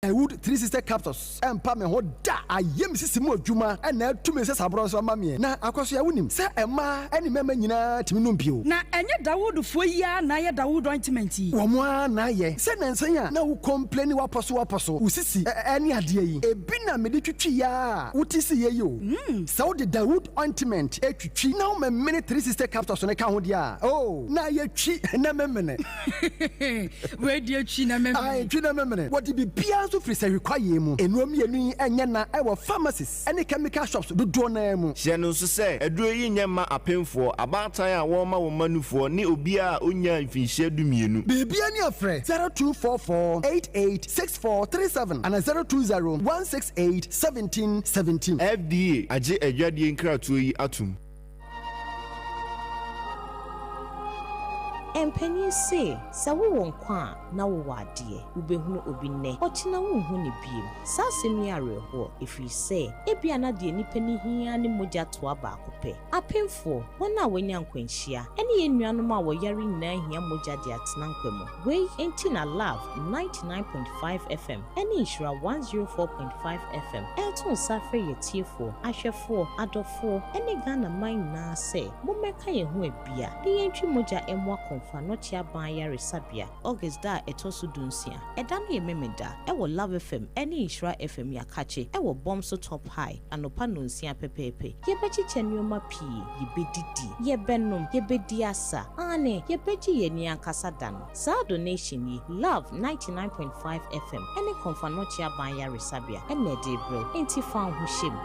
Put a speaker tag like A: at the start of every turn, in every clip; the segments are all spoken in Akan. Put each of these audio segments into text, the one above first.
A: Awood 360 capsules ɛmpa me ho da. Ayɛ me sisi mu adwuma ɛna atu me nsasaborɔ nso ama meɛ. Na Akwasoa wonim sɛ mmaa ɛne mmarima nyinaa tumi nom bio.
B: Na ɛnyɛ Dawoodfoɔ yi ara na ayɛ Dawood ointment yi?
A: Wɔn ara na ayɛ. Sɛ nansa yi a na wo complaini wapɔ so wapɔ so, wo sisi ɛne adeɛ yi, ebi na mede twitwi ara a wote si yɛ yi o. Sɛ wode Dawood ointment twitwi na womemene 360 capsules no ka ho deɛ a, oh, na ayɛ twi na memene.
B: Wei deɛ twi na memene.
A: Ae, twi na memene. Wɔde biribiara nso firi sahwi kwaeɛ mu. Nnuro mmienu yi nyɛ na ɛwɔ pharmacies ne chemical shops dodoɔ no ara mu.
C: Hyɛ no nso sɛ, aduro yi nyɛ mma apemfoɔ, abaatan a wɔrema wɔn mma nufoɔ, ne obiara a ɔnnyaa mfinhyia dumienu.
A: Biribiara ni a frɛ 0244 88 64 37 anaa 020 168 17 17.
C: FDA agye adwadie nkratoɔ yi atom.
D: Mpanyin se, sɛ wowɔ nkwa a, na wowɔ adeɛ. Wobɛhunu obi nnɛ, ɔkyena wonhu no bio. Saa asɛm yi awerɛhoɔ, ɛfiri sɛ, ebia na deɛ nnipa no hia ne mogya toa baako pɛ. Apemfoɔ, wɔn a wɔanya nkwanhyia, ne yɛn nuanom a wɔyare nyinaa hia mogya de atena nkwa mu. Wei nti na Love 99.5 FM ne Nhyira 104.5 FM reto nsa afrɛ yɛn atiefoɔ, ahwɛfoɔ, adɔfoɔ ne Ghana man nyinaa sɛ mommɛka yɛn ho abia na yɛntwe mogya mmoa Komfo Anokye Aban Ayaresabea August da a ɛtɔ so dunsia. Ɛda no yɛ Memeda wɔ Love FM ne Nhyira FM Yɛakakye wɔ Bomso Top High anɔpa nnɔnsia pɛpɛɛpɛ. Yɛbɛkyekyɛ nneɛma pii, yɛbɛdidi, yɛbɛnom, yɛbɛdi asa, aane, yɛbɛgye yɛn ani ankasa da no. Saa donation yi, Love 99.5 FM ne Komfo Anokye Aban Ayaresabea na ɛde rebrɛ wo, enti fa wo ho hyɛ mu.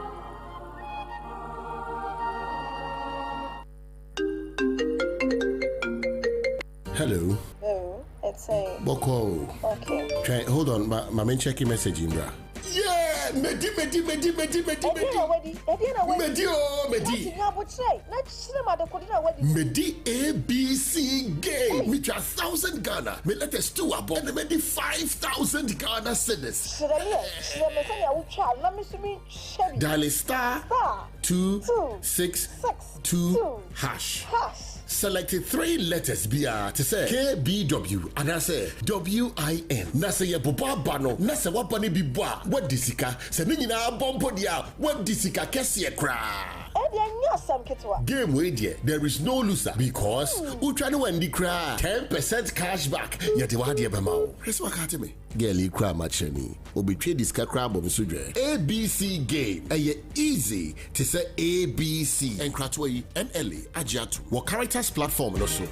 E: Hello.
F: Hello, it's a.
E: Bɔkɔ.
F: Okay.
E: Try, hold on, ma ma me check message bra. Yeah, medi medi medi medi medi medi.
F: na wadi? Ɛdeɛn na wadi?
E: Medi oh medi.
F: Wati nya abokyerɛ na kyerɛ mu adekode na wadi.
E: Medi ABC game. Me twa 1,000 Ghana. Me letters two abɔ. Ɛna medi 5,000 Ghana cedis.
F: Kyerɛ me ɛ, kyerɛ me sɛnea wotwa na me nso mentwa bi.
E: Dial star
F: Star
E: 2
F: 2
E: 6
F: 6
E: 2
F: 2
E: hash.
F: Hash.
E: Select three letters biara te sɛ KBW anaasɛ WIN. Na sɛ yɛbobɔ aba no na sɛ woaba no bi bɔ a, woadi sika. Sɛ ne nyinaa bɔ mpo deɛ a, woadi sika kɛseɛ koraa.
F: Ɛdeɛ nyɛ asɛm ketewa.
E: Game wei deɛ, there is no loser because wotwa ne wandi koraa 10% cash back yɛde w'adeɛ bɛma wo. Hwɛ sɛ waka ate me. Girl yi koraa makyerɛ ni. Obetwa di sika koraa bɔ me so dwɛ. ABC game ɛyɛ easy te sɛ ABC. Nkratoɔ yi NLA agye ato wɔ Caritas platform no so.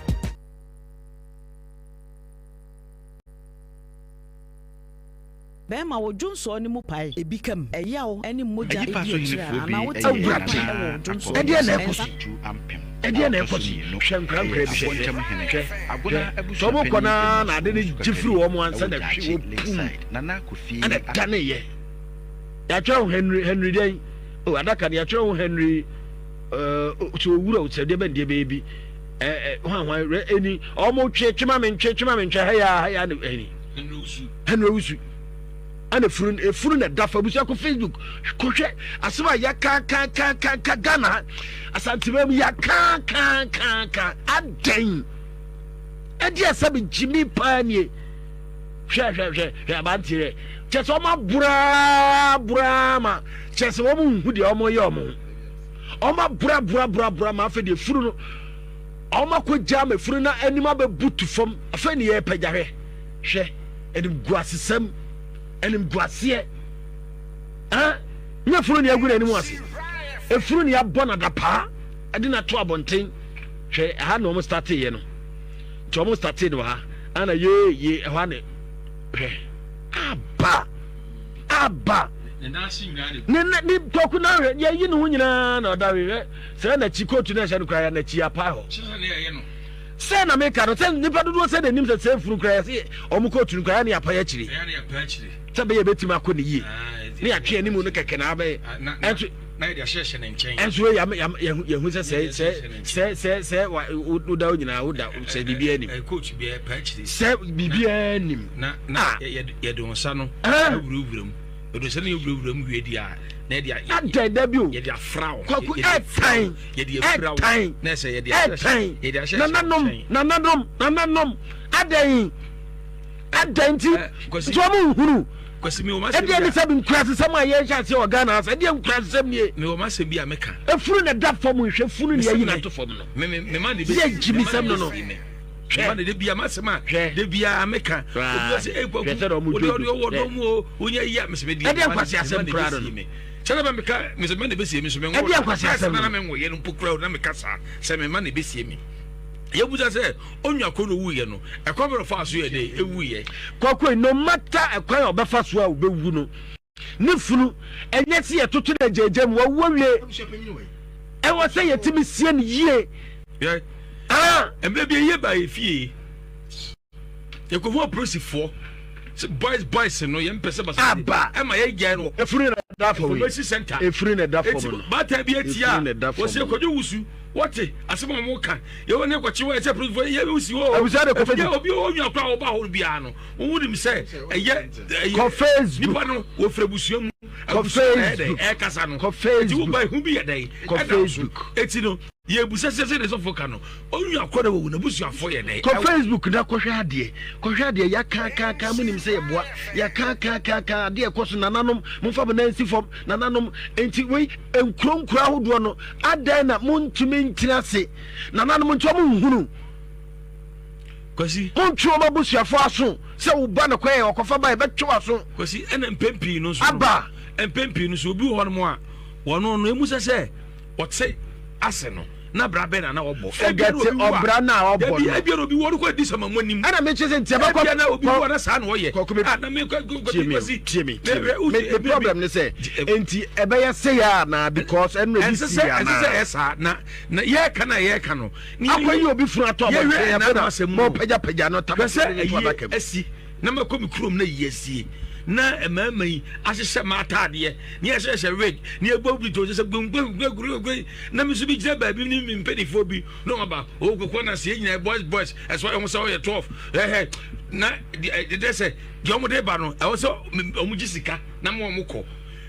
G: Bɛrima, wo dwonsɔɔ no mu pae, ebi ka mu, ɛyaw ne mogya
H: Ayipa
G: di
H: so
G: akyire a,
H: henefoɔ bi
G: anaa wote
H: yɛ
G: nka
H: Nana
G: pa wɔ wo dwonsɔɔ mu
I: Ɛdeɛn na
G: a,
I: ɛkɔ so
G: ɛnsa.
I: yi?
H: Tutu Ampem a
I: Ɛdeɛn na
H: ɔtɔ
I: ɛkɔ
H: so
I: so yi?
H: mmienu
I: Hwɛ nkwadaa
H: yɛ
I: nkwadaa bi, hwɛ,
H: Abontam
I: hwɛ,
H: hene.
I: hwɛ,
H: Agona
I: hwɛ. Sɛ wɔn kɔ
H: abusuapanin
I: no ara
H: Amos
I: na ade no
H: Owusu
I: gye firi
H: Kakari
I: wɔn ansa
H: wɔ
I: na hwe
H: Gyaakye
I: wɔ pum
H: Lakeside. Nana Kofi
I: ɛna ɛdaneeɛ. Yɛatwerɛ ho Henry, Henry dɛn? Oh, adaka no yɛatwerɛ ho Henry, uh, sɛ owura o, sɛ deɛ bɛn deɛ bɛyɛ bi. Eh, eh, hwan hwan, rɛ, ɛni, wɔn twe, twe ma me ntwe, twe ma me ntwe, ha ya, ha ya, ɛni.
J: Henry Owusu.
I: Henry Owusu. Ɛna efunu efunu na ɛda fa abusua kɔ Facebook kɔhwɛ asɛm a yɛka ka ka ka ka Ghana ha Asantema mu yɛka ka ka ka adɛn ɛde asɛm gyimi paa nie hwɛ hwɛ hwɛ hwɛ abanteɛ hwɛ kyɛ sɛ wɔn aboraa aboraa ma kyɛ sɛ wɔn nhu deɛ wɔn yɛ wɔn ho wɔn abora abora abora abora ma afei deɛ efunu no wɔn akɔgya ma efunu na anim abɛbutu fam afei ne yɛ pɛgya hwɛ hwɛ. Animguasesɛm, animguaseɛ. Ɛn, nyɛ funu ne agu n'anim ase. Efunu ne abɔ no adapaa ɛde no ato abɔnten. Hwɛ, ɛha na wɔn starteeɛ no. Nti wɔn startee no wɔ ha. Ana yee yee ɛhɔ ana hwɛ. Aba aba.
J: Ne nan ase nyinaa na
I: Ne ne ne kwaku na hwɛ yɛyi ne ho nyinaa na ɔda hwɛ sɛ n'akyi kootu na ɛhyɛ no koraa n'akyi apae hɔ.
J: Kyerɛ sɛ ne yɛyɛ no.
I: Sɛ na meka no sɛ nnipa dodoɔ sɛ na nim sɛ sɛ funu koraa yɛsɛ wɔn kootu no koraa yɛ ne yɛapae akyire sɛ bɛyɛ bɛtumi akɔ ne yie ne yɛatwe anim no kɛkɛ na abɛyɛ ɛnso ɛnso yɛhu sɛ sɛ sɛ sɛ sɛ sɛ woda wo nyinaa woda sɛ biribiara nim sɛ biribiara nim
J: na na yɛde wɔn nsa no awurawura mu yɛde nsa no yɛwurawura mu wie deɛ a na yɛde
I: adɛn da bio
J: yɛde afra wo
I: kwaku ɛtan ɛtan ɛtan nananom nananom nananom adɛn adɛn nti nti wɔn nhunu.
J: Kwasi mi wɔ m'asɛm
I: Ɛdeɛ ne sɛ nkurasesɛm a yɛnhyɛ aseɛ wɔ Ghana ha sɛ ɛdeɛ nkurasesɛm nie.
J: Mi wɔ m'asɛm bi a meka.
I: Efunu na ɛda fam nhwɛ funu ne yɛyi no ato fam no.
J: Me me me ma ne
I: bɛ. Yɛ gyimisɛm no no.
J: Hwɛ ne de bia m'asɛm a de bia meka. Obi ɔsɛ ee kwaku ɔde ɔde ɔwɔ dɔm mu o wonya yi a mesɛ me deɛ.
I: Ɛdeɛ nkwasi asɛm koraa no.
J: Kyɛnɛ bɛ meka mesɛ mɛ na ebesie mi so mɛ
I: ŋo. Ɛdeɛ nkwasi asɛm
J: no. Na mɛ ŋo yɛ no mpo koraa na meka saa sɛ mɛ ma na ebesie mi. Yɛbusa sɛ onua ko no wuiɛ no ɛkwan bɛ na ɔfaa so yɛ dɛ ewuiɛ.
I: Kwaku no matter ɛkwan a ɔbɛfa so a ɔbɛwu no ne funu ɛnyɛ sɛ yɛtoto no agyaagya mu wawu awie ɛwɔ sɛ yɛtumi sie no yie.
J: Yɛ ah mmerɛ bi yɛ ba yɛ fie yɛkɔhu apolisifoɔ boys boys no yɛn mpɛ sɛ basa
I: aba
J: ɛma yɛ gya no
I: efiri na da fam
J: information center
I: efiri na da fam no
J: baatan bi etia wɔsi ekɔdwo wusu wɔte asɛm a wɔn ka yɛ wɔn ekɔkye wɔn ɛsɛ apolisifoɔ yɛ wusi hɔ
I: abusua de kɔ
J: facebook obi onua kora ɔba hɔ biara no wɔn nim sɛ ɛyɛ ɛyɛ nipa no wɔfiri abusua mu abusua na ɛyɛ dɛ ɛkasa no
I: kɔ facebook
J: eti wo ba ehu bi yɛ dɛ
I: kɔ facebook
J: eti no yɛ ebusa sɛ sɛ de sɔfo ka no onua kora wɔ wɔn abusuafo yɛ dɛ
I: kɔ facebook na kɔhwɛ adeɛ kɔhwɛ adeɛ yɛakaakaaka mo nim sɛ yɛboa yɛakaakaaka adeɛ ɛkɔ so nananom momfa mo nan nsi fam nananom nti wei nkuro nkuro ahodoɔ no adɛn na montumi ntena ase nananom nti ɔmo nhunu
J: Kwasi.
I: Montwe wɔn abusuafoɔ aso sɛ wo ba no kɔɛ ɔkɔfa ba yɛbɛtwe w'aso.
J: Kwasi ɛna mpɛn pii no nso
I: aba.
J: Mpɛn pii no nso obi wɔ hɔnom a wɔn no emu sɛ sɛ ɔte ase no na bra bɛn na na ɔbɔ.
I: Forget ɔbra na ɔbɔ no.
J: Ebi na obi wɔ ɔno kɔ di sama mu anim.
I: Ɛna mi kyerɛ sɛ nti ɛbɛkɔ.
J: Ebi na obi wɔ na saa na ɔyɛ.
I: Kɔkɔ mi
J: ah na mi kɔ kɔ
I: tie mi tie mi tie mi me problem ne sɛ nti ɛbɛyɛ se ya na because ɛnu ebi si ya na.
J: Ɛnsɛ sɛ ɛyɛ saa na na yɛka na yɛka no.
I: Akɔyi obi funu atɔ abɔnten afei na mo pagyapagya no
J: taba sɛ ɛyi asi na makɔ me kurom na yi asie na mmarima yi ahyehyɛ m'ataadeɛ ne yɛhyehyɛ wig ne yɛbɔ bi to sɛ gbɛngbɛngbɛngbɛngbɛn na me nso bi gyina baabi ne me mpanimfoɔ bi na wɔn aba ɔkɔkɔ na seɛ nyinaa boys boys ɛsɛ ɔyɛ ho sɛ ɔyɛ 12 ɛhɛ na deɛ sɛ deɛ wɔn de ba no ɛwɔ sɛ wɔn gye sika na mo wɔn kɔ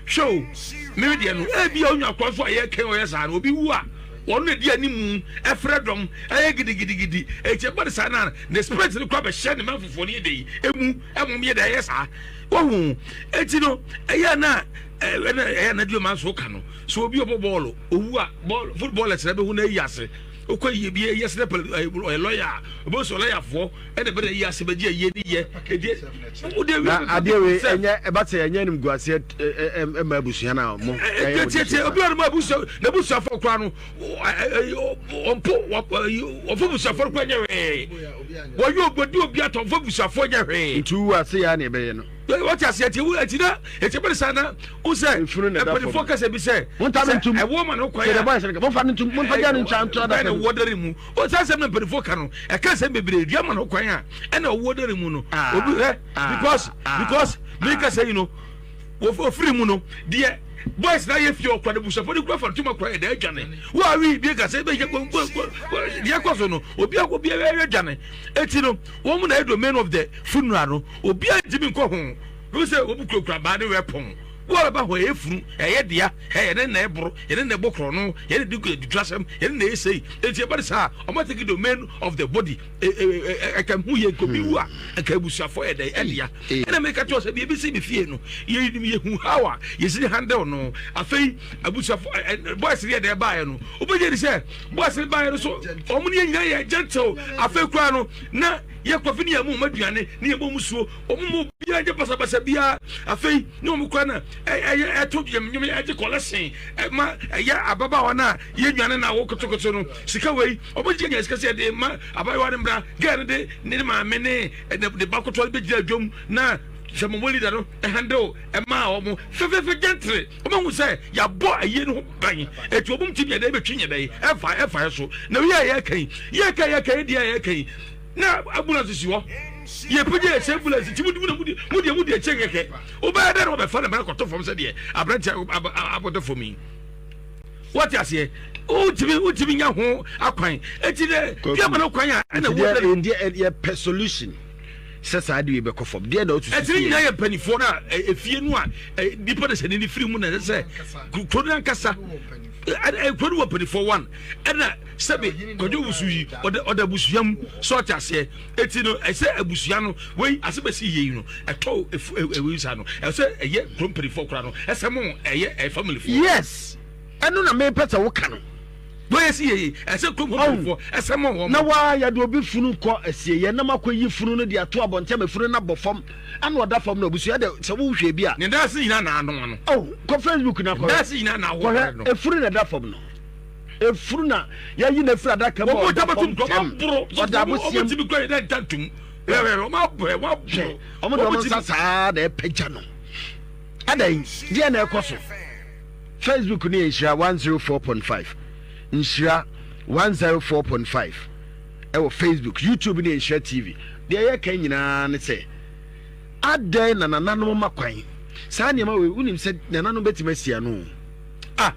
J: hwɛ o me deɛ no ebi a onya kwan so a yɛkɛn ɔyɛ saa no obi wu a wɔn na di anim ɛfrɛ dɔm ɛyɛ gidigidigidi eti ɛba ne saa na ne spirit no kɔ abɛhyɛ ne man fofoɔ no yɛ de yi emu ɛmom yɛ de ɛyɛ saa wɔhu eti no ɛyɛ na ɛna ɛyɛ na di ɔman so ka no so obi ɔbɔ bɔɔlo owu a bɔɔlo footballers na bɛhu na eyi ase okɔ yie bi eyi ase na pɛlɛ ɔyɛ lɔya obi nso lɔyafoɔ ɛna bɛ na eyi ase bɛgye ayie ne yɛ edi
I: wode wi na adeɛ wei ɛnyɛ ɛba sɛ ɛnyɛ animguaseɛ ɛma abusua no a mo
J: ɛyɛ mo tietie obi a ɔno abusua n'abusuafoɔ koraa no ɔmpo ɔfo abusuafoɔ koraa nyɛ hwee wɔyɛ obodi obi atɔ ɔfo abusuafoɔ nyɛ hwee
I: nti wu ase yɛ a na ɛbɛyɛ no
J: wɔte aseɛ nti wu nti na nti bɛde saa na wo sɛ mpanimfoɔ kasa bi sɛ ɛwɔ ma no kwan a
I: ɛna
J: ɛwɔ dare mu o saa asɛm na mpanimfoɔ ka no ɛka asɛm bebree dua ma no kwan a ɛna ɔwɔ dare mu no obi hɛ because because mi kasa yi no ofiri mu no deɛ boys na yɛ fie ɔkura ne busuafo ne kura fa ntoma kura yɛ dɛ adwane wo a wi bi kasa ebe yɛ deɛ kɔ so no obi a obi a yɛ adwane eti no wɔn mu na yɛ domain of the funeral no obi a ntumi nkɔ ho bi sɛ obi kurakura baa ne wɛ pɔn wo a bɛba hɔ ɛyɛ funu ɛyɛ dea ɛyɛ ne na ɛboro yɛne na ɛbɔ korɔ no yɛne di duturasɛm yɛne na ɛyɛ sei eti ɛba ne saa ɔmo atake domain of the body ɛka hu yɛ nkobi wu a ɛka abusuafo yɛ dɛ ɛdea ɛna meka kyerɛ sɛ biribi si me fie no yɛnim yɛhu how a yɛsi handle no afei abusuafo boys no yɛ dɛ baeɛ no wobɛgye di sɛ boys no baeɛ no so ɔmo ne yɛ nyinaa yɛ gentle afei koraa no na yɛkɔfe ne yɛmu ɔmo aduane ne yɛbɔ mu suo ɔmo mu obiara nyɛ basabasa biara afei ne ɔmo koraa na ɛyɛ ɛto dwom nnwom ɛgye kɔlɛsen ɛma ɛyɛ ababaawa no a yɛnwane no a wɔkotokoto no sika wei ɔmo gye nya sika sɛ yɛde ma abaayewa no mmra gɛɛ no de ne maame ne ne ba kotoa no bɛgyina dwom na sɛ mɔmɔ leader no ɛhandle ɛmaa ɔmo fɛfɛɛfɛ gentry ɔmo ahu sɛ yɛabɔ ayie no ho ban eti ɔmo ntumi yɛ dɛ ɛbɛtwi nyɛ dɛ ɛfa ɛfa so na wei a yɛka yi yɛka yɛka yi deɛ yɛka yi na ambulance si hɔ yɛpɛgya yɛsɛ ambulance nti mode mode mode mode akyɛ kɛkɛ wobɛyɛ dɛ na wɔbɛfa ne mara kɔtɔ fam sɛdeɛ aberante abɔtɔ fam yi wɔte aseɛ wotumi wotumi nya ho akwan eti dɛ dua ma no kwan a ɛna
I: wo dɛ yɛpɛ solution. Sɛ saa ade wei bɛkɔ fam, deɛn na wosusu
J: Ɛtene
I: sɛ yɛnyɛ?
J: nyinaa yɛ mpanimfoɔ no a efie no a nipa de sɛne ne firi mu na ɛsɛ sɛ kuro no ankasa kuro no wɔ mpanimfoɔ one ɛna sɛbe kwadwo wusu yi ɔda ɔda abusua mu sɛ ɔte aseɛ eti no ɛsɛ abusua no wei ase bɛsi yie yi no ɛtɔ efu ewu sa no ɛsɛ ɛyɛ kuro mpanimfoɔ kora no ɛsɛ mo ɛyɛ ɛyɛ family foɔ.
I: Yes, ɛno na mepɛ sɛ woka no.
J: Bɔyɛ si yɛ yi, ɛsɛ kurom hɔ mpanimfoɔ, ɛsɛ mo wɔn.
I: Na waa yɛde obi funu kɔ asieeɛ na makɔyi funu no de ato abɔnten ama funu no abɔ fam ana ɔda fam no abusua de sɛ wohwɛ bi a.
J: Ne nan ase nyinaa na ano ano.
I: Oh, kɔ Facebook na kɔhwɛ.
J: Nan ase nyinaa na awɔ
I: kɔhwɛ efunu na ɛda fam no. Efunu na yɛyi na efiri adaka mu a ɔda fam tɛm. Ɔda abosia mu.
J: Wɔn ti bi kura yɛ dɛ nta ntum. Wɔn abɔ wɔn abɔ.
I: Wɔn de wɔn nsa saa na ɛpɛgya no. Adɛn deɛ na ɛkɔ so. Facebook no yɛ Nhyira 104.5. Nhyira 104.5 ɛwɔ Facebook. YouTube no yɛ Nhyira TV. Deɛ yɛka nyinaa ne sɛ adɛn na nananom ma kwan saa nneɛma wei wonim sɛ nananom bɛtumi asi ano.
J: Ah,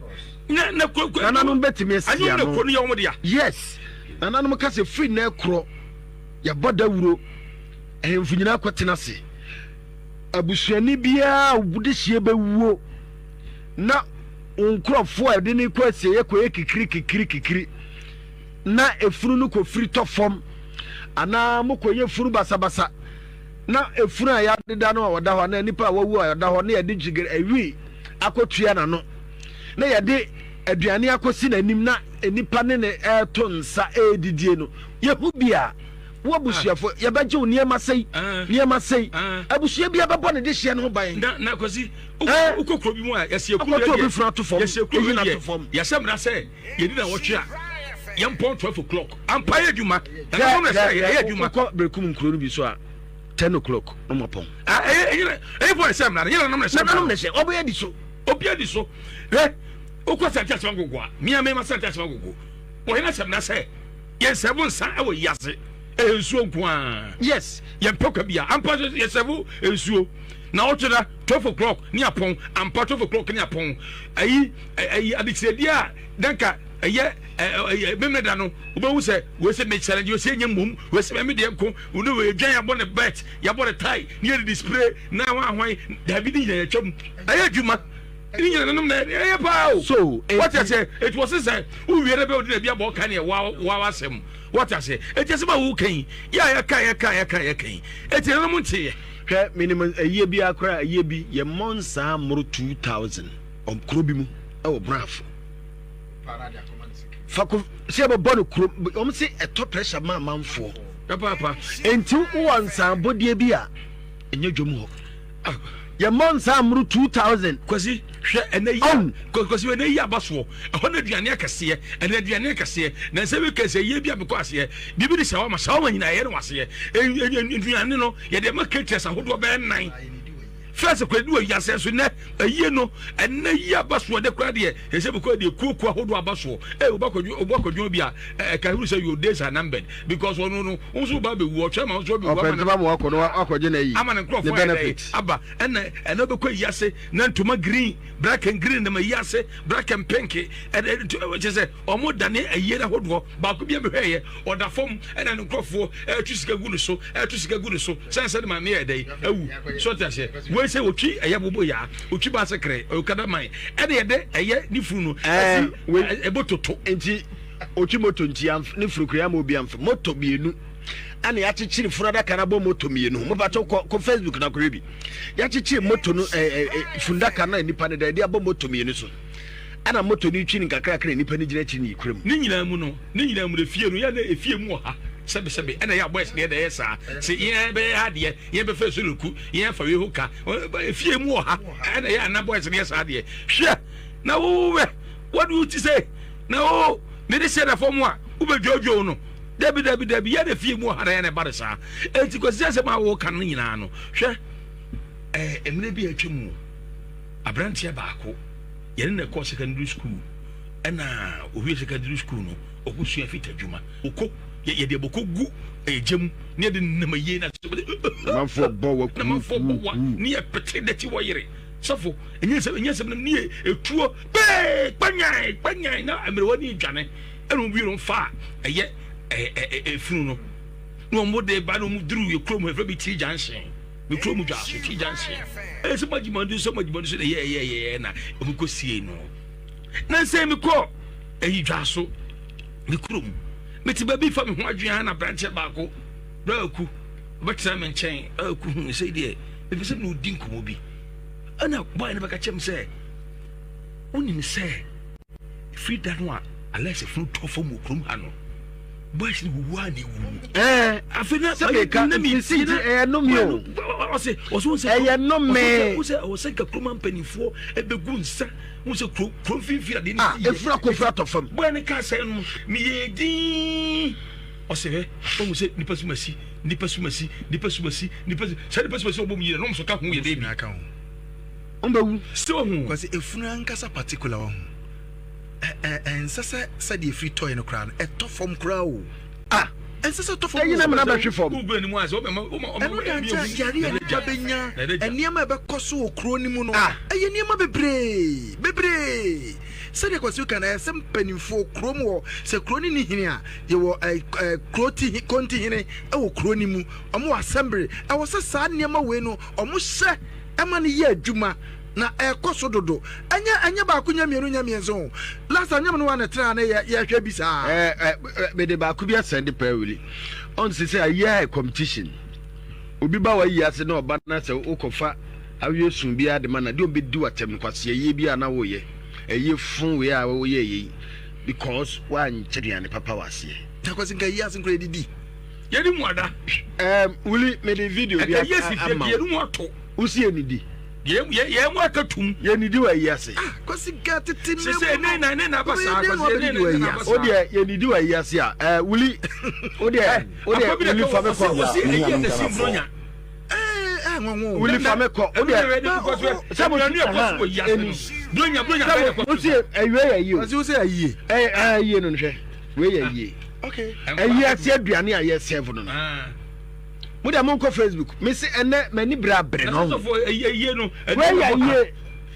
J: na na kuro kuro
I: nananom bɛtumi asi ano.
J: Kuro no yɛ wɔn dea.
I: Yes, nananom ka sɛ firi na ɛkorɔ yɛbɔ dawuro ahemfo nyinaa kɔtena ase abusuani biara a wode hyia bɛwuo na wo nkurɔfoɔ a ɛde no kɔ asieeɛ kɔyɛ kikiri kikiri kikiri na efunu no kɔfiri tɔ fam anaa mokɔyɛ funu basabasa na efunu a yɛadeda no a ɔda hɔ anaa nipa a wawu a ɔda hɔ na yɛde gyigere awi akɔtua n'ano na yɛde aduane akɔsi n'anim na nipa ne ne ɛreto nsa ɛredidie no yɛhu bi a Wo abusuafo, yɛbɛgye wo nneɛma sei, nneɛma sei. Abusua biara bɛbɔ ne dehyeɛ no ho ban.
J: Na na Kwasi, wokɔ kuro bi mu a, yɛsi ekuro
I: deɛ. Akɔto obi funu ato fam.
J: Yɛsi ekuro bi deɛ. Yɛsɛ mmara sɛ yɛdi na wɔtwe a, yɛmpɔn 12 o'clock. Ampa yɛ adwuma. Na na wɔn sɛ ɛyɛ adwuma.
I: Wokɔ Berekum nkuro no bi so a, 10 o'clock na wɔn apɔn.
J: Ɛyɛ ɛyɛ ɛyɛ fɔ ɛsɛ mmara no. Yɛn nanom na ɛsɛ mmara.
I: Nanom na ɛsɛ. Ɔbɛyɛ di so.
J: Obi adi so. Hwɛ, wokɔ Sante Asɛm Agogo a, mia mema Sante Asɛm Agogo. Wɔhene asɛm na sɛ. Yɛn sɛbo nsa wɔ yi ase. Ɛyɛ nsuo nko ara.
I: Yes.
J: Yɛn pɛ kwa bia. Ampa so yɛ sɛbo nsuo. Na ɔtwe da 12 o'clock ne apɔn. Ampa 12 o'clock ne apɔn. Ayi ayi adekyerɛdeɛ a danka ɛyɛ ɛyɛ memene da no wobɛhu sɛ wei sɛ me challenge wei sɛ ɛnyɛ mmom wei sɛ mɛme deɛ nko wone wei dwan yɛabɔ ne bet yɛabɔ ne tie ne yɛde display na hwan hwan daabi ne nyina yɛtwam ɛyɛ adwuma ne nyina nanom na ɛyɛ paa o
I: so
J: wɔte aseɛ eti wɔse sɛ wowie dɛ bɛ odi na bi abɔ ɔka neɛ wa wa wasɛm wɔte aseɛ eti asɛm a woka yi yɛ a yɛka yɛka yɛka yɛka yi eti nanom nteeɛ.
I: Hwɛ menim ayie bi akora ayie bi yɛ mmɔ nsaa mmoro 2000 kuro bi mu ɛwɔ brafo fa ko sɛ yɛbɛbɔ no kuro wɔn se ɛtɔ pressure ma amanfoɔ
J: papaapa
I: enti wowɔ nsaa bɔdeɛ bi a ɛnyɛ dwom hɔ yɛmmɔ nsa mmoro 2000.
J: Kwasi hwɛ ɛnɛ yi kwasi ɛnɛ yi aba soɔ ɛhɔ na aduane akɛseɛ ɛnɛ aduane akɛseɛ na nsɛ bi kɛseɛ yie bi a mekɔ aseɛ biribi de sawama sawama nyinaa yɛ no aseɛ nnuane no yɛde ma caterers ahodoɔ bɛyɛ nan fɛs kɔ edu ayi aseɛ so nɛ ayie no ɛnɛ yi aba soɔ de kora deɛ ɛsɛ bi kɔ deɛ kuo kuo ahodoɔ aba soɔ ee oba kɔdwo oba kɔdwo bi a ɛka ehuru sɛ your days are numbered because ɔno no nso ba bɛwu ɔtwɛn ma nso bɛwu
I: ama ne wakɔ no wakɔgye na yi
J: ama ne nkurɔfoɔ ayɛ dɛ aba ɛna ɛna bɛkɔ yi ase na ntoma green black and green na ma yi ase black and pink ɛdɛ kyɛ sɛ ɔmo dane ayie no ahodoɔ baako bi a mehwɛ yɛ ɔda fam ɛna ne nkurɔfoɔ ɛtu sika gu ne so ɛtu sika gu ne so sɛn sɛ ne maame yɛ dɛ awu so ɔte aseɛ wei sɛ otwi ɛyɛ bobo yaa otwi baase kere ɔkada man ɛna yɛde ɛyɛ ne funu no ɛsi ɛbɔ toto
I: nti Otwi moto nti amf ne funu koraa ama obi amf moto mienu ɛna yɛakyekyere funu adaka no abɔ moto mienu ho mopakyɛw kɔ kɔ Facebook na kɔhwɛ bi yɛakyekyere moto no ɛɛ ɛ fundaka no a nipa no da yɛde abɔ moto mienu so ɛna moto no twi no nkakrakra na nipa no gyina akyiri ne yɛkura mu.
J: Ne nyinaa mu no ne nyinaa mu no efie no yɛ na efie mu wɔ ha sɛbesɛbe ɛna yɛ abɔ ɛsɛ na ɛyɛ saa sɛ yɛn bɛyɛ adeɛ yɛn bɛfɛ so leku yɛn fa wei ho ka efie mu wɔ ha ɛna yɛ anabɔ ɛsɛ na yɛ saa adeɛ hwɛ na wo wɛ what do you say. Na o, mede hyɛ da fam a, wobɛdwoodwoo no. Dabi, dabi, dabi, yɛ na fie mu ɔha na yɛ na ɛba no saa. Enti Kwasi asɛm a woka no nyinaa no, hwɛ, ɛɛ, mmerɛ bi a atwa mu, aberanteɛ baako, yɛne na ɛkɔɔ secondary school, ɛna owie secondary school no, ɔkɔsua fita adwuma. Ɔkɔ, yɛde abɔkɔ gu ɛgya mu, ne yɛde nam ayie na
I: Namanfoɔ bɔ wa
J: Namanfoɔ bɔ wa, ne yɛpete dɛte wɔ yere. Sɔfo, ɛnyɛ nsɛm, ɛnyɛ nsɛm ne yɛ etuo pee kpanyan kpanyan na mmerewa ni dwane ɛna obi no fa ɛyɛ ɛɛ ɛɛ efunu no. Na wɔn de ba na wɔn duru yɛ kurom yɛfrɛ bi T junction. Me kurom dwa so T junction. Ɛyɛ sɛ magyimadu sɛ magyimadu so na yɛ yɛ yɛ na wɔn kɔ sie no. Na nsɛn mi kɔ ɛyi dwa so me kurom. Mete baabi fa me ho adwene ha na aberanteɛ baako bɛɛku ɔbɛtena me nkyɛn ɛɛku hu sɛ deɛ mepɛ sɛ me odi nkɔmmɔ bi. Ɛna bɔyɛ no bɛka kyɛm sɛ wonim sɛ Ɛfiri da no a Alex funu tɔ fam wɔ kurom ha no, boys no wuwu a na ewuwu.
I: Ɛɛ
J: afei na
I: sɛ meka
J: na mi
I: nti nti ɛyɛ nnome o.
J: Ɔsɛ ɔsɛ wɔn sɛ
I: ɛyɛ nnome.
J: Ɔsɛ ɔsɛ nka kurom mpanimfoɔ ɛbɛgu nsa wɔn sɛ kuro kuro mfimfini adeɛ ne
I: ah,
J: si yɛ.
I: Efura kofura tɔ fam.
J: Boy no kaa sɛ no meyɛ din ɔsɛ hɛ ɔhu sɛ nipa sumasi nipa sumasi nipa sumasi nipa sɛ nipa sumasi ɔbɔ mu yie na ɔmo so ka ho yɛ dɛ bi.
I: Wɔbɛwu.
J: Sɛ wahu.
K: Kwasi, efunu ankasa particular wahu. Ɛ ɛ ɛnsɛ sɛ sɛdeɛ efiri tɔe no koraa no ɛtɔ fam koraa o.
I: Ah!
K: Ɛnsɛ sɛ ɛtɔ fam o.
I: Ɛyi na mena bɛhwe fam.
K: Ɛno da nkyɛn yare a nipa bɛnya, nneɛma a ɛbɛkɔ so wɔ kuro no mu no,
I: Ah!
K: ɛyɛ nneɛma bebree, bebree. Sɛdeɛ Kwasi ka no, ɛyɛ sɛ mpanimfoɔ kurom hɔ, sɛ kuro no nni hene a, yɛwɔ ɛ ɛ kuro ti kontihene wɔ kuro no mu, wɔn wɔ assembly. Ɛwɔ sɛ saa nneɛma wei no wɔhyɛ ɛma no yɛ adwuma na ɛkɔ so dodo ɛnyɛ ɛnyɛ baako nyɛ mmienu nyɛ mmiɛnsa o last time nyɛ me ne wa na ɛtena ne yɛ yɛhwɛ bi saa.
I: Ɛɛ ɛ mede baako bi asɛn de pɛɛ wuli ɔn sɛ sɛ ayɛ ayɛ competition obi ba wayi ase na ɔba na sɛ wokɔfa awie sun bi ade ma na deɛ ɔbɛdi watɛm kwasi ayie bi a na woyɛ ɛyɛ fun wei a woyɛ yei because woankyɛ aduane papa wɔ aseɛ.
K: Na kwasi nka yi ase nkura didi.
J: Yɛne mu ada.
I: Ɛɛm wuli mede video bi ama
J: wo. Yɛne mu ato.
I: Wosi yɛ nidi.
J: Yɛn mu aka tum.
I: Yɛ nidi wɔ ayi ase.
K: Ah kwasi ga tete ne
J: mu. Sese ne na ne na aba saa kwasi ne na ne na aba saa.
I: O deɛ yɛ nidi wɔ ayi ase a ɛɛ wuli o deɛ o deɛ wuli fa mi kɔ.
J: Wosi eyi yɛ na si nburonya.
I: Wuli fa mi kɔ o deɛ sɛ mo
J: si ɛhan
I: eni sɛ mo si ɛyɛ yɛ yi o.
K: Kwasi wosi ayie.
I: Ɛɛ ayie no hwɛ wei yɛ yie. Ɛyi ase aduane a yɛ serve no no. Mo deɛ monkɔ Facebook. Mese ɛnɛ m'ani bere abere no.
J: Wei
I: yɛ yie.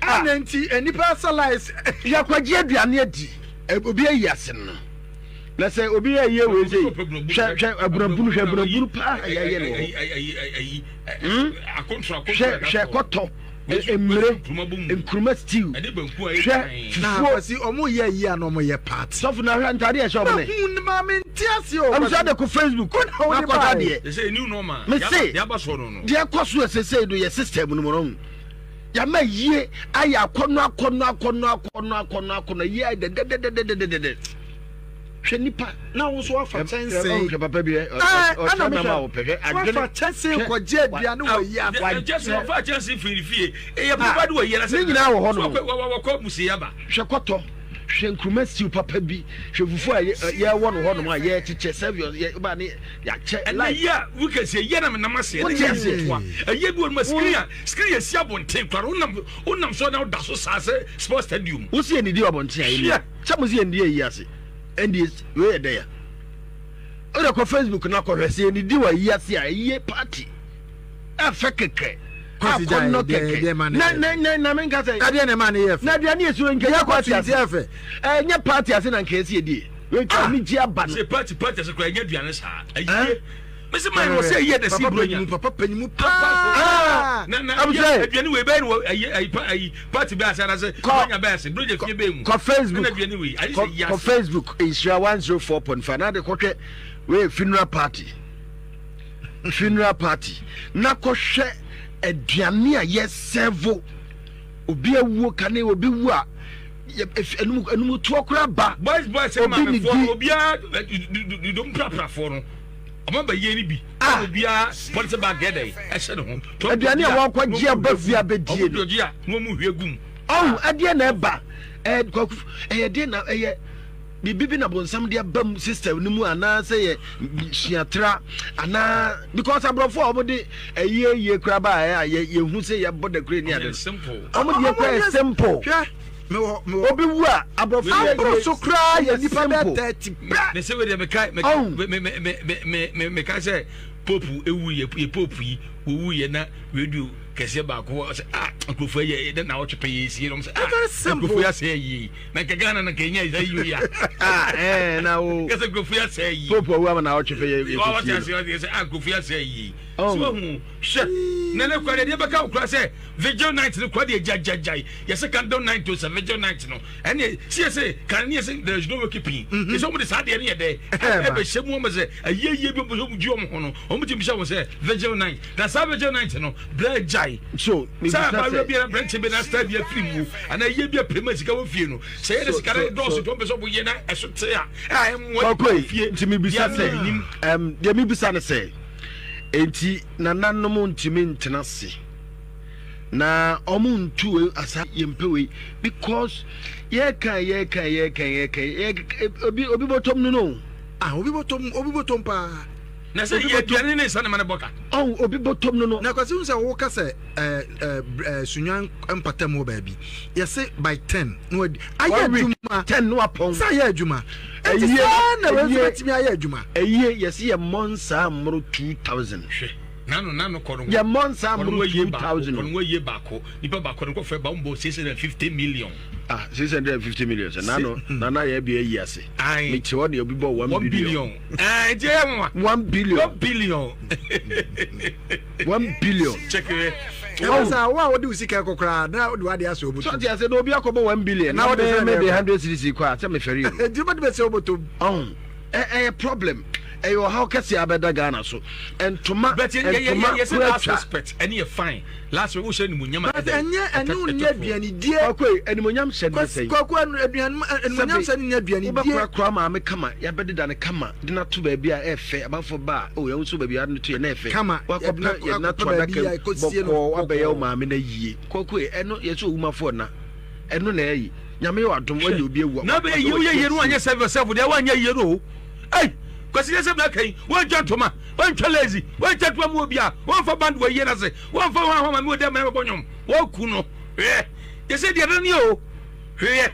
K: Ɛna nti nnipa asa lies.
I: Yɛkɔgye aduane adi. Obi ayi ase no. Na sɛ obi yɛ yie wei sɛ hwɛ hwɛ abunabunu hwɛ abunabunu paa yɛyɛ no wɔ hɔ. Hwɛ hwɛ kɔtɔ. Mmire, nkuruma stew, hwɛ
K: fufuo. Kwasi ɔmo yɛ yi a na ɔmo yɛ party.
I: Sɔfo na hwɛ ntaade ɛhyɛ ɔmo nɛ.
K: Mahu maame nti ase o.
I: Abusua de ko Facebook na kɔtɔ adeɛ. Mese deɛ kɔ so ɛsesei do yɛ system no mu no. Yama yie ayɛ akɔnɔ akɔnɔ akɔnɔ akɔnɔ akɔnɔ akɔnɔ yie ayɛ dɛdɛdɛdɛdɛdɛdɛ. Hwɛ nipa.
K: Na wo nso wafa kyɛnsee.
I: Hwɛ papa bi ɛ. Ɔkyerɛ nam a wɔpɛ hwɛ adwene.
K: Wafa kyɛnsee kɔgye aduane wɔ yi ase.
J: Kyɛnsee wafa kyɛnsee firi ne fie. Ɛyɛ papa de wɔ yi ase.
I: Ne nyinaa wɔ hɔ nom.
J: Wɔkɔ museyaba.
I: Hwɛ kɔtɔ. Hwɛ nkuruma stew papa bi. Hwɛ fufuo a yɛwɔ no hɔ nom a yɛkyekyɛ sɛviɔs yɛ ba ne yɛakyɛ.
J: Ɛnna yi a wikɛsi ɛyɛ na menam ase ɛne yɛ ntoa. Ɛyɛ bi wɔ nom a screen a screen yɛ si abɔnten koraa wonam wonam so na woda so saa sɛ sports stadium.
I: Wosi yɛ nidi wɔ abɔnten a yɛ ni. Sɛ mo si yɛn di ayi ase ɛnde wei yɛ dɛ ya. Wode kɔ Facebook na kɔhwɛ sɛ yɛn di wɔ ayi ase a ɛyɛ party ɛfɛ kɛkɛ akɔnnɔ kɛkɛ na na na na menka sɛ
K: adeɛ na ɛma ne yɛ fɛ
I: na aduane yɛ suro nka yɛ party ase ɛnyɛ party ase na nka yɛsi yɛdie wei twa ne gye aba no
J: sɛ party party ase koraa ɛnyɛ aduane saa ɛyie mesi maa wɔ sɛ ɛyɛ dɛsi buronya
K: papa panyimu paa
J: na na aduane wei bɛyɛ no wɔ ɛyɛ ayi pa ayi party bɛyɛ ase anase buronya bɛyɛ ase buronya fie bɛyɛ mu
I: kɔ facebook
J: ɛna aduane wei ayi sɛ yi
I: kɔ
J: ase
I: facebook nhyira 104.5 na de kɔhwɛ wei funeral party funeral party na kɔhwɛ aduane a yɛsɛvo obi awuo kane obi wu a ɛnum ɛnum toɔ koraa ba
J: boys boys
I: obi
J: maame
I: ne
J: foɔ
I: di
J: obiara dodom praprafoɔ no Ɔma ba yie no bi.
I: Ah.
J: Obiara pɔliti bag yɛ dɛ ɛhyɛ ne ho.
I: Aduane a wɔakɔgye aba fie abɛdie
J: no. Ɔmo a na wɔn hwie gu mu.
I: Ɔho ɛdeɛ na ɛba ɛɛ kwaku ɛyɛ deɛ na ɛyɛ biribi bi na bonsam de aba mu system no mu anaasɛ yɛ suatra anaa because aborɔfo a wɔde ɛyie yie kora ba a yɛ yɛhu sɛ yɛbɔ da kura ni ade no wɔn deɛ kora yɛ simple.
K: Hwɛ mewɔ mewɔ
I: obi wu a aborɔfo yɛ
K: aboro so koraa yɛ nipa bɛɛ 30 pɛ.
J: Ne sɛ wei deɛ meka meka sɛ pope ewu yɛ yɛ pope yi wowu yɛ na radio. kɛseɛ baako hɔ sɛ ah nkurɔfoɔ yɛ dɛ na wɔtwe pɛ yɛ esie nom sɛ ah nkurɔfoɔ yɛ asɛ yie na nka Ghana na nka enya yɛ yie ya
I: ah ɛɛ na wo
J: kɛsɛ nkurɔfoɔ yɛ asɛ yie
I: popo awu ama na wɔtwe pɛ yɛ
J: yɛ wɔte ase wɔte sɛ ah nkurɔfoɔ yɛ asɛ yie so wɔhu hwɛ na ne kura deɛ bɛka wo kura sɛ vigil night no kura deɛ gyagyagyae yɛsɛ candle night o sɛ vigil night no ɛne si yɛ sɛ kan ne yɛ sɛ there is no way keeping mm-hmm. sɛ wɔn de saa deɛ no yɛ dɛ ɛbɛhyɛ mu wɔn sɛ ayie yie bi wɔn gye wɔn ho no wɔn ti bisa wɔn sɛ vigil night na saa vigil night no brɛ gyae
I: so
J: sɛ abaayewa bi na aberanteɛ bi na star bi afiri mu anaa yie bi apere mu sika wɔ fie no sɛ yɛ de sika no dɔɔso tó mpɛ sɛ ɔmo yɛ na ɛso te a ɛa ɛmoa
I: nipa fie nti mi bisa sɛ ɛm deɛ mi bisa ne sɛ nti nananom ntumi ntena se na ɔmo ntu wei asa yɛmpɛ wei because yɛka yɛka yɛka yɛka yɛka obi obi bɔtɔm no no.
K: Ah obi bɔtɔm obi bɔtɔm paa.
J: Na sɛ yɛ aduane ne nsa na ma ne bɔ ka.
I: Ɔn obi bɔtɔm no no.
K: Na kwasi n sɛ woka sɛ ɛɛ ɛɛ sunyan mpatam wɔ baabi yɛse by ten na wadi ayɛ adwuma
I: ten no apɔn
K: sɛ ayɛ adwuma ɛti saa na wɔn nso bɛtumi ayɛ adwuma.
I: Ɛyie yɛse yɛ mmɔ nsaa mmoro 2000.
J: Hwɛ nano nano kɔ no.
I: Yɛ mmɔ nsaa mmoro 2000.
J: Kɔ no wɔyie baako nipa baako no kɔfɛ ba wɔn bɔ 650 million.
I: Ah 650 million sɛ nano nana yɛ bi ayi ase. Ayi. Mekyerɛ hɔ deɛ obi bɔ 1 billion.
J: Ɛɛ nti ɛyɛ nwanwa.
I: 1 billion.
J: 1 billion.
I: 1 billion.
J: Kyekere.
K: Ɛwɔ sɛ wo a wode wo sika kɔ koraa na wode w'ade asɛ obotom.
I: Sɛ ɔte ase na obi akɔbɔ 1 billion na wode sɛ me de 100 cedis kɔ a sɛ mefɛre o.
K: Nti wobɛde bɛsɛ obotom.
I: Ɔho ɛyɛ problem ɛyɛ ɔhaw kɛse abɛda Ghana so ntoma
J: But yɛ yɛ
I: ntoma
J: yɛ yɛ sɛ
I: kura
J: last
I: twa.
J: respect ɛne yɛ fine last respect wohyɛ animuonyam a
K: But ɛnyɛ ɛne wo nyɛ aduanedie.
I: Kwaku animuonyam hyɛ ne sɛn?
K: Kwaku aduan animuonyam hyɛ ne nyɛ aduanedie.
I: Wobɛkorakora maame kama yɛabɛdeda no kama de no ato baabi a ɛfɛ amanfoɔ ba a oh yɛn nso baabi a no to yɛ na ɛfɛ.
K: Kama
I: wakɔpɛ yɛde no ato adaka mu bɔkɔɔ wabɛyɛ wo maame no ayie. Kwaku ɛno yɛ sɛ owumafoɔ na ɛno na ɛyi nyame yɛ wadom wanya obi awu a
J: Na bɛyɛ yie woyɛ yie no wanyɛ serve yourself deɛ wanyɛ yie no o. Ei Kwasi yɛ sɛ bɛka yi wɔntwa ntoma wɔntwa lazy wɔntwa ntoma mu obi a wɔmfa band wɔ yie no ase wɔmfa wɔn ahoma mi wɔ dɛ mmerɛ bɛbɔ nwom wɔku no hwɛ yɛ sɛ deɛ no ne o hwɛ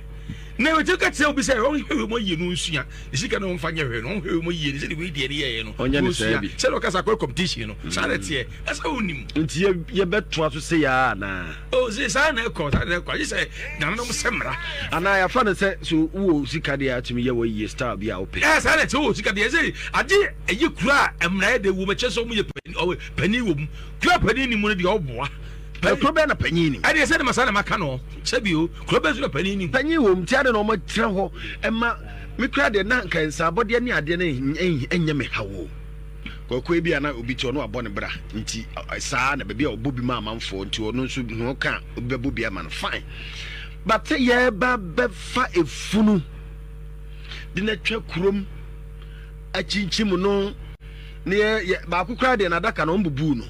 J: na wɔtumi ka kyerɛ obi sɛ ɔnhwɛ wɔ yie no nsua ne sika no ɔmfa nyɛ hwɛ no ɔnhwɛ wɔ yie no sɛdeɛ wei deɛ no yɛɛ no
I: ɔnyɛ ne saa
J: ɔnsua
I: bi
J: sɛdeɛ ɔka sɛ akɔyɛ competition no saa na ɛteɛ ɛsɛ wonim
I: nti yɛbɛtoa so sɛ yɛa anaa
J: O se saa na ɛkɔ, saa na ɛkɔ, agye sɛ nananom sɛ mmara.
I: Anaa yɛafa no sɛ so wowɔ sika deɛ a tumi yɛ wɔ yie style bi a wopɛ.
J: Ɛɛ saa na ɛte, wowɔ sika deɛ sɛ agye ɛyɛ kuro a mmara yɛ de wɔ mu ɛkyɛ sɛ wɔn yɛ panin, panin wɔ mu. Kuro a panin ni mu no deɛ ɔboa.
I: Kuro bɛn na panyin ni?
J: Ɛdeɛ sɛ de ma saa na maka no, sɛbi o, kuro bɛn so na panin ni?
I: Panyin wɔ mu, nti adɛn na wɔn atena hɔ ɛma me kura deɛ na nka nsaabɔdeɛ ne adeɛ no ɛnyɛ me haw o. Kwaku ebi a na obi te ɔno abɔ ne bra nti saa na baabi a ɔbɔ bi ma amanfoɔ nti ɔno nso ho ka obi bɛbɔ bi ama no fine but sɛ yɛba bɛfa efunu de no atwa kurom akyinkyim no ne yɛ yɛ baako koraa deɛ n'adaka no wɔn bubuu no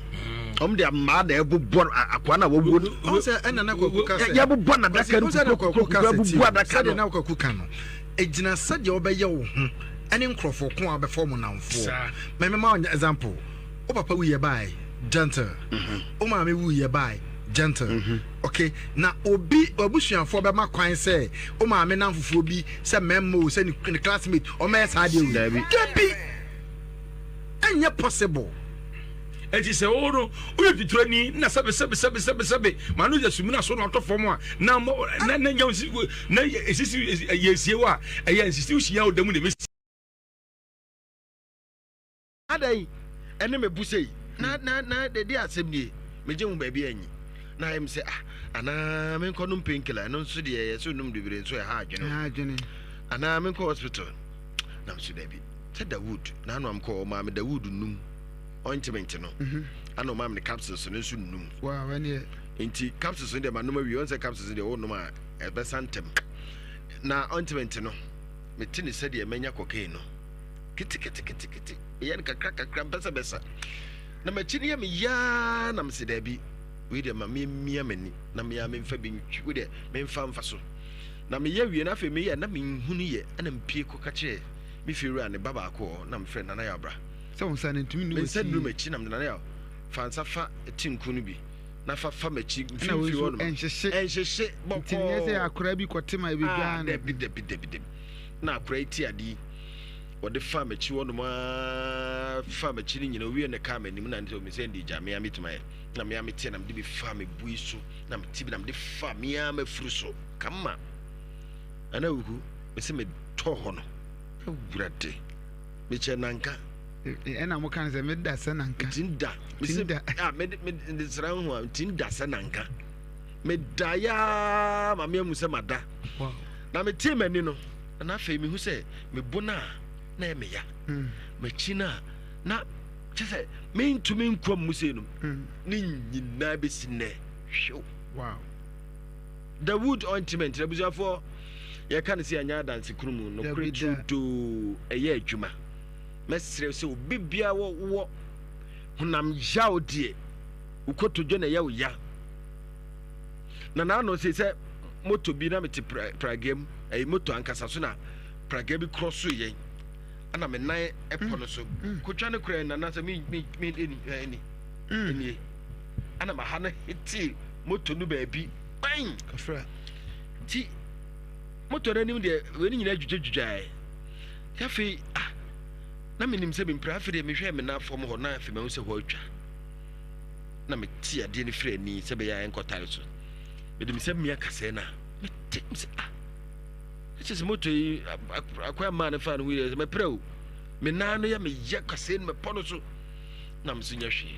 I: wɔn de mmaa na ɛbobɔ akoa na wɔwuo no yɛbobɔ n'adaka no kukurukuru abubu adaka no.
K: Sɛdeɛ na kwaku ka no egyina sɛdeɛ wobɛyɛ wo ho ɛne nkorɔfoɔ ko a wobɛfa wɔn nnamfoɔ. Mɛ mema wo example, wo papa wuiɛ bae, gentle. Wo maame wuiɛ bae, gentle. Okay, na obi, w'abusuafoɔ bɛma kwan sɛ wo maame namfofoɔ bi, sɛ mmarima o, sɛ ne classmate, wɔmmɛyɛ saa adeɛ wei?
I: Dabi.
K: Dabi! Ɛnyɛ possible.
J: Enti sɛ wo no woyɛ tuturani na sɛbe sɛbe sɛbe sɛbe sɛbe ma no yɛ sumina so na ɔtɔ fam a na na na nya na esisi yɛ esie wo a ɛyɛ nsisi hyia wo da mu na ebesi.
I: Adɛn ɛne me bo sei na na na de asɛm nie megye ho baabi anyi na ayɛ me sɛ ah anaa menkɔ nom painkiller ɛno nso deɛ yɛ sɛ nom bebree nso ɛha adwene anaa menkɔ hospital na nso dabi sɛ Dawood na ano amkɔ ɔmaa me Dawood num ointment no mhm. ana ɔmaa me ne capsules no nso num nti capsules no deɛ manom awie ɔn sɛ capsules no deɛ wonom a ɛbɛsa ntɛm na ointment no mete ne sɛdeɛ manya cocaine no keteketekete meyɛ no kakra kakra mpɛ sɛ bɛsa na makyi no yɛ me yaa na mese daabi wei deɛ ma memia m'ani na mea memfa bi ntwi wo deɛ memfa mfa so na meyɛ wie na afei meyɛ na menhunu yɛ ɛna mpie kɔka kyerɛ me fie wura ne ba baako hɔ na mefrɛ nana yɛ abra
H: Sɛ wo nsa no ntumi nnu
I: Me nsa
H: w'akyi.
I: nnuru m'akyi na mede nane a fa nsa fa ti nku no bi na fa fa m'akyi
H: Ɛna wei
I: mfimfini
H: nso
I: hɔ nom.
H: ɛnhyehye.
I: Ɛnhyehye
H: Nti nyɛ sɛ
I: bɔkɔɔ.
H: akwadaa bi kɔte ma
I: Ah,
H: ebedwaa no.
I: dabi dabi dabi dabi. Na akwadaa yi ti ade yi. Wɔde faa m'akyi hɔnom ara faa m'akyi no nyinaa, owie na ɛkaa m'anim na sɛ mesɛ nde gya me a metumi ayɛ. Na me a meteɛ na mede bi faa me bui so na mete bi na mede faa me a m'afuru so kama. Nana Awuku, mese metɔɔ hɔ no, Awurade, mekyɛ nanka.
L: Ɛna mo ka no sɛ meda sɛ nanka.
I: Nti nda, mese ah mede mede sra ho a nti nda sɛ nanka. Meda yaa ma me amu sɛ mada. Na metee m'ani no, na afei mehu sɛ me bo no a na ɛyɛ me ya mm. m'akyi no a na kyɛ sɛ mentumi nkɔ mu sei no mm. ne nyinaa bɛsi nnɛ hwew
L: wow.
I: The wood ointment abusuafoɔ yɛka no sɛ yɛnyɛ adanse koro mu nokorɛ turodoo ɛyɛ adwuma. Mɛsrɛ sɛ obi biara wɔ honam yaw deɛ wo kotodwe na ɛyɛ wo ya na n'ano sɛ sɛ moto bi na mete pragea mu ɛyɛ moto ankasa so na pragea bi korɔ so yɛn ɛna me nan ɛpɔ no so mm. kotwa no koraa nana sɛ me me me ɛni ɛni mm. ɛnie ɛna ma ha no hete moto no baabi kwan ti moto no anim deɛ wei ne nyinaa dwidwadwidwae afei ah na menim sɛ mempira afei deɛ mehwɛ me nan fam hɔ na afei mahu sɛ hɔ atwa na mete adeɛ no firi ani sɛ bɛyɛ a ɛnkɔtare so mede me sɛ mmea kasɛɛ no a mete me sɛ ah ɛkyɛ sɛ moto yi akoa maa no faa no ho yɛ sɛ mɛprɛ o me nan no yɛ meyɛ kasɛɛ no mɛpɔ no so na me so nyɛ hwee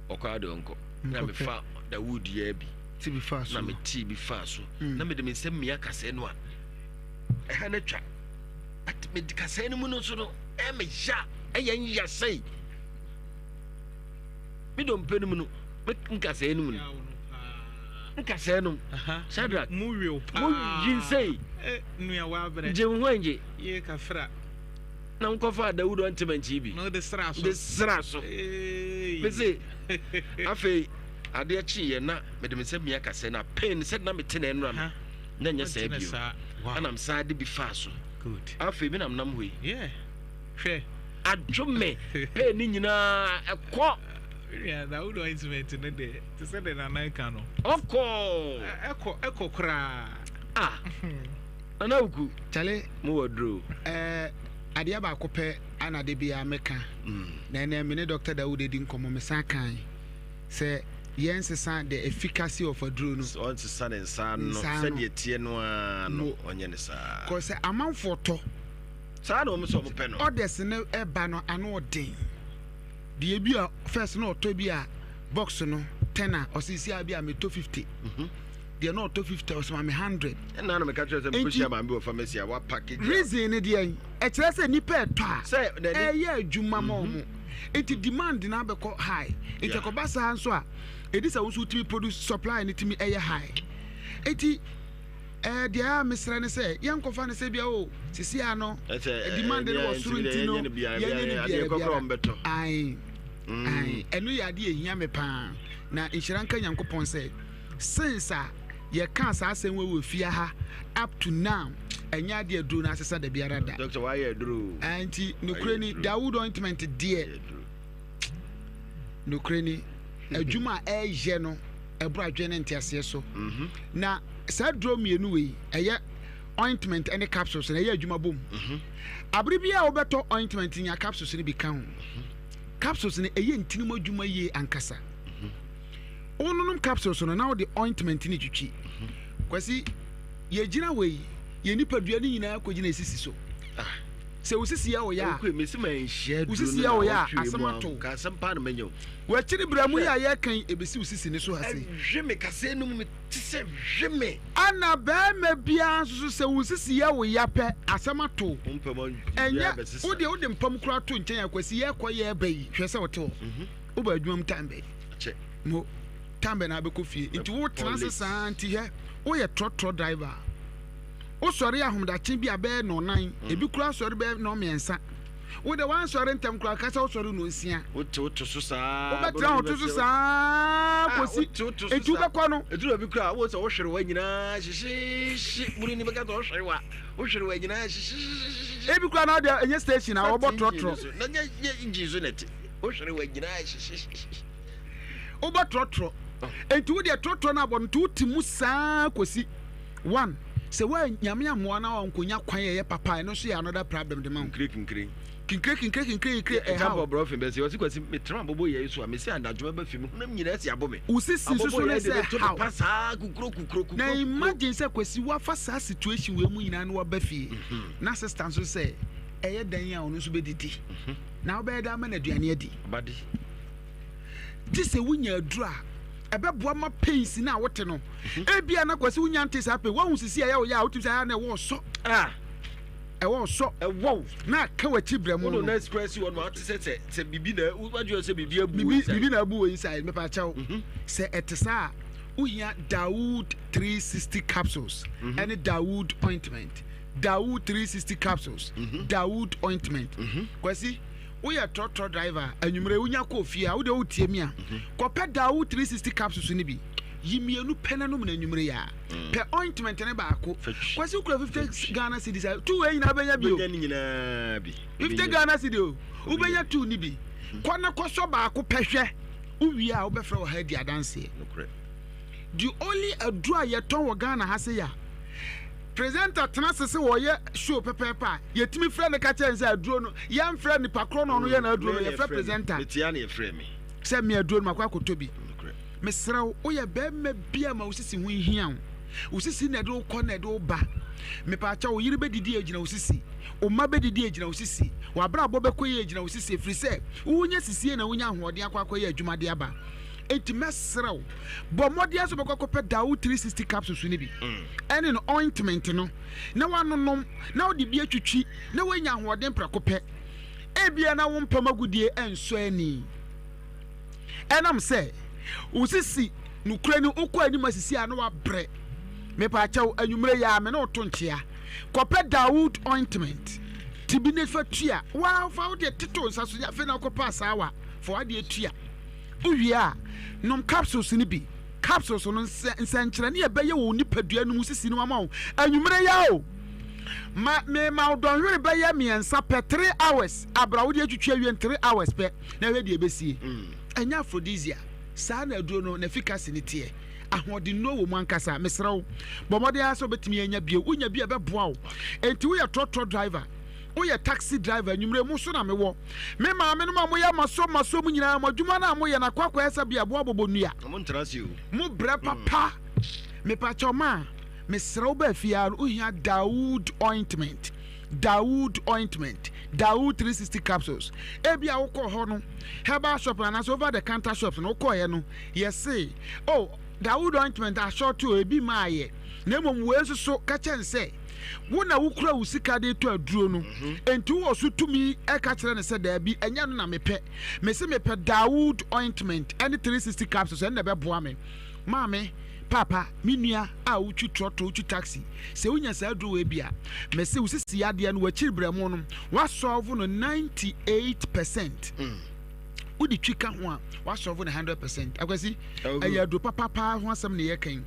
I: ɔkɔ ade ɔnkɔ na mefa Dawood yɛ bi na metee bi faa so mm. na mede me nsɛm mmea kasɛɛ no a ɛha no atwa but mede kasɛɛ no mu no nso no ɛmɛya ɛyɛ nyɛ sɛi me dompe no mu no me nkasɛɛ no mu no nkasɛɛ no Shadrach
M: mu
I: yi nsɛi
M: eh,
I: gye ho angye na nkɔfa Dawud ɔntema nkyi bi
M: de sra
I: so mese afei adeɛ kyeeɛ na mede me nsa mia kasɛɛ no a pain sɛ na mete na ɛnora no na nyɛ saa bio ɛna mesan de bi faa so afei me nam nam hɔ yi
M: hwɛ
I: adwo me pain ne nyinaa ɛkɔ
M: Dawud ointment no deɛ te sɛ deɛ nana ka no
I: ɔkɔ
M: ɛkɔ ɛkɔ koraa
I: ah nana wuku
L: kyale
I: mo wɔ duro
L: ɛɛ adeɛ baako pɛ ana de bia meka mm. na ɛnɛ me ne Dr. Dawud adi nkɔmmɔ mesan kan sɛ yɛnsesa the efficacy of aduro no.
I: Ɔnsesa ne nsa ano sɛdeɛ ɛteɛ no ara no ɔnyɛ ne saa.
L: Kɔ sɛ amanfoɔ tɔ.
I: Saa na wɔn sɛ wɔn pɛ no.
L: Orders no ɛba no ano ɔden. Deɛ bi a first na ɔtɔ bi a box no ten a ɔsɛ si a bi a metɔ 50. Mhm. Deɛ na ɔtɔ 50 ɔsɛ ma me 100.
I: Ɛna na meka kyerɛ sɛ mekɔhyia maame bi wɔ pharmacy a wa package.
L: Reason ne deɛ ɛkyerɛ sɛ nipa ɛtɔ a ɛyɛ adwuma ma wɔn. Nti demand no abɛkɔ high. Nti ɛkɔba saa nso a, ɛdi sɛ wo nso wotumi produce supply no tumi ɛyɛ high. Nti ɛɛ deɛ a mesrɛ ne sɛ yɛnkɔfa no sɛ bia o sisi a no demand no wɔ soro nti no yɛnyɛ no biara biara. Ae ae ɛno yɛ adeɛ ɛhia me paa na nhyira nka Nyankopɔn sɛ Since a yɛkaa saa asɛm wei wɔ fie ha up to now ɛnyɛ adeɛ aduro no asesa da biara da.
I: Doctor wayɛ aduro o.
L: Ah, nti nokorɛ ni Dawood ointment deɛ nokorɛ ni adwuma a ɛyɛ no ɛboro adwene ne nteaseɛ so. Mhm. Na saa aduro mmienu wei ɛyɛ ointment ne capsules na ɛyɛ adwuma bom. Mhm. Abere bi a wobɛtɔ ointment nya capsules no bi ka ho. Mhm. Capsules no ɛyɛ ntini mu adwuma yie ankasa. Wononom capsules no na wode ointment no twitwi. Kwasi, yɛgyina hɔ yi, yɛn nipadua no nyinaa kɔgyina esisi so. Ah. Sɛ wo sisi yɛ wo ya a, wo sisi yɛ wo ya a, asɛm ato wo. W'akyiri berɛ mu yi a yɛreka yi, ɛbɛsi wo sisi no so ha sei.
I: Hwe me kaseɛ no mu, mete sɛ hwe me.
L: Ɛna barima biara nso so sɛ wo sisi yɛ wo ya pɛ, asɛm ato wo. Ɛnyɛ, wo deɛ wode mpa mu koraa to nkyɛn a, Kwasi yɛrekɔ yɛreba yi, hwɛ sɛ wote hɔ. Mhm. Woba adwuma mu time bɛn?
I: Kyɛ.
L: Mo, time bɛn na abɛkɔ fie? Nti wo tena ase saa nti hɛ, woyɛ trɔtrɔ driver a, wosɔre ahomdakye bi a bɛyɛ nnɔnan, mm. ebi koraa sɔre bɛyɛ nnɔnmiɛnsa. Wo de wansɔre ntɛm koraa kasa wosɔre nnɔnsia.
I: Wote woto so saa.
L: Wobɛtena woto so saa ah, kɔsi eti wobɛkɔ no.
I: Eduru obi koraa wo sɛ wohwere wa nyinaa hyehyeehye muni ni bɛka sɛ wohwere wa wohwere wa nyinaa hyehyeehye.
L: Ebi koraa na ɔde ɛnyɛ station a wɔbɔ trɔtrɔ.
I: Na nyɛ engine so na ɛte. Wohwere wa nyinaa hyehyeehye.
L: Wobɔ trɔtrɔ. Enti wo deɛ trɔtrɔ no abɔ no nti wote mu saa kɔsi one. Sɛ woa Nyame ammoa na wankonya kwan a ɛyɛ papa a, ɛno nso yɛ another problem de ma wo.
I: Kinkire kinkire.
L: Kinkire kinkire kinkire kinkire ɛha
I: Example
L: wo.
I: brɔfin bɛ se ɔsi kwasi me tena abobo yɛ so a me se anadwo mɛba fie me honam nyinaa si abo me.
L: Wo sisi nso so
I: Abobo
L: ne
I: yɛ de
L: sɛ
I: me to me
L: how.
I: pa saa kukuro kukuro kukuro
L: Na
I: kukuro.
L: imagine sɛ Kwasi wafa saa situation wei mu nyinaa na waba fie na sister nso sɛ ɛyɛ dɛn a ɔno nso bɛdidi na wobɛyɛ dɛn ama no aduane adi.
I: Abadi.
L: Gye sɛ wonya aduru a ɛbɛboa ma pains no a wote no. Mhm. Ebia na Kwasi wonya nte saa pain. Woahu sisi a ɛyɛ wo yɛ a wotumi sɛ ayɛ na ɛwɔ ɔsɔ.
I: Ah.
L: Ɛwɔ ɔsɔ.
I: Ɛwɔ wo.
L: Na aka w'akyi brɛ mu no.
I: Wodo na square si hɔ no ate sɛ sɛ sɛ biribi na wadwene sɛ biribi abu
L: wɔ inside. Biribi na abu wɔ inside mepa kyɛw. Mhm. Sɛ ɛte saa a wohia Dawood 360 capsules mhm. ɛne Dawood ointment. Dawood 360 capsules. Dawood ointment. Kwasi Woyɛ trɔtrɔ driver a, anwummere wonya kɔɔ fie a, wo deɛ wotie me a, kɔpɛ Dawu 360 capsules no bi. Yi mmienu pɛ na nom no anwummere yi ara. Pɛ ointment no baako. Kwasi wokura 50 Ghana cedis a, two wei nyinaa wobɛnya bi o.
I: Wobɛnya ne nyinaa bi.
L: 50 Ghana cedi o. Wobɛnya two no bi. Kɔ na kɔsɔ baako pɛ hwɛ. Wowie a wobɛfrɛ wɔ ha adi adanseɛ.
I: Nokorɛ.
L: The only aduro a yɛtɔn wɔ Ghana ha sei a, Presenter tena ase sɛ wɔyɛ show pɛpɛɛpɛ a, yɛtumi frɛ no ka kyerɛ no sɛ aduro no, yɛmfrɛ nipa korɔ na ɔno yɛ n'aduro no, yɛfrɛ presenter.
I: Metia na yɛfrɛ me.
L: Sɛ me aduro no makɔ akɔtɔ bi. Mesrɛ wo, woyɛ bɛrima bi a ma wo sisi ho nhia wo. Wo sisi na ɛde wo kɔ na ɛde wo ba. Mepaakyɛ wo yere bɛdidi agyina wo sisi. Wo mma bɛdidi agyina wo sisi. W'abrabɔ bɛkɔ yie agyina wo sisi ɛfiri sɛ wonya sisie na wonya ahoɔden akɔ akɔyɛ adwuma de aba. Enti mɛsrɛ wo, bɔ mmɔden ara sɛ wobɛkɔ akɔpɛ Dawu 360 capsules no bi ɛne no ointment no na woanonom na wode bi atwitwi na woanya ahoɔden prɛko pɛ. Ebia na wo mpam agodie nsɔ ani ɛnam sɛ wo sisi nokorɛ ni wokɔ anim asisi a na wabrɛ. Mepaakyɛw anwummerɛ yi ara me ne wo to nkyea. Kɔpɛ Dawood ointment ti bi ne fa tua. Waa fa wo deɛ tete wo nsa so afei na wokɔpɛ asaawa fa w'adeɛ tua. Wowie a, nom capsules no bi. Capsules no, nsɛnkyerɛnne a ɛbɛyɛ wɔ wo nipadua no mu sisi no ama wo anwummere yi ara o. Ma mema wo dɔnhwere bɛyɛ mmiɛnsa pɛ, three hours, abra wode atwitwi awie no three hours pɛ, na hwɛ deɛ ɛbɛsie. Ɛnyɛ aphrodisiac, saa na aduro no n'efficacy no teɛ. Ahoɔdennuro wɔ mu ankasa. Mesrɛ wo, bɔ mmɔden ara sɛ wobɛtumi anya bio. Wonya bi a, ɛbɛboa wo. Enti woyɛ trɔtrɔ driver, woyɛ taxi driver, anwummere mo so na mewɔ. Me maame nom a moyɛ maso maso mu nyinaa mo adwuma no a moyɛ no akɔ akɔyɛ sɛ bea boa bɔbɔ nnua. Mo brɛ papa. Mepakyɛw ma mesrɛ wo baa fie ara no wohia Dawood ointment. Dawood ointment. Dawood 360 capsules. Ebi a wokɔ hɔ no herbal shop anaasɛ over the counter shops no wokɔɛ no yɛse oh Dawood ointment asɔɔto o ebi maa yɛ na mmom wei nso so ka kyɛn sɛ Wo na wokura wo sika de retɔ aduro no, enti wowɔ so tumi ka kyerɛ no sɛ, Daabi, ɛnyɛ ɛno na mepɛ. Mese mepɛ Dawood ointment ne 360 capsules, ɛno na ɛbɛboa me. Maame, Paapa, me nua a wotwi trɔtrɔ, wotwi taxi, sɛ wonya saa aduro wei bi a, mese wo sisi yadeɛ no, w'akyiri berɛmo no, woasɔlvo no 98 percent. Wode twi ka ho a, woasɔlvo no 100 percent. Akwasi, ɛyɛ aduro papa paa ho asɛm na yɛreka yi.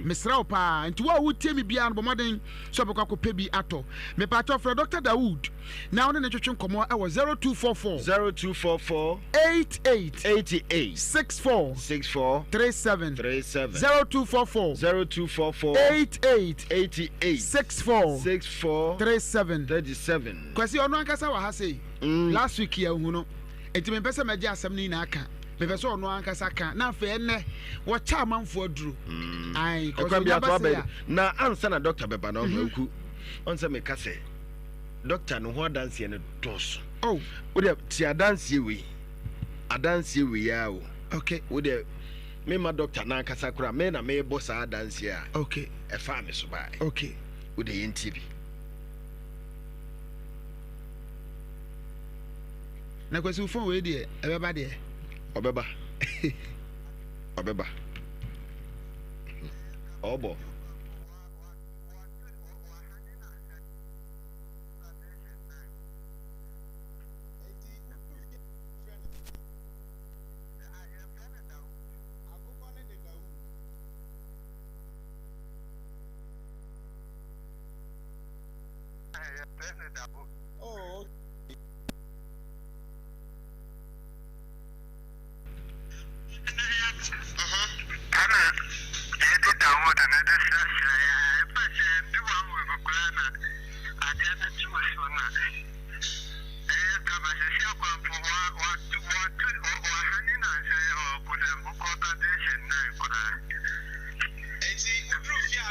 L: Mesrɛ wo paa, nti wo a wotie me biara no, bɔ mmɔden sɛ wobɛkɔ akɔpɛ bi atɔ. Mepaakyɛw frɛ Dɔkta Dawood na wo ne no ntwetwe nkɔmmɔ wɔ 0244.
I: 0244.
L: 88.
I: 88.
L: 64.
I: 64.
L: 37.
I: 37.
L: 0244.
I: 0244.
L: 88.
I: 88.
L: 64.
I: 64.
L: 37.
I: 37.
L: Kwasi, ɔno ankasa wɔ ha sei. Last week yɛanhu no, nti mempɛ sɛ mɛgye asɛm no nyinaa ka. Mepɛ sɛ ɔno ankasa ka na afei ɛnnɛ wɔkyɛ amanfoɔ aduro. Ae, kɔsɛ
I: Ɛkwan bi
L: onya
I: ato
L: ba sei
I: abɛn
L: a.
I: na ansa na dɔkta bɛba no ɔho aku ɔn sɛ meka sɛ dɔkta no ho adanseɛ no dɔɔso.
L: Oh.
I: Wodeɛ te adanseɛ wei adanseɛ wei ara o.
L: Okay.
I: Wodeɛ mema dɔkta no ankasa koraa me na mebɔ saa adanseɛ a.
L: Okay.
I: Ɛfaa me so baeɛ.
L: Okay.
I: Wodeɛ yɛntie bi.
L: Na Kwasi wo phone wei deɛ ɛbɛba deɛ.
I: Ɔbɛba. Ɔbɛba. Ɔbɔ.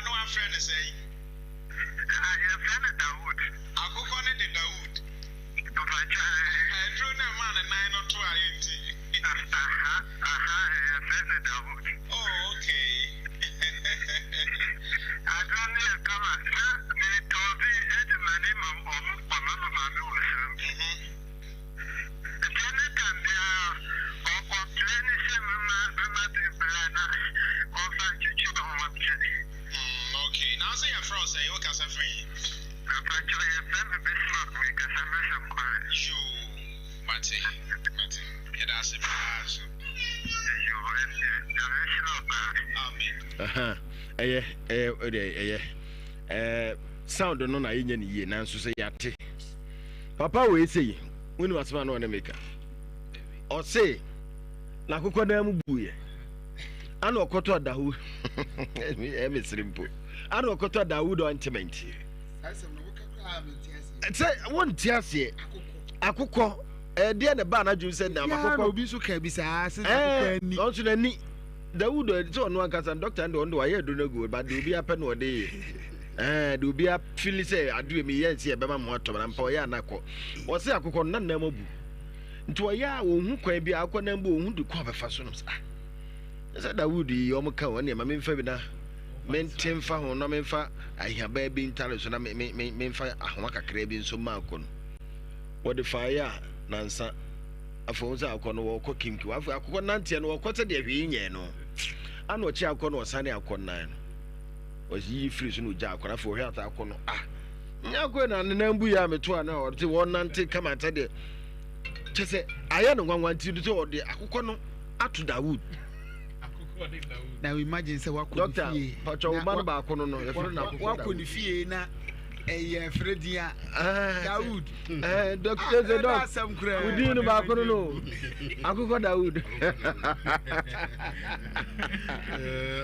N: a na wafrɛ no sɛn? Yɛfrɛ no Dawood. Akokɔ no de Dawood. Mpakyɛ. Aduro no a ɛmaa ne nan no to ayɛ nti. Aha aha yɛfrɛ no Dawood. Oh okay. Aduro no yɛ kama na metɔɔ bi de ma ne mam ɔmo ɔma me maame wɔ soro. Nti ɛne tam biara ɔ ɔpere ne sɛ mema mema bi bra na ɔmfa ntwitwi ɔmo ti. Mm okay na ɔsɛ yɛfrɛ wo sɛn wo kasa firi he? Mepakyɛw yɛfrɛ me Bismarck me kasa firi Sankware. Yoo mate mate yɛda ase paa nso. Yoo ɛndeɛ Nyame nhyira wo paa. Amen.
I: Aha ɛyɛ ɛyɛ ɛdeɛ ɛyɛ ɛɛ sound no na yɛnyɛ ne yie nanso sɛ yɛate papa wei sei wonim asɛm a na ɔne meka ɔse n'akokɔ dan mu buiɛ ana ɔkɔtɔ adawu ɛmesere mpo ana ɔkɔtɔ adawu ointment sɛ wonte aseɛ akokɔ ɛdeɛ na ɛbaa n'adwene sɛ nam akokɔ
L: obi nso ka bi saa sɛ akokɔ ani
I: ɔnso n'ani Dawud sɛ ɔno ankasa dɔkta no deɛ ɔno de wayɛ aduro no agu ba deɛ obi apɛ na ɔde yɛ ɛɛ deɛ obi afili sɛ adeɛ mi yɛ nsi ɛbɛma mo atɔ na mpa ɔyɛ anakɔ ɔsɛ akokɔ no nanam abu nti ɔyɛ a ɔhu kwan bi akokɔ nan bu ɔhu de kɔ abɛfa so no sɛ ah sɛ Dawud yi ɔmo ka wɔn nneɛma memfa bi na mente mfa ho na memfa ahiabaa bi ntare so na me me me memfa ahoma kakra bi nso mma akɔ no wɔde faeɛ a nansa Afei ohun sɛ akokɔ no wɔkɔ kimkim. Afei akokɔ nanteɛ no wɔkɔ sɛ deɛ hwee nyɛɛ no. Ana ɔkye akokɔ no ɔsane akokɔ nan no. Ɔyiyi firi so na ɔgya akokɔ no. Afei ɔhwɛ ata akokɔ no ah nyɛ akokɔ na ne nan bu yɛ a meto a na ɔte wɔnante kama sɛ deɛ kyɛ sɛ ayɛ no nwanwa nti no sɛ ɔde akokɔ no ato Dawood.
L: Na imagine sɛ wakɔ ne fie.
I: Doctor, patwa wo ba no baako no no yɛfrɛ no akokɔ Dawood.
L: Wakɔ ne fie na ɛyɛ frɛ din a ah, Dawood.
I: Eh, doctor sɛ dɔk
L: asɛm koraa.
I: Wo din no baako no no akokɔ Dawood.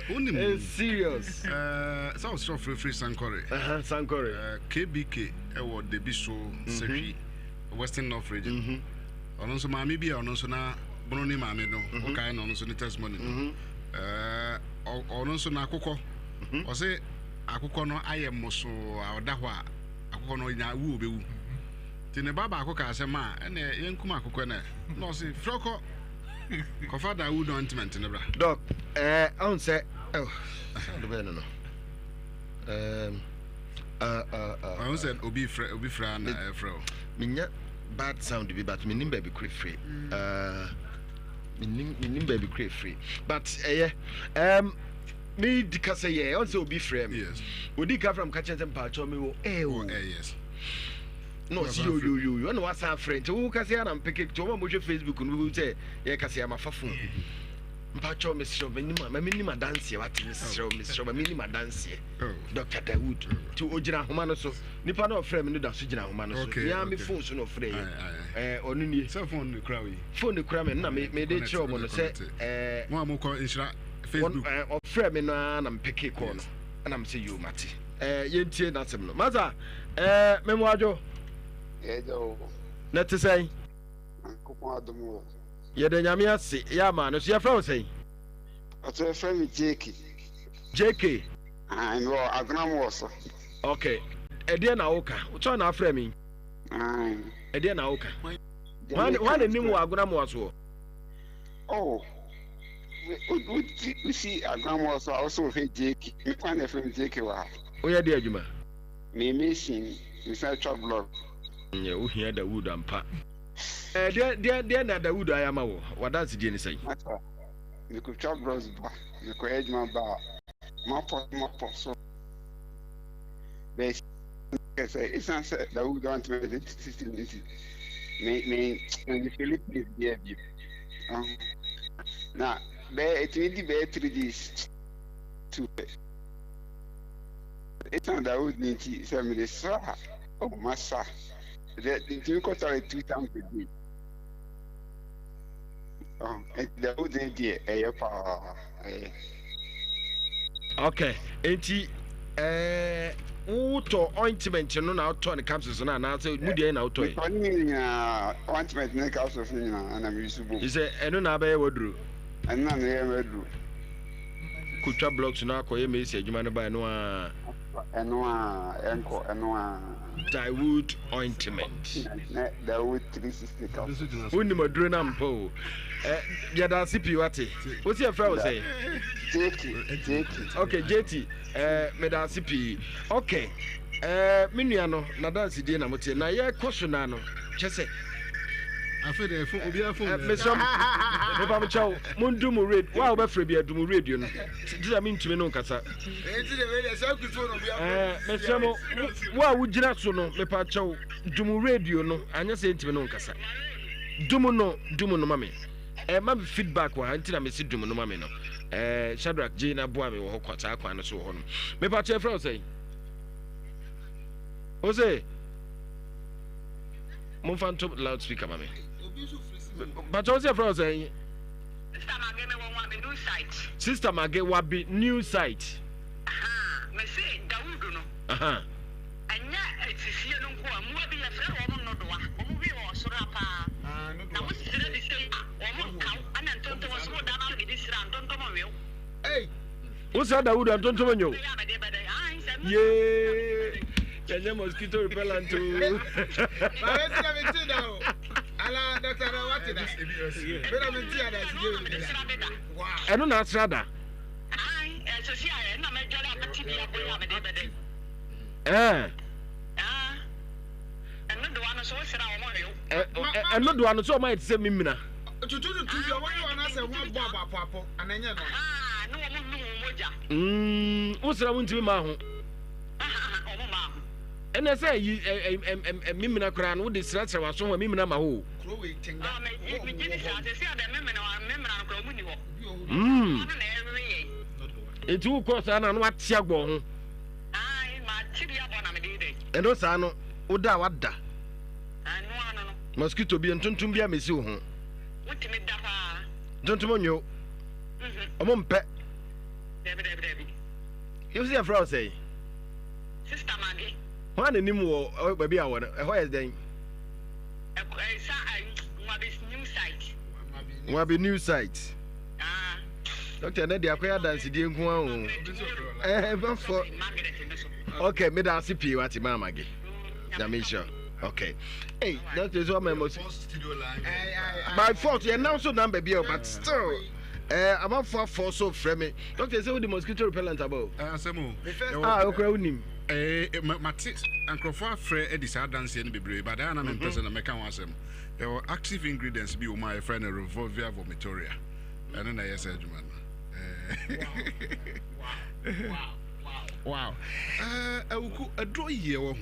O: Wonim.
I: It's serious.
O: Sɛ ɔsrɛ frɛfiri Sankore.
I: Sankore.
O: KBK ɛwɔ Debi so Sehwi Western North Region. Mm-hmm. Ɔno nso maame bi a ɔno nso na bono ne maame no mhm. wokae na ɔno nso ne testimony no mhm. ɔno nso n'akokɔ mhm. ɔse akokɔ no ayɛ mmosoo a ɔda hɔ a akokɔ no ɔnya wu ɔbɛwu nti ne ba baako kaa sɛ ma ɛnɛ yɛnkum akokɔ no na ɔse frɛ kɔ kɔfa da wood ointment no bra
I: dɔk ɛɛ ɔn sɛ sound bɛɛ no no
O: ɔn sɛ obi frɛ obi frɛ na ɛfrɛ o
I: menya bad sound bi but menim baabi koro firi menim menim baabi koro firi but ɛyɛ um, me di kasa yɛ ɔn sɛ obi frɛ me odi ka frɛ m ka kyerɛ sɛ mpaakyɛw me wɔ air o na ɔsi yoyoyoyo ɛna wasan afrɛ nti wo kasa yɛ na mpeke nti wɔn a wɔhwɛ facebook no bi sɛ yɛ kasa yɛ ma fa phone mpakyɛw mesrɛ wo m'anim ma menim adanseɛ wate mesrɛ wo mesrɛ wo ma menim adanseɛ oh. Dr. Dawood nti ogyina ahoma no so nipa na ɔfrɛ me no da so gyina ahoma no so mea me phone so na ɔfrɛ yɛ ɛɛ ɔno nie
O: sɛ phone ne kura yi
I: phone ne kura me na me me de kyerɛ ɔmo no sɛ ɛɛ
O: mo a mo kɔ nhyira Facebook
I: ɔfrɛ me no ara na mepeke kɔɔ no ɛna me sɛ yoo mate ɛɛ yɛntie n'asɛm no masa ɛɛ memoadwo na te sɛn Yɛda Nyame ase yɛ ama no so. Yɛfrɛ wo sɛn?
P: Ɔsɛ yɛfrɛ me JK.
I: JK.
P: Ae, mewɔ Agonam wɔ so.
I: Ok, ɛdeɛ na woka? Wotɔ na afrɛ me?
P: Ae.
I: Ɛdeɛ na woka? Hwan na nim wɔ Agonam wɔ soɔ?
P: Oh, wosi Agonam wɔ so a wosɛ wohwɛ JK. Me kwan na yɛfrɛ me JK wɔ ha.
I: Woyɛ deɛ adwuma?
P: Me mason, mesan twa block.
I: Nyɛ wohia Dawood ampa. Ɛɛ, deɛ, deɛ, deɛ na Dawud ayɛ ama wo? W'adansedie ne sɛn?
P: Masa, mekɔtwa blɔs ba, mekɔyɛ adwuma ba a, mapɔ so mapɔ so. Bɛyɛ sɛ, ɛsiane sɛ Dawud antumi anyɛ system no nti, me, me, me Philippines deɛ bio. Na bɛyɛ, ɛtumi di bɛyɛ 3 days to pɛ. Ɛsiane Dawud no nti, sɛ mede sra a, oh, masa. Dɛ ntumi kɔ toilet two times a day. Oh, nti dɛ wo de deɛ ɛyɛ paa ɛyɛ.
I: Okay, nti ɛɛ wotɔ ointment no na wotɔ ne capsules no anaasɛ mu deɛ na wotɔ yi?
P: Metɔ ne nyinaa ointment ne capsules no nyinaa na meyi so bom.
I: Sɛ ɛno na abɛyɛ waduro.
P: Ɛno na meyɛ maduro.
I: Wokɔtwa blocks no akɔyɛ mason adwuma no ba ɛno ara.
P: Ɛno ara, ɛnkɔ, ɛno ara.
I: Dawood ointment.
P: Ne Dawood 360 capsules.
I: Wonim aduro no ampa o. Eh, yɛda ase pii wate. Wosi ɛfrɛ wo sɛn?
P: JT, JT.
I: Okay, JT. Eh, meda ase pii. Okay. Eh, me nua no, n'adansedie na moteɛ. Na yɛkɔ so na no, kyɛ sɛ.
O: Afei deɛ, fo, obiara fon.
I: Eh, mesrɛ mo, mepa mo kyɛw, mondu mo radio, wo a wobɛfrɛ bi adu mo radio no. Ti sɛ mentumi no nkasa. Eh, mesrɛ mo, wo a wogyina so no, mepa kyɛw, dum radio no, anyɛ sɛ yɛntumi no nkasa. Dum no, dum no ma me. Ɛma me feedback wɔ ha nti na mese dum no ma me no. Eh, Shadrach gye na boa me wɔ hɔ saa kwan no so wɔ hɔ no. Mepa kyɛ frɛ wo sɛn? Wo se momfa nto loudspeaker ma me. Pakyɛ wo se frɛ wo sɛn?
N: Sister Mage me wɔ Wabi new site.
I: Sister Mage Wabi new site.
N: Ahaa me se Dawud no.
I: Ahaa.
N: Ɛnyɛ asisie no nko a mmoa bi yɛfrɛ wɔn nnodoa wɔn wi wɔ ɔsoro ha paa na wo srɛ bi sei a wɔn nka wo ɛna ntontom nso wo da no de bi srɛ a ntontom nwe wo.
I: Ei wo srɛ Dawud a ntontom nwe wo. Yee yɛnyɛ mosquito repellent o.
L: Maame ti na mi ti da o. Ala dɔkita na wate da. Mi na mi ti ada si de mi da.
I: Ɛno na asra da. Ɛɛ. Ɛno doa no so ɔmo ayɛ te sɛ mimina.
L: Tutu tutu bi ɔmo yɛ wɔn asɛ ho abɔ abɔ apɔ apɔ ana ɛnyɛ no.
I: Wosra wo ntumi maa ho. Ɛnɛ sɛ yi memena koraa no wode srasra w'aso ho a memena ma hɔ o. Nti wokɔ saa na no ate agbɔ ho. Ɛno saa no woda a wada. Mosquito bi ntontom bi amesi wo ho. Ntontom nwe wo. Ɔmo mpɛ. Yɛsi yɛfrɛ wo sɛn?
N: Sister Maggie.
I: Hwan na nim wɔ baabi a wɔ no? Ɛhɔ yɛ dɛn?
N: Ɛsa Nwabi new site.
I: Nwabi new site.
N: Ah.
I: Doctor, ne de akɔyɛ adansedie nko ara o. Ɛɛ bɛfɔ. Okay, meda ase pii wate maa Maggie. Nyame nhyira. Okay. Hey, doctor, so I'm By force, yɛn nam so number bi but still. Eh, amanfoɔ afɔ so frɛ me. Doctor, sɛ wode mosquito repellent aba o.
O: Eh, asɛm o.
I: Ah, okura wonim.
O: Eh, mate nkurɔfoɔ afrɛ adi saa adanseɛ no bebree, but ɛyɛ na mempɛ sɛ na mɛka ho asɛm. Yɛwɔ active ingredients bi wɔ mu a yɛfrɛ no Revolvia vomitoria. Ɛno na ɛyɛ sɛ adwuma no.
L: Wow.
O: Eh, awuku aduro yɛ wɔ ho.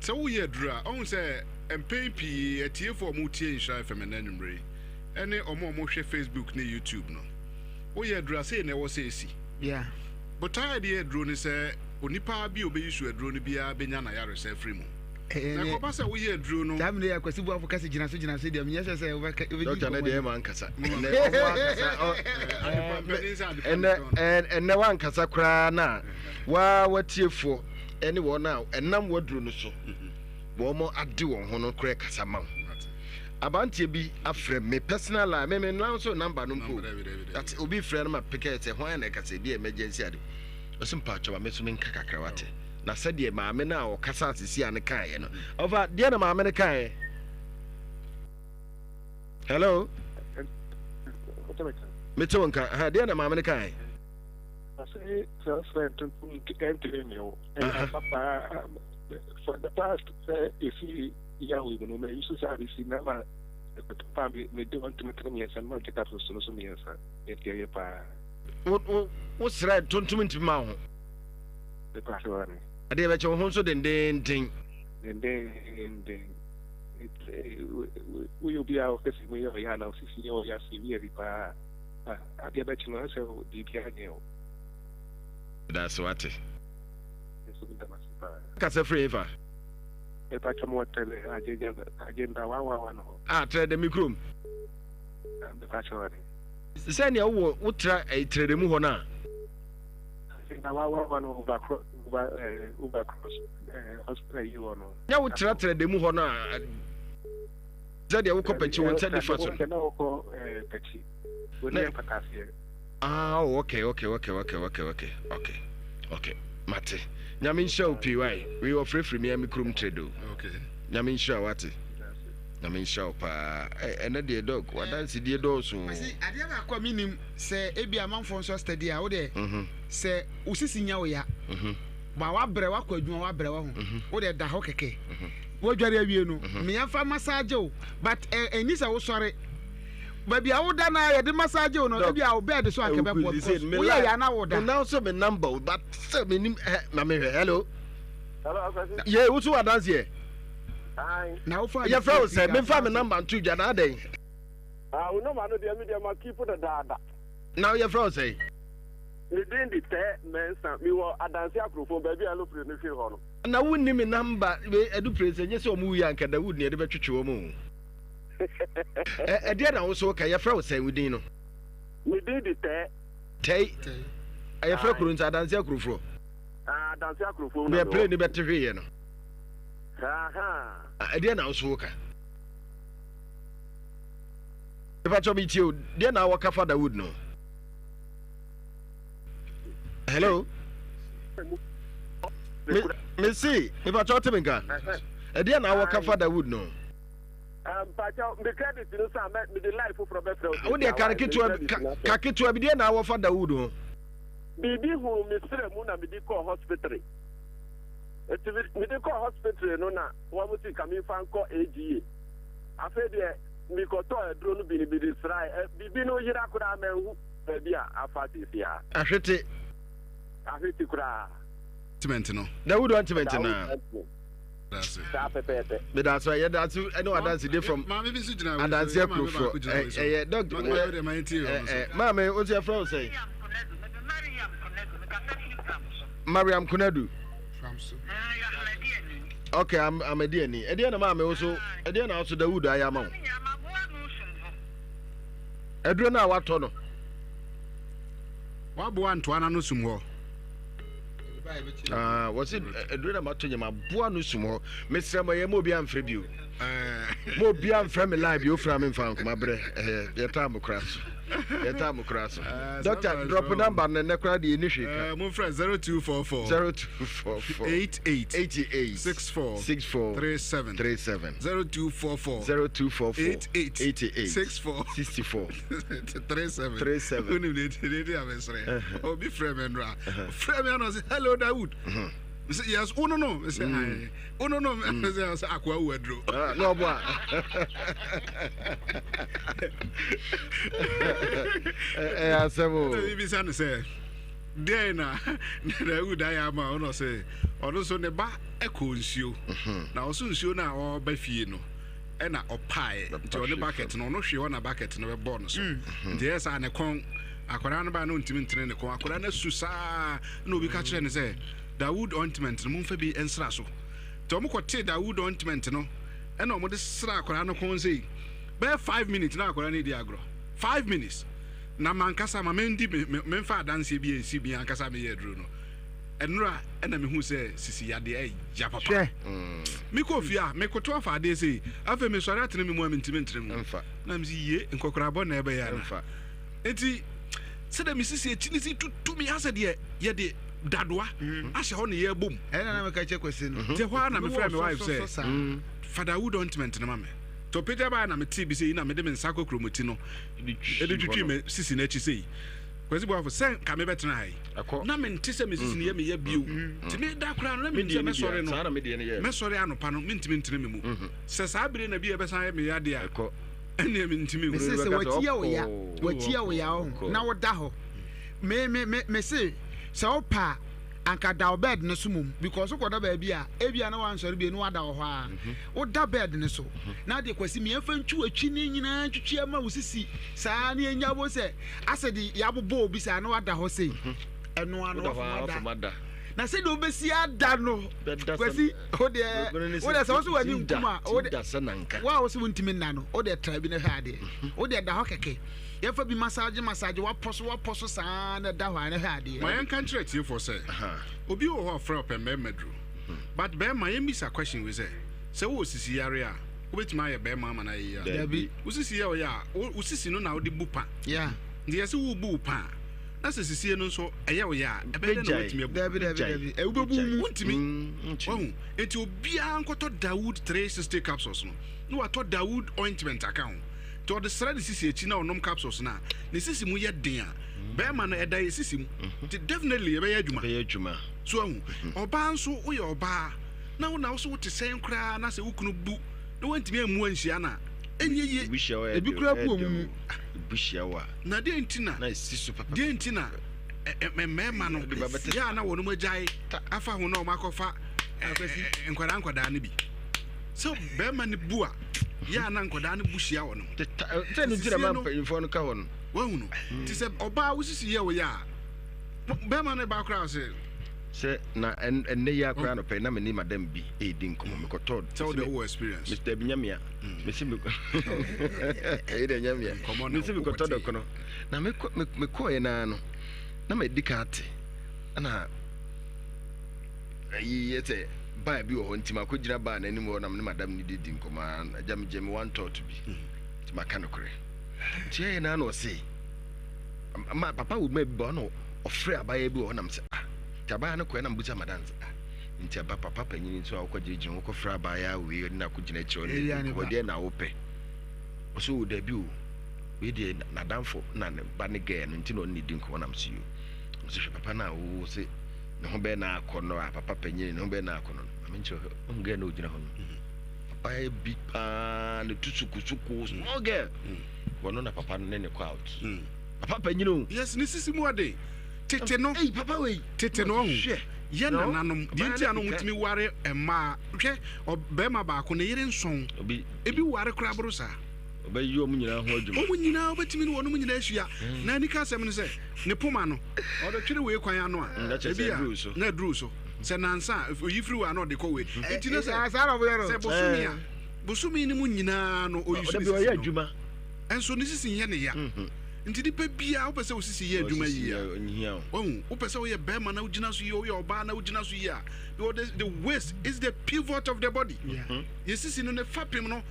O: Sɛ woyɛ aduro a, ɔhu sɛ mpɛn pii atiefoɔ a wɔtie Nhyira FM ɛnɛ anwummerɛ yi, ɛne wɔn a wɔhwɛ Facebook ne YouTube no. Woyɛ aduro a, sei na ɛwɔ sɛ ɛsi.
L: Yeah.
O: Botae a yɛde yɛ aduro ne sɛ onipa bi a ɔbɛyi so aduro no biara bɛnya n'ayaresa afiri mu. Na ɛkɔba sɛ woyɛ aduro no.
L: Saa mmerɛ yi a Kwasi Boafo ka sɛ gyina so gyina so deɛ menyɛ sure sɛ wobɛka wobɛdi
I: Dɔkta ne
L: nkɔmmɔ
I: deɛ
L: no.
I: ɛma ankasa.
O: Ɛnɛ
I: Ɛnɛ ɔmo ankasa ɔ ɛnɛ ɛnɛ wankasa koraa na waa watiefoɔ ɛne wɔn a ɛnam waduro no so wɔn ade wɔn ho no koraa kasa ma wo. Abanteɛ bi afrɛ me personal line me me nan so number no mpo but obi frɛ no ma pekɛ sɛ hwan na ɛkasa ebi emergency ade ɔsɛ mpakyɛ ma me so menka kakra wate na sɛdeɛ maame no a ɔkasa asisi a no kaeɛ no ɔfa deɛ na maame no kaeɛ hello mete wo nka ha deɛ na maame no kaeɛ
Q: For the past sɛ efi Yahweh mu no, mayi so saa besi na ma ɛkɔtɔ paa me mede wɔn ntomatere mmiɛnsa no ma gye capsules no so mmiɛnsa nti ɛyɛ paa.
I: Wo wo wo srɛ ntontom ntumi ma wo ho.
Q: Mepa so ane.
I: Adeɛ bɛkyɛ wo ho nso dendeenden.
Q: Dendeenden. Woyɛ obi a ɔkɛse mu yɛ ɔyɛ anaa osisi yɛ ɔyɛ severe bi paa a adeɛ bɛkye no asɛ biribiara nyɛ o.
I: Medase wate.
Q: Nso meda mo ase paa.
I: Kasa firi hefa?
Q: Mepakyɛ mo wɔ tɛlɛ agenda wawawa no hɔ.
I: Ah trɛdɛ me kurom.
Q: Ah mepakyɛ wɔ ne.
I: Sɛ nea wowɔ wotra eh, trɛdɛ mu hɔ no a.
Q: Agenda wawawa no over cross over eh, over cross eh, hospital yi hɔ no.
I: Nyɛ wotra trɛdɛ mu hɔ no a sɛ deɛ wokɔ pɛkyi wo nsa nifa so.
Q: Na wokɔ eh, pɛkyi. Wo ne mpataseɛ.
I: Ah oh okay okay okay okay okay okay okay okay mate nyame nhyira wo pii wai wei ɔfrɛfrɛ mi a me kurom trade o
O: okay
I: nyame nhyira wo ate nyame nhyira wo paa ɛnɛ deɛ dɔg wadansedie dɔɔso
L: Kwasi adeɛ baako a menim sɛ ebi amanfoɔ nso astadi a wo deɛ mhm. sɛ wo sisi nya wo ya mhm. ba wabrɛ wakɔ adwuma wabrɛ wɔ ho mhm. wo deɛ da hɔ kɛkɛ wadware awie no mmeɛmfa massage wo but ɛnni sɛ wosɔre baabi a woda na yɛde massage wo no ebi a wo bed so anka bɛboa because woyɛ yɛ ana woda.
I: Now so me number but sɛ me nim ɛ na me hwɛ hello.
Q: Hello Akwasi.
I: Yɛ woso adanseɛ.
L: Na wofa
I: yɛfrɛ wo sɛ memfa me number nto dwa na adɛn.
Q: Ah wo number no deɛ me deɛ ma keep no daada.
I: Na yɛfrɛ wo sɛn.
Q: Me din de Tɛɛ Mɛnsa me wɔ Adanse Akorofon baabi a alopre no hwee hɔ no.
I: Na wonni me number adupre sɛ nyɛ sɛ ɔmo wui a nka Dawood ne yɛde bɛtwetwe wɔn o. Ɛdeɛ na wo so woka yɛfrɛ wo sɛn wo din no.
Q: Me din de Tɛɛ.
I: Tɛi. Yɛfrɛ kuro nso Adanse Akurofoɔ.
Q: Ah, Adanse Akurofoɔ na
I: mewɔ. Plane bɛte hweeɛ no. Ɛdeɛ na wo so woka. Mepakyɛ me tie o, deɛ na wɔka fa Dawood no. Hello. Me me see, mepakyɛ wote me nka. Ɛdeɛ na wɔka fa Dawood no.
Q: Mpakyɛw, me credit no sa mɛ mede line foforɔ bɛfrɛ wo.
I: Wo deɛ ka ketewa bi ka ketewa bi deɛ na wɔfa Dawood ho.
Q: Biribi huu me srɛ mu na mede kɔɔ hospital. Eti mede kɔɔ hospital no na wɔn si ka memfa nkɔ AGA. Afei deɛ mekɔtɔɔ aduro no bi no bi de srae. Ɛ biribi no yera koraa manhu baabi a afa seesei ara.
I: Ahwete.
Q: Ahwete koraa.
O: Ointment no.
I: Dawood ointment na.
Q: Saa pɛpɛɛpɛ.
I: Meda so yɛda ase ɛne wadanse de from adanse akurofoɔ ɛyɛ dɔk maame o ti ɛfrɛ wo sɛn Mariam Konadu okay I'm I'm Adiani ɛdeɛ na maame wo so ɛdeɛ na wo so Dawood ayɛ ama wo aduro no a watɔ no
O: waboa ntoa no ano sum hɔ
I: Ah, wɔsi aduro na mato nyɛ maboa no sum hɔ mesrɛ mo ɛyɛ mo obi amfrɛ bio mo obi amfrɛ me line bio ofura me mfa nkoma brɛ ɛyɛ yɛtaa mo kora so yɛtaa mo kora so doctor drop number no nnɛ kora deɛ ɛni hwee ka
O: momfrɛ 0244
I: 0244
O: 88
I: 88
O: 64
I: 64
O: 37
I: 37
O: 0244
I: 0244
O: 88
I: 88
O: 64
I: 64
O: 37
I: 37
O: wonim deɛ nti deɛ nti a mesrɛ obi frɛ me nnora frɛ me ana ɔsɛ hello Dawood mesɛ yes wo no no mesɛ ae wo no no mesɛ sɛ akoa wu aduro
I: ah, na ɔboa ɛyɛ asɛm o
O: bibisa no sɛ dɛn na Dawood ayɛ ama ɔno sɛ ɔno nso ne ba ɛkɔ nsuo mhm. na ɔso nsuo no a ɔba fie no ɛna ɔpaeɛ nti ɔne bucket no ɔno hwee hɔ na bucket no bɛbɔɔ no so mm. nti ɛyɛ saa ne kɔn akwadaa no baa na ɔntumi ntene ne kɔn akwadaa no asu saa na obi ka kyerɛ no sɛ Dawood ointment no momfa bi nsra so nti wɔn kɔtee Dawood ointment no ɛna wɔn de sra akwadaa no kɔn sei bɛyɛ 5 minutes na akwadaa no di agorɔ 5 minutes na mankasa ma mendi memfa adanseɛ bi a ɛsi bi ankasa meyɛ aduro no Ɛnora na mehuu sɛ sisi yadeɛ ɛya papa.
L: Hwɛ.
O: Mekɔɔ fie a, mekoto afa adeɛ sei. Afei mesɔre atene me mu a mentumi ntene mu. Na mese ye, nkɔkorabɔ na ɛbɛyɛ ana? Nti sɛdeɛ me sisi akyi ne si tutu me asɛ deɛ yɛde dadoa mm. ahyɛ hɔ ne yɛbom.
L: Ɛna na meka kyɛ kwasi no.
O: Nti ɛhɔ ara na mefrɛ me wife sɛ fada wood ointment no ma me. Nti ɔpagya baeɛ na metee bi sei na mede me nsa kɔ kuromoti no ɛde twitwi me sisi no akyi sei. Kwasi Boafo, sɛ nka mebɛtena ha yi, na mente sɛ me sisi no yɛ me ya bio. Nti meda koraa no, na menim sɛ mɛsɔre no, mɛsɔre anɔpa no, mentumi ntena me mu. Sɛ saa bere na bi a ɛbɛsan ayɛ me ya de a, ɛnneɛ mentumi nhu.
L: Mese sɛ w'akyi yɛ wo ya, w'akyi yɛ wo ya ɔho, na woda hɔ. Me, me, me, mese sɛ wopɛ a, anka da wo bed no so mmom because wokɔda baabi a, ebia na wansɔre bio na wada wɔ hɔ ara. Woda bed no so, na adeɛ Kwasi, meɛmfa ntwi w'akyi ne nyinaa ntwitwi ama wo sisi saa ne ɛnya wo sɛ asɛ de yɛabobɔ obi saa na wada hɔ sei mhm. ɛno ano wafom ada na sɛdeɛ wobɛsi ada no kwasi wodeɛ wodeɛ sɛ wo so w'ani nkum a wode wo a wo sɛ wontumi nna no wodeɛ tra bi na hwɛ adeɛ mhm. wodeɛ da hɔ kɛkɛ yɛfa bi massage massage wapɔ so wapɔ so saa na da hɔ a na hwɛ adeɛ
O: ma yɛnka nkyerɛ atiefoɔ sɛ obi wɔ hɔ a ɔfrɛ ɔpɛ mmarima duro mhm. but bɛrima yɛmmisa question wei sɛ sɛ wowɔ sisi yare a wobɛtumi ayɛ bɛrima ama no ayɛ yie a?
L: Dabi.
O: Wo sisi yɛ ɔyɛ a, wo sisi no na wode bu pa.
L: Yeah.
O: Nti yɛse wobu wo pa a, Na sɛ sisie no nso ɛyɛ wo ya a, ɛbɛyɛ dɛn na woatumi abu?
L: Dabi, dabi, dabi. Ɛ, wobɛbu wo mu.
O: Wontumi. Wahu? Enti obiara nkɔtɔ Dawood 360 capsules no, na watɔ Dawood ointment aka ho. Nti ɔde sra ne sisi akyi na ɔnom capsules no a, ne sisi mu yɛ den a, bɛrima no ɛda yɛ sisi mu. Nti definitely ɛbɛyɛ adwuma.
I: Ɛbɛyɛ adwuma.
O: So wahu? Ɔbaa nso, woyɛ ɔbaa na wo na wo so wote sɛn koraa na sɛ wo kunu bu na wantumi ammu anhyia no a, ɛnyɛ yie.
I: Ebi hyia wo a,
L: Ebi koraa bu wɔn mu.
I: Ebi hyia wo a.
O: Na deɛ nti na
I: Na esi so pɛpɛpɛ.
O: deɛ nti na mmarima no yɛ a na wɔn agyae afa ho na wɔn akɔfa nkwadaa nkwadaa no bi sɛ barima no bu a yɛ a na nkwadaa no bu hyia wɔn.
I: Sɛ no nti na ma mpanyinfoɔ no ka hɔ no.
O: Wahu no nti sɛ ɔbaa wosisi yɛ wo yɛ a barima no ba koraa sɛ.
I: Sɛ na ɛnnɛ yi ara koraa anɔpa yi na me ne madam bi redi nkɔmmɔ mekɔtɔɔ
O: Sɛ wode wowɔ experience.
I: Mr. Nyamia mese me ɛyi deɛ Nyamia
O: Nkɔmmɔ na
I: mese mekɔtɔ
O: wokɔtee.
I: dɔkono na mekɔ me mekɔɔɛ naa no na madi ka ate ɛna ɛyi yɛ sɛ baa bi wɔ hɔ nti makɔgyina baa n'anim hɔ na me ne madam no didi nkɔmmɔ a agya megye me one thought bi nti maka nokorɛ nti ɛyɛ naa na ɔse ma papa wɔ mu bi ba ɔna ɔfrɛ abaayewa bi wɔ hɔ nam sɛ ah nti abaayewa no kɔɛ na mbusa madam sɛ ah nti aba papa panyin nso a wokɔ gyinagyina hɔ kɔfrɛ abaayewa wei ɔde no akɔgyina akyire ɔne
L: Eya ne
I: nkɔmmɔ
L: ba.
I: deɛ na wopɛ ɔsɛ o dabi o wei deɛ n'adamfo na ne ba ne gɛɛ no nti na ɔne ne di nkɔmmɔ nam so yi o ɔsɛ hwɛ papa no a wo se ne ho bɛyɛ na akɔ no a papa panyin ne ho bɛyɛ na akɔ no no maame nkyerɛ hwɛ ɔhu gɛɛ na ɔgyina hɔ no abaayewa bi paa ne tu sukusuku small girl wɔno na papa no ne ne kɔ out papa panyin o
O: Yes, ne sisi mu ɔden. Tete no,
I: Ei, papa wei
O: tete no ɔho.
I: hwɛ
O: Yɛ
I: no
O: nananom, deɛ
I: ɔbaa
O: nti
I: no
O: a na
I: keka
O: wɔtumi ware mmaa. Hwɛ, ɔbarima baako, ne yere nson.
I: obi
O: Ebi ware koraa boro saa.
I: ɔbɛyi wɔn nyinaa ho adwuma
O: Wɔn nyinaa wobɛtumi ne wɔnom nyinaa ahyia. Na anika asɛm ne sɛ, ne poma no, ɔde twere wei kwan ano a,
I: na kyerɛ sɛ
O: ebi a,
I: aduru so
O: na aduru so. Sɛ nansa a, oyi firi wei a na ɔde kɔ wei. Enti na sɛ,
L: Saa na wɔyɛ no.
O: sɛ bosome a, bosome no mu nyinaa no, oyi so
I: ɔda
O: ne
I: bi ɔyɛ
O: sisi no.
I: adwuma
O: Nso ne sisi nyɛ ne ya. Nti nipa biara wopɛ sɛ wo sisi yɛ adwuma yie a, wahu, wopɛ sɛ woyɛ bɛrima na wogyina so yie, woyɛ ɔbaa na wogyina so yie a, because the, the waist is the pivot of the body. Yɛ sisi no ne fapem no,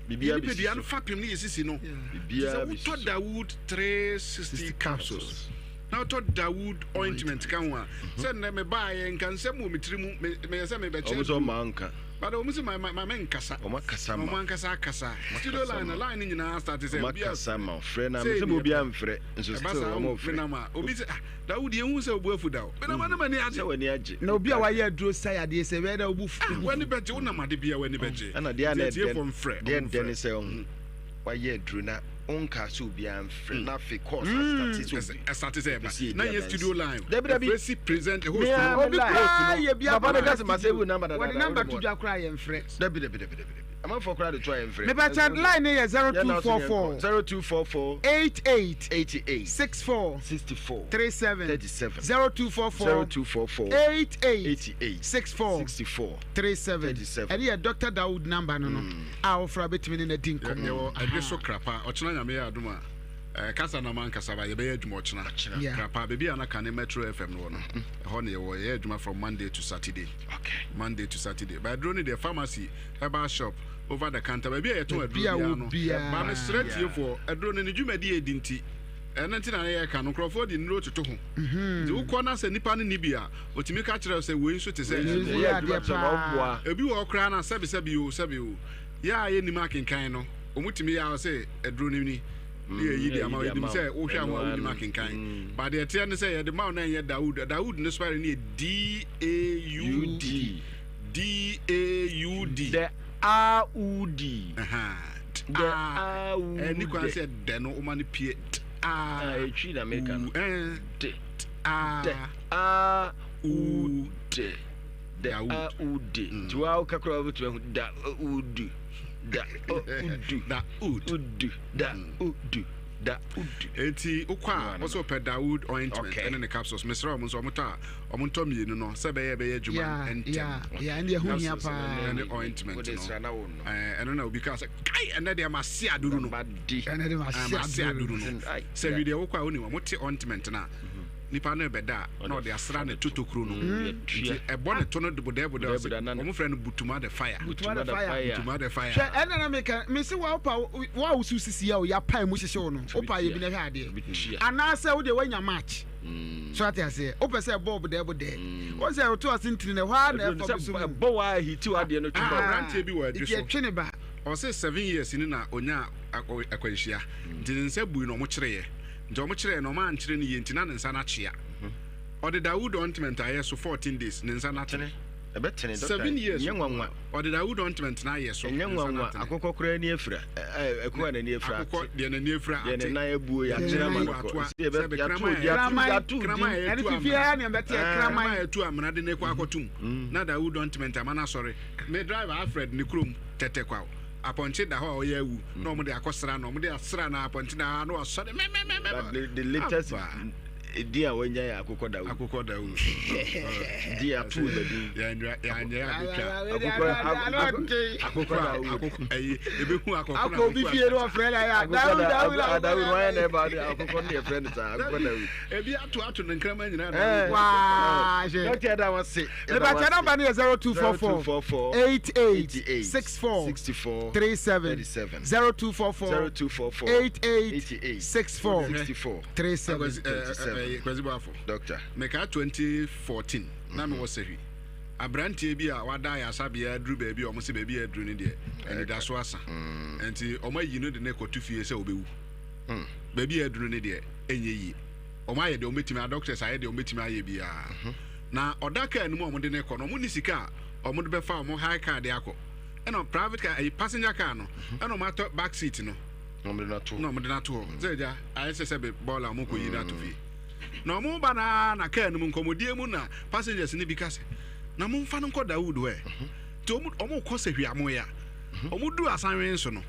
O: yɛ nipadua no fapem no yɛ sisi no. Nti sɛ wotɔ Dawood 360 capsules na wotɔ Dawood ointment ka ho a, sɛ nnɛ mebaeɛ nka nsɛm wɔ me tiri mu, meyɛ sɛ mebɛkyɛ
I: Wɔn sɛ ɔma nka.
O: But wɔn sɛ ma ma ma menkasa.
I: Wɔn akasa ma.
O: Wɔn ankasa akasa. Studio line na line no nyinaa start sɛ.
I: Wɔn akasa ma frɛ na mesɛ mo obiara mfrɛ nso still wɔn frɛ.
O: Ɛba saa menam a obi sɛ ah Dawud yɛn hu sɛ obu afu da o. Menam a na m'ani agye.
I: Sɛ w'ani agye.
L: Na obi a wayɛ aduro sa yadeɛ sɛ ɛbɛyɛ dɛ obu fu.
O: Ah w'ani bɛgye wonam ade bia w'ani bɛgye.
I: Ɛna deɛ a na
O: Nti atiefo mfrɛ.
I: deɛ ɛdɛ ne sɛ ɔho wayɛ aduro na wonkaa sɛ obiara mfrɛ na afei course astate sɛ obi
O: ɛsate sɛ
I: ɛpɛ sɛ
O: ɛba na
I: yɛdi
O: yɛ studio
I: adanse.
O: line
I: Dabi dabi.
O: ɛfrɛ si present host
I: Me
O: no
I: a
L: Obi
I: me line.
L: koraa yɛ bi
I: Papa
L: aba
I: no ka sɛ ma save wo number dada
L: wɔde
I: dada
L: number
I: wode
L: to
I: mu
L: dwa koraa yɛn frɛ.
I: Dabi dabi dabi dabi dabi. Amanfoɔ koraa de to a yɛn frɛ.
L: Mepakyɛ line no yɛ
I: Yɛn na so yɛn
L: 0244
I: kɔ. 0244
L: 88
I: 88
L: 64
I: 64
L: 37
I: 37
L: 0244
I: 0244
L: 88
I: 88
L: 64
I: 64
L: 37
I: 37.
L: ɛne yɛ Dr. Dawood number no no a wofra bɛtumi ne no adi nkɔmmɔ.
O: Yɛwɔ adwe so krapa ɔkyena nyame yɛ adom a eh, kasa na mankasa ba yɛbɛyɛ adwuma ɔkyena
L: Yeah.
O: krapa baabi a na kane Metro FM no wɔ no ɛhɔ ne yɛwɔ yɛyɛ adwuma from Monday to Saturday
I: Okay.
O: Monday to Saturday ba aduro no deɛ pharmacy herbal shop over the counter baabi a yɛtɔn aduro
L: Baabi a
O: biara no
L: wɔ biara.
O: ba mesrɛ tiefoɔ aduro no ne dwumadi ɛdi nti ɛno nti na yɛka no nkurɔfoɔ de nnuro toto ho nti wokɔ na sɛ nipa no ni bi a ɔtumi ka kyerɛ wo sɛ wei nso te sɛ
L: Wei nso
O: ɛno.
L: yɛ adeɛ paa.
O: Ebi wɔ hɔ koraa na sɛbesɛbe o, sɛbe o, yɛ a yɛnnim akenkan no, wɔtumi yɛ a wɔse aduro no ni, ne yɛyi de ama wo. Yɛnim sɛ wohwɛ ho a wonnim akenkan. But deɛ ɛteɛ ne sɛ yɛde ma wo na ɛnyɛ Dawood. Dawood no spelling no yɛ D-A-U-D. D-A-U-D.
I: The A-U-D.
O: Aha.
I: The
O: A.
I: A-U-D.
O: Ɛni kwan sɛ dɛ no woma no pie. T A.
I: Ah, ɛtwi na meka no.
O: U. Eh.
I: D.
O: T A.
I: The A-U-D. The
O: Dawood.
I: A-U-D. Nti wa woka koraa wobɛtumi ahu da U-D. Da U-D.
O: Dawood.
I: U-D. Da U-D. Da U-D.
O: Enti wokɔ a wo sɛ wopɛ Dawood ointment
I: Okay.
O: ɛne ne capsules mesrɛ wɔn nso wɔn tɔ a wɔn ntɔ mmienu no sɛ ɛbɛyɛ ɛbɛyɛ adwuma
L: Yeah,
O: ntɛm.
L: yeah, yeah, ɛne ɛho hia
O: Capsules
L: paa.
O: no ɛne ointment
I: Wode
O: no
I: sra na wo no.
O: Ɛɛ, ɛno na obi kaa sɛ kai ɛnɛ deɛ mase aduru no.
I: Madi.
L: Ɛnɛ de
O: Ah,
L: mase
O: mase
L: aduru
O: aduru
L: no.
O: no.
I: Ai,
O: Sɛ
I: yeah.
O: wi deɛ wokɔ a wonim wɔn te ointment no a nipa no rebɛda a na ɔde asra ne totokuro no nti ɛbɔ ne to no bodɛɛbodɛɛ ɔse wɔn frɛ no butuma the fire.
L: Butuma the fire.
O: Butuma the fire.
L: Hwɛ ɛna na meka mese wa wopa wa wosu sisi a o yapae mu hyehye wo no wopa yɛ bi na hwɛ adeɛ anaasɛ wo deɛ woanya match. So ate aseɛ? Wopɛ sɛ ɛbɔ bodɛɛ bodɛɛ. Wɔn sɛ ɔto ase ntini no ɛhɔ ara na ɛfa bi so mu.
I: Ɛbɔ wa ahiti adeɛ no twema.
O: Aberanteɛ bi wɔ adwi
L: so. Nti ɛtwe ne ba.
O: Ɔse 7 years ni na ɔnyaa akwanhyia nti ne nsa bui na ɔmo kyereeɛ nti ɔmo kyereeɛ no ɔmo ankyere no yie nti na ne nsa no akyea. Ɔde Dawood ointment ayɛ so 14 days ne nsa no atene.
I: Ɛbɛtene dɔkta.
O: 7 years
I: Ɛnyɛ nwanwa.
O: Ɔde Dawood ointment no ayɛ so.
I: Ɛnyɛ
O: ne nsa no
I: nwanwa.
O: atene.
I: Akokɔ koraa ani afira. Ɛko a n'ani afira ate.
O: Akokɔ deɛ n'ani afira
I: Deɛ
O: ate.
I: ne nan abuo yɛakyerɛ ama no kɔ.
O: Atoa.
I: Ɛsɛ yɛbɛ-
O: Sɛbe
I: yɛato
O: kraman a
I: odi, yɛato-
O: yɛatu-
I: yɛato din.
O: kraman a yɛatu
L: Ɛne fifi
O: amena.
L: ara na ɛbɛte kraman.
O: Kraman a yɛatu amena de ne kɔ akɔtum na Dawood ointment ama no asɔre. Me driver Alfred ne kurom Tɛtɛ Kwaw. Apɔnkye da hɔ a ɔyɛ awu na wɔde akɔsra no, wɔde asra no apɔnkye da hɔ a na wasɔre mɛmɛmɛmɛ.
I: But the latest edin a wanya yɛ Akokɔ Dawood.
O: Akokɔ Dawood.
I: Di ato ba din.
O: Yɛnyɛ yɛanyɛ abotwa.
I: Akokɔ
O: Akokɔ akokɔ ɛyi ebehu akɔkɔ na
L: Akɔ obi fie no ɔfrɛ na yɛ Dawood Dawood
I: Akokɔ Dawood wɔn yɛ na ɛba de akokɔ no yɛ frɛ no saa Akokɔ Dawood.
O: Ebi ato ato ne nkraman nyinaa Dawood.
L: Waa hwɛ.
I: Dɔkta yɛda wo ase.
L: Mebakyɛ nɔmba no yɛ 0244 88 64 37 0244 88 64 37.
O: Kwasi Boafo.
I: Doctor.
O: Mekaa 2014 na mewɔ Sahwi. Aberanteɛ bi a wada ayaresabea aduru baabi a wɔn sɛ baabi a aduru no deɛ anidaso asa. Nti wɔn ayi no de no kɔto fie sɛ ɔbɛwu. Baabi a aduru no deɛ ɛnyɛ yie. Wɔn ayɛ deɛ wɔbɛtumi, doctors ayɛ deɛ wɔbɛtumi ayɛ biara. Na ɔda kaa no mu a wɔde no kɔ no, wɔn nni sika a wɔde bɛfa wɔn hire car de akɔ. Ɛna private car, ɛyi passenger car no, ɛna wɔn atɔ back seat no.
I: Na wɔde no ato
O: hɔ. Na wɔde no ato hɔ. Sɛ agya, ayɛ sɛ sɛ bɔɔl a wɔkɔ yi no ato fie. Na wɔn ba na na kaa no mu nkɔmmɔdie mu na passengers no bi ka sɛ, na momfa no nkɔ Dawood hɔ ɛ. Nti wɔn wɔn kɔ sɛ hwiamoya. Wɔn du asanwen so no,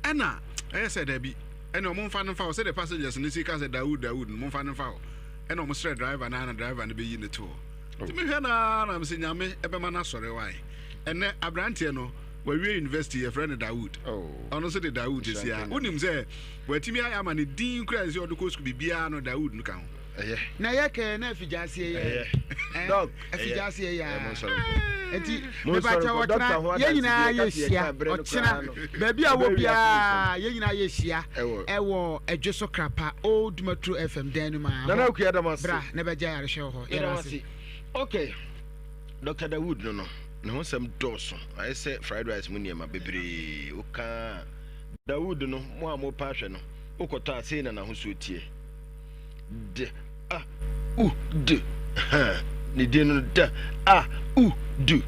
O: ɛna ɛyɛ sɛ dabi, ɛna wɔn mfa no mfa hɔ sɛdeɛ passengers no si ka sɛ Dawood Dawood no, momfa no mfa hɔ. Ɛna wɔn srɛ driver no na driver no bɛyi no to hɔ. Nti mehwɛ no ara na mesɛ Nyame ɛbɛma no asɔre wae. Ɛnɛ aberanteɛ no wawie university yɛfrɛ no Dawood. Ɔno nso de Dawood sisi a wonim sɛ watumi ayɛ ama ne din kura sɛ ɔde kɔ sukuu biribiara no Dawood no ka ho.
I: Ɛyɛ.
L: Na yɛ kɛɛ na afigya aseɛ yɛ.
I: Dɔk.
L: Afigya aseɛ yɛ. Nti mebakyɛ ɔkyena yɛn nyinaa yɛ hyia ɔkyena baabi a wɔ biara yɛn nyinaa yɛ hyia ɛwɔ Ɛdwe so Krapa Old Metro FM dan no mu a.
I: Nana Akua Damase.
L: Bra na bɛgya yarehwɛ wɔ hɔ. Yɛda ase.
I: Okay. Dr. Dawood no no ne ho nsɛm dɔɔso ayɛ sɛ fried rice mu nneɛma bebree woka a Dawood no mo a mopɛ ahwɛ no wokɔtɔ a sei na n'ahosuo teɛ d a u d ha ne din no d a u d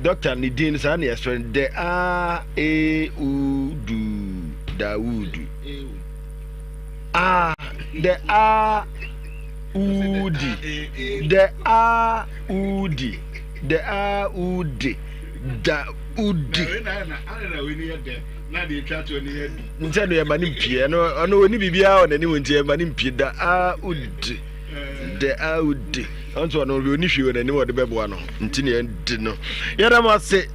I: dɔkta ne din no saa na yɛsrɛ no d a e u d Dawood a d a u d d a u d d a u d da u d nkyɛ no yɛma no mpie ɛno ɔno ɔni biribiara wɔ n'anim nti yɛma no mpie da a u d da a u d ɔnso ɔno ɔni hwee wɔ n'anim ɔde bɛboa no nti ne yɛde no yɛda mo ase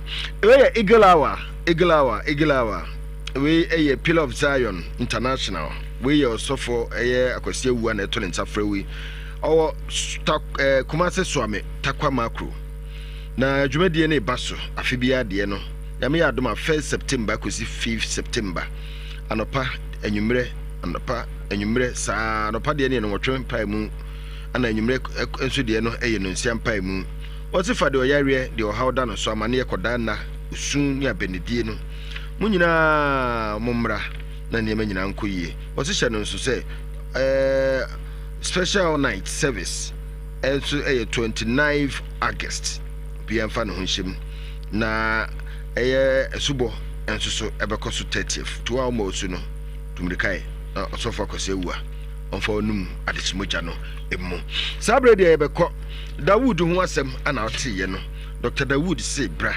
I: wei yɛ eagle hour eagle hour eagle hour wei yɛ pillar of zion international wei yɛ ɔsɔfo ɛyɛ akwasi awua na ɛto ne nsa frɛ wei ɔwɔ ta ɛɛ Kumase Soame Takwa Makro na dwumadie no reba so afe biara deɛ no Nyame yɛ adom a first September kɔsi fifth September anɔpa anwummerɛ anɔpa anwummerɛ saa anɔpa deɛ no yɛ nɔnwɔtwe mpae mu ana anwummerɛ nso deɛ no yɛ nonsia mpae mu wɔse fa deɛ ɔyareɛ deɛ ɔhaw da no so amaneɛ kɔdaa nna osu ne abɛnidie no mo nyinaa mo mmra na nneɛma nyinaa nkɔ yie wɔse hyɛ no nso sɛ ɛɛ Special night service nso yɛ 29 August. Obiara mfa ne ho nhyɛ mu. Na ɛyɛ asubɔ nso so ɛbɛkɔ so 30th. To a wɔma osu no, tu mmirika ɛ na ɔsɔfo Akwasi Awuah ɔmfa ɔnum adekyemogya no mu. Saa berɛ deɛ yɛbɛkɔ Dawood ho asɛm ana ɔteeɛ no. Dr. Dawood se bra.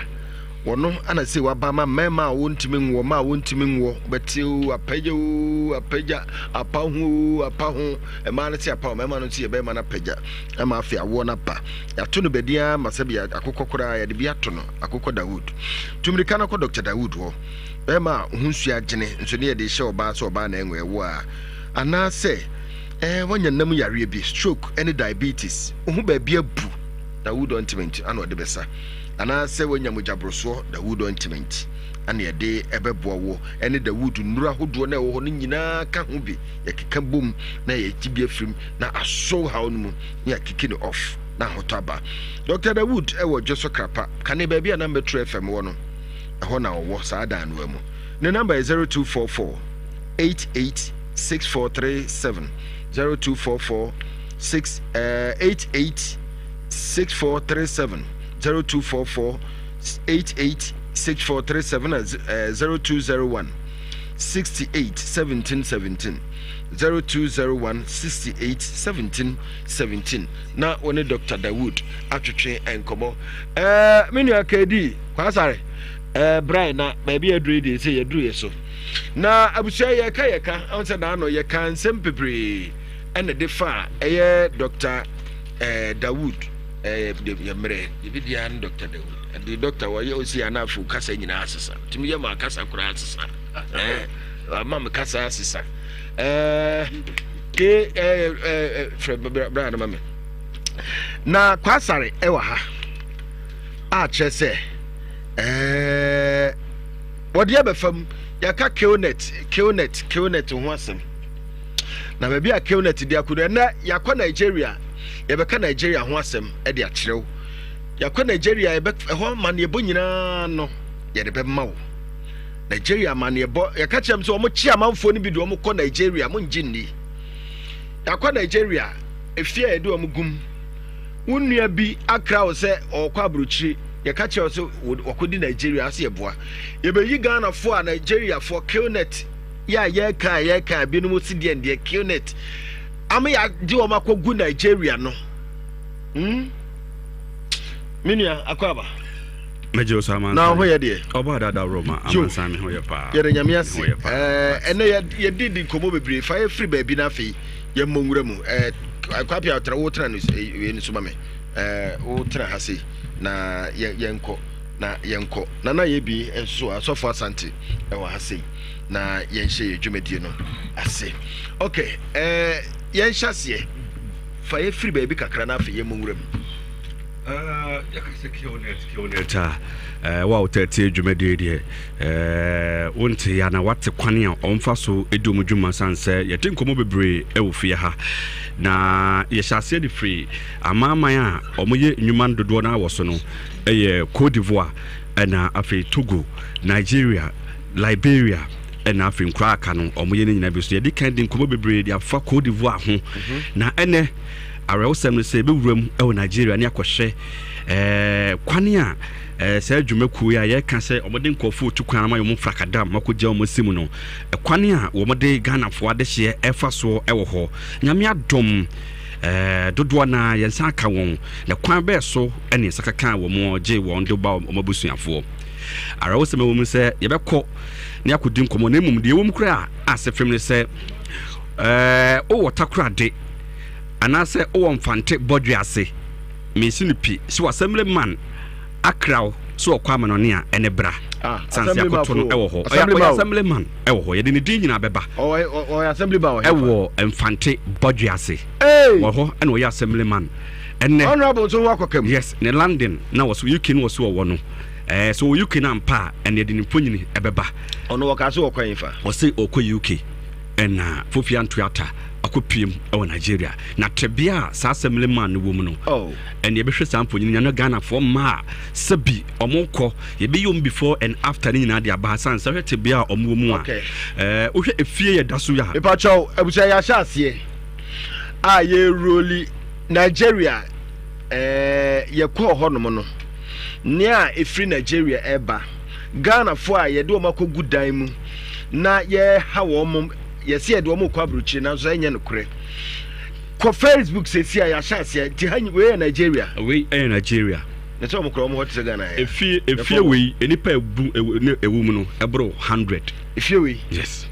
I: Wɔno ana sei waba ama mmarima a wɔntumi nwoɔ, mmaa a wɔntumi nwoɔ, bɛte oo, apagya oo, apagya, apa ho oo, apa ho, mmaa no se apa ho, mmarima no nso yɛ bɛrima no apagya, ama afei awoɔ no aba. Yɛato no bɛdin ara ma sɛbi akokɔ koraa yɛde bi ato no, Akokɔ Dawood. Tu mmirika na kɔ Dɔkta Dawood hɔ. Bɛrima a ho nsuo agyene nso ne yɛde rehyɛ ɔbaa sɛ ɔbaa na ɛnwo ɛwo a, anaasɛ ɛɛ wanya nam yareɛ bi, stroke ne diabetes, wo ho baabi abu. Dawood ointment ana ɔde bɛsa. Anaasɛ woanya mogyaborosoɔ, Dawood ointment ana yɛde ɛbɛboa woɔ. Ɛne Dawood nnuro ahodoɔ no a ɛwɔ hɔ no nyinaa ka ho bi. Yɛkeka bom na yɛgye bi afiri mu na asɔ haw no mu na yɛakiki no off na ahotɔ aba. Dɔkta Dawood wɔ Dwoso Krapa, kane baabi a na Metro FM wɔ no, ɛhɔ na ɔwɔ saa dan no ara mu. Ne namba yɛ 0244 88 6437, 0244 6 88 6437, 0244 88 6437 na 0201 68 17 17, 0201 68 17 17 na wo ne Dr. Dawood atwetwe nkɔmmɔ. Ɛɛ me nua Kadi Kwasare ɛɛ Brian na baabi a aduru yi deɛ sɛ yɛduru yɛ so. Na abusua yɛka yɛka ahun sɛ naano yɛka nsɛm bebree ɛna de fa ɛyɛ Dr. ɛɛ Dawood ɛɛ yɛ mmerɛ ebi deɛ ne Dr. Dawood ɛde Dr. wɔyɛ osi anafo kasa nyinaa asesa tumi yɛ ma kasa koraa asesa ɛɛ ama me kasa asesa ɛɛ ke ɛɛ ɛɛ frɛ bra no ma me na Kwasare ɛwɔ ha a kyerɛ sɛ ɛɛ wɔde abɛfam yɛaka Killnet Killnet Killnet ho asɛm na baabi a Killnet de akɔdu ɛnɛ yɛakɔ Nigeria yɛbɛka Nigeria ho asɛm de akyerɛ wo yɛakɔ Nigeria yɛbɛ ɛhɔ amanneɛbɔ nyinaa no yɛde bɛma wo Nigeria amanneɛbɔ yɛka kyerɛ m sɛ wɔn kye amanfoɔ no bi de wɔn kɔ Nigeria mo ngye nni yɛakɔ Nigeria efie a yɛde wɔn gum Wo nua bi akra wo sɛ ɔrekɔ aburokyire, yɛka kyerɛ wo sɛ wakɔdi Nigeria ase yɛboa. Yɛbɛyi Ghanafoɔ a Nigeriafoɔ Killnet yɛ a yɛreka a yɛreka a binom si deɛ ndeɛ Killnet ama yɛagye wɔn akɔgu Nigeria no. Hmm? Me nua akɔ aba.
R: Mɛgye wo so amansan.
I: Na ho yɛ deɛ.
R: Ɔbɔ adada worɔ ma amansan me ho yɛ paa.
I: Yɛde nyame ase. Ɛnɛ yɛdi di nkɔmmɔ bebree fa yɛfiri baabi no afei. Yɛmmɔ nwura mu. Ɛɛ Kwapia tra wo tena no wei no so ma me. Ɛɛ wo tena ha sei na yɛ yɛnkɔ na yɛnkɔ. Nana yɛ bi nso asɔfo Asante ɛwɔ ha sei na yɛnhyɛ yɛ dwumadie no ase. Okay, ɛɛ yɛnhyɛ aseɛ fa yɛ firi baabi kakra na afei yɛmmɔ nwura mu.
R: Yɛka sɛ Killnet Killnet a, wo a wotaa tie dwumadie deɛ, wonte ya na woate kwan a wɔmfa so di wɔn dwuma sane sɛ yɛte nkɔmmɔ bebree wɔ fie ha. Na yɛhyɛ aseɛ de firi amanaman a wɔyɛ nnwuma no dodoɔ no ara wɔ so no yɛ Cote d'Ivoire ɛna afei Togo, Nigeria, Liberia ɛna afei nkura aka no wɔyɛ no nyinaa bi so. Yɛde kan di nkɔmmɔ bebree de afa Cote d'Ivoire ho na ɛnɛ Awerɛhosɛm ne sɛ, yɛbɛwura mu wɔ Nigeria ne akɔhwɛ kwan a saa adwumakuo yi a yɛreka sɛ wɔde nkurɔfoɔ retu kwan ama wɔn mfrakadam akɔgya wɔn asi mu no, kwan a wɔde Ghanafoɔ adehyeɛ ɛfa soɔ wɔ hɔ. Nyame adom, dodoɔ no ara yɛn nsa aka wɔn, na kwan bɛɛ so ne nsa kaka wɔn gye wɔn de ba wɔn abusuafoɔ. Awerɛhosɛm ɛwɔ mu sɛ yɛbɛkɔ ne akɔdi nkɔmmɔ, na mmom deɛ ɛwɔ mu koraa a asɛ fam ne sɛ wowɔ takorade Anaasɛ wowɔ Mfante bɔdwe ase? Mensi no pi sɛ w'assembly man akra wo sɛ ɔkɔ amanɔne a, ɛne bra.
I: Ah,
R: Sanse akoto no wɔ hɔ. Ɔyɛ ɔyɛ assembly man wɔ hɔ. Yɛde ne din nyinaa bɛba.
I: Ɔyɛ assembly man wɔ hefa?
R: Ɛwɔ Mfante bɔdwe ase. Wɔ hɔ ɛna ɔyɛ assembly man. Ɛnɛ.
I: Honourable nso ho akɔka mu.
R: Yes, ne London na wɔ so UK no wɔ so ɔwɔ no. Ɛɛ sɛ ɔwɔ UK no ampa a, ɛne yɛde ne mfonini ɛbɛba.
I: Ɔno wɔkaa sɛ ɔkɔ hefa?
R: Ɔse ɔkɔ UK. Ɛna Fofia Ntoata akɔpiem wɔ Nigeria. Na tebea a saa assembly man no wɔ mu no,
I: oh.
R: ɛne yɛbɛhwɛ saa mfonyin no, na Ghanafoɔ mmaa a sɛbi wɔn kɔ, yɛbɛyi wɔn before and after ne nyinaa de aba ha sane sɛ wohwɛ tebea a wɔn wɔ mu a,
I: Okay.
R: ɛɛ wohwɛ efie yɛ da so yɛ a.
I: Mepakyɛw, abusua yɛahyɛ aseɛ a yɛroli Nigeria ɛɛ yɛkɔɔ hɔnom no, nea ɛfiri Nigeria ɛreba, Ghanafoɔ a yɛde wɔn akɔgu dan mu na yɛha wɔn, yɛsɛ yɛde wɔn rekɔ aburokyire nanso ɛnyɛ nokorɛ. Kɔ Facebook sɛsi a yɛahyɛ aseɛ nti ha wei yɛ Nigeria.
R: Wei ɛyɛ Nigeria.
I: Na sɛ wɔn kora wɔn hɔ te sɛ Ghana yɛ.
R: Efie efie wei nipa ebu ewu ne ewu mu no ɛboro hundred.
I: Efie wei.
R: Yes.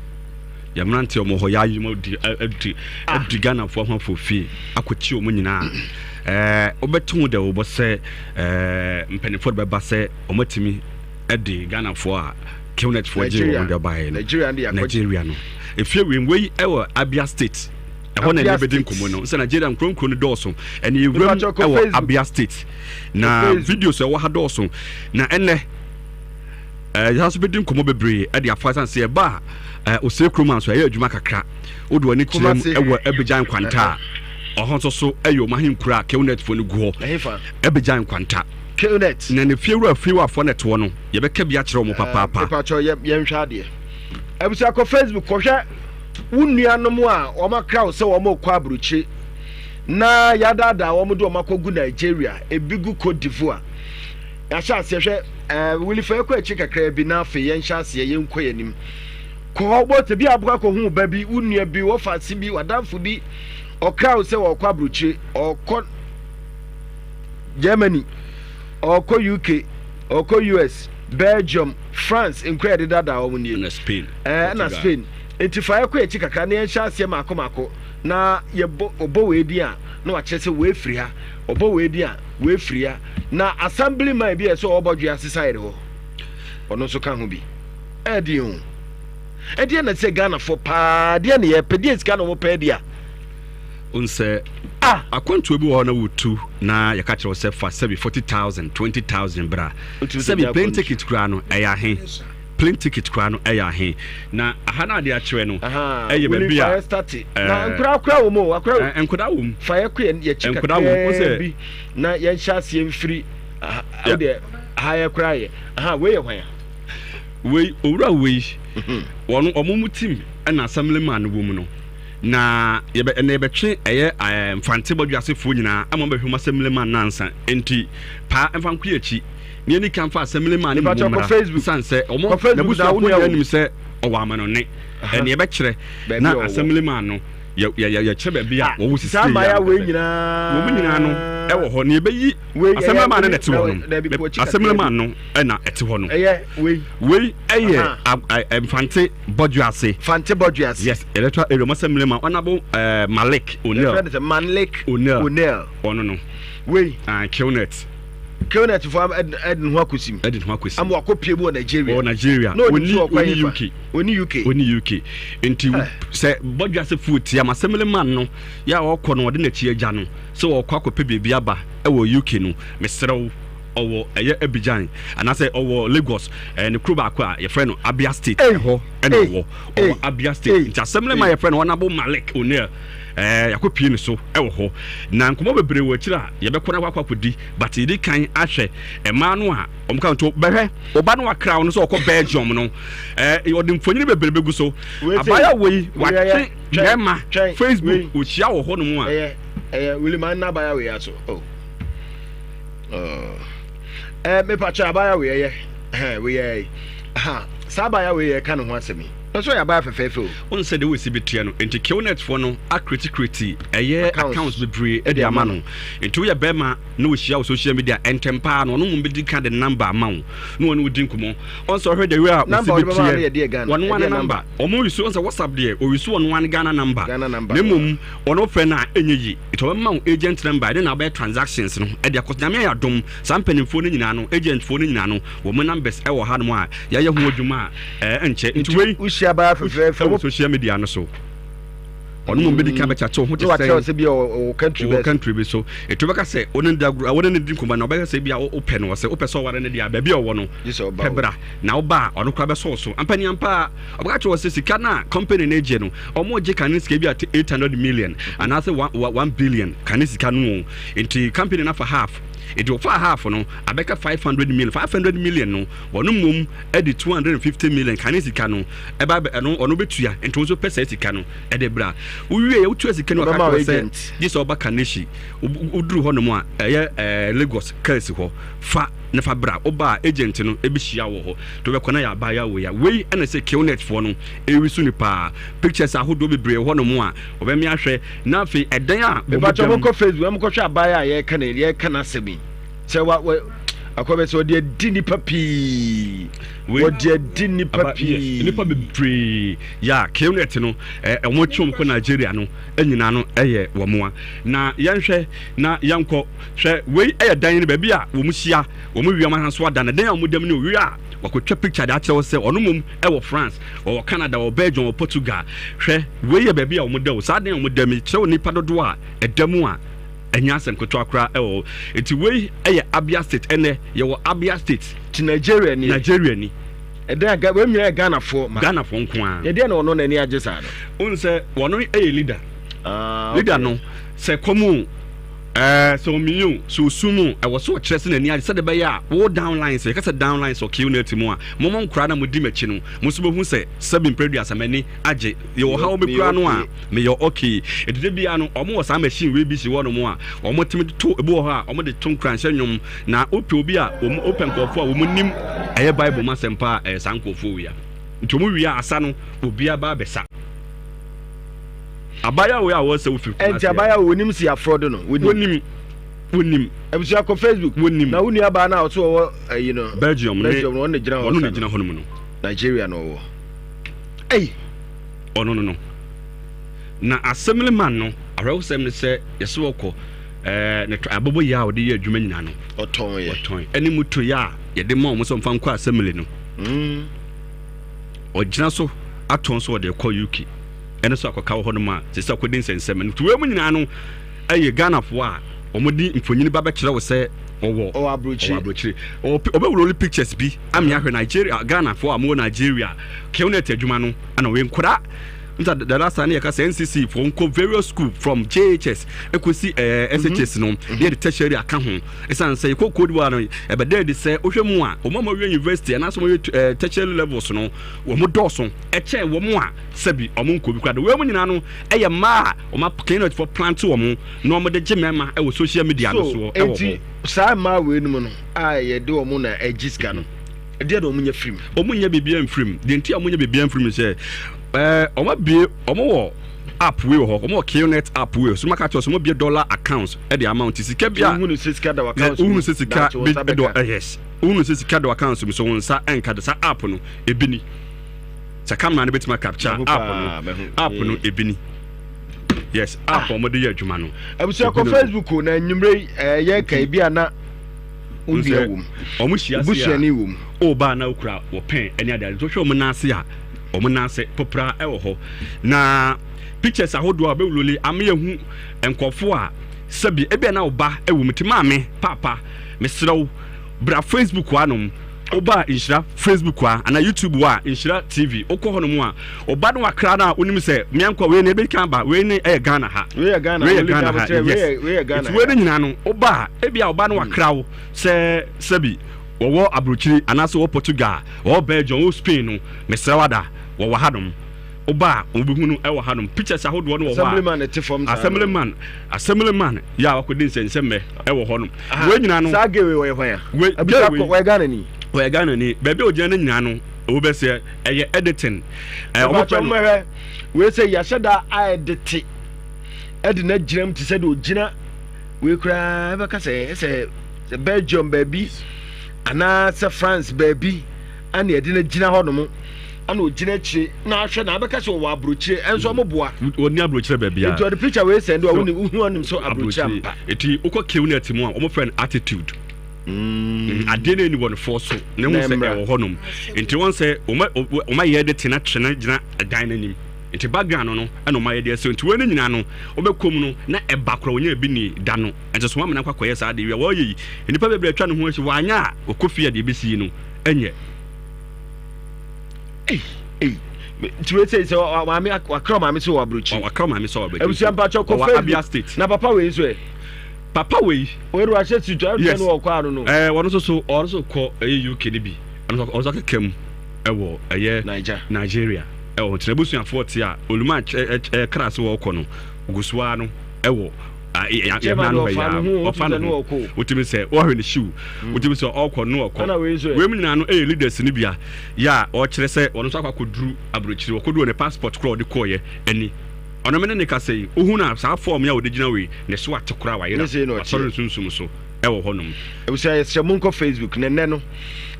R: Yɛ mmeranteɛ wɔn hɔ yɛayi wɔn adi adi adi Ghanafoɔ ho afɔ fie akɔkyi wɔn nyinaa. Ɛɛ wobɛte ho dɛ wɔbɔ sɛ ɛɛ mpanimfoɔ de bɛba sɛ wɔatumi de Ghanafoɔ a Kilnetfoɔ gye wɔn de baeɛ no.
I: Nigeria no.
R: Nigeria no. Efie wei wei ɛwɔ Abia State. Ɛhɔ na ɛne bɛdi nkɔmmɔ no. Sɛ Nigeria nkuro nkuro no dɔɔso. Ɛne yɛwuram ɛwɔ Abia State. Na videos ɛwɔ ha dɔɔso. Na ɛnɛ yɛsan so bɛdi nkɔmmɔ bebree ɛde afa san sɛ ɛba a Osei kurom nso ɛyɛ adwuma kakra. Wode w'ani kyerɛ mu ɛwɔ Abidjan Nkwanta a ɔhɔ nso so ɛyɛ ɔmo ahenkuro a Kewnet foɔ no gu hɔ. Abidjan Nkwanta.
I: Kewnet.
R: Na ne fiewura fiewurafoɔ na ɛtoɔ no yɛbɛka bi akyerɛ ɔmo papaapa.
I: Mepakyɛw yɛnhwɛ adeɛ. Abusua kɔ Facebook kɔhwɛ wo nuanom a wɔakra wo sɛ wɔrekɔ aburokyire na yɛadaadaa wɔn de wɔn akɔgu Nigeria, ebi gu Cote d'Ivoire. Yɛahyɛ aseɛ hwɛ ɛɛ eh, Willie fa ɛkɔ akyi kakra bi na afei yɛnhyɛ aseɛ yɛnkɔ yɛn anim. Kɔ hɔ bɔ sɛ bi aboa kɔhu ba bi, wo nua bi, wɔfa ase bi, w'adamfo bi, ɔkra wo sɛ wɔrekɔ aburokyire, ɔrekɔ Germany, ɔrekɔ UK, ɔrekɔ US, Belgium, France, nkura yɛde daadaa wɔn nie.
R: Ɛna Spain.
I: Ɛɛ ɛna Spain. Enti fa yɛkɔ akyi kakra na yɛnhyɛ aseɛ mmaako mmaako na yɛbɔ, ɔbɔ wei din a na wakyerɛ sɛ wei firi ha, ɔbɔ wei din a wei firi ha. Na assembly man bi a ɛsɛ ɔbɔ dwe ase side hɔ, ɔno nso ka ho bi. Ɛyɛ den o. Ɛdeɛ na sɛ Ghanafoɔ paa, deɛ na yɛpɛ, deɛ sika na wɔpɛ adi a.
R: Nsɛ ah. Akwantuo bi wɔ hɔ na wotu na yɛka kyerɛ wo sɛ fa sɛbi 40,000, 20,000 bra. Sɛbi plane ticket koraa no ɛyɛ ahe? Plane ticket koraa no ɛyɛ ahe? Na aha no ade akyerɛ no ɛyɛ baabi a
I: na nkwadaa koraa wɔ mu o akora
R: nkwadaa wɔ mu
I: fa yɛ kɔ yɛ yɛkyi kakraa bi na yɛnhyɛ aseɛ mfiri aha deɛ aha yɛ koraa yɛ aha wei yɛ hwan a
R: wei owura wei wɔn wɔn mu team ɛna assemblyman no wɔ mu no na yɛbɛ ɛna yɛbɛtwe ɛyɛ ɛɛ mfante bɔdwasefoɔ nyinaa ama wɔbɛhwɛ wɔn assemblyman nansa nti paa mfa nko yɛ akyi. Nea edi kan fa asɛm no ma ne mmom mmra esiane sɛ wɔn n'abusuafo nyinaa nim sɛ ɔwɔ amanɔne. Nea ɛbɛkyerɛ na asɛm no no yɛkyerɛ baabi a wɔwɔ sisi yɛ wɔn nyinaa no ɛwɔ hɔ. Nea ɛbɛyi asɛm no ma no na ɛte hɔ no asɛm no ma no na ɛte hɔ no. Wei ɛyɛ Mfante Bɔdwease.
I: Mfante Bɔdwease.
R: Yes, electoral area. Wɔn asɛm no ma Honourable Malik O'Neil.
I: Malik O'Neil.
R: Ɔno no.
I: Wei.
R: Killnet.
I: Killnet fo ɛde ne ho akɔsi mu.
R: Ɛde ne ho akɔsi mu.
I: Ama wakɔ pie mu wɔ Nigeria.
R: Wɔ Nigeria.
I: Na onim sɛ ɔkɔ
R: Oni UK.
I: Oni UK.
R: Oni UK. Nti sɛ bɔdwase fo tia ma assemblyman no yɛ a ɔkɔ no ɔde n'akyi agya no sɛ ɔkɔ akɔpɛ biribi aba ɛwɔ UK no mesrɛ wo ɔwɔ ɛyɛ Abidjan anaasɛ ɔwɔ Lagos ɛɛ ne kuro baako a yɛfrɛ no Abia State ɛhɔ ɛna ɔwɔ ɔwɔ Abia State nti assemblyman yɛfrɛ no Honourable Malik O'Neil Ɛɛ yɛakɔ pie no so wɔ hɔ. Na nkɔmmɔ bebree wɔ akyire a yɛbɛkɔ na wakɔ akɔdi but yɛdi kan ahwɛ mmaa no a wɔn ka nto bɛhwɛ ɔba no wakra no sɛ ɔkɔ Belgium no ɛɛ ɔde mfonini bebree bɛgu so abaayewa wei watwe mmarima Facebook ɔhyia wɔ hɔ nom a.
I: Ɛyɛ ɛyɛ wuli maa nna abaayewa wei aso oh ɛɛ mepa kyɛ abaayewa wei ɛyɛ ɛhɛn wei ɛyɛ ha saa abaayewa wei yɛ ka ne ho asɛm yi. Nanso ɔyɛ abaayewa fɛfɛɛfɛ o.
R: Wohu sɛ deɛ wɔsi bɛtua no nti Qnet foɔ no acreate create ɛyɛ accounts bebree de ama no nti woyɛ bɛrima na wɔhyia wo social media ntɛm paa no ɔno mmom bɛdi ka de number ama wo na wɔne wo di nkɔmmɔ ɔn sɛ ɔhwɛ deɛ wei a wɔsi bɛtuɛ wɔno ane number ɔmo use ɔn sɛ WhatsApp deɛ ɔuse ɔno ane Ghana number na mmom ɔno frɛ no a ɛnyɛ yi nti ɔbɛma wo agent number ɛne na wobɛyɛ transactions no ɛde akɔ Nyame ayɛ adom saa mpanimfoɔ no nyinaa no agent foɔ no nyinaa no wɔn numbers ɛwɔ hanom a yɛayɛ ho adwuma a ɛɛ nkyɛ nti wei
I: wohyia baa fɛfɛɛfɛ
R: wɔ social media no so ɔno mu bɛdi kan bɛkyɛ ho te sɛ
I: sɛ bi ɔwɔ country
R: bi country bi so ɛtu bɛka sɛ ɔne da agorɔ wɔne ne di nkɔmmɔ na ɔbɛka sɛ bi a wopɛ no ɔsɛ wopɛ sɛ ɔware no deɛ a baabi a ɔwɔ no pɛ bra na woba a ɔno koraa bɛsɔ so ampa ni ampa a ɔbɛka kyerɛ wɔ sɛ sika no a company no gye no ɔmo gye kane sika bi a 800 million anaasɛ 1 billion kane sika no o nti company no afa half nti wɔfaa half no abɛka 500 million 500 million no Ɔno mmom de 250 million kane sika no ɛba bɛ ɛno ɔno bɛtua nti wo nso pɛ saa sika no ɛde bra. Wowie yɛ wotua sika no aka kyerɛ sɛ gye sɛ ɔba Kaneshie woduru hɔ nom a ɛyɛ ɛɛ Lagos kaa si hɔ fa ne fa bra woba a agent no ɛbɛhyia wɔ hɔ nti wobɛkɔ na yɛ abaayewa wei a wei ɛna sɛ Qnet foɔ no ɛresu no paa pictures ahodoɔ bebree wɔ hɔ nom a wɔbɛme ahwɛ na afei ɛdan a wɔn
I: dam. Mepakyɛ monkɔ Facebook na monkɔhwɛ abaayewa a yɛreka ne yɛreka n'asɛm yi. Sɛ wa wa akɔ bɛ sɛ ɔde adi nipa pii. Wɔde adi nipa pii.
R: Nipa bebree ya Knet no ɛ wɔn atwi wɔn kɔ Nigeria no nyinaa no ɛyɛ wɔn a. Na yɛnhwɛ na yɛnkɔ hwɛ wei ɛyɛ dan no baabi a wɔn hyia wɔn wia wɔn asan so ada no dan a wɔn dam no wia a. Wakɔtwa picture de akyerɛ wo sɛ ɔno mmom wɔ France, ɔwɔ Canada, ɔwɔ Belgium, ɔwɔ Portugal. Hwɛ, wei yɛ baabi a wɔda o. Saa dan a wɔda mu yi, kyerɛ wo nnipa dodoɔ a ɛda mu a, ɛnyɛ asɛm ketewa koraa wɔ hɔ. Nti wei yɛ Abia State. Ɛnnɛ, yɛwɔ Abia State.
I: Nti Nigeria ni?
R: Nigeria ni.
I: Ɛdan a, wei nyinaa yɛ Ghanafoɔ ma?
R: Ghanafoɔ nko ara.
I: Ɛdeɛn na ɔno n'ani agye saa no?
R: Wohu sɛ ɔno yɛ leader.
I: Ah, okay.
R: Leader no, sɛ kɔm o, Ɛɛ, sɛ omii o, sɛ osum o, ɛwɔ sɛ ɔkyerɛ sɛ n'ani agye sɛdeɛ ɛbɛyɛ a wo down lines, yɛka sɛ down lines wɔ QNet mu a, mo mo nkoraa no a modi m'akyi no, mo nso bɛhu sɛ sɛbi mprɛ aduasa m'ani agye. Yɛwɔ haw bi koraa no a, meyɛ okay. Enti da biara no, wɔn wɔ saa machine wei bi si hɔ nom a, wɔtumi de to, ebi wɔ hɔ a, wɔde to nkuranhyɛ nnwom. Na wopɛ obi a, wɔn, wopɛ nkurɔfoɔ a wɔn nim ɛyɛ Bible mu asɛm paa a, ɛyɛ saa nkurɔfoɔ wei a. Nti wɔn wie a, asa no, obiara ba abɛsa. Abaayewa wei a wɔsɛ wofiri Kumasi.
I: Ɛnti abaayewa wei wonim si afrɔdo no? Wonim.
R: Wonim. Wonim.
I: Abusua kɔ Facebook.
R: Wonim.
I: Na wo nua baa no a ɔso ɔwɔ ayi no.
R: Belgium ne.
I: Belgium no ɔno na gyina hɔ.
R: Ɔno na gyina hɔ nom no.
I: Nigeria na ɔwɔ. Ei.
R: Ɔno no no. Na assemblyman no awerɛhosɛm ne sɛ yɛsɛ wɔkɔ ɛɛ ne abobo yɛ a ɔde yɛ adwuma nyinaa no.
I: Ɔtɔn yɛ.
R: Ɔtɔn ɛne moto yɛ a yɛde ma wɔn sɛ wɔmfa nkɔ assembly no.
I: Mm.
R: Ɔgyina so atɔn so ɔde kɔ UK. ɛno nso akɔka wɔ hɔnom a sɛ sɛ akɔdi nsɛnsɛm no nti wei mu nyinaa no ɛyɛ Ghanafoɔ a wɔde mfonini ba bɛkyerɛ wo sɛ ɔwɔ
I: ɔwɔ aburokyire
R: aburokyire ɔbɛwuroli pictures bi ame ahwɛ Nigeria Ghanafoɔ a wɔwɔ Nigeria Qnet adwuma no ɛna wei nkora nta the last time yɛka sɛ NCC foɔ nkɔ various school from JHS ɛkɔsi ɛɛ eh, SHS no mm-hmm. ne yɛde tertiary aka ho ɛsiane sɛ yɛkɔ Cote d'Ivoire no ɛbɛda adi sɛ wohwɛ mu a wɔn a wɔawie university anaasɛ wɔawie eh, tertiary levels no wɔn dɔɔso ɛkyɛn wɔn a sɛbi wɔn nkɔ bi koraa de. Wei mu nyinaa no yɛ mmaa a wɔn Kenneth fo plant wɔn na wɔn de gye mmarima wɔ social media no soɔ wɔ hɔ.
I: So enti saa mmaa wei nom no a yɛde wɔn na ɛgye sika no, ɛdeɛ na wɔn nya firi mu?
R: Wɔn nya biribiara mfiri mu. Deɛ nti a wɔn nya biribiara mfiri mu sɛ ɛɛ wɔn abie wɔn wɔ app wei wɔ hɔ, wɔn wɔ Knet app wei so maka kyerɛ sɛ wɔn abie dollar accounts ɛde ama wɔn ti sika bi a
I: wohunu sɛ sika da w'accounts mu
R: wohunu sɛ sika bi dɔ yes wohunu sɛ sika da w'accounts mu so wɔn nsa ɛnka de saa app no ebi ni. Sɛ camera no bɛtumi acapture app no app no ebi ni yes app a wɔde yɛ adwuma no.
I: Abusua kɔ Facebook o na enyimire yi ɛyɛ ka ebi a na onua wom.
R: Wɔn hyia se a
I: busuani wom.
R: O baa na okura wɔ pɛn ɛne ade ade nso hwɛ wɔn nan ase a wɔn nan ase popra ɛwɔ hɔ na pictures ahodoɔ a bɛwuloli ama yɛhu nkurɔfoɔ a sɛbi ebi a na ɔba ɛwɔ mu ti maame paapa mesrɛ wo bra Facebook anom. Woba Nhyira Facebook a anaa YouTube a Nhyira TV wokɔ hɔ nom a ɔba no wakra no a wonim sɛ meankɔ wei ne ebi kan ba wei ne ɛyɛ Ghana ha
I: wei yɛ Ghana
R: wei yɛ Ghana ha yes
I: wei yɛ Ghana
R: nti wei ne nyinaa no woba a ebi a ɔba no wakra wo sɛ sɛbi wɔwɔ aburokyiri anaasɛ wɔwɔ Portugal wɔwɔ Belgium wɔwɔ Spain no mesrɛ wada wɔwɔ ha nom woba a wɔbɛhu no wɔ hanom pictures ahodoɔ no wɔ hɔ a
I: assemblyman ɛte fam saa
R: assemblyman assemblyman yɛ a wakɔdi nsɛnsɛmmɛ wɔ hɔ nom wei nyinaa no
I: saa gay wei wɔyɛ hwan a
R: wei gay wei
I: wɔyɛ Ghana ni
R: wɔyɛ Ghana ni baabi a ogyina no nyinaa no ɛwɔ bɛ sɛ ɛyɛ editing
I: ɛɛ wɔn fɛ no wei sɛ yɛahyɛ da a ɛdete ɛde na gyina mu te sɛ de ogyina wei koraa ɛbɛka sɛ ɛsɛ sɛ Belgium baabi anaa sɛ France baabi ɛna yɛde no gyina hɔ nom ɛna ogyina akyire na ahwɛ na abɛka sɛ ɔwɔ aburokyire ɛnso ɔmo boa.
R: Wɔnni aburokyire baabi a.
I: Nti ɔde picture wei sɛn do a wone wohu anim sɛ aburokyire ampa.
R: Nti wokɔ Qnet mu a wɔn frɛ no attitude. Mm. Adeɛ no ɛni wɔn fɔ so na ehu sɛ ɛwɔ hɔ nom. Nti wɔn sɛ wɔn ayɛ de tena twene gyina ɛdan n'anim. Nti background no ɛna wɔn ayɛ de ɛsɛ nti wɔn ne nyinaa no wɔbɛkɔ mu no na ɛba korɔ wɔnyɛ ebi ni da no. Ɛnso so wɔn amena kɔ akɔyɛ saa adeɛ wia wɔyɛ yi nnipa bebree atwa ne ho ahyia wɔanyɛ a wɔkɔ fie a deɛ ebesi yi no ɛnyɛ.
I: Ei ei nti wei sɛ sɛ maame wakra maame sɛ wɔ aburokyi.
R: Wakra maame sɛ wɔ aburokyi.
I: Abusua mpatsɔ kɔ
R: Facebook. Abia state.
I: Na papa wei nso ɛ.
R: Papa wei.
I: Wei do ahyɛ suit ayɛ yes. no ɔkɔ ano no.
R: Ɛɛ wɔn nso so wɔn nso kɔ ɛyɛ UK ne bi ɔno nso akeka mu ɛwɔ ɛyɛ
I: Niger.
R: Nigeria ɛwɔ ntina abusuafoɔ te a oluma ɛɛ kra so wɔkɔ no ogusoa no ɛwɔ
I: yɛhwɛ no hɔ
R: ɔfa ne ho wotumi sɛ wɔhwɛ ne hyiw mm. wotumi sɛ ɔkɔ no ɔkɔ wei mu nyinaa no ɛyɛ leaders no bia yɛ a ɔkyerɛ sɛ ɔno nso akɔ akɔduru aburokyiri ɔkɔduru ne passport korɔ ɔde kɔɔyɛ ɛni ɔno mene ne kasa yi wohu no a saa fɔɔm yi a ɔde gyina wei ne so ate koraa wayera wasɔre nsunsum so ɛwɔ hɔnom.
I: Abusua yɛsrɛ monkɔ Facebook na nnɛ no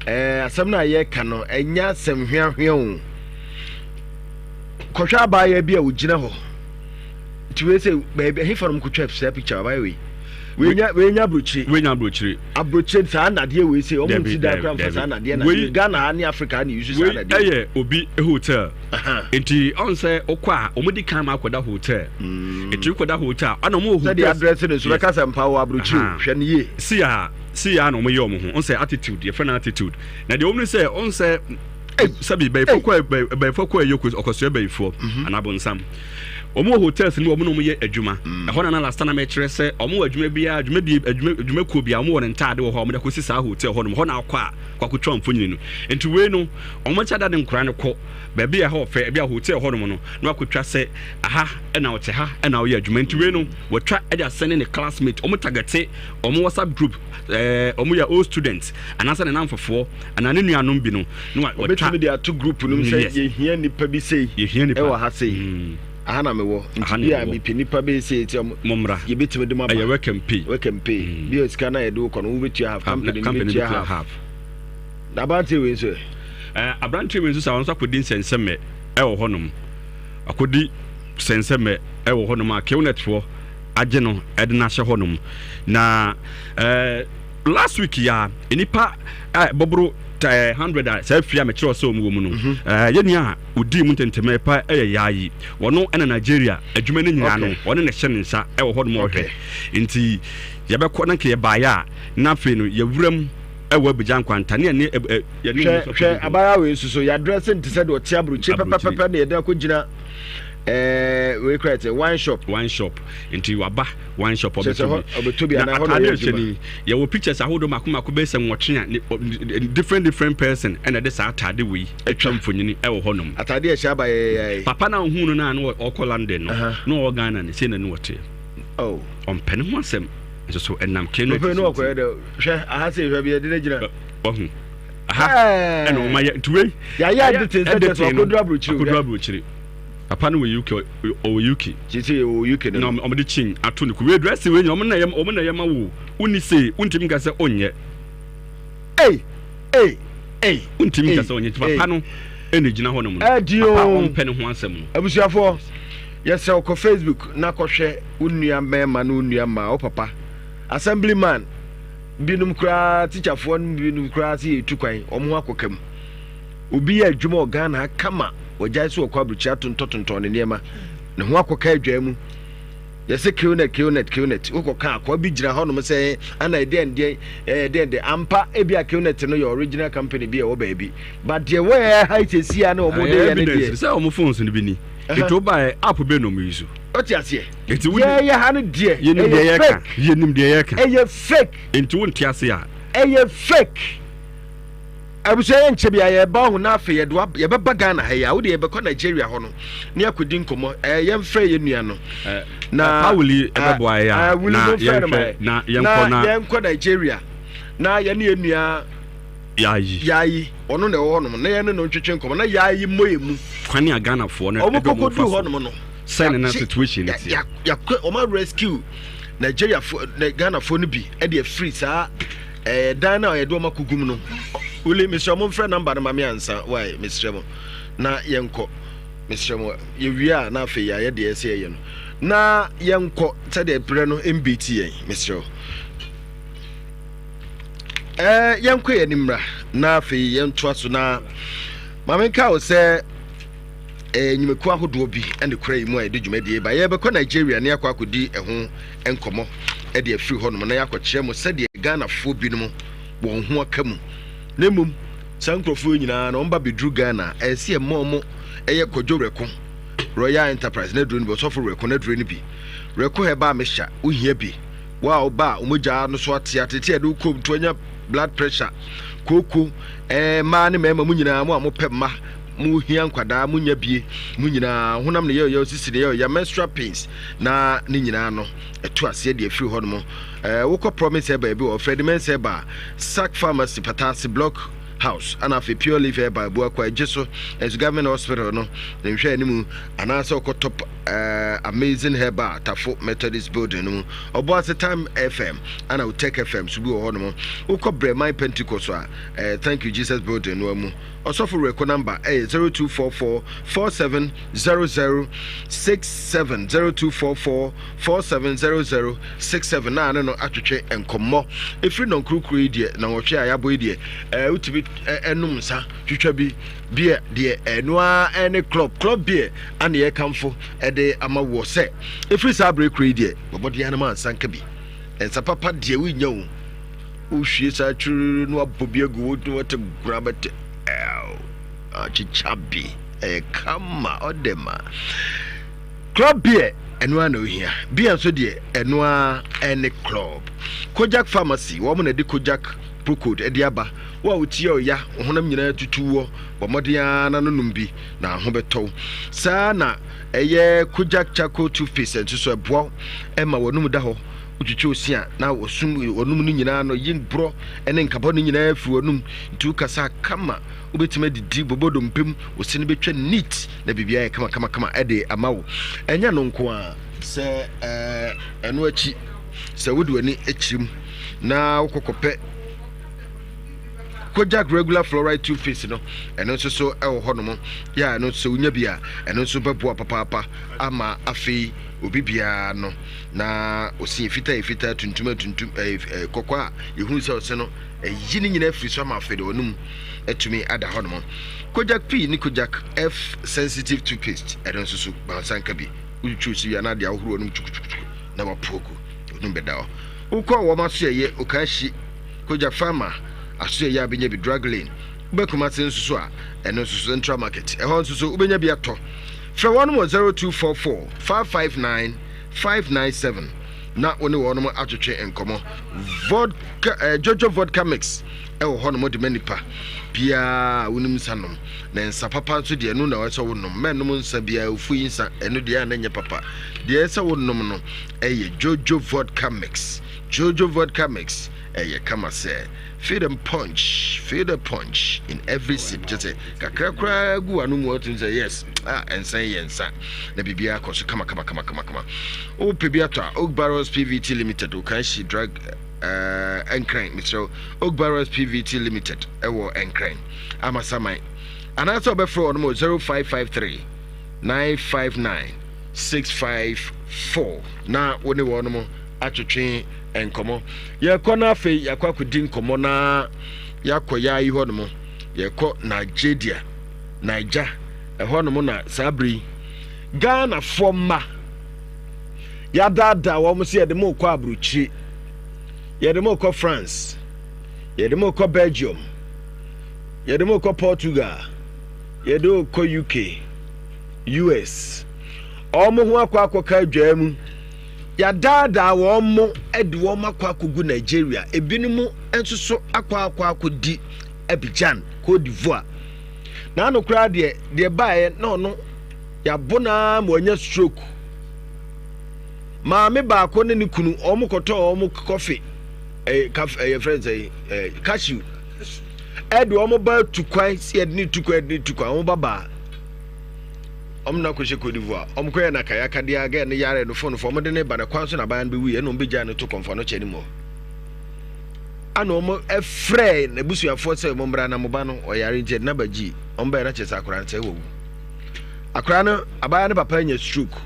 I: eh, asɛm no a yɛreka no ɛnyɛ asɛm hweahwea o. Kɔhwɛ abaayewa bi a ɔgyina hɔ nti wei sɛ baabi ɛhefa no mokɔtwa saa picture abaayewa wei. Wei nya aburokyire.
R: Wei nya aburokyire.
I: Aburokyire saa nnadeɛ wei sɛ wɔn nsi dan kora nfa saa nnadeɛ na Ghana ha ne Africa ha na yusu saa nnadeɛ.
R: Wei ɛyɛ obi hotel. Nti ɔn sɛ ɔkɔ a wɔn di kan ma akɔda hotel. Mm. Nti kɔda hotel ɛna wɔn wɔ hotel.
I: Sɛdeɛ adrɛse no nso bɛka sɛ mpa wɔ aburokyire hwɛ no yie.
R: Si a si a na wɔn yɛ wɔn ho ɔn sɛ attitude yɛfrɛ no attitude na deɛ wɔn sɛ ɔn sɛ sɛbi bɛyifo kɔ bɛyifo kɔ ɛyɛ ɔkɔsua bɛyifoɔ mhm. anaa bonsam. Wɔn wɔ hotels no mu wɔn na wɔn yɛ adwuma. Mm. Ɛhɔ na na last time ɛkyerɛ sɛ wɔn wɔ adwuma biara dwumadie adwuma adwumakuo biara wɔn wɔ ne ntaade wɔ hɔ a wɔn de akɔsi saa hotel hɔ nom hɔ na akɔ a kɔ akɔtwa mfonini no. Nti wei no wɔn akyɛ da de nkora no kɔ baabi a ɛhɔ ɔfɛ ebi a hotel hɔ nom no na wakɔtwa sɛ aha ɛna ɔte ha ɛna ɔyɛ adwuma nti wei no wɔtwa ɛde asɛne ne classmate wɔn tagɛte wɔn whatsapp group ɛɛ wɔn yɛ old students anaasɛ ne namfofoɔ anaa ne nuanom bi no na watwa.
I: Obetumi de ato group no mu sɛ yɛhia nipa bi sei
R: yɛhia nipa
I: ɛwɔ ha sei mm. aha na mewɔ nti bi a mepɛ nipa bɛyɛ sei nti
R: mommra
I: yɛbɛtumi de mo aba
R: ɛyɛ work and pay
I: work and pay mm. bi a sika na yɛde wokɔ no wobɛtua half company no bɛtua half na aberanteɛ wei nso
R: ɛ aberanteɛ wei nso sɛ ɔno nso akɔdi nsɛnsɛmmɛ ɛwɔ hɔnom akɔdi sɛnsɛmmɛ ɛwɔ hɔnom a kewnetfoɔ agye no ɛde no ahyɛ hɔnom na ɛɛ Last week yi ara, nnipa a ɛbɔboro 100 a saa fie a mekyerɛw sɛ wɔn wɔ mu no, mhm. eh, yɛn nua a odii mu ntɛntɛmɛ pa yɛ Yaayi. Wɔno ɛna Nigeria adwuma no nyinaa no, ɔne na ɛhyɛ ne nsa ɛwɔ hɔ nom ɔhwɛ. Nti yɛbɛkɔ na nka yɛbaeɛ a, na afei no yɛwuram ɛwɔ Abidjan nkwanta ne ɛne
I: yɛne hwɛ hwɛ abaayewa wei nso so yɛadrɛse nte sɛ deɛ ɔte aburokyire pɛpɛpɛpɛ na yɛde akɔgyina ɛɛ wei kura ɛte wine shop.
R: Wine shop nti waba wine shop
I: ɔbɛtɔ bi ɔbɛtɔ bi
R: na ataade ɛhyɛ ni yɛwɔ pictures ahodoɔ mako mako bɛyɛ sɛ nwɔtwe a different different person ɛna ɛde saa ataade wei atwa mfonyini ɛwɔ hɔ nom.
I: Ataade ɛhyɛ aba yɛyɛyɛ.
R: Papa na ohun no na na ɔkɔ London no na ɔwɔ Ghana ne sei na ne wɔteɛ.
I: Oh.
R: Ɔmpɛ ne ho asɛm nso so ɛnam kee
I: no. Papa no ɔkɔyɛ dɛ hwɛ aha sɛ hwɛ bi yɛde no gyina.
R: Wahu aha ɛna ɔma yɛ nti wei.
I: Yɛayɛ editing sɛ kyɛ sɛ ɔkɔduru aburokyire.
R: Ɔkɔduru aburokyire. Papa no wɔ UK ɔwɔ UK.
I: Sisi ɔwɔ UK no.
R: Na wɔde chain ato ne kɔn. Wei dressing wei nyina wɔn na yɛ wɔn na yɛ ma wo. Wonni say wontumi nka sɛ onyɛ.
I: Ei ei ei.
R: Wontumi nka sɛ onyɛ nti papa no ɛna gyina hɔ nom no.
I: Ɛdi o.
R: Papa a ɔmpɛ ne ho asɛm no.
I: Abusuafoɔ yɛsrɛ wo kɔ Facebook na kɔhwɛ wo nua mmarima ne wo nua mmaa wo papa assembly man binom koraa tikyafoɔ no binom koraa sɛ yɛtu kwan wɔn ho akɔka mu. Obi yɛ adwuma wɔ Ghana ha kama, wagyae sɛ ɔkɔ aburokyire atontɔtontɔn ne nneɛma, ne ho akɔka adwaa mu. Yɛsɛ Qnet, Qnet, Qnet. Wokɔka akoa bi gyina hɔnom sɛ ana ɛdeɛn deɛn, ɛɛ deɛn deɛn. Ampa, ebi a Qnet no yɛ original company bi a ɛwɔ baabi. But deɛ wɔyɛ ha sɛsi a na wɔn de yɛ ne deɛ.
R: Sɛ wɔn phones no bi ni. Nti wobaɛ app bɛn na wɔn use?
I: Wote aseɛ? Nti wo yɛyɛ ha no deɛ ɛyɛ fake.
R: Yɛnim deɛ yɛka.
I: Ɛyɛ fake.
R: Nti wonte ase a.
I: Ɛyɛ fake. Abusua yɛ nkyɛ bia yɛba ho na afei yɛde wa yɛbɛba Ghana ha yi a wode yɛbɛkɔ Nigeria hɔ no ne akɔdi nkɔmmɔ ɛɛ yɛmfrɛ yɛn nua no
R: na Pawuli ɛbɛboa yɛ a na yɛnhwɛ na yɛnkɔ
I: na yɛnkɔ Nigeria na yɛne yɛn nua
R: Yayi
I: Yayi ɔno na ɛwɔ hɔnom na yɛne no ntwetwe nkɔmmɔ na Yayi mmɔ yɛn mu
R: kwane a Ghanafoɔ no
I: ɛde ɔmo fa so hɔnom no
R: sɛ ne na situation no teɛ
I: yɛakɔ ɔmo rescue Nigeriafoɔ Ghanafoɔ no bi ɛde afiri saa Ɛɛ dan no a yɛde wɔn akɔgu mu no. Wuli, mesrɛ mo mfrɛ namba no ma me ansa. Wai, mesrɛ mo. Na yɛnkɔ. Mesrɛ mo. Yɛwie a na afei yɛayɛ deɛ ɛsɛ yɛyɛ no. Na yɛnkɔ sɛdeɛ berɛ no mbiti yɛn. Mesrɛ wo. Ɛɛ yɛnkɔ yɛn anim mmra. Na afei yɛntoa so na ma menka wo sɛ eh, nnwumakuo ahodoɔ bi ne kora yi mu a yɛde dwumadie ba. Yɛbɛkɔ Nigeria ne akɔ akɔdi ɛho nkɔmmɔ de afiri hɔnom na yɛakɔkyerɛ mo sɛdeɛ Ghanafoɔ binom wɔn ho aka mu. Na mmom saa nkurɔfoɔ yi nyinaa na wɔn ba bɛduru Ghana a, ɛsɛ sɛ yɛma wɔn ɛyɛ Kwadwo Werɛko Royal Enterprise n'aduro no bi, Ɔsɔfo Werɛko n'aduro no bi. Werɛko Herbal Mixture, wohia bi. Wo a woba a wo mogya no so ate atete a ɛde wo kɔm to anya blood pressure, kooko, ɛɛ mmaa ne mmarima mo nyinaa mo a mopɛ mma mo hia nkwadaa mo nya bie mo nyinaa honam ne yɛyɛ sisi ne yɛyɛ menstrual pains na ne nyinaa no ɛto aseɛ deɛ afiri hɔ nom ɛɛ wokɔ promise ɛba ebi wɔ Fredimens ɛba sac pharmacy pataase block. House ana afei Pure Leaf Herbal Abuakwa Agye so nso Government Hospital no ne nhwɛ anim anaasɛ ɔkɔ Top uh, Amazing Herbal Tafo Methodist Building no mu Ɔboase Time FM ana Otec FM so bi wɔ hɔ nom wokɔ Brɛman Pentecost a uh, Thank You Jesus Building no mu Ɔsɔfo Wereko number ɛyɛ 0244 4700 67 0244 4700 67 na ne no atwetwe nkɔmmɔ. Ɛfiri nnɔnkorokoro yi deɛ, nnɔnwɔtwe a yɛabɔ yi deɛ, ɛɛ wotumi ɛnom nsa twitwa bi beer deɛ ɛno ara ɛne club club beer ana yɛkamfo ɛde ama woɔ sɛ ɛfiri saa berɛ kuro yi deɛ bɔbɔden anam ansa nka bi nsa papa deɛ wonya o wohwie saa twiriri no abɔ bi agu wo na wɔte gora bɛte ɛw akyekya bi ɛyɛ kama ɔdɛ ma Club beer, ɛno ara na ohia. Beer nso deɛ, ɛno ara ne club. Kojak Pharmacy, wɔn na ɛde Kojak Procold de aba. Wo a wo ti yɛ ɔya, wo honam nyinaa tutu woɔ, bɔ mmɔden ara na no nom bi na ho bɛtɔ wo. Saa ara na ɛyɛ Kojak Charcoal Toothpaste nso so, ɛboa wo ma w'anum da hɔ. Wotwitwi wo se a, na wɔsum w'anum no nyinaa no, yi borɔ ne nkabɔ no nyinaa firi w'anum. Nti wokasa a kama, wobɛtumi adidi, bobɔ dompe mu, wo se no bɛtwa neat. na biribiara yɛ kamakamakama de ama wo. Ɛnyɛ no nko ara, sɛ ɛno akyi sɛ wode w'ani kyerɛ mu na wokɔkɔpɛ Kojak regular fluoride toothpaste no, ɛno nso so ɛwɔ hɔ nom. Yɛ a ɛno nso sɛ wonya bi a, ɛno nso bɛboa papaapa ama afei obi biara no na ɔsi fitaa yɛ fitaa, tuntum atuntum, ɛɛ kɔkɔɔ a yɛhunu sɛ ɔse no ɛyi ne nyinaa firi so ama afei de ɔnom atumi ada hɔ nom. Kojak P ne Kojak F sensitive toothpaste, ɛno nso so bansa nka bi. Wotwitwiw se wie a na ade ahohoro w'anom twukutukutuku na wapo agu. W'anom bɛda hɔ. Wokɔ wɔn asoɛeɛ Okashi, Kojak Pharma asoɛeɛ a bɛnya bi, Drug Lane. Woba Kumasi nso so a, ɛno nso so Central Market, ɛhɔ nso so wobɛnya bi atɔ. Frɛ wɔn wɔ 0244 559 597 na wo ne wɔn atwetwe nkɔmmɔ. Vodka, eh, Jojo Vodka Mix. Ɛwɔ hɔ nom de ma nipa biara a wonim nsa nom. Na nsa papa nso deɛ ɛno na ɛwɔ sɛ wonom. Mɛnnom nsa biara, ofui nsa, ɛno deɛ a na ɛnyɛ papa. Deɛ ɛsɛ sɛ wonom no ɛyɛ Jojo Vodka Mix. Jojo Vodka Mix ɛyɛ kama sɛ. Feel the punch, feel the punch in every sip. Kyɛ sɛ kakra koraa gu w'ano mu a wotumi sɛ yes, ah, nsa yi yɛ nsa. Na biribiara kɔ so kama kama kama kama kama. Wopɛ bi atɔ a, Oak Barrels PVT Limited, Okanshi Drug eh, Nkran, mesrɛ wo, Oak Barrels PVT Limited ɛwɔ Nkran, Amasaman. Anaasɛ wɔbɛfrɛ wɔn wɔ 0553 959 654 na wo ne wɔn atwetwe nkɔmmɔ. Yɛkɔ no afei yɛakɔ akɔdi nkɔmmɔ na yɛakɔ yɛayi hɔ nom. Yɛkɔ Nigeria, Niger, ɛhɔ nom na saa bere yi Ghanafoɔ mma Yɛadaadaa wɔn sɛ yɛde mo rekɔ aburokyire, yɛde mo rekɔ France, yɛde mo rekɔ Belgium, yɛde mo rekɔ Portugal, yɛde mo rekɔ UK, US. Wɔn ho akɔ akɔka adwaa mu. Yɛadaadaa wɔn mo de wɔn akɔ akɔgu Nigeria. Ebinom nso so akɔ akɔ akɔdi Abidjan, Cote d'Ivoire. N'ano koraa deɛ deɛ baeɛ na ɔno Yɛabo no ara ma wanya stroke. Maame baako ne ne kunu wɔn kɔtɔɔ wɔn kɔfe ɛyɛ kaf ɛyɛ fɛn sɛ ɛɛ cashew ɛde wɔn ba tu kwan si ɛde ne tu kwan ɛde ne tu kwan wɔn ba baa wɔn na akɔhyɛ Cote d'Ivoire wɔn kɔyɛ na kayakadeɛ agɛ ne yare no fon fo wɔn de ne ba na kwan so na aban no bɛwu yɛ ɛna wɔn bɛgya no to kɔnfa no kyɛ ne mu hɔ. Ana wɔn frɛɛ n'abusuafoɔ sɛ wɔn mmra na mo ba no ɔyare nti ɛde n'aba gyi wɔn bɛyɛ na kyerɛ sɛ akwadaa no sɛ wawu. Akwadaa no abaayewa no papa anya stroke.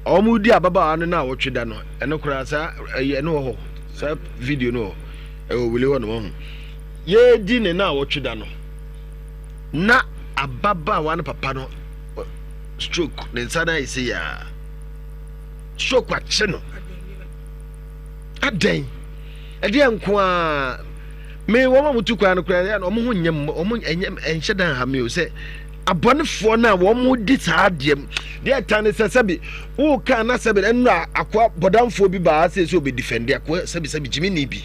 I: Wɔn di ababaawa no na awɔtwe da no ɛno koraa saa ɛyɛ ɛno wɔ hɔ saa video no wɔ ɛwɔ wele hɔ no wɔn ho yɛredi ne na awɔtwe da no na ababaawa no papa no stroke ne nsa no ayɛ sɛ yaa stroke akye no. Adɛn? Ɛdeɛ nko ara me wɔn a wɔtu kwan no koraa yɛ wɔn ho nyɛ wɔn ɛnyɛ ɛnhyɛ dan ha mi o sɛ abɔnefoɔ no a wɔn di saa adeɛ mu deɛ ɛta ne sɛ sɛbi wɔka na sɛbi ɛnura akoa bɔdanfoɔ bi baa sɛ sɛ ɔbɛ difɛnde akoa sɛbi sɛbi gyimini bi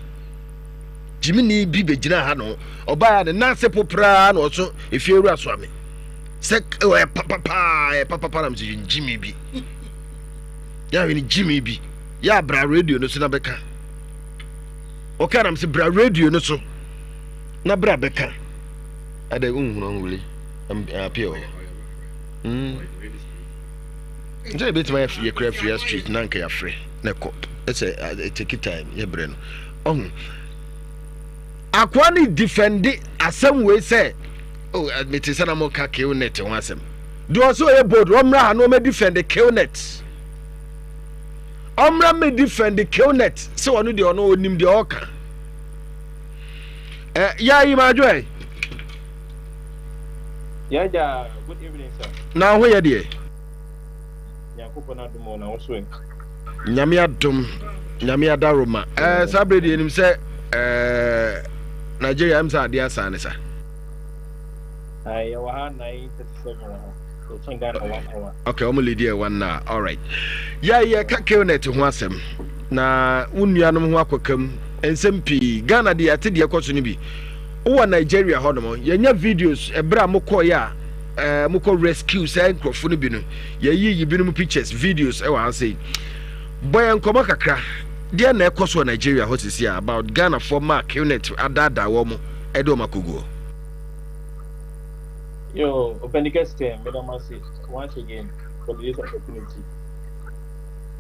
I: gyimini bi bɛgyina ha no ɔbaa ne nan ase poporaa na ɔso efie wura so ame sɛ ɔyɛ papapaa ɛyɛ papapa na mo sɛ gyimi bi yɛ ahwɛ ne gyimi bi. Yɛ a bra radio no so na bɛka. Ɔka nam sɛ bra radio no so na bra bɛka. Adɛ nhunu ɔnwule appear wɔ. Mm. Nti ebetumi ayɛ yɛ kura fria street na nka yɛafrɛ na ɛkɔ. Ɛsɛ take time yɛ brɛ no. Ɔho. Akoa no defende asɛm wei sɛ oh mete sɛ na mo ka Killnet ho asɛm. Deɛ ɔsɛ ɔyɛ bold ɔmmra ha na ɔmɛ defende Killnet. Ɔmmra mɛ defende Killnet sɛ ɔno deɛ ɔno ɔnim deɛ ɔka. Eh, ya yi ma adwo
M: Yɛagya, good evening sir.
I: Na ho yɛ deɛ?
M: Nyankopɔn adom o, na wo so ɛ?
I: Nyame adom, Nyame adaroma. Eh, saa bere deɛ nim sɛ eh, Nigeria ɛm sɛ adeɛ asan ne sa.
M: Aye, yɛwɔ ha 9:37 wɔ ha. Yɛkyɛn Ghana one hour.
I: Okay, wɔn lead yɛ one hour. All right. Yɛ yɛ ka Killnet ho asɛm na wo nuanom ho akɔkam nsɛm pii. Ghana deɛ yɛate deɛ ɛkɔ so no bi. Wowɔ Nigeria hɔ nom, yɛnya videos ɛberɛ a mokɔeɛ a ɛɛ mokɔ rescue saa nkurɔfo no bi no. Yɛyiyi binom pictures, videos ɛwɔ ha sei. Bɔ yɛn nkɔmmɔ kakra. Deɛ na ɛkɔ so wɔ Nigeria hɔ sisi a about Ghanafoɔ ma Killnet adaadaa wɔn ɛde wɔn akɔgu hɔ.
M: Yo, Ɔpɛni Kɛseɛ, meda mo ase once again for this opportunity.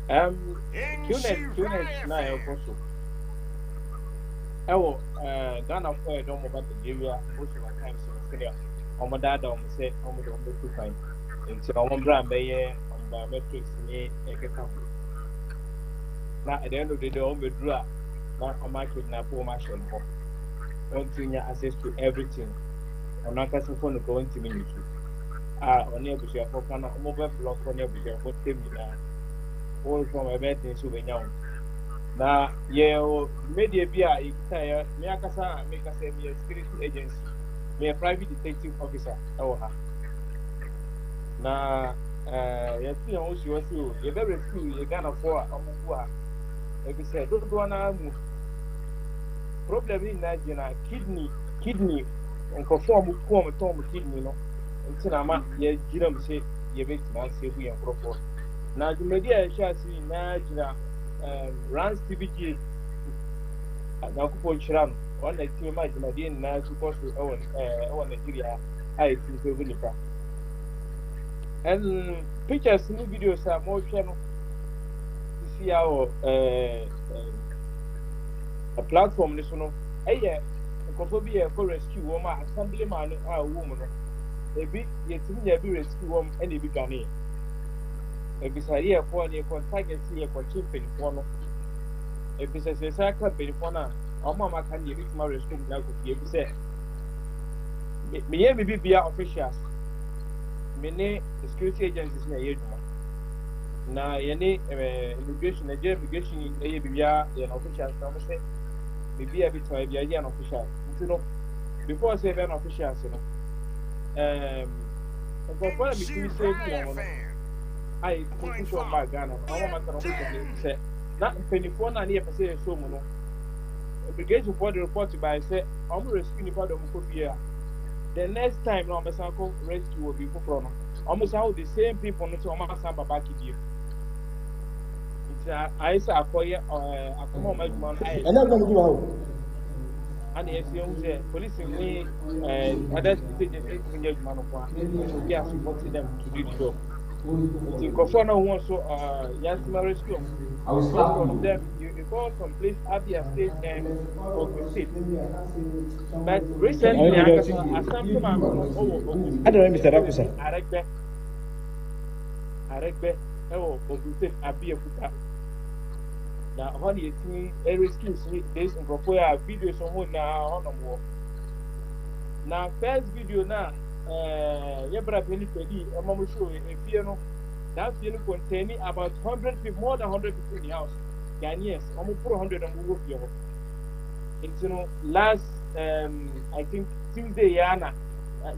M: Um, QNet, QNet na ɛkɔ so. Ɛwɔ uh, Ghana fo a yɛde wɔn ba Nigeria most of the times no sɛdeɛ wɔn daadaa wɔn sɛ wɔn de wɔn bɛtu kwan. Nti na wɔn bra mbɛyɛ wɔn biometrics ne ɛkeka ho. Na at the end of the day wɔn bɛduru a na wɔn akidnap wɔn ahyɛ wɔn hɔ. Wɔntumi nya access to everything. Ɔno ankasa fo no koraa ɔntumi nyi so a ɔne abusuafoɔ ka no ɔmo bɛ blɔk ɔne abusuafoɔ ntam nyinaa wɔrehwɛ wɔn ɛbɛyɛ den sɛ wɔbɛnya wɔn na yɛwɔ dwumadie bi a yɛkita yɛ me ankasa a mekasa meyɛ security agency meyɛ private detective officer ɛwɔ ha na ɛɛ yɛto yɛn ho si hɔ sɛ o yɛbɛ rescue yɛ Ghanafoɔ a wɔn gu ha efisɛ dodoɔ no ara mu problem no nyinaa gyina kidney kidney nkurɔfoɔ a wɔku wɔn tɔn wɔn kidney no nti na ama yɛgyina mu sɛ yɛbɛtumi asave yɛn nkurɔfoɔ. Na dwumadi a yɛhyɛ ase nyinaa gyina um, Rans TV GA Nyankopɔn nhyira no ɔno na ɛtumi ma dwumadie nyinaa so kɔ so ɛwɔ ɛwɔ Nigeria a yɛtumi save nipa. And pictures ne videos a mohwɛ no sisi a wɔ ɛɛ platform no so no ɛyɛ nkurɔfoɔ bi yɛ kɔ rescue wɔn a assembly man a ɔwɔ mu no ebi yɛtumi nya bi rescue wɔn ɛna ebi dwane ebisa yɛ kɔ ne yɛkɔ target yɛ kɔkye mpanimfoɔ no ebisa sɛ sɛ aka mpanimfoɔ no a wɔn a maka no yɛbɛtumi rescue mu akɔ fie ebisɛ meyɛ me bibia officials me ne security agencies na ɛyɛ adwuma na yɛne eh, immigration Nigeria immigration ɛyɛ biribiara yɛn officials na wɔn sɛ biribi a ɛbɛtumi ayɛ biara yɛ no official nti no before sɛ ɛbɛyɛ no officials no um, nkurɔfoɔ a metumi sɛ wɔn no a yɛtumi push wɔn back Ghana no wɔn a maka no wɔn dwane sɛ na mpanimfoɔ no a ne yɛpɛ sɛ yɛsɔ mu no immigration foɔ de report bae sɛ wɔn rescue nipa de wɔn kɔ fie a the next time na wɔn bɛsan kɔ rescue wɔ bi foforɔ no wɔn san wɔ the same people no sɛ wɔn asan ba back bio nti ayɛ sɛ akɔyɛ ɛɛ akɔma wɔn adwuma no ayɛ.
S: Ɛnna ɛdɔm bi wɔ hɔ.
M: Ana yɛsi ehu sɛ polisi ne ɛɛ other security agencies ntumi nyɛ adwuma no ko a we are supporting them to do the job. Nti nkurɔfoɔ na wɔn nso ɛɛ yɛasima rescue wɔn. Most of them you recall some place Abia State and Ogun State. But recently ankasa Asante maame no ɔwɔ Ogun State.
S: Adara Mr. Dakusa.
M: Aregbe Aregbe. ɛwɔ Ogun State Abeokuta. Na hɔ na yɛtumi rescue si this nkurɔfoɔ yi a videos ho nyinaa hɔnom wɔ. Na first video na ɛɛ yɛ bra panyin pɛdi ɛma mo show efie no that fie no containing about 100 people more than 100 people in the house Ghanaians wɔn poro 100 wɔn wɔ fie hɔ. Nti no last um, I think Tuesday yɛ ana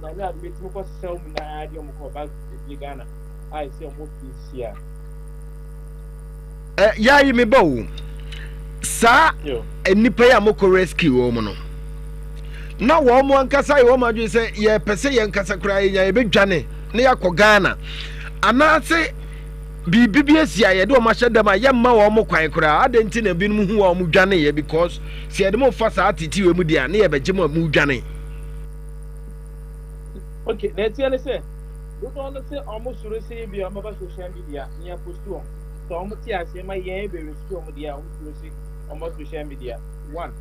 M: na na metumi kɔ sesa wɔn nyinaa de wɔn kɔ back to fie Ghana. a ɛsɛ ɔmo fie hyia.
I: Ɛ yayi me ba o saa nnipa yi a mokɔ rescue wɔn no na wɔn mo ankasa yɛ wɔn adwene sɛ yɛpɛ sɛ yɛn kasa koraa yɛnya yɛbɛdwane na yɛakɔ Ghana anaasɛ biribi bi asi a yɛde wɔn ahyɛ dɛm a yɛmma wɔn mo kwan koraa adɛn nti na ebinom hu wɔn mo dwane yɛ because sɛ yɛde mo fa saa tete wɔ mu deɛ a ne yɛbɛgye mo a mo dwane.
M: Okay, na ɛteɛ ne sɛ, dodoɔ no sɛ wɔn suro sɛ ebi a wɔbɛba social media na yɛapost wɔn. Sɛ wɔn te aseɛ ma yɛn bɛ rescue wɔn deɛ a, wɔn suro sɛ wɔn ba social media. One.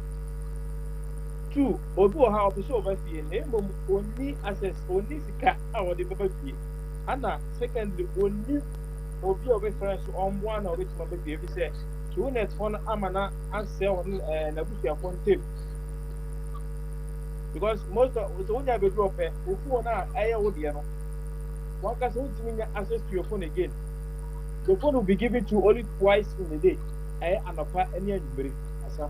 M: Two, obi wɔ ha a ɔpɛ sɛ ɔba fie na mmom ɔnni access, ɔnni sika a ɔde bɛba fie. Ana secondly, ɔnni obi a ɔbɛfrɛ nso ɔmmoa na ɔbɛtumi aba fie efisɛ QNet foɔ no ama no asɛe ɔne ɛɛ n'abusuafoɔ ntam. Because most of sɛ wonya abɛduru ɔpɛ, wo phone a ɛyɛ wo deɛ no, wankasa wontumi nya access to your phone again. The phone will be given to you only twice in a day. Ɛyɛ anɔpa ne anwummere asa.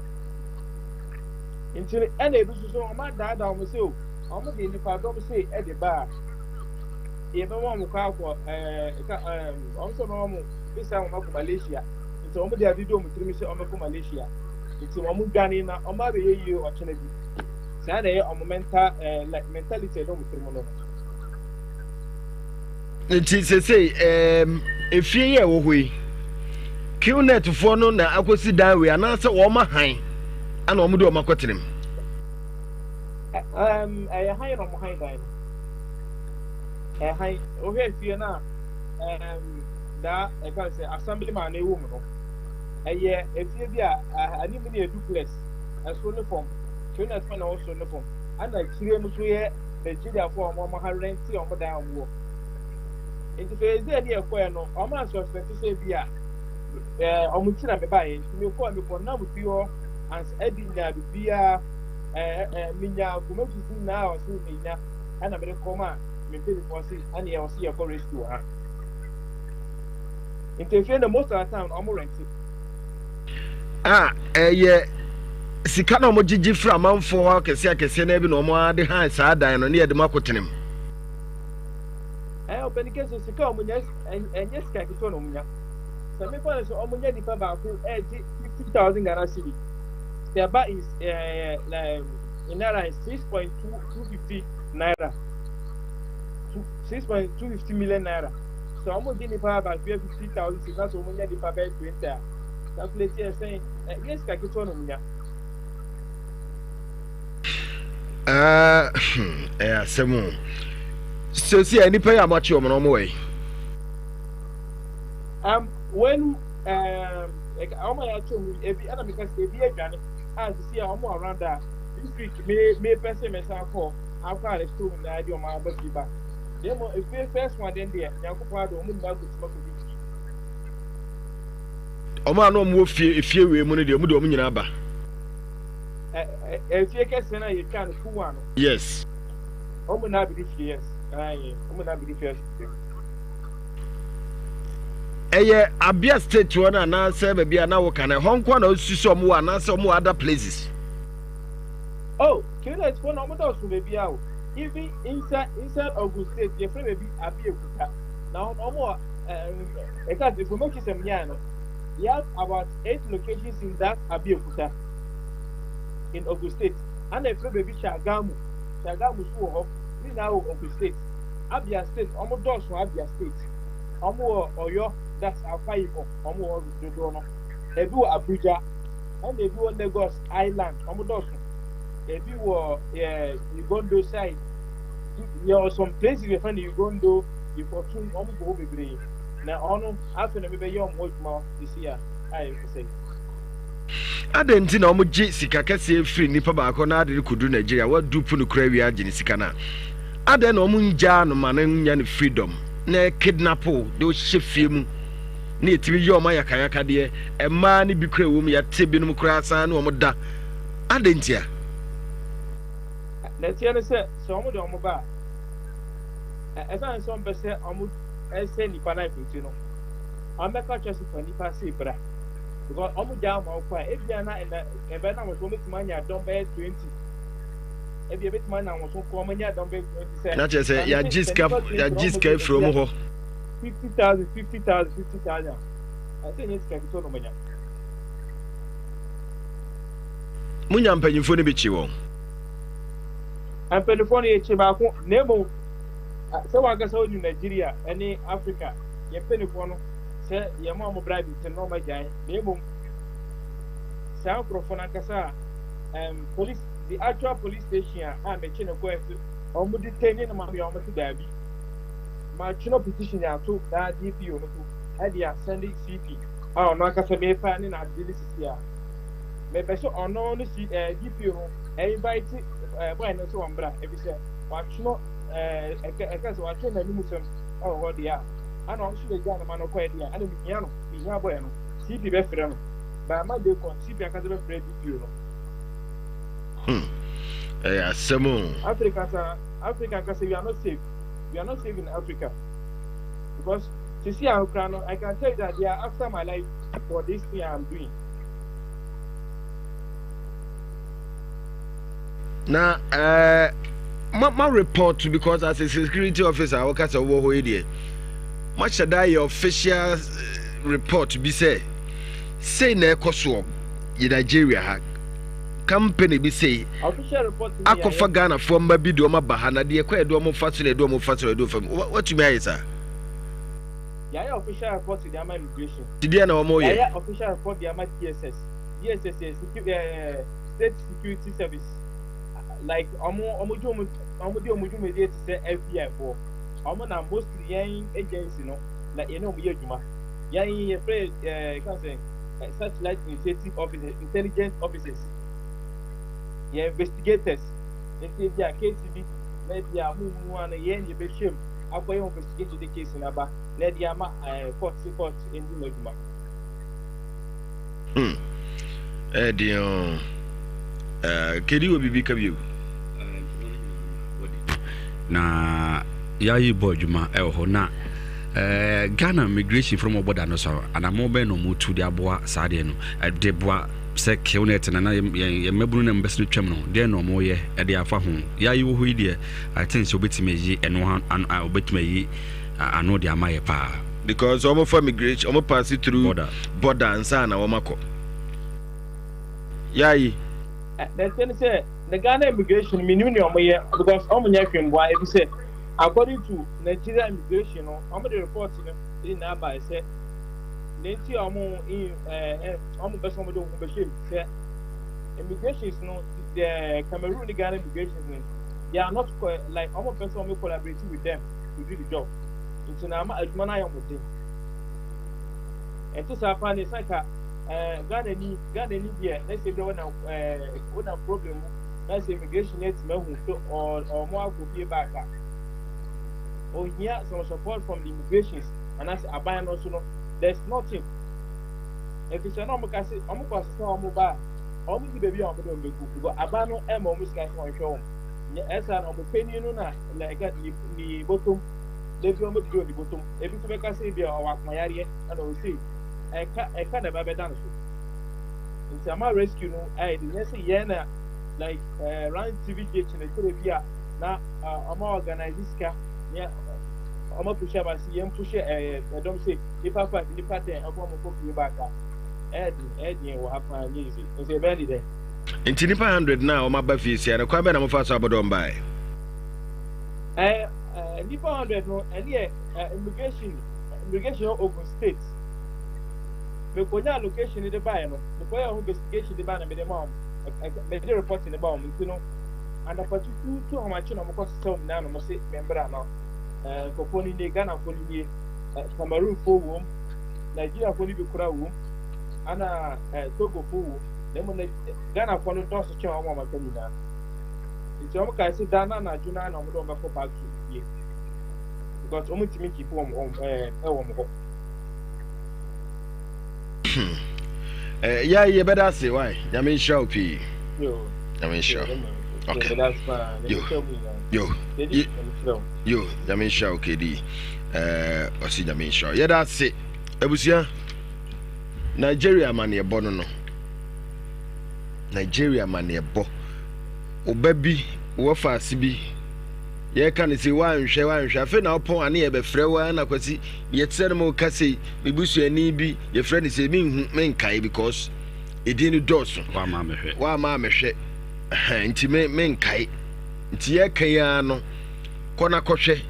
M: Nti no, ɛna ebi nso so wɔn adaadaa wɔn sɛ o, wɔn de nipadɔm sei ɛde ba a, yɛbɛma wɔn kɔ akɔ ɛɛ ɛka ɛɛ wɔn sɛ wɔbɛma wɔn visa wɔn akɔ Malaysia. Nti wɔn de ade di wɔn tirim sɛ wɔn bɛkɔ Malaysia. Nti wɔn dwane na wɔn abɛyɛ yie ɔkyena bi. Saa na ɛyɛ wɔn mental ɛɛ like mentality ɛda wɔn tirim no.
I: Nti sesei ɛɛm efie yi a ɛwɔ hɔ yi, QNet foɔ no na akɔsi dan wei anaasɛ wɔn ahan ana wɔn de wɔn akɔtena mu?
M: Ɛɛm ɛyɛ han na wɔn han dan no. Ɛhan wohwɛ efie no a ɛɛm daa ɛka sɛ assembly man na ɛwɔ mu no ɛyɛ efie bi a anim no yɛ duplex ɛsoro ne fam QNet foɔ na ɛwɔ soro ne fam ɛna akyire no so yɛ Nigeriafoɔ a wɔn ha rɛnte wɔn dan a wɔn wɔ. Nti phase a ɛde ɛkɔɛ no, wɔn ansuspect sɛ bi a ɛɛ wɔn ti na mebaeɛ. Nti mekɔɔ mekɔ nam fie hɔ ans ɛde nyaa biribiara ɛɛ ɛɛ menya information nyinaa a ɔse menya ɛna mede kɔm a me mpanyinfoɔ se ɛne yɛ ɔse yɛkɔ rescue wɔ ha. Nti efie no most of the time wɔn rɛnte.
I: A ɛyɛ sika na wɔgyegye firi amanfoɔ hɔ akɛseɛ akɛseɛ na bi na wɔn de han saa dan no ne yɛde mu akɔtena mu.
M: Ɛɛ ɔpɛni kɛse sika a wɔnya ɛnyɛ sika ketewa na wɔnya. Sɛ mefa no sɛ wɔnya nipa baako ɛgye 50,000 Ghana cedi. Sɛ ɛba in ɛɛ in naira 6.250 naira. 6.250 million naira. Sɛ wɔgye nipa baako yɛ 50,000 cedi na sɛ wɔnya nipa bɛyɛ 20 a calculate yɛ sɛn ɛnyɛ sika ketewa na wɔnya.
I: Ah, hmm, ɛyɛ asɛm o. Sɛsi a nnipa yi a moakye wɔn no wɔn wɔ yi.
M: Um, when um, wɔn a yɛakye wɔn ebi ɛna meka sɛ ebi adwane a sisi a wɔn around a this week me me pɛ sɛ mɛsan akɔ akɔ a ɛso wɔn nyinaa de wɔn aba fie ba. Na mmom efie first one den deɛ Nyankopɔn adom wɔn nyinaa kɔtuma kɔdi fie.
I: Wɔn a na wɔn wɔ fie efie wei mu no deɛ wɔn de wɔn nyinaa ba.
M: Efie kɛseɛ no a yɛtwa no kuwa no.
I: Yes.
M: Wɔn nyinaa bɛdu fie yes. Ayi wɔn nyinaa bɛdu fie asomdwe.
I: Ɛyɛ Abia state hɔ no anaasɛ baabi a na woka no ɛhɔ nko na wosusu sɛ wɔn wɔ anaasɛ wɔn wɔ other places?
M: Oh, Kenneth fo na wɔn dɔɔso baabi a o. Even inside inside Ogun state yɛfrɛ baabi Abeokuta. Na wɔn wɔn wɔ ɛɛ ɛka information sɛm nyaa no. They have about eight locations in that Abeokuta in Ogun State. Ana efrɛ baabi Shagamu. Shagamu so wɔ hɔ. Ne nyinaa wɔ Ogun State. Abia State, wɔn dɔɔso Abia State. Wɔn wɔ Oyo, that's Akwa Ibom, wɔn wɔ hɔ dodoɔ no. Ebi wɔ Abuja, ɛna ebi wɔ Lagos Island, wɔn dɔɔso. Ebi wɔ ɛɛ Ugondo side. Yɛ some places yɛfrɛ no Ugondo, Ikotun, wɔn bɔ hɔ bebree. Na ɔno afei na mebɛyɛ wɔn ho adwuma sisi a a yɛkasa yi.
I: Adɛn nti na wɔgye sika kɛseɛ firi nipa baako na ade no kɔduru Nigeria wɔadupu no koraa wie agye ne sika no a adɛn na wɔn ngyaa no ma no nya ne freedom na kidnap wo de wohyɛ fie mu na yɛtumi yɛ wɔn ayakayakadeɛ mmaa no bi koraa wɔ mu yɛate binom koraa san ne wɔn da adɛn ntia?
M: Na ɛteɛ ne sɛ sɛ wɔn de wɔn ba a ɛsan sɛ wɔn pɛ sɛ wɔn ɛsɛ nipa life nti no wɔn bɛka kyerɛ sɛ fa nipa se bra. Because wɔn gya ama wokɔ a, ebia na ɛna ɛbɛ na wɔn so wɔbɛtumi anya dɔm bɛyɛ 20. Ebia ebɛtumi anya wɔn so kɔ wɔn anya dɔm bɛyɛ 20 sɛ.
I: Na kyerɛ sɛ yɛagye sika yɛagye sika afiri wɔn hɔ.
M: 50,000 50,000 50,000 ɛsɛ nyɛ sika ketewa na wɔn anya.
I: Munya mpanyinfoɔ no bi kye wɔn.
M: Mpanyinfoɔ no yɛkye baako na mmom sɛ wɔn ankasa wɔn Nigeria ne Africa yɛn mpanyinfoɔ no. Sɛ yɛma wɔn bribe nti no na wɔagyae, na mmom saa nkurɔfoɔ no ankasa a um, police The actual police station a a mekye no kɔɛ so wɔn detain no ma me a wɔn se daabi. Matwerɛ petition ato daa DPO no so ɛde asɛnde CP a ɔno ankasa mefa ne na ade ne sisi a. Mepɛ sɛ ɔno ne C ɛɛ DPO no invite ɛɛ boy no sɛ wɔn bra efisɛ watwerɛ ɛɛ ɛkɛ ɛkɛ sɛ watwerɛ n'anim sɛm ɛwɔ hɔ deɛ a ɛna ɔno nso bɛgya ne ma no kɔɛ deɛ a ɛna mehia no mehia boy no CP bɛfrɛ no by Monday kɔ CP ankasa bɛfrɛ DPO no.
I: Hmm. Ɛyɛ asɛm o.
M: Africa sa Africa ankasa we are not safe we are not safe in Africa because sisi ahokra no I can tell you that they are after my life for this thing I am doing.
I: Na eh, ma ma report because as a security officer wɔka sɛ wowɔ hɔ yi deɛ mahyɛ da yɛ official eh, report bi sɛ sei na ɛkɔ soɔ yɛ Nigeria ha company bi sei akɔfa Ghanafoɔ mma bi de wɔn aba ha na deɛ ɛkɔ yɛ de wɔn fa so na ɛde wɔn fa so na ɛde wɔn fa mu watumi ayɛ saa.
M: Yɛayɛ official report de ama immigration.
I: Ti deɛ na wɔn yɛ.
M: Yɛayɛ official report de ama DSS. DSS yɛ secu ɛɛ state security service like wɔn wɔn dwom wɔn di wɔn dwumadie te sɛ FBI foɔ. Wɔn na mostly yɛn agency no like yɛne wɔn yɛ adwuma. Yɛn yɛfrɛ ɛɛ kan sɛ satellite initiative officers intelligence officers yɛn investigators nti ebi a case bi na ebi a mo mu ano yɛn na yɛbɛhyɛ mu akɔyɛ investigation de case no aba na ɛde ama ɛɛ court se court ndi mu adwuma.
I: Hmm. Ɛdeɛ o. Eh, kedi wɔ biribi ka bio.
R: Na yɛayi bɔ adwuma ɛwɔ hɔ na eh, Ghana migration from ɔbɔ da no so anamɔ bɛn na ɔmo tu de aboa saa deɛ no ɛde boa sɛ kew na ɛtena na yɛn mmabunu na mbɛsɛ no twam no deɛ na ɔmo yɛ ɛde afa ho yɛayi wɔ hɔ yi deɛ I think sɛ obetumi ayi ɛno ano obetumi ayi ano de ama yɛ paa.
I: Because wɔn fa migration wɔn pass through border border ansa na wɔn akɔ. Yayi.
M: The thing sɛ the Ghana immigration mi nim nea wɔn yɛ because wɔn nyɛ hwee mboa ebi sɛ according to Nigeria immigration no wɔn de report no de na aba sɛ ne nti a wɔn ɛɛ wɔn bɛ sɛ wɔn de wɔn ho bɛhyɛ mu sɛ immigrations no the Cameroon ne Ghana immigrations no they are not like wɔn pɛ sɛ wɔn collaborate with them to do the job nti na ama adwuma no ayɛ wɔn den ɛnti saa paa ne sɛ ka ɛɛ Ghana ni Ghana ni deɛ na sɛ bi wɔnam ɛɛ wɔnam problem mu na sɛ immigration atumi ahu so ɔ ɔmo akɔ fie back a ohia some support from the immigrations anaasɛ aban no nso no there is nothing efisɛ na wɔn ka se wɔn kɔ asesa wɔn ba a wɔn di baabi a wɔn de wɔn bɛgu because aban no ɛma wɔn sika sɛ wɔn hwɛ wɔn nyɛ ɛsa na wɔn panyin no na na ɛka ne ne bɔtɔm ebi wɔn bɛdidi wɔ ne bɔtɔm ebi nso bɛka sɛ ebi a ɔwɔ akomayareɛ ɛna ɔsɛ ɛka ɛka na ɛba bɛda no so nti ama rescue no ayɛ de nyɛ sɛ yɛn na like ɛɛ eh, round tv gye kyerɛ kyerɛ bi a na ɔma organize sika ne ɔma push aba sɛ yɛn push ɛɛ ɛdɔm sɛ nipa five nipa ten ɛkɔ ɔmo kɔ fie baaka ɛyɛ den ɛyɛ den wɔ ha paa nyɛ easy nti ɛbɛyɛ ne dɛn.
I: Nti nipa hundred na wɔn aba fie sia no kwan bɛn na mo fa so abɔdɔm bae.
M: Ɛɛ ɛɛ nipa hundred no ɛne yɛ ɛɛ immigration immigration Ogun state mekonya location de bae no mekɔyɛ ho investigation de bae na mede ma wɔn mede report ne ba wɔn nti no anapa tutuutu ahomakye na wɔkɔ sesa wɔn nyinaa na wɔn se membra na ɛɛ nkurɔfoɔ no nie Ghanafoɔ no nie ɛɛ Cameroonfoɔ wɔ mu Nigeriafoɔ no bi koraa wɔ mu ana ɛɛ Togofoɔ wɔ mu na mmom na Ghanafoɔ no dɔɔso kyɛn wɔn a wɔaka nyinaa nti wɔn kae sɛ da no anadwo no na wɔn de wɔn bɛkɔ back to fie because wɔn ntumi nkipu wɔn wɔn ɛɛ ɛwɔ wɔn hɔ.
I: Hmm. Eh, ya yɛbɛda ase wae nyame nhyira wo pii nyame nhyira okay yo yo yo nyame nhyira wo kedi eh, ɔse nyame nhyira wo yɛda ase abusua Nigeria amanneɛbɔ no no Nigeria amanneɛbɔ ɔba bi wɔfa ase bi yɛka no sei woanhwɛ woanhwɛ afei na wopɔn ane yɛbɛfrɛ wo na kwasi yɛkyerɛ no ma woka sei me busuani bi yɛfrɛ no sei menhu menkae because ɛdin no dɔɔso woama mehwɛ nti me menkae nti yɛka yi ara no kɔ na kɔhwɛ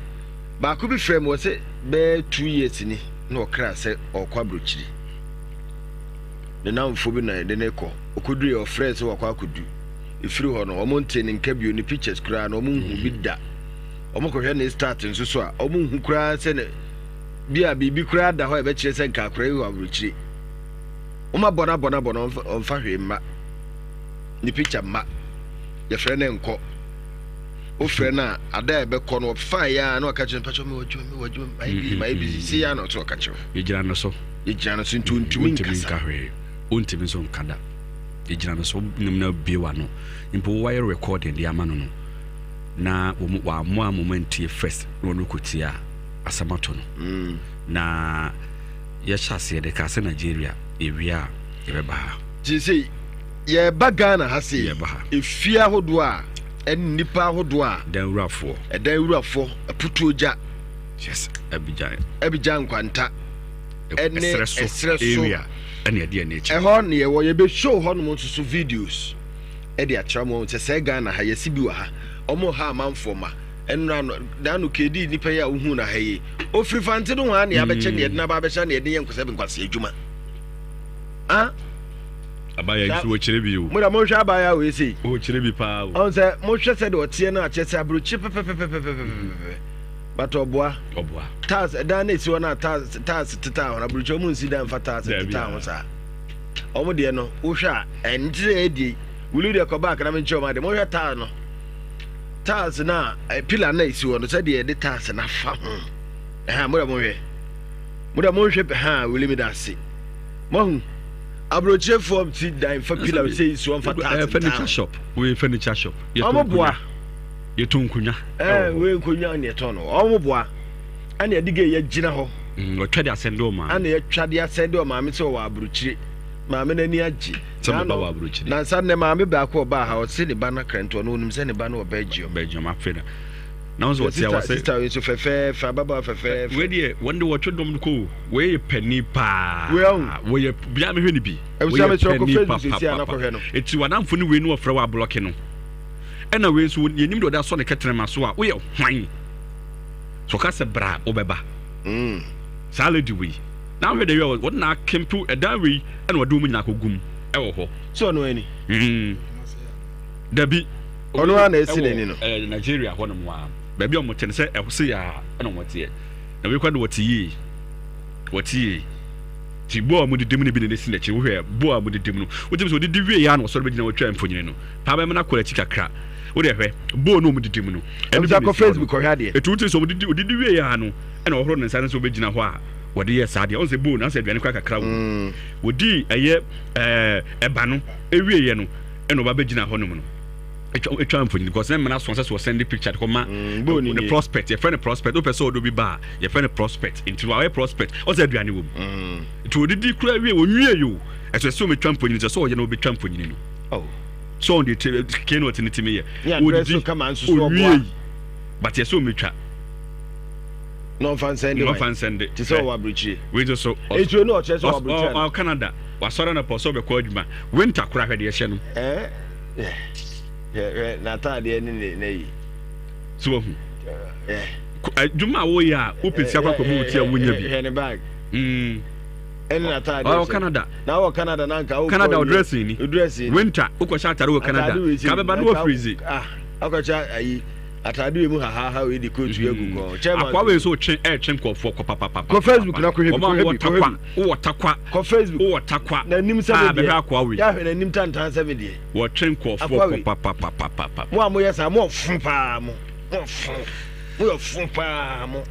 I: baako bi frɛ me wɔ sɛ bɛyɛ 2 years ni na ɔkra sɛ ɔrekɔ aburokyiri. Ne nnamfo bi na ɛde no rekɔ. Ɔkɔduruiɛ ɔfrɛɛ sɛ wakɔ akɔdu. Ɛfiri hɔ no, wɔn ntee ne nka bio, ne pictures koraa no wɔn nhu bi da. Wɔn kɔhwɛ ne start nso so a, wɔn nhu koraa sɛ ne bi a biribi koraa da hɔ a ɛbɛkyerɛ sɛ nka akora yi wɔ aburokyire. Wɔn abɔ no abɔ no abɔ no, ɔmfa hwee mma. Ne picture mma. Yɛfrɛ no nkɔ. Wofrɛ no a, ada a ɛbɛkɔ no, ɔfa yɛ a na ɔka kyerɛ no, mpakyɛ mewɔ adwuma, mewɔ adwuma, mayɛ busy, mayɛ busy. Sei ara na ɔte ɔka kyerɛ wo.
R: Yɛgyina no so.
I: Yɛgyina no so nti ɔntumi
R: nkasa. Ɔntumi nka hwee. Ɔntumi nso nka da. Yɛgyina no so, wonim na abue w'ano. Mpo woayɛ recording de ama no no, na wɔn wɔammɔ amma wɔn antie first na wɔn rekɔtie a, asɛm ato no. Mm. Na yɛhyɛ aseɛ de kaa sɛ Nigeria yɛwie a yɛbɛba ha.
I: Seesei yɛreba Ghana ha sei,
R: Yɛreba ha.
I: efie ahodoɔ a ɛne nnipa ahodoɔ a.
R: Dan wurafoɔ.
I: Ɛdan wurafoɔ, Aputuogya.
R: Yes, Abidjan.
I: Abidjan Nkwanta. Ɛne
R: Ɛserɛ so
I: ɛserɛ so.
R: area ɛne ɛde ɛne akyi.
I: Ɛhɔ ne yɛwɔ, yɛbɛ show hɔnom nso so videos ɛde akyerɛ mo sɛ sɛ Ghana ha yɛsi bi wɔ ha, wɔn ha amanfoɔ ma. Ɛnora no, daano kedi nipa yi a wohu no ha yi, ofiri Fante no hɔ a ne abɛkyɛ ne yɛde n'aba abɛhyɛ ne yɛde yɛ nkɔsɛ nkwasi adwuma. Ah?
R: Abaya nso wɔkyerɛ bi o.
I: Mo da monhwɛ abaya wei sei.
R: Wɔkyerɛ bi paa o.
I: Ɔn sɛ mohwɛ sɛ deɛ ɔteɛ no akyerɛ sɛ aburokyire pɛpɛpɛpɛpɛpɛpɛ. But ɔboa.
R: Ɔboa.
I: Tiles ɛdan na esi hɔ na tiles tiles tetaa ho aburokyire wɔn nsi dan fa tiles tetaa ho saa. Wɔn deɛ no wohwɛ a ɛnte sɛ ɛdie. Wuli deɛ kɔ back na menkyerɛ wɔn ade. Mohwɛ tile no. Tiles na pillar na esi hɔ no sɛdeɛ yɛde tiles na fa ho. Ɛha mo da monhwɛ. Mo da monhwɛ ha wuli mi da ase. Moahu. Aburokyerefoɔ si dan fa pillar sɛ esi hɔ nfa tiles.
R: Furniture shop. Wei furniture shop.
I: Wɔn boa.
R: Yɛtɔn nkonnwa.
I: Ɛɛ wei nkonnwa na yɛtɔn no. Wɔn boa. Ɛna yɛde gay yɛgyina hɔ.
R: Wɔtwa de asɛnde ɔmaame.
I: Ɛna yɛtwa de asɛnde ɔmaame sɛ ɔwɔ aburokyire. Maame n'ani agye.
R: Sɛ me ba wɔ aburokyire.
I: Nansa nnɛ maame baako ɔbaa ha ɔse ne ba no akra nti ɔno onim sɛ ne ba no wɔ Belgium.
R: Belgium afei na. Na wɔn sɛ wɔte a wɔsɛ.
I: Sista wei nso fɛfɛɛfɛ ababaawa fɛfɛɛfɛ.
R: Wei deɛ wɔn de wɔtwe dɔm no kɔ o. Wei yɛ panin paa.
I: Wei ahu.
R: Wɔyɛ bia mehwɛ ne bi.
I: Wei yɛ panin papapapa.
R: Eti wadanfo ne wei no wɔfrɛ wɔ ablɔke no. Ɛna wei nso yɛnim deɛ ɔde asɔ ne kɛtrɛma so a woyɛ hwan? So ɔka sɛ bra wobɛba.
I: Mm.
R: Saa lady wei. Na ahwɛ deɛ wei wɔde na akempo ɛdan wei ɛna ɔde wɔn nyinaa akɔ gum ɛwɔ hɔ.
I: So ɔno ani?
R: Mm. Dabi.
I: Ɔno ara na esi n'ani no.
R: Ɛɛ Nigeria hɔ nom a baabi a wɔn te no sɛ ɛhɔ se yaa ɛna wɔn teɛ. Na wei kora de wɔte yie. Wɔte yie. Ti bo a wɔn didi mu no bi na esi n'akyi. Wohwɛ bo a wɔn didi mu no. Wotumi sɛ wɔdidi wie ya na wɔsɔre bɛgyina wɔtwa mfonini no. Paa bɛma no akɔ n'akyi kakra. Wo deɛ hwɛ, bowl no a wɔdidi mu no, ɛno bi na
I: Kɔ
R: esi hɔ no.
I: Facebook kɔhwɛ adeɛ.
R: Etu wote sɛ wɔdidi wɔdidi wie a no, ɛna wɔhoro ne nsa no sɛ wɔbɛgyina hɔ a wɔde yɛ saa deɛ. Ɔn sɛ bowl no asɛ aduane koraa kakra wɔ mu. Wɔdii ɛyɛ ɛɛ ɛba no ewieɛ no, ɛna ɔba bɛgyina hɔ nom no. Etwa etwa mfonini because na mmara so sɛ sɛ wɔsɛnde picture de kɔma
I: Bowl no
R: ne
I: nie.
R: prospect. Yɛfrɛ no prospect. Wopɛ sɛ ɔde obi ba a, yɛfrɛ no prospect. Nti wɔayɛ prospect. Ɔn sɛ aduane wɔ mu. Nti wɔdidi koraa wie wɔnwie yɛ o. Ɛsɛ sɛ wɔbɛtwa mfonini sɛ sɛ ɔyɛ na wɔbɛtwa mfonini no.
I: Oh.
R: Sɛ ɔn deɛ kee na ɔte ne timi yɛ.
I: Odidi
R: owie yi but yɛ sɛ ɔmɛtwa.
I: Na ɔnfa nsɛnde
R: wan. Ɔnfa nsɛnde.
I: Te sɛ ɔwɔ aburokyire.
R: Wei nso so.
I: Etuo no ɔkyerɛ sɛ ɔwɔ aburokyire.
R: Ɔ Canada wasɔre anɔpa ɔsɛ ɔbɛkɔ adwuma winter kora hwɛ deɛ ɛhyɛ no.
I: Ɛɛ hwɛ hwɛ n'ataadeɛ ne ne n'ayi.
R: So wahu. Adwuma a woyɛ a wopɛ sika kɔ akɔbɔ wo ti a wonya bi.
I: Hwɛ ne bag.
R: Mm.
I: Ɛne n'ataade hyɛ.
R: Ɔwɔ Canada.
I: Na wɔ Canada na nka wokɔ
R: Canada ɔdrɛsing ni.
I: Ɔdrɛsing ni.
R: Winter wokɔhyɛ atare wɔ Canada. Ka bɛba no wɔ freeze.
I: Ah akɔhyɛ ayi ataade wei mu hahaha wei de coat wei agu kɔn. Chairman.
R: Akwa wei nso twe ɛretwe nkurɔfoɔ kɔ papapapa.
I: Kɔ Facebook na kɔhwɛ bi kɔhwɛ bi kɔhwɛ
R: bi. Wowɔ takwa.
I: Kɔ Facebook.
R: Wowɔ takwa.
I: N'anim sɛ me deɛ.
R: Bɛhwɛ akoa wei.
I: Yɛahwɛ n'anim tantan sɛ me deɛ.
R: Wɔtwe nkurɔfoɔ kɔ papapapapa.
I: Mo a moyɛ saa mo ɔfo paa mo. Mo ɔfo. Mo yɛ ɔfo paa mo.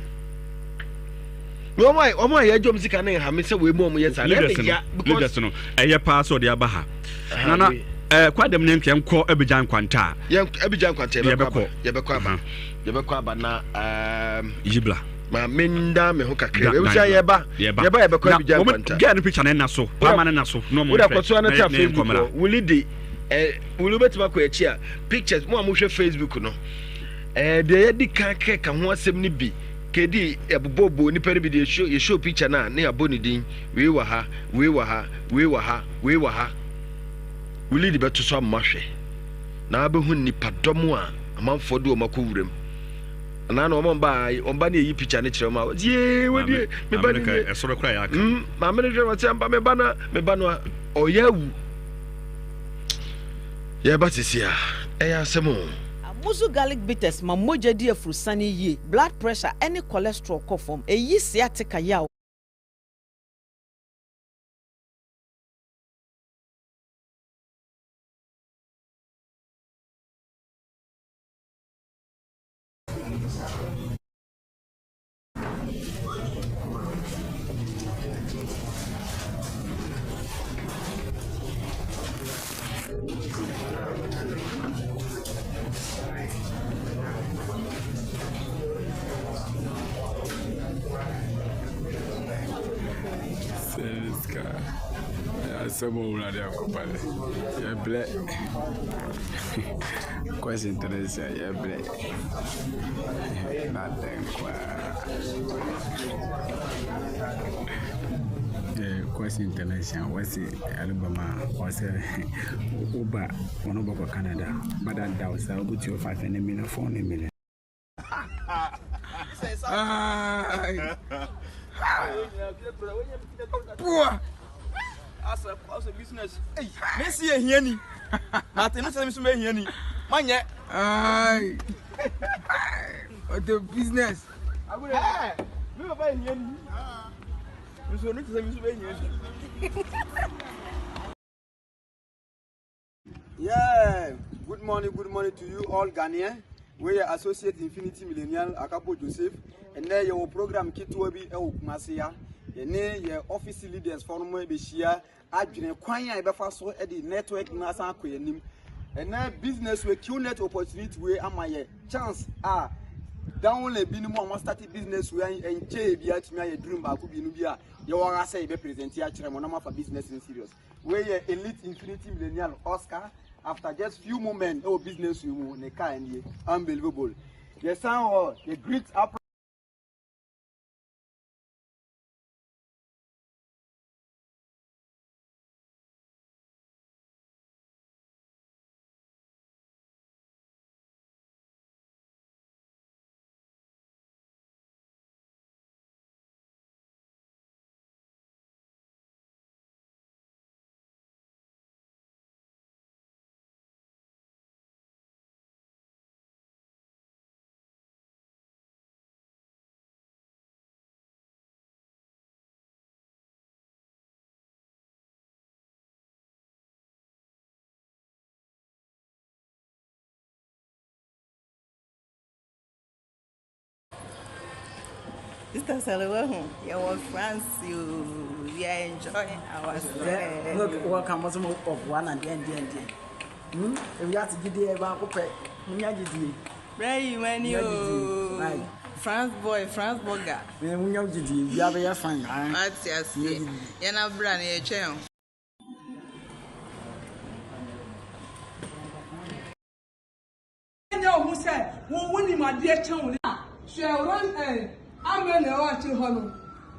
I: Wɔn a wɔn a yɛgye wɔn sika no nha me sɛ wei mu wɔn yɛ saa.
R: Leaders no leaders no ɛyɛ paa sɛ ɔde aba ha. Nana ɛɛ kwadam ne nkɛ nkɔ Abidjan nkwanta a.
I: Yɛn Abidjan nkwanta yɛbɛkɔ aba yɛbɛkɔ aba yɛbɛkɔ aba na ɛɛm.
R: Yibla.
I: Ma me nda me ho kakra. Ebi sɛ yɛba yɛba yɛbɛkɔ Abidjan nkwanta.
R: Gɛɛ no picture ne na so paama ne na so na ɔmo
I: nhwɛ. Wode akɔso ana ta Facebook hɔ wuli de ɛ wuli wobɛtumi akɔ akyi a pictures mo a mohwɛ Facebook no ɛɛ deɛ yɛdi kan kɛka ho asɛm no bi. Kedi yɛbobɔbobɔ nipa no bi de yɛ yɛ show picture no a na yɛabɔ ne din wei wɔ ha wei wɔ ha wei wɔ ha wei wɔ ha wo lead bɛto so ama hwɛ na abɛhu nipa dɔm a amanfoɔ de wɔn akɔ wuram anaa na wɔn ba wɔn ba ne yɛyi picture no kyerɛ wɔn a wɔsi yee wɔdie me ba ne nie
R: ɛsoro kora yɛ aka
I: mm, maame no hwɛ wɔsi ampa me ba na me ba no a ɔyɛ awu. Yɛba sisi a, ɛyɛ asɛm o.
G: Amuzu garlic bitters ma mogya di afurusane yie, blood pressure ne cholesterol kɔ fam, ɛyi sciatica yaw.
S: Service car. Asɛm o wurade akɔpa ne. Yɛbrɛ. Question tene sɛ yɛbrɛ. Na dɛn koraa. Question tene sɛ wɔsi album a wɔsɛ woba wɔn bɔkɔ Canada bada da wo sa wobutu 500 million 400 million.
T: Boa. Asa business. Ei, me si ehia ni. Na te no sɛ me so me ehia ni. Manyɛ.
S: Ai. What the business?
T: Hey, me papa ehia ni. Nso no te sɛ me so me ehia ni.
U: Yeah, good morning, good morning to you all Ghanaian. We are Associate Infinity Millennial Akapo Joseph. And there your program ketewa bi ɛwɔ Kumasi ya. Yɛne yɛ office leaders fɔ no mo bɛhyia adwene kwan a yɛbɛfa so de network no asan akɔ yɛn anim. Ɛnɛ business we QNet opportunity we ama yɛ chance a downline binom a wɔn start business we nkyɛn bi atumi ayɛ dream baako bi no bi a yɛwɔ ha sɛ yɛbɛ present akyerɛ mo na mo afa business no serious. Wei yɛ Elite Infinity Millennial Oscar after just few moments ɛwɔ business yi mu ne car nie unbelievable. Yɛsan wɔ the great up
V: Sister Sally, yɛwɔ France oo, we are enjoying ourselves.
W: Look, welcome, what's up, one and then, then, then. Ewiase gyidie baako pɛ, munya gyidie.
V: Bra yi wani oo. France boy, France burger.
W: Munya gyidie, bia bɛyɛ fine.
V: Wate aseɛ, yɛn abra no yɛtwɛn o.
X: Nyɛ wo ho sɛ wo wonim adeɛ kyɛn wo. Hwɛ wɔn ɛ amɛ na ɛwɔ akyire hɔ no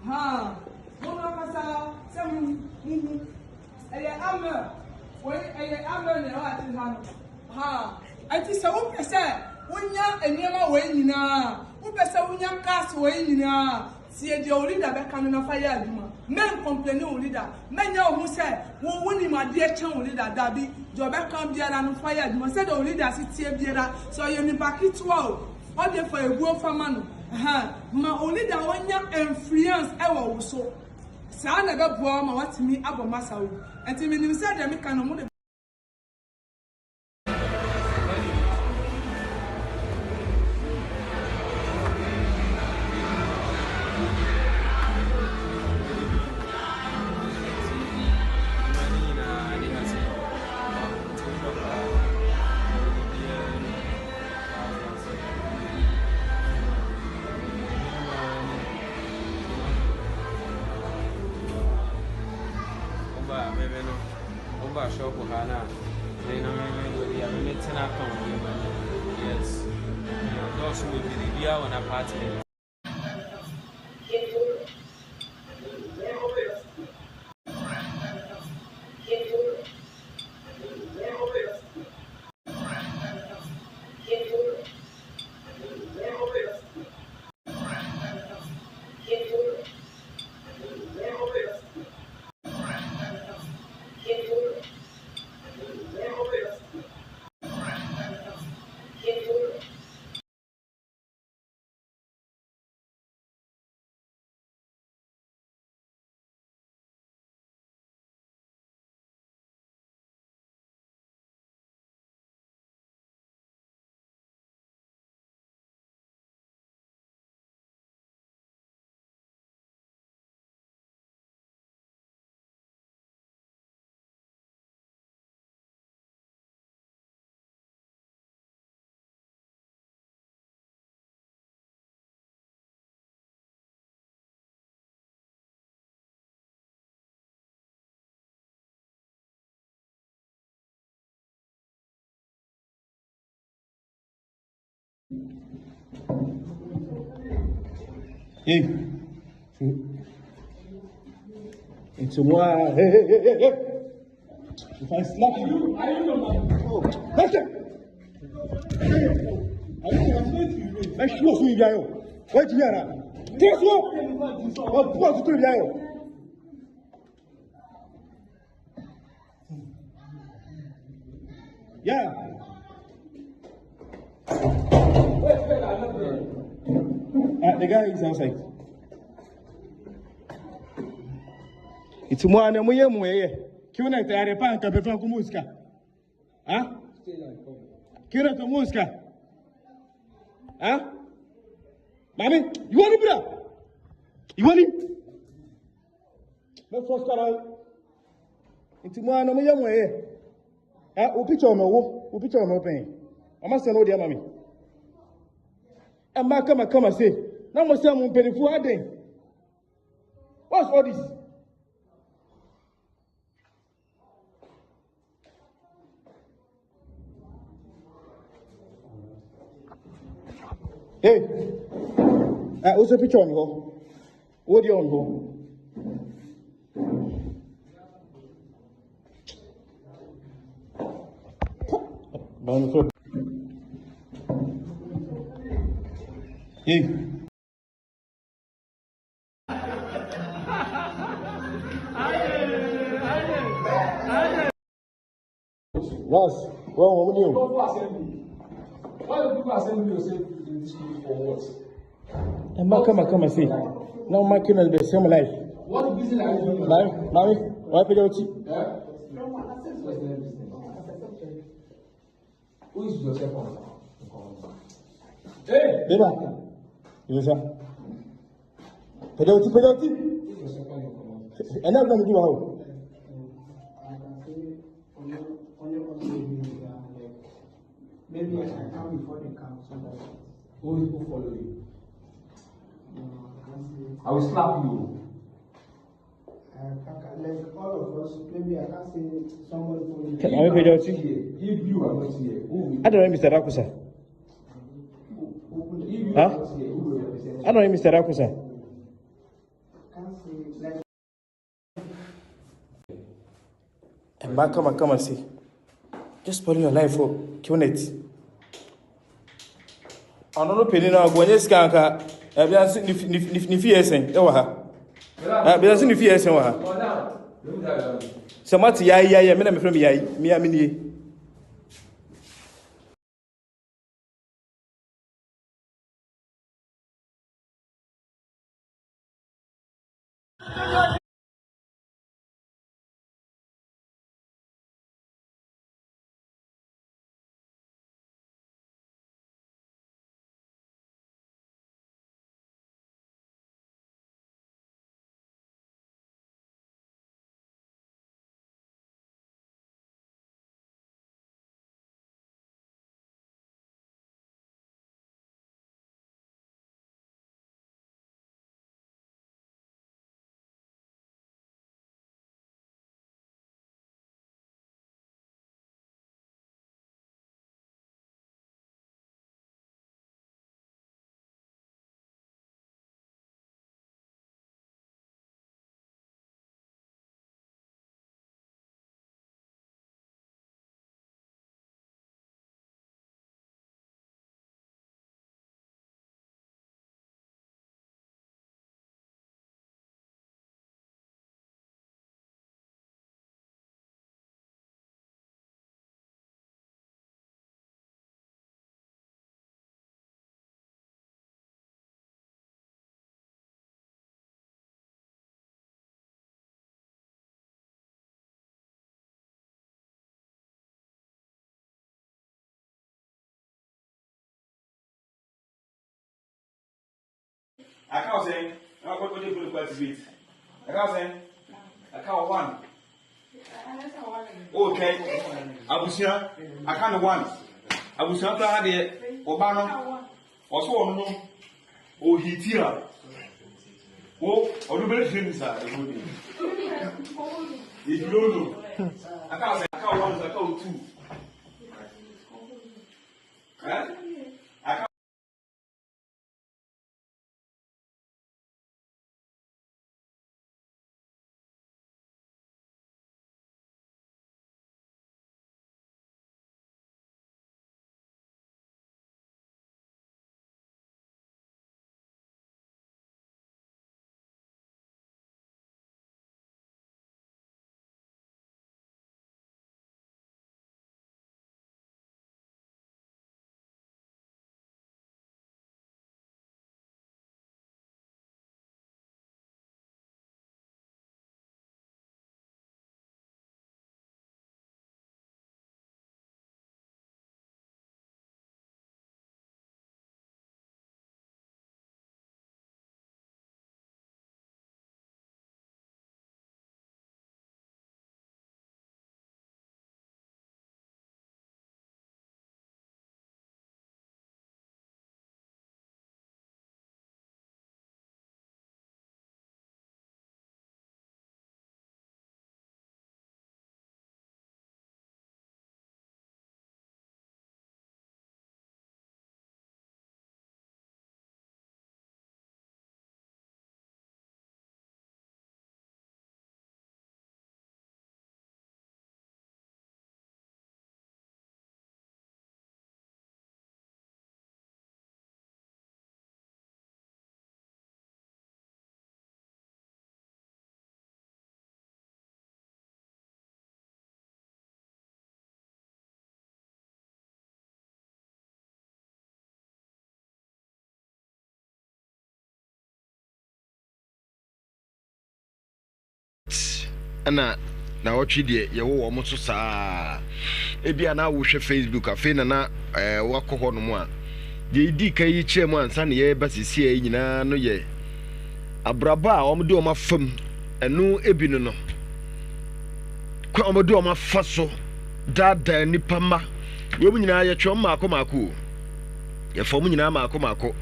X: haa mo no ankasa sɛ mo mo hu ɛyɛ amɛ wei ɛyɛ amɛ na ɛwɔ akyire ha no haa ɛnti sɛ wopɛ sɛ wonya nneɛma wei nyinaa wopɛ sɛ wonya cars wei nyinaa Tie deɛ wo leader bɛka no na fa yɛ adwuma. Mɛ ncomplaini wo leader. Mɛnyɛ wo ho sɛ wo wonim adeɛ kyɛn wo leader. Dabi, deɛ ɔbɛka biara no fa yɛ adwuma. Sɛdeɛ wo leader si teɛ biara, sɛ ɔyɛ nipa ketewa o, ɔdeɛ fa ebuo fa ma no. Ɛhɛn, ma wo leader ɔnya influence ɛwɔ wo so. Saa na ɛbɛboa wo ma woatumi abɔ masa o. Ɛnti menim sɛ deɛ meka no mode.
M: Woba shop ha na me na me me baabi a me me tena tɔn nneɛma ni. Yes. Dɔɔso bebree biara wɔ n'apartment.
A: Hey. Nti mo a hey hey hey hey. If I slap you, are you normal? Oh, that's it. Mɛhwe ɔso yi biayɛ o. Wɔatumi ara. Tẹ so. Wɔbu ɔso kuro biayɛ o. Yeah. The guy is outside. It's more than we are more. Kiona tayari pa nka befa kumuska. Ha? Kiona kumuska. Ha? Mami, you want it, bro? You want it? Mɛfɔ sara nti mo ara na moyɛ mo ɛyɛ ɛ wo picture ɔmɛ wo wo picture ɔmɛ pɛn ɔma sɛ no deɛ ma me ɛma kama kama se na mo sɛ mo mpanimfoɔ adɛn what's all this? Hey, what's the picture on her? What do you on her? Hey. Yes, well, what do you? Emma, come and come and see. Now, my kid has been same life.
B: What business are you doing?
A: Mami, mami, why pay your tea?
B: Who is your second? Hey!
A: Beba, you say. Pay your tea, pay your tea. And I'm going to do how?
S: Maybe I can come before they come so that.
B: Who follow you? I will slap you.
S: Like all of us, maybe I can't say somebody follow you.
A: Can I pay your tea?
B: If you are not here, who will?
A: I don't know, Mr. Rakusa.
B: If you
A: Huh?
B: are not here, who will represent
A: I don't know, Mr. Rakusa.
S: Can't say like.
A: Emma, come and come and see. Just spoiling your life for Qnet. Ɔno no panin no ɔnyɛ sika anka ɛbi ase ne fie ɛsɛn ɛwɔ ha. Ɛbi ase ne fie ɛsɛn wɔ ha. Sɛ mate yayi yayi mi na mi fɛ mi yayi mi ya mi nie.
T: Aka wo sɛn? Na wakɔ kɔgye phone kɔ activate. Aka wo sɛn? Aka wo one. O twɛn. Abusua. Aka no one. Abusua koraa deɛ ɔba no ɔso ɔno no ohiti a wo ɔno bɛ hwɛ ni saa ɛwɔ de. If you don't know. Aka wo sɛn? Aka wo one. Aka wo two. Eh? Aka
I: Ɛna nawɔtwe deɛ yɛwɔ wɔn so saa. Ebi a na wohwɛ Facebook afei na na ɛɛ wakɔ hɔ nom a deɛ edi kan yi kyerɛ mu ansa na yɛreba sisi yi nyinaa no yɛ abrabɔ a wɔde wɔn afa mu ɛno ebi no no kwan a wɔde wɔn afa so daadaa nnipa mma wɔn nyinaa yɛtwe wɔn mmaako mmaako o yɛfa wɔn nyinaa mmaako mmaako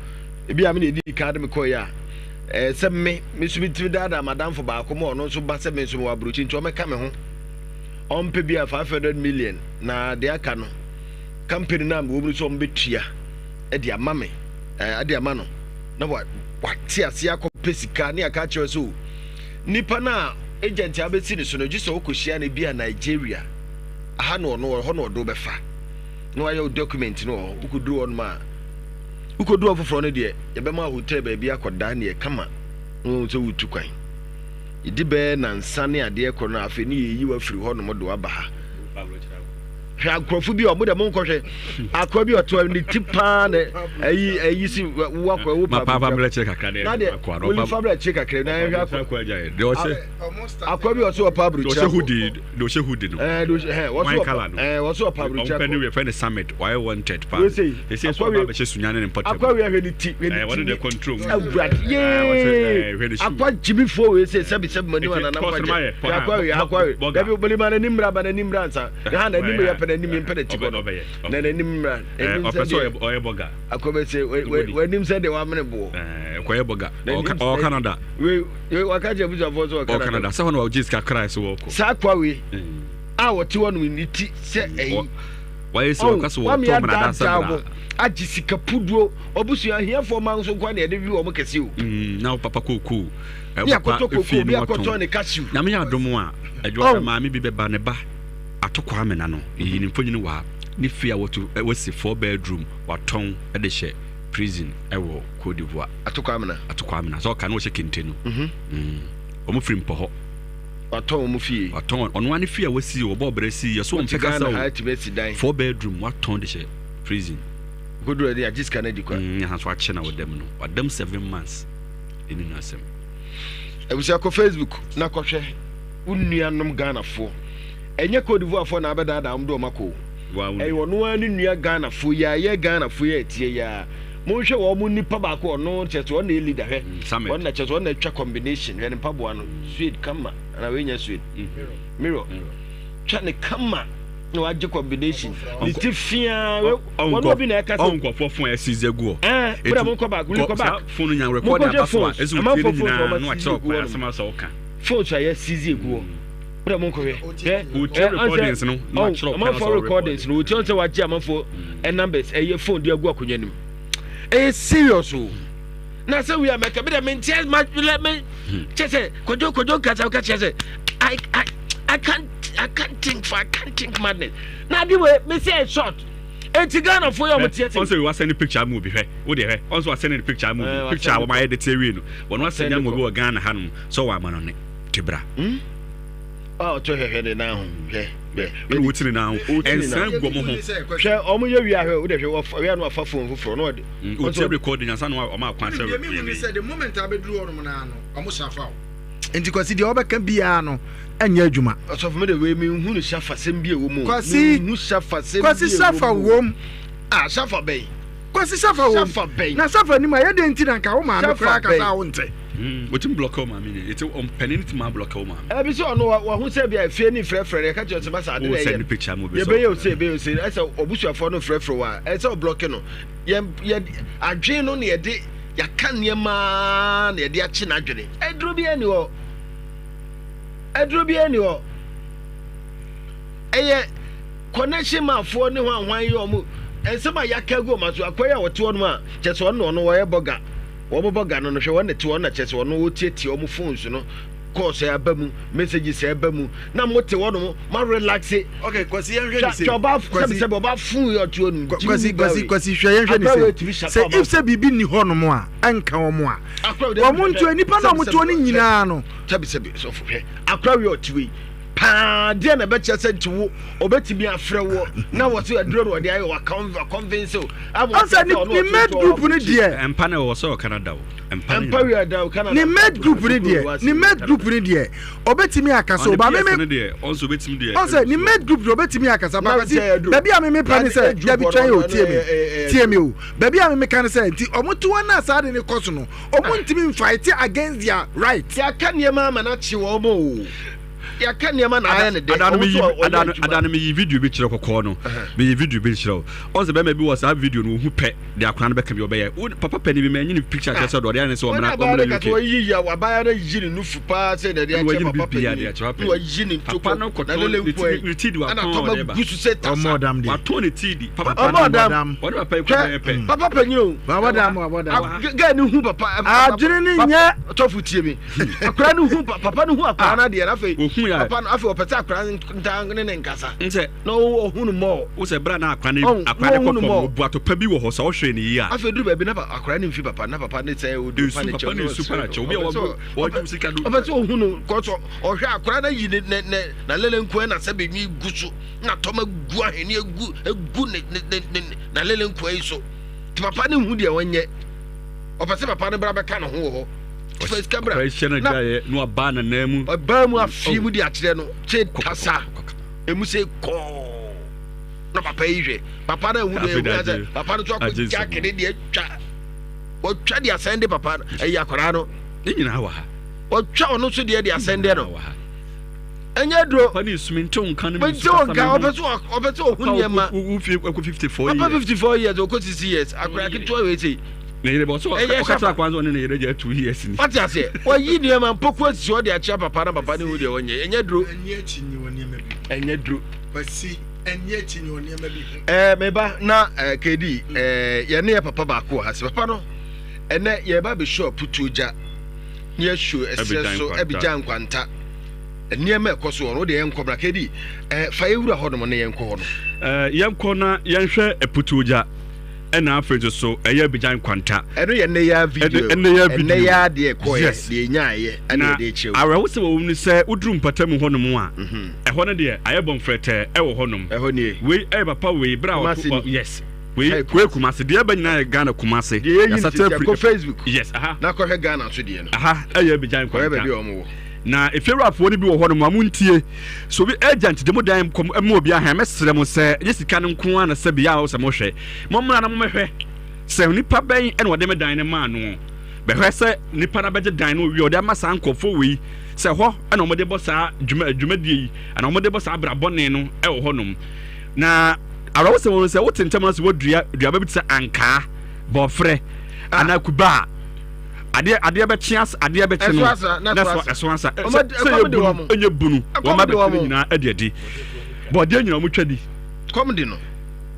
I: ebi a me na edi kan de me kɔɛ a ɛɛ sɛ me me nso metumi daadaa madamfo baako ma ɔno nso ba sɛ me nso mewɔ aburokyi nti ɔmɛka me ho ɔmpɛ bi a 500 million na deɛ aka no company no a mewɔ mu no sɛ ɔmbɛtua ɛde ama me ɛɛ ɛde ama no na wa wate aseɛ akɔpɛ sika ne aka akyerɛ sɛ o nipa no a agent a abɛsi ne so no gye sɛ wokɔhyia no bi a Nigeria aha na ɔno ɔhɔ na ɔde wobɛfa na wayɛ wo document no wɔ hɔ wokɔduru hɔ nom a wokɔduru hɔ foforɔ no deɛ yɛbɛma hotel baabi akɔda neɛ kama na wɔhu sɛ wotu kwan yɛdi bɛyɛ nansa ne adeɛ kɔ no afei ne yɛyi wafiri hɔ nom de waba ha hwɛ akorɔfo bi a ɔmo dɛ mo nkɔhwɛ akoa bi ɔto ne ti paa na ayi ayi si wo akɔ wo pa
R: pa mmerɛ kyerɛ kakra
I: dɛ na deɛ woli fa mmerɛ kyerɛ kakra na ɛhwɛ akɔ akoa bi ɔso ɔpa aburukyerɛ
R: ɔhyɛ hoodie de ɔhyɛ hoodie no
I: ɛɛ de ɔhyɛ ɛɛ wɔso ɔpa ɛɛ wɔso ɔpa aburukyerɛ
R: akɔ ɔmpɛ ne wɛ fɛ ne summit wayɛ wanted paa esi so ɔba abɛhyɛ sunya ne ne mpɔtam
I: akoa wi ahwɛ ne ti hwɛ ne ti
R: wɔne de control mu
I: awurade yee akoa gyimifoɔ wei sɛ sɛbi sɛbi mani wa nana nkwagyɛ akoa wi akoa wi dabi boli ma n'anim mmra ma n'anim mmra nsa na ha n'anim yɛ pɛ n'anim mpɛ n'ati kɔ no na n'anim mmra
R: anim sɛ deɛ ɔyɛ bɔga
I: akɔbɛ sɛ w'anim sɛ deɛ wamene boɔ
R: ɛkɔyɛ bɔga ɔwɔ Canada
I: waka kyerɛ abusuafoɔ sɛ ɔwɔ
R: Canada sɛ hɔ na ɔgye sika kra sɛ wɔkɔ
I: saa akoa wei a wɔte hɔ nom ne ti sɛ ɛyi
R: wayɛ sɛ ɔka sɛ wɔtɔ mena dansa bra
I: agye sika puduo ɔbusua ahiafoɔ ma nso nkoa na yɛde wi wɔn kɛse o
R: na wo papa kookoo
I: ne akɔtɔ kookoo bi akɔtɔ ne cashew
R: nyame yɛ adom a adwoa maame bi bɛba ne ba Ato Kwame na no yɛyi ne mfonyin wɔ ha ne fie a wɔto wɔsi four bedroom watɔn de hyɛ prison wɔ Cote d'Ivoire.
I: Ato Kwame na.
R: Ato Kwame na sɛ ɔka na ɔhyɛ kente no. Mm. Wɔn firi mpɔ hɔ.
I: Watɔn wɔn fie.
R: Watɔn ɔno ara ne fie a wasi wɔbɔ ɔbrɛ si yɛ so wɔn pɛ kasa o. Four bedroom watɔn de hyɛ prison.
I: Koduro ɛde agye sika no adi kwa.
R: Mm, yɛn so akyɛ na wɔdam no. Wadam 7 months. Ɛni no asɛm.
I: Abusua kɔ Facebook na kɔhwɛ wo nuanom Ghanafoɔ. Ɛnyɛ Cote d'Ivoirefoɔ na abɛdaadaa wɔn de wɔn akɔ o. Ɛyɛ ɔno ara ne nua Ghanafoɔ yi a ɛyɛ Ghanafoɔ yi a ɛteɛ yi ara. Monhwɛ wɔn nipa baako ɔno kyerɛ sɛ ɔno na ɛyɛ leader hwɛ. Ɔno na kyerɛ sɛ ɔno na atwa combination hwɛ ne mpaboa no suede kama anaa wei nyɛ suede mirror twa ne kama na wagye combination ne ti fiaa wɔn obi na ɛka sɛ
R: ɔnkɔfɔ fon ɛsi zɛ gu hɔ.
I: Ɛɛ bere a monkɔ back wuli kɔ back
R: fon nya record
I: monkɔhwɛ
R: aba so a
I: phones
R: ɛsɛ otie
I: amanfoɔ
R: ne
I: phones
R: nyinaa
I: wɔn
R: na
I: asisi
R: wakyerɛ
I: egu
R: ɔkwan
I: hɔ
R: asɛm
I: nom
R: asɛ ɔka.
I: phones a yɛasisi egu hɔ bere a monkɔhwɛ hwɛ
R: Otie
I: ɛ ansɛ
R: recordings no na
I: ɔn
R: wakyerɛ ɔkwan
I: amanfoɔ
R: asɛ ɔrekɔde.
I: recordings no otie ɔn sɛ wagye amanfoɔ ɛ numbers ɛyɛ phone de agu akonnwa no mu ɛyɛ serious o na sɛ wia mɛka bi dɛ menteɛ ma lɛ me kyɛ sɛ kwadwo kwadwo nkasa woka kyerɛ sɛ I I I can't I can't think for I can't think madness na ade wei me sɛ short eti Ghana fo yɛ ɔmo teɛ
R: ɔn sɛ wasɛn ne picture ama obi hwɛ wo deɛ hwɛ ɔn sɛ wasɛn ne picture ama obi picture a wɔn ayɛ de te awie no wɔn wasɛn ama obi wɔ Ghana hanom sɛ ɔwɔ amanɔne te bra.
I: A ɔtɔ hwɛhwɛ ne nan ho hwɛ hwɛ.
R: Ɛna wotiri ne nan ho ɛnsan gu ɔmo ho.
I: Hwɛ ɔmo yɛ wia hwɛ wo de hwɛ wɔfa wia no wafa phone foforɔ na ɔde.
R: Otie recording ansa na ɔmo akwan sɛ.
K: Deɛ mi hu ni sɛ the moment a bɛduru hɔ nom naa no ɔmo hyɛ afa o. Nti Kwasi deɛ ɔbɛka biara no ɛnyɛ adwuma.
I: Ɔsɔfo mi de wei mi nhu no shafa sɛm bi ɛwɔ mu.
K: Kwasi
I: mi nhu shafa sɛm bi ɛwɔ mu.
K: Kwasi shafa wom.
I: Ah shafa bɛn.
K: Kwasi shafa wom.
I: Shafa bɛn.
K: Na shafa nim a yɛ dɛn nti na nka wo maame koraa kasa a wo nte.
R: Otumi blɔke wo maame ni eti ɔmpanin no tumi ablɔke wo maame.
I: Ɛbi sɛ ɔno wahu sɛ bi a efie ni frɛfrɛ no yɛka kyerɛ sɛ masa ade na ɛyɛ yɛbɛyɛ ose yɛbɛyɛ ose ɛsɛ ɔbusuafoɔ no frɛfrɛ wa ɛsɛ ɔblɔke no yɛ yɛ adwene no na yɛde yɛaka nneɛma na yɛde akye n'adwene aduro bi ani hɔ aduro bi ani hɔ ɛyɛ connection manfoɔ ne hwan hwan yɛ ɔmo nsɛm a yɛaka agu ɔmo aso akɔyɛ a wɔte hɔ nom a kyɛ sɛ ɔno ɔno wɔyɛ bɔga Wɔn bɔ ga no no hwɛ wɔn na te wɔn na kyerɛ sɛ wɔn wɔtiatia wɔn phones no calls a ɛba mu messages a ɛba mu na mo te hɔ nom ma relaxe.
K: Okay, Kwasi yɛn hwɛ ne se.
I: Twɛ ɔba sɛbi sɛbi ɔba fun yɛ ɔte hɔ nom.
K: Kwasi Kwasi Kwasi hwɛ yɛn hwɛ ne se. Sɛ if sɛ biribi ni hɔ nom a ɛnka wɔn a. Wɔn nto nipa na wɔn to ne nyinaa no.
I: Sɛbi sɛbi sɔfo hwɛ akora wei ɔte wei. Paa deɛ na ɛbɛkyerɛ sɛ nti wo ɔbɛtumi afrɛ woɔ na wɔ so aduro na ɔde ayɛ wa convince o.
K: Ɔsɛ ne ne mate group no deɛ.
R: Mpa na ɛwɔ sɛ wɔ Canada o.
I: Mpa wi ada o Canada.
K: Ne mate group no deɛ ne mate group no deɛ ɔbɛtumi akasa o ba me me. Ɔsɛ ne mate group deɛ ɔbɛtumi akasa ba kasi baabi a me me pɛ ne sɛ dabi twɛn o tie me tie me o baabi a me me ka ne sɛ nti ɔmo to wɔn a saa de ne kɔ so no ɔmo ntumi nfight against their right.
I: Yɛaka nneɛma ama no akye wɔn o. Yɛaka nneɛma na ayɛ ne dɛ.
R: Ada no meyi ada no ada no meyi video bi kyerɛ kɔkɔɔ no. Meyi video bi kyerɛ wo. Ɔn sɛ bɛrima bi wɔ saa video no ohu pɛ de akora no bɛka bi ɔbɛyɛ. Wo papa pɛ ni bi ma enyi ne picture kyerɛ sɛ ɔde ayɛ ne sɛ ɔmena ɔmena UK.
I: Wɔyi yi abaya no yi ne nufu paa sɛ na ɛde akyerɛ papa pɛ ni. Na wɔyi ne ntoko
R: Papa no
I: na
R: kɔtɔn
I: ne
R: ne ti ne ti di
I: ɛna
R: watɔn
I: tɔma
R: ɔde ba.
I: gu so sɛ tasa.
K: Ɔmɔ dam deɛ.
R: Watɔn ne ti di. Papa
I: Ɔmɔ dam.
R: Ɔne papa yi kɔ bɛyɛ pɛ.
I: Papa panyin o.
K: Wabɔ dam wabɔ dam.
I: Gɛɛ ne hu papa.
K: Adwene ne nyɛ.
I: Tɔfo tie mi. Akora no hu papa no hu akora no adeɛ na afei
R: Ohun ya.
I: papa no afei ɔpɛ sɛ akora no ntaa ne ne nkasa.
R: Nsɛ.
I: Na ɔhu no mɔɔ.
R: Wosɛ bere a na akora no
I: Ɔn,
R: akora no
I: ɔhu
R: kɔ
I: no
R: fam
I: mɔɔ.
R: obu atopa bi wɔ hɔ sɛ ɔhwɛ ne yie a.
I: Afei duru baabi na akora no mfi papa na papa ne sɛ ɔdi pa
R: Esu
I: ne
R: papa
I: kyɛw
R: no
I: na
R: esu pa na
I: ɔsere
R: kyɛw
I: no.
R: obi a
I: Ɔpɛ sɛ
R: wɔdwo wɔdwo sika do.
I: ɔpɛ sɛ ɔhu no kɔsɔ ɔhwɛ akora no ayi ne ne ne na lele nkoa na sɛ bɛnwi gu so na tɔma gu ahene egu egu ne ne ne ne na lele nkoa yi so. Nti papa no nhu deɛ ɔnyɛ. Ɔpɛ sɛ papa no bra bɛka ne ho wɔ hɔ. Fa sika bra.
R: Ɔhyɛ no gyaeɛ na wabaa n'anan mu.
I: Ɔbaa mu afie mu de akyerɛ no kye tasa emu sɛ kɔɔ na papa yi hwɛ papa no ehu deɛ ehu sɛ papa no so akɔ gya kene deɛ atwa wɔtwa de asɛn de papa no ɛyɛ akwaraa no.
R: Ne nyinaa wɔ ha.
I: Wɔtwa ɔno nso deɛ de asɛn de no. Ɛnyɛ duro.
R: Papa ne esumi nte wo nka no
I: mi nte wo nka ɔpɛ sɛ ɔpɛ sɛ ɔhu nneɛma.
R: Wo fie ɛkɔ 54 years.
I: Papa 54 years ɔkɔ 60 years akwaraa ketewa wei sei.
R: Ne yere bɔ so ɔka kyerɛ akwan sɛ ɔne ne yere gya 2 years ni.
I: Wate aseɛ wayi nneɛma mpɔkuo asisi hɔ de akyerɛ papa na papa ne hu deɛ ɔnyɛ ɛnyɛ duro.
K: Ɛnyɛ akyi nyi wɔ nneɛma bi.
I: Ɛnyɛ duro.
K: Kwasi ɛnyɛ akyi nyi wɔ nneɛma bi ho.
I: Ɛɛ meba na ɛɛ kedi ɛɛ yɛne yɛ papa baako wɔ ha sɛ papa no ɛnɛ yɛba abɛsu aputuo gya ne yɛsu ɛserɛ so ɛbigya nkwanta nneɛma ɛkɔ so wɔ no wode yɛnkɔ bra kedi ɛɛ fa yɛwura hɔ nom ne yɛnkɔ hɔ no.
R: Ɛɛ yɛnkɔ na yɛnhwɛ aputuo gya. Ɛna afei nso so ɛyɛ Abidjan nkwanta.
I: Ɛno yɛ nnɛ yi ara video.
R: Ɛnɛ yi ara video.
I: Ɛnɛ yi ara deɛ ɛkɔɛ.
R: Yes.
I: Deɛ ɛnyaeɛ ɛna
R: Na
I: yɛde rekyerɛ wo.
R: awerɛhosɛm a ɛwɔ mu ne sɛ woduru mpatamu hɔnom a, ɛhɔ no deɛ ayɛ bɔnfrɛtɛɛ ɛwɔ hɔnom.
I: Ɛhɔ nie.
R: Wei ɛyɛ papa wei berɛ a ɔto
I: Kumasi ni.
R: yes. Wei
I: Ɛyɛ
R: wei Kumasi deɛ ɛba nyinaa yɛ Ghana Kumasi.
I: Deɛ yɛyi no
R: Yɛasate
I: sisi
R: afiri
I: kɔ Facebook.
R: Yes aha.
I: Na kɔhwɛ Ghana nso deɛ no.
R: Aha ɛyɛ Abidjan
I: Kɔhwɛ
R: nkwanta.
I: baabi a wɔn wɔ.
R: Na efiewurafoɔ no bi wɔ hɔnom a montie. Sɛ obi agent de mo dan kɔ ma obi ahan, mɛsrɛ mo sɛ ɛnyɛ sika no nko ara na sɛ bia sɛ mohwɛ. Mommra na mommɛhwɛ sɛ nipa bɛn na ɔde me dan no maa noɔ. Bɛhwɛ sɛ nipa no abɛgye dan no owie ɔde ama saa nkurɔfoɔ wei sɛ hɔ na wɔde bɔ saa dwuma dwumadie yi anaa wɔde bɔ saa abrabɔne no wɔ hɔnom. Na awerɛhosɛm wɔ no sɛ wote ntɛm no sɛ wɔdua duaba bi te sɛ ankaa, bɔɔferɛ anaa kube a adeɛ adeɛ bɛkye asa adeɛ bɛkye no na so ɛso asa sɛ sɛ yɛ bunu ɛnyɛ bunu wɔn abɛtena nyinaa ɛde adi bɔdeɛ nyinaa wɔn twa di.
I: Kɔm de no.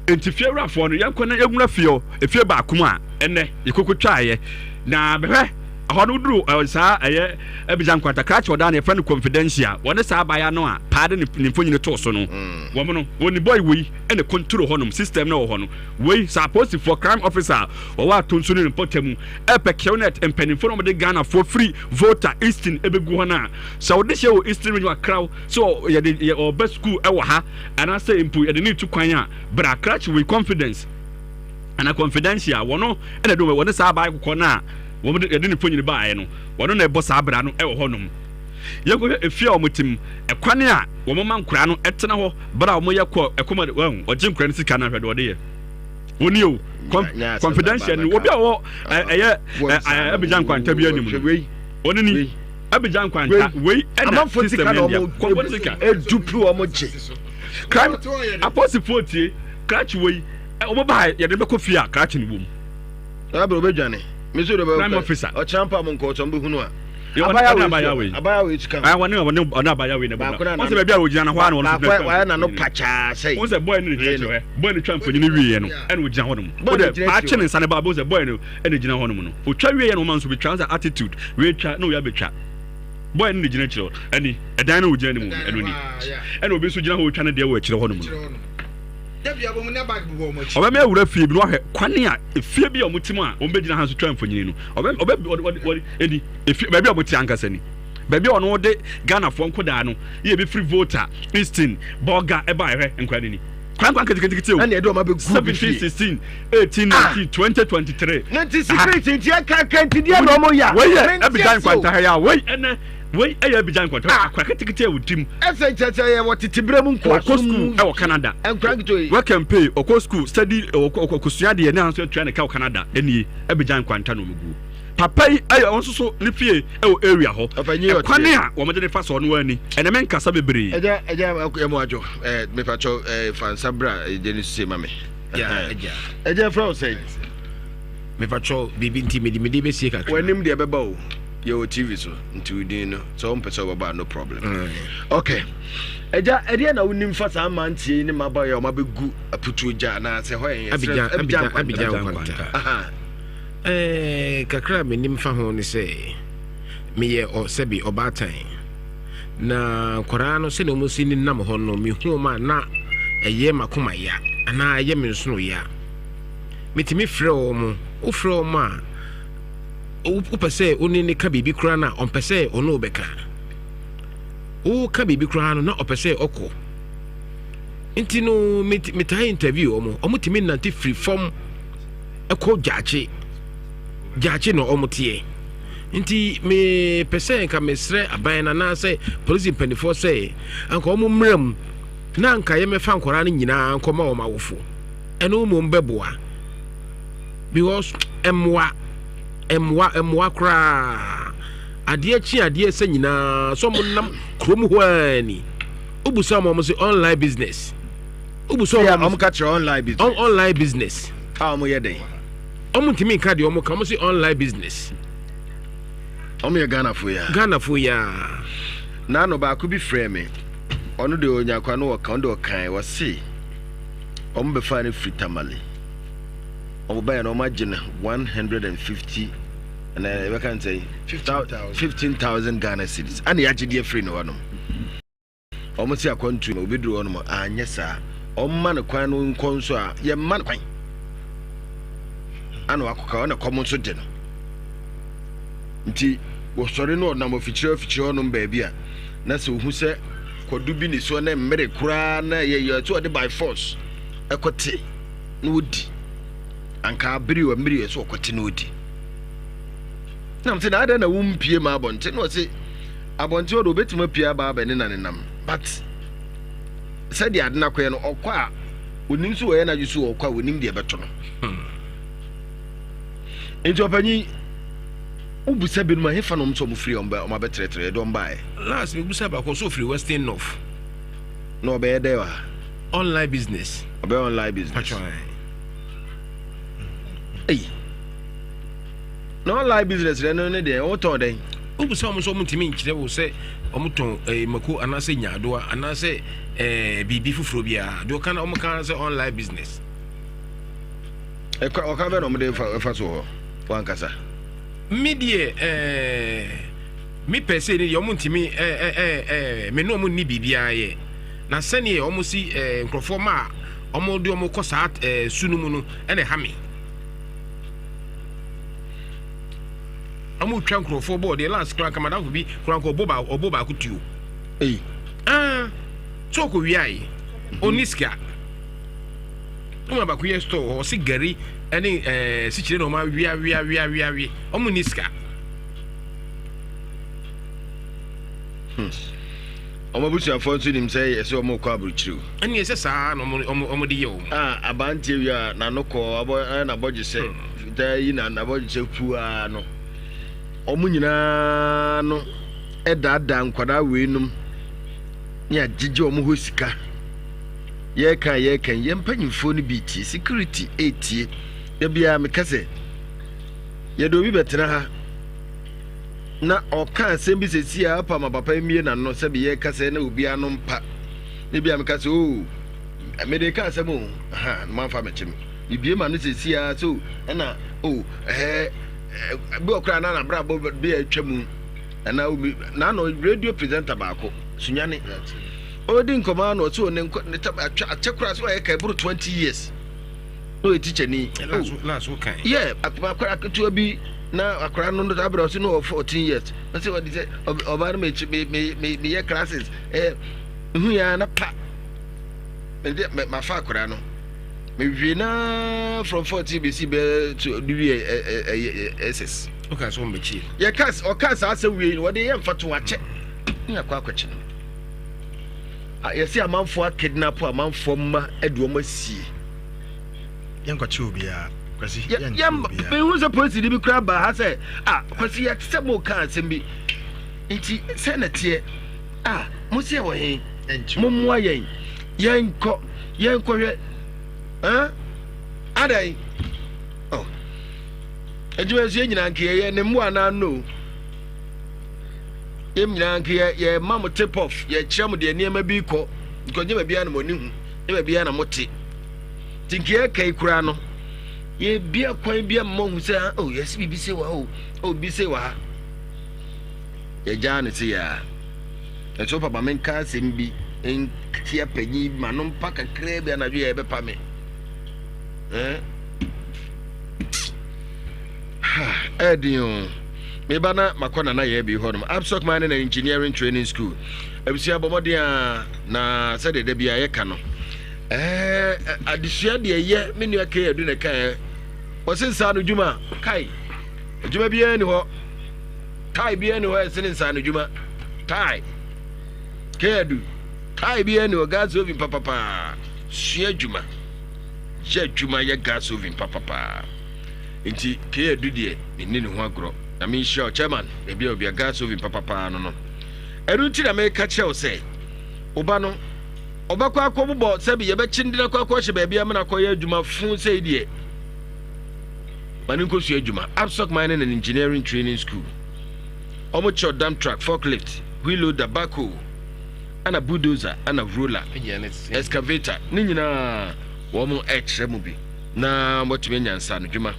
R: Nti fie wurafoɔ no yɛnkɔ na yɛnwura fie hɔ efie baako mu a ɛnɛ yɛkoko twaeɛ na bɛhwɛ ɛhɔ no woduru saa ɛyɛ Abidjan nkwanta krakye ɔdaa no yɛfrɛ no confidential wɔne saa abaayewa no a paa de ne mfonini too so no mm. wɔn no wɔn boy wei ɛna konturo hɔnom system no wɔ hɔ no wei saa apolisifoɔ crime officer a wɔwɔ ato nso ne ne mpɔtam mu ɛpɛ killnet mpanimfoɔ na wɔde Ghanafoɔ firi Volta Eastern ɛbɛgu hɔ no a sɛ wɔde hyɛ wɔ Eastern region akraw sɛ yɛde ɔba school ɛwɔ ha anaasɛ mpo yɛde no retu kwan a, bra krakye with confidence ana confidential wɔno ɛna de wɔne saa abaa kɔkɔɔ no a wɔn de yɛde ne mfonyin baeɛ no wɔno na ɛbɔ saa bra no ɛwɔ hɔnom yɛnkɔhwɛ efie a wɔn te mu ɛkwan a wɔn ma nkora no ɛtena hɔ bra a wɔn yɛ kɔ ɛkɔm wɔn ɔgye nkora no sika no ahwɛ de ɔde yɛ wɔn o confidential ni obi a wɔ ɛyɛ ɛbɛgya nkwanta bi anim no wɔn ni. Abidjan nkwanta wei ɛna system no deɛ kɔnkɔn sika.
I: Edupi wɔn gye.
R: Crime apolisifoɔ tie krakye wei wɔn ba yɛde bɛkɔ fie a krakye no wɔ mu.
I: Abiri obe dwane. Misu de bɛ
R: crime officer.
I: Ɔkyerɛ mpa mu nkɔ ɔtɔn bɛ hunu a.
R: Abaya wei
I: abaya wei sika.
R: Wɔne wɔne ɔne abaya wei na bɔ na. Wɔn sɛ baabi a ogyina no hɔ a na wɔn nso gyina.
I: Baako wɔayɛ n'ano pakyaa sɛ.
R: Wɔn sɛ boy no na gyina akyire hɔ boy no twa mfonyin wie yɛ no ɛna ogyina hɔ nom. Wɔde paakye ne nsa ne ba abo sɛ boy no ɛna gyina hɔ nom no otwa wie yɛ na ɔma nso betwa sɛ attitude wei twa na oya betwa boy no na gyina akyire hɔ ɛni ɛdan no ogyina ne mu no ɛno ni ɛna obi nso gyina hɔ otwa ne deɛ wɔ akyire hɔ nom no ɔbɛma awura fie bi na wahwɛ kwan a efie bi a wɔn ti mu a wɔn bɛgyina ha nso twa mfonyin no ɔbɛ ɔbɛ ɔde ɔde ɛni efie baabi a wɔn ti ankasa ni Baabi a ɔno de Ghanafoɔ nkodaa no yɛ bi firi Volta, Eastern, Bolga ɛbaa ɛhwɛ nkwadaa no ni. Kwan kwan ketekete o.
I: Ɛna ɛde ɔma bɛ gu bi fie.
R: 17, 16, 18, 19, 20, 23.
I: Ne nti security nti ɛkaka nti deɛ na ɔmo ya.
R: Wei yɛ Abidjan nkwanta ha yi a wei ɛnɛ wei ɛyɛ Abidjan nkwanta ah. Akora ketekete a odi mu.
I: Ɛsɛ nkyɛnkyɛn yɛ wɔ tete bere mu nkoa
R: so mu. Ɔkɔ school ɛwɔ Canada.
I: Nkora nketewa yi.
R: Work and pay ɔkɔ school study ɔkɔ ɔkɔ adeɛ ne ahosuo atua ne ka wɔ Canada ɛnie Abidjan nkwanta na ɔmo guo. Papa yi ɛyɛ ɔno nso so ne fie ɛwɔ area hɔ. Ɛkwan a wɔn de ne fa so ɔno ani. Ɛnɛ me nkasa bebree.
I: Ɛgya ɛgya ɛmu adwo ɛɛ mepatwɔ ɛɛ fansa bra ɛgya ne sise ma me.
C: Ɛgya
I: ɛgya fira ɔsɛn.
C: Mepatwɔ biribi nti mede mede bɛsie kakra.
I: W'anim deɛ ɛbɛba o yɛwɔ TV so nti wo din no sɛ wompɛ sɛ wobɛba a no problem. Okay ɛgya ɛdeɛ na wonim fa saa mmeranteɛ yi ne mmabaawa yi a wɔabɛgu aputuo gya anaasɛ hɔ yɛn
C: yɛsrɛ Abidjan Nkwanta. Aha. Ɛɛ, kakra a menim fa ho ne sɛ, meyɛ ɔ, sɛbe ɔbaatan. Na nkwadaa no sɛdeɛ wɔn si nenam hɔ no, mehu wɔn a na ɛyɛ m'akoma ya anaa ɛyɛ me nsono ya. Metumi frɛ wɔn, wofrɛ wɔn a, wopɛ sɛ wo ne ne ka biribi koraa no a, ɔmpɛ sɛ ɔne wo bɛka. Woka biribi koraa no na ɔpɛ sɛ ɔkɔ. Nti no, metaa interview wɔn, wɔtumi nante firi fam ɛkɔ gyaakye gyaakye na wɔn teɛ nti mepɛ sɛ nka mesrɛ aban no anaasɛ polisi mpanimfoɔ sɛ anka wɔn mmerɛ mu na anka yɛmɛfa nkwadaa no nyinaa nkɔma wɔn awofo ɛno mmom bɛboa because mmoa mmoa mmoa koraa adeɛ kye adeɛ sɛ nyinaa sɛ wɔn nam kurom hɔ ara ni wobusa wɔn wɔn sɛ online business. Wobu sɛ
I: ɔmo. Ɔmo ka kyerɛ online business.
C: Online business.
I: A ɔmo yɛ dɛn?
C: Ɔmo ntumi nka deɛ ɔmo ka, ɔmo se online business.
I: Ɔmo yɛ Ghana fo ya.
C: Ghana fo ya.
I: N'ano baako bi frɛ me, ɔno deɛ ɔnya kwa no ɔka, ɔno deɛ ɔkan, ɔse ɔmo bɛfaa no firi Tamale. Ɔmo baeɛ no ɔmo agye no 150 ɛna ɛbɛka ne sɛn? 15,000 Ghana cedis. Ɛna yɛagye deɛ firi ne hɔ nom. Wɔn se akwantuo no obeduru hɔ nom anyɛ saa wɔn ma no kwan no nkɔ nso a yɛ mma no kwan ana wakɔka ɔna kɔm nso de no nti wɔsɔre no ɔnam afikyire afikyire hɔ nom baabi a na sɛ ohu sɛ kwadu bi ne soɔ na mmere koraa na yɛ yɛ so ɔde by force ɛkɔte na ɔdi anka abere wɔ mmere yɛ so ɔkɔte na ɔdi nam sɛ na adɛn na wompie ma abɔnten na ɔse Abɔnten hɔ de obetumi apue aba abɛ ne na nenam but sɛdeɛ ade no akɔyɛ no ɔkɔ a onim so wɔyɛ n'adwe so ɔkɔ a onim deɛ ɛbɛto no hmm. Nti ɔpanyin wobusa binom a hefa nom sɛ ɔmo firi ɔmo ɔmo abɛtrɛtrɛ ɛde ɔmo baeɛ.
C: Last mebusa baako so ofiri Western North.
I: Na ɔbɛyɛ dɛ wɔ ha.
C: Online business.
I: Ɔbɛyɛ online business.
C: Patro.
I: Ei. Na online business rɛ no ne deɛ wɔn tɔn dɛn.
C: Wobisa wɔn sɛ wɔn ntumi nkyerɛ wo sɛ wɔn tɔn ɛɛ eh, mako anaasɛ nyaadoa anaasɛ ɛɛ eh, biribi foforɔ biara deɛ ɔka na wɔn ka sɛ online business.
I: Ɛkwa ɔka bɛ na wɔn de fa ɛfa so hɔ wɔn ankasa.
C: Mi deɛ ɛɛ eh, mi pɛ sɛ ne deɛ wɔn ntumi ɛɛ ɛɛ ɛɛ me ne wɔn nni biribiara yɛ na sɛdeɛ wɔn si ɛɛ nkurɔfoɔ ma a wɔn de wɔn kɔ saa ɛɛ su no mu no ɛna ɛha mi. Ɔmo twa nkurɔfoɔ bɔɔl deɛ last koraa nka madamfo bi koraa nka ɔbɔ baako ɔbɔ baako tuo.
I: Ei.
C: Ah, so ɔkɔ wia yi, ɔnni sika. Ɔmo baako yɛ store hɔ, ɔsi gari ɛne ɛɛ sikyire na ɔmo awia wia wia wia wia, ɔmo nni sika.
I: Hmm. Wɔn abusuafoɔ nso nim sɛ yɛsɛ wɔn rekɔ aburokyire o.
C: Ɛnni ɛsɛ saa na wɔn wɔn wɔn de yɛ wɔn.
I: A abanteɛ wie a n'ano kɔɔ abɔ ɛyɛ n'abɔgyesɛ fitaa yi na n'abɔgyesɛ puaa no. Wɔn nyinaa no ɛdaadaa nkwadaa weinom ne agyegye wɔn hɔ sika. Yɛreka a yɛreka yi yɛn mpanyinfoɔ no bi tie security etie. Da biara meka sɛ yɛde obi bɛtena ha. Na ɔka asɛm bi sɛsi a apa ma papa mmie n'ano sɛbi yɛka sɛ na obi ano mpa na bi a meka sɛ oo oh, mede ka asɛm o ha na moamfa mekye me mebie ma no sɛsi a so ɛna o oh, ɛɛ bi wɔ koraa na nabrabɔ bi a atwa mu ɛna obi na ano radio presenter baako sunyane ɔdi nkɔmɔ ano ɔsɛ ɔne nkɔ ne tam atwa akyɛ koraa so ɔyɛ ka ɛboro 20 years na ɔyɛ teacher ni
C: oh yɛ
I: akoma koraa ketewa bi. Na akwadaa no saa berɛ ɔse no wɔ 14 years. Ɔse ɔde sɛ ɔbaa no me me me meyɛ classes. Eh, mehu ya na pa. Mede mafa akwadaa no. Mewie na from 14 bɛsi bɛɛ to de wie SS.
C: Ɔka sɛ ɔmbɛkyi.
I: Yɛka ɔka saa asɛm wie no wɔde yɛ mfa to akyɛ. Ne akɔ akɔkye no. Yɛse amanfoɔ akidnap amanfoɔ mma de wɔn asie.
K: Yɛnkɔkye obiara. Kwasi, yɛnkye obiara.
I: Mehu sɛ polisi bi koraa baa ha sɛ, ah, Kwasi yɛte sɛ mo ka asɛm bi. Nti sɛ na teɛ, ah, mo se wɔ he? Mo mmoa yɛn. Yɛnkɔ, yɛnkɔhwɛ. Huh? Adɛn? Oh. Adwuma nso yɛn nyinaa nka yɛyɛ ne mmoa naa no. Yɛn nyinaa nka yɛ yɛma mo tip off, yɛkyerɛ mo deɛ nneɛma bi kɔ. Because nyɛ baabiara na mo ani hu, nyɛ baabiara na mo te. Nti nka yɛka yi koraa no, yɛbia kwan bi ama hu sɛ, ah, oh, yɛsi biribi sei wɔ ha o, oh, biribi sei wɔ ha. Yɛgyaa no se yɛa. Ɛso papa menka asɛm bi ntia panyin bi ma no mpa kakraa bi anadwo yɛ ɛbɛpa me. Eh? Ɛden o. Meba na makɔ nana yɛ bi hɔ nom. Absock Mining and Engineering Training School. Abusua bɔ mmɔden a na sɛdeɛ da bi a yɛka no. Ɛɛ adesua deɛ yɛ me nua K adu na ɛkaeɛ. Wɔse nsaano dwuma kai adwuma biara ni hɔ. Tai biara ni hɔ ɛsene nsaano dwuma. Tai K adu tai biara ni hɔ gas oven papapaa. Sua adwuma. Yɛ adwuma yɛ gas oven papapaa. Nti K adu deɛ menni ne ho agorɔ. Nyame nhyira wo chairman baabi a obia gas oven papapaa no no. Ɛno nti na meka kyerɛ wo sɛ wo ba no ɔbɛkɔ akɔbobɔ sɛbi yɛbɛkye no de no akɔ akɔhyɛ baabi ama no akɔyɛ adwuma fo sɛi deɛ ma no nkɔsua adwuma. Absoc Mining and Engineering Training School ɔmo kyerɛ dump truck, forklift, wheel loader, backhoe, ana bulldozer, ana roller, excavator ne nyinaa wɔn ɛkyerɛ mu bi na wɔatumi anya nsaanodwuma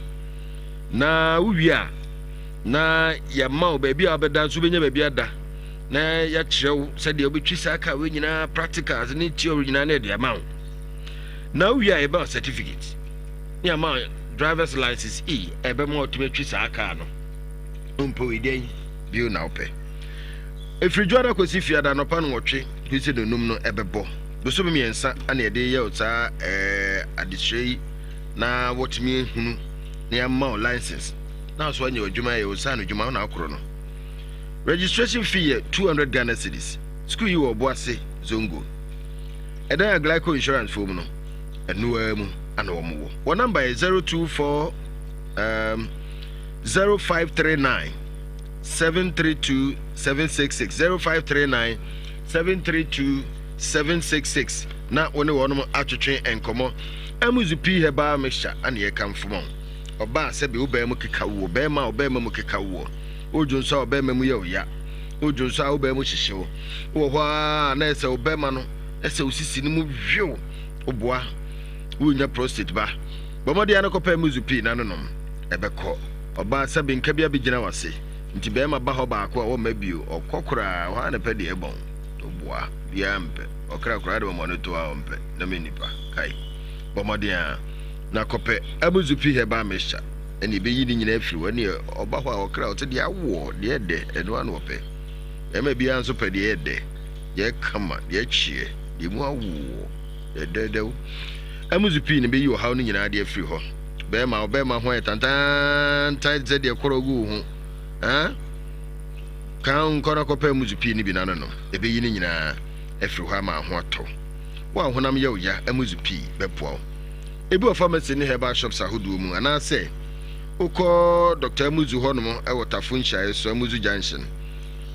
I: na wowie a na yɛama wo baabi a wobɛda nso wobɛnya baabi ada na yɛakyerɛ wo sɛdeɛ wobɛtwi saa kaa wei nyinaa practicals ne theory nyinaa na yɛde ama wo na wowie a yɛbɛma certificate ne ama drivers license e ɛbɛma wotumi atwi saa kaa no mpo wei dɛn bio na wopɛ ɛfiri dwoada kɔsi fiada anɔpa no wɔtwe kɔsi nonum no ɛbɛbɔ bosome mmiɛnsa ana yɛde yɛ saa ɛɛ adesua yi na wɔtumi ahunu na yɛama wo license na so anya adwuma yɛ wo nsa ano adwuma wo na akorɔ no Registration fee yɛ 200 Ghana cedis. Sukuu yi wɔ Obuasi, Zongo. Ɛdan a Glico Insurance foɔ mu no, ɛno ara mu ana wɔn wɔ. Wɔn namba yɛ 024 um, 0539 732 766 0539 732 766 na wo ne wɔn atwetwe nkɔmmɔ. Amuzu pii herbal mixture ana yɛkamfo ma wo. Ɔbaa sɛbe wo baa mu keka woɔ, bɛrima a ɔbɛrima mu keka woɔ. Wodwo nso a ɔbarima mu yɛ wo ya. Wodwo nso a wo baa mu hyehye wo. Wowɔ hɔ ara na ɛsɛ wo bɛrima no ɛsɛ wo sisi no mu hwew. Woboa. Wonnya prostate ba. Bɔ mmɔden ara kɔpɛ muzu pii na nonom. Ɛbɛkɔ. Ɔbaa sɛbe nka bi abɛgyina w'ase. Nti bɛrima ba hɔ baako a wɔmma bio. Ɔkɔ koraa hɔ ara na pɛ deɛ ɛbɔn. Woboa. Biara mpɛ. Ɔkra koraa de mɔmɔne to a ɔmpɛ. Na me nipa. Kai. Bɔ mmɔden ara na kɔpɛ amuzu pii herbal mixture. Ɛna ɛbɛyi ne nyinaa afiri hɔ. Ɛne ɔba hɔ a ɔkra ɔte deɛ awoɔ, deɛ ɛdɛ, ɛno ara na ɔpɛ. Bɛrima biara nso pɛ deɛ ɛdɛ, deɛ ɛkama, deɛ ɛkyeɛ, deɛ mu awoɔ, deɛ ɛdɛdɛw. Amuzu pii na ɛbɛyi ɔhaw no nyinaa de afiri hɔ. Bɛrima, ɔbɛrima ho ayɛ tantantan te sɛ deɛ kɔrɔ gu wo ho. Ɛn? Kan nkɔ na kɔpɛ amuzu pii no bi na no nom. Ɛbɛyi ne nyinaa afiri hɔ ama ho atɔ. Wo a honam yɛ wo ya, amuzu pii bɛboa wo. Ebi wɔ pharmacy ne herbal shops ahodoɔ mu anaasɛ wokɔ Doctor Amuzu hɔnom wɔ Tafo nhyiaeɛ so, Amuzu Junction.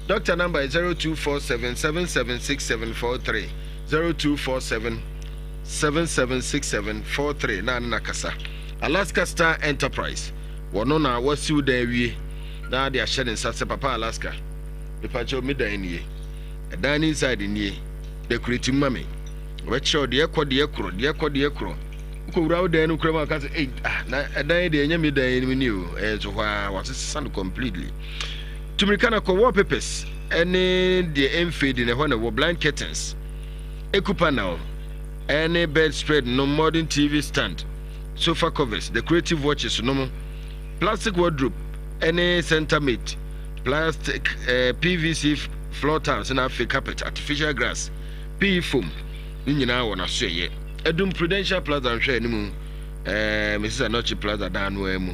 I: Doctor number yɛ 0247 776743, 0247 776743 na ne no akasa. Alaska Star Enterprise, wɔno na wasiw dan awie na de ahyɛ ne nsa sɛ Papa Alaska, mepakyɛw me dan nie, ɛdan no inside nie, decorate mu ma me. Wɔbɛkyerɛ wo deɛ ɛkɔ deɛ korɔ deɛ ɛkɔ deɛ korɔ. Wokɔwura wo dan no kura mu a ka sɛ ei ah na ɛdan yi deɛ ɛnyɛ me dan yi mu ni o. Ɛyɛ nso hɔ ara wɔasesa no completely. Tumirika na kɔ wallpapers ɛne deɛ ɛmfade na ɛhɔ na ɛwɔ blind curtains, eku panel ɛne bed spread nom, modern TV stand, sofa covers, decorative watches nom, plastic wardrobe. ne center mate, plastic, eh, PVC floor tiles na afei carpet, artificial grass, PE foam ne nyinaa wɔ n'asoɛyɛ. Adum Prudential Plaza nhwɛ anim eh, Mrs. Anokye Plaza dan no ara mu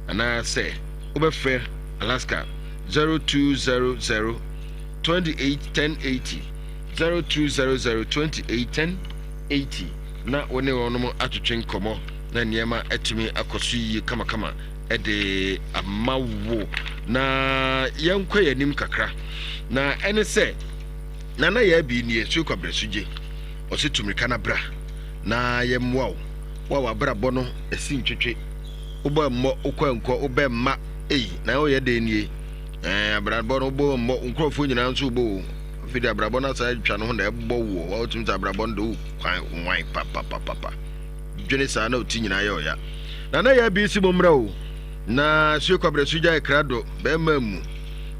I: anaasɛ wobɛfrɛ Alaska 0200 28 1080 0200 28 1080 na wo ne wɔnom atwetwe nkɔmmɔ na nneɛma atumi akɔ so yie kamakama de ama wo. Na yɛnkɔ yɛn anim kakra na ɛne sɛ Nana yɛ abi nie so kɔ brɛ so gye ɔse tu mirika na bra na yɛmmoa wo wo a w'abrabɔ no ɛsi ntwetwe wobɔ mmɔ wokɔ nkɔ wobɛ mma ei na woyɛ dɛn nie ɛɛ abrabɔ no wobɔ mmɔ nkurɔfoɔ nyinaa nso wobɔ o afei de abrabɔ no asan atwa no ho na ɛbɔ woɔ wa wotumi sɛ abrabɔ no de wo kwan nwan papapapapa dwene saa na ɔti nyinaa yɛ ɔya Nana yɛ abi si mo mmra o na sue kwabrɛ so gya ɛkra do bɛrima mu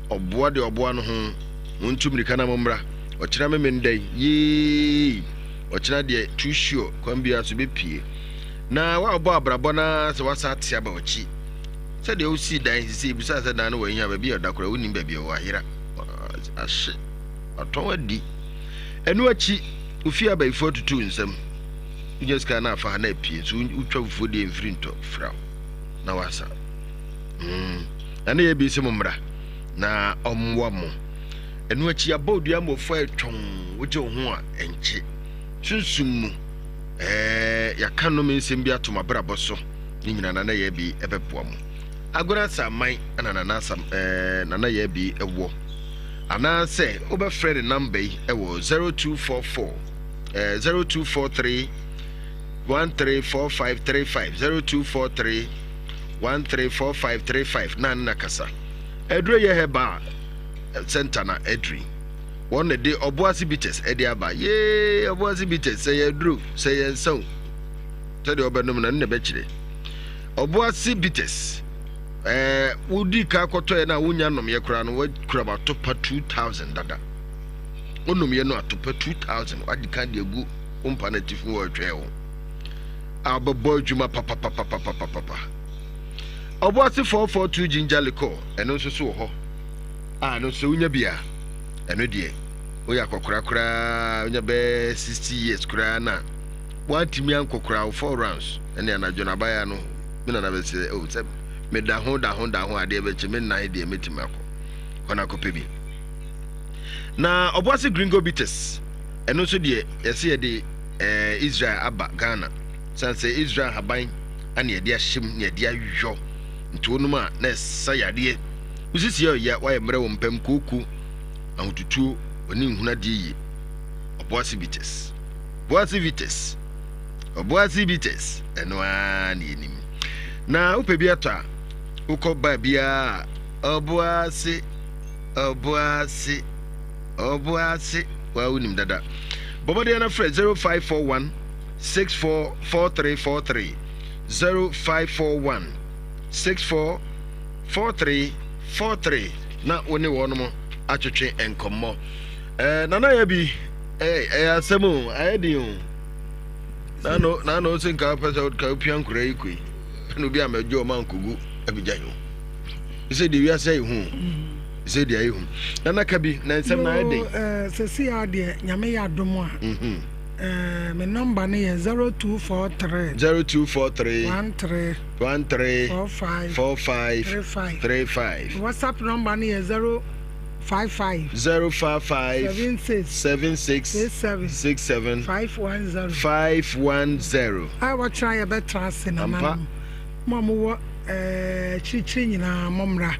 I: ɔboa deɛ ɔboa no ho Montu mmirika na mommra. Ɔkyena Memenda yi, yee! Ɔkyena deɛ, too sure, kwan biara so bɛpue. Na woabɔ abrabɔ no ara sɛ woasan ate aba w'akyi. Sɛdeɛ wosii dan sisi, ebisaa sɛ dan no wɔ he a, baabi a ɛda koraa wonnim baabi a ɛwɔ, ayera, ahye, watɔn adi. Ɛno akyi, wo fie abayifoɔ atutu wo nsam. Wonya sika na afa ha na apue, nso wotwa fufuo deɛ mfiri ntɔ, firaw na woasa. Mm. Ɛno yɛ bi sɛ mo mmra. na ɔmmoa mo. Ɛno akyi abɔ odua mmɔfra ɛtwɔn wogye wo ho a ɛnkye. Sunsum mu ɛɛ yɛaka nnome nsɛm bi ato mo abrabɔ so ne nyinaa Nana Yaa Bi ɛbɛboa mo. Agona Asaman ɛna Nana Asam ɛɛ Nana Yaa Bi ɛwɔ. Anaasɛ wobɛfrɛ ne namba yi ɛwɔ 0244 ɛɛ 0243 134535 0243 134535 na ne na kasa. Aduro yɛ herbal center na aduri. Wɔn na de ɔboase bitters ɛde aba. Yee ɔboase bitters sɛ yɛ aduro sɛ yɛ nsa o. Sɛdeɛ ɔbɛnom na ne na ɛbɛkyerɛ. Ɔboase bitters ɛɛ wodi ka kɔtɔɛ na wonya nomyɛ koraa no wakura ma atopa 2000 dada. Wonomyɛ no atopa 2000 wadi kan de agu wo mpa no atifi wɔ ɛtwɛn wo. A ɔbɛbɔ adwuma papapapapapapa. Ɔboase 442 ginger liqueur, ɛno nso so wɔ hɔ a ɛno nso wonya bi a ɛno deɛ woyɛ akɔkora koraa wonya bɛɛ 60 years koraa na woantumi ankɔ koraa wo four rounds ɛne anadwo no abaya no me nana bɛsɛ oh sɛ meda ho da ho da ho adeɛ bɛkye me nnan deɛ mɛtumi akɔ kɔ na akɔpɛ bi na ɔboase gringo bitters ɛno nso deɛ yɛsɛ yɛde eh, Israel aba Ghana sane sɛ Israel haban ana yɛde ahyɛ mu na yɛde ayɔ nti wonom a na ɛsa yadeɛ. Wo sisi yɛ ɔya, woayɛ mmerɛ wɔ mpam, kooko, ahotutuo, w'ani nhunu adeɛ yie. Ɔboase Bitters. Boase Bitters. Ɔboase Bitters. Ɛno ara na yɛnim. Na wopɛ bi atɔ a, wokɔ baa biara a, Ɔboase, Ɔboase, Ɔboase, waa wonim dada. Bɔ mmɔden na frɛ 0541 644343 0541 644343 na wo ne wɔnom atwetwe nkɔmmɔ. Eh, nana yɛ bi eh, ɛyɛ asɛm o, ayɛ den o. Nano nano sɛ nka pɛ sɛ ka wopia nkora yi koi ɛna obi a mɛgye ɔma nkogu abigya yi o. Sɛ deɛ wiase ayɛ hu o. Sɛ deɛ ayɛ hu. Nana ka bi na nsɛm na ayɛ den.
D: Sɛsi adeɛ nyame yɛ adom a. Mhm. Eh, me number no yɛ 0243.
I: 0243.
D: 13.
I: 13.
D: 45.
I: 45.
D: 35.
I: 35.
D: WhatsApp number no yɛ 055.
I: 055.
D: 76.
I: 76.
D: 67.
I: 67.
D: 510.
I: 510.
D: A wɔkyerɛ yɛbɛtra ase nananom. Mo a mowɔ eh, akyirikyiri nyinaa mommra.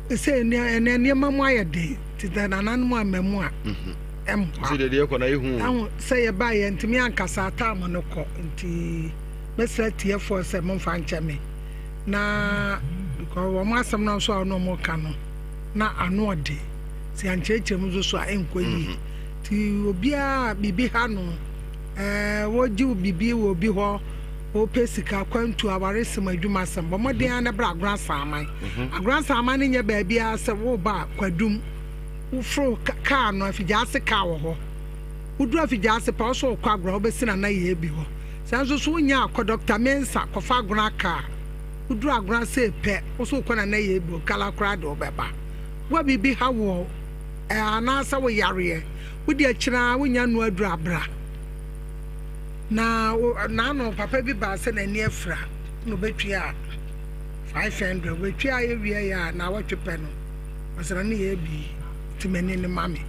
D: Sɛ nneɛma mu ayɛ den, tete nananom amma mu a. Mm -hmm. mmoa.
I: Sɛ deɛ deɛ kɔ na yɛhu.
D: Ahu sɛ yɛbaa yɛntumi ankasa ataamo no kɔ nti mɛsrɛ atiefoɔ sɛ momfa nkyɛ me na because wɔn asɛm no nso a wɔn wɔn ka no na ano ɔde sɛ yɛankyerɛkyerɛ mu nso so a ɛnkɔ yie mhm. nti obiara biribi ha no ɛɛ wɔgye biribi wɔ obi hɔ wɔpɛ sika kwantu awaresɛm adwumasɛm bɔ mmɔden ara na bra agorɔ asaman mhm. agorɔ asaman no nyɛ baabiara sɛ woba kwadum Woforo kaa no, Afigyaase kaa wɔ hɔ. Woduru Afigyaase pɛ a, wo sɛ wokɔ Agona, wobɛsi Nana Yeabi hɔ. Sɛ nso so wonnya a, kɔ Dɔkta Mensah kɔfa Agona kaa. Woduru agona sei pɛ, wo so wokɔ Nana Yeebo, Kala koraa de wobɛba. Wo a biribi ha woɔ eh, anaasɛ wo yareɛ, wode akyire ara wonnya nnu aduru a bra. Na wo, naano papa bi baa sɛ n'ani afira, na ɔbɛtuaa 500, ɔbɛtuaa yɛ wieɛ a, naawɔtwe pɛ no, ɔsɛ Nana Yeebi, ti m'ani no ma me.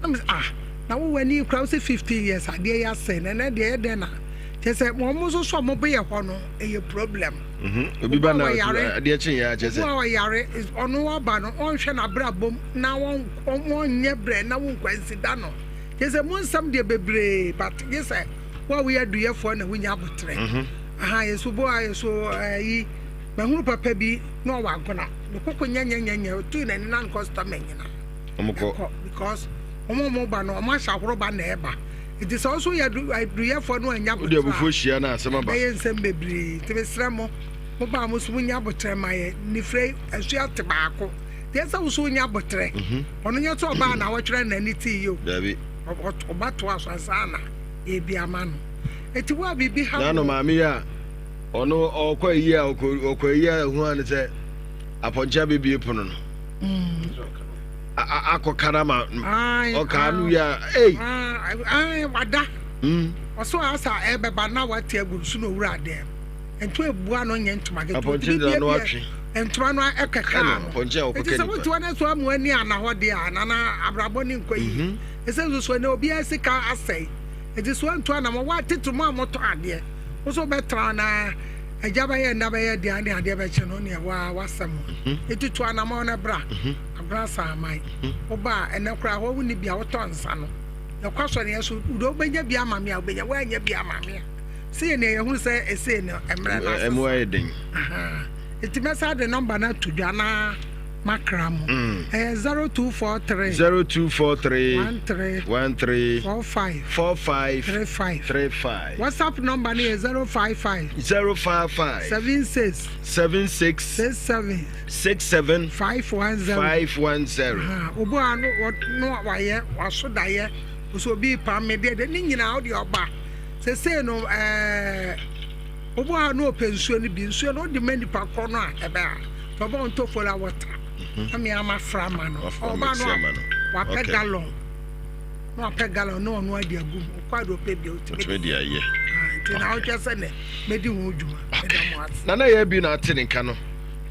D: Na me sɛ, ah, na wo w'ani koraa wo sɛ 15 years adeɛ yi asɛe, na ɛnɛ deɛ ɛyɛ dɛn na, kyerɛ sɛ wɔn nso so a wɔbɛyɛ hɔ no, ɛyɛ problem.
I: Mhm. Obi ba na adeɛ kye yɛ akyɛ sɛ.
D: Obi a ɔyare ɔno ɔba no ɔnhwɛ n'abrabɔ mu na wɔnyɛ brɛ na wo nkwansida no. Kyerɛ sɛ mu nsɛm deɛ bebree but gye sɛ wo a woyɛ aduyɛfoɔ na wonya abotrɛ. Mhm. Aha yɛ so bo a yɛ so ɛyi mahunu papa bi na ɔwɔ agona ne koko nyɛnyɛnyɛnyɛ otuu n'ani na ne customer nyina.
I: Ɔmo kɔ.
D: Because wɔn a wɔn ba no wɔn ahyɛ ahoroba na ɛba. Nti sɛ wo nso woyɛ aduyɛfoɔ no annya
I: Wode
D: aboterɛ
I: abufuo
D: a,
I: hyia no a, asɛm aba.
D: ɛbɛyɛ nsɛm bebree. Nti mesrɛ mo, mo ba a mo nso monnya aboterɛ ma yɛn. Nifire yi, ɛso ate baako. Deɛ sɛ wo nso wonya aboterɛ. Ɔno nyɛ sɛ ɔbaa na wɔtwerɛ n'ani tee yi o.
I: Dabi.
D: Ɔba toa so ansa na yɛbi ama no. Nti wo a biribi ha
I: N'ano
D: wo.
I: maame yi a ɔno ɔkɔ ayi a ɔkɔ ayi a ɛho a ne sɛ apɔnkye abɛbie pono no. akɔ kara ma ɔkaa no wie a ei
D: wada ɔsɛ asa ɛbɛba na wate agu so na owura adeɛ nto ebua no nyɛ ntoma ketewa
I: apɔnkye gyina no atwe
D: ntoma no ɛkɛkɛ no
I: apɔnkye a
D: eti
I: ɔkɔkɛ
D: sɛ
I: nipa
D: wote hɔ na so amu ani ana hɔ deɛ a nana abrabɔ ne nkɔ yi ɛsɛ nso so ɛnɛ obiara sika asɛe eti so antu anam wɔ atete mu a motɔ adeɛ wo so bɛtra na agya bɛyɛ nna bɛyɛ deɛ ne adeɛ bɛkye no neɛ waa wasɛm eti to anam no bra Abena Saaman, Woba a, ɛnnɛ koraa hɔ wonni bi a wotɔ nsa no. Yɛkɔ asɔre yɛn so, deɛ wobɛnya bi ama me a wobɛnya, woannya bi ama me a, sɛ yɛ nea yɛhunu sɛ ɛsei no mmerɛ no asesa.
I: Ɛmu ayɛ den.
D: Nti mɛsa de nɔmba no ato dwa na makra mo. Ɛyɛ 0243.
I: 0243.
D: 13.
I: 13.
D: 45.
I: 45.
D: 35.
I: 35.
D: WhatsApp nɔmba no yɛ 055.
I: 055.
D: 76.
I: 76.
D: 67.
I: 67
D: 510
I: 510.
D: Obi a no no wayɛ waso dayɛ nso obi pam me deɛ ne nyinaa wode ɔba sesei no ɛɛ obi a no ɔpɛ nsuo no bi nsuo no wode ma nipa korɔ no a ɛbɛ a ɔbɛ ɔntɔ fola water na me ama fra ma no ɔba no wapɛ gallon na wapɛ gallon na ɔno ade agu mu ɔkɔ ade ɔpɛ bi
I: ɔtumi de ayɛ
D: nti na ɔtwɛ sɛ nɛ mɛdi ho dwuma ɛda mo ase
I: nana yɛ bi na ate ne nka no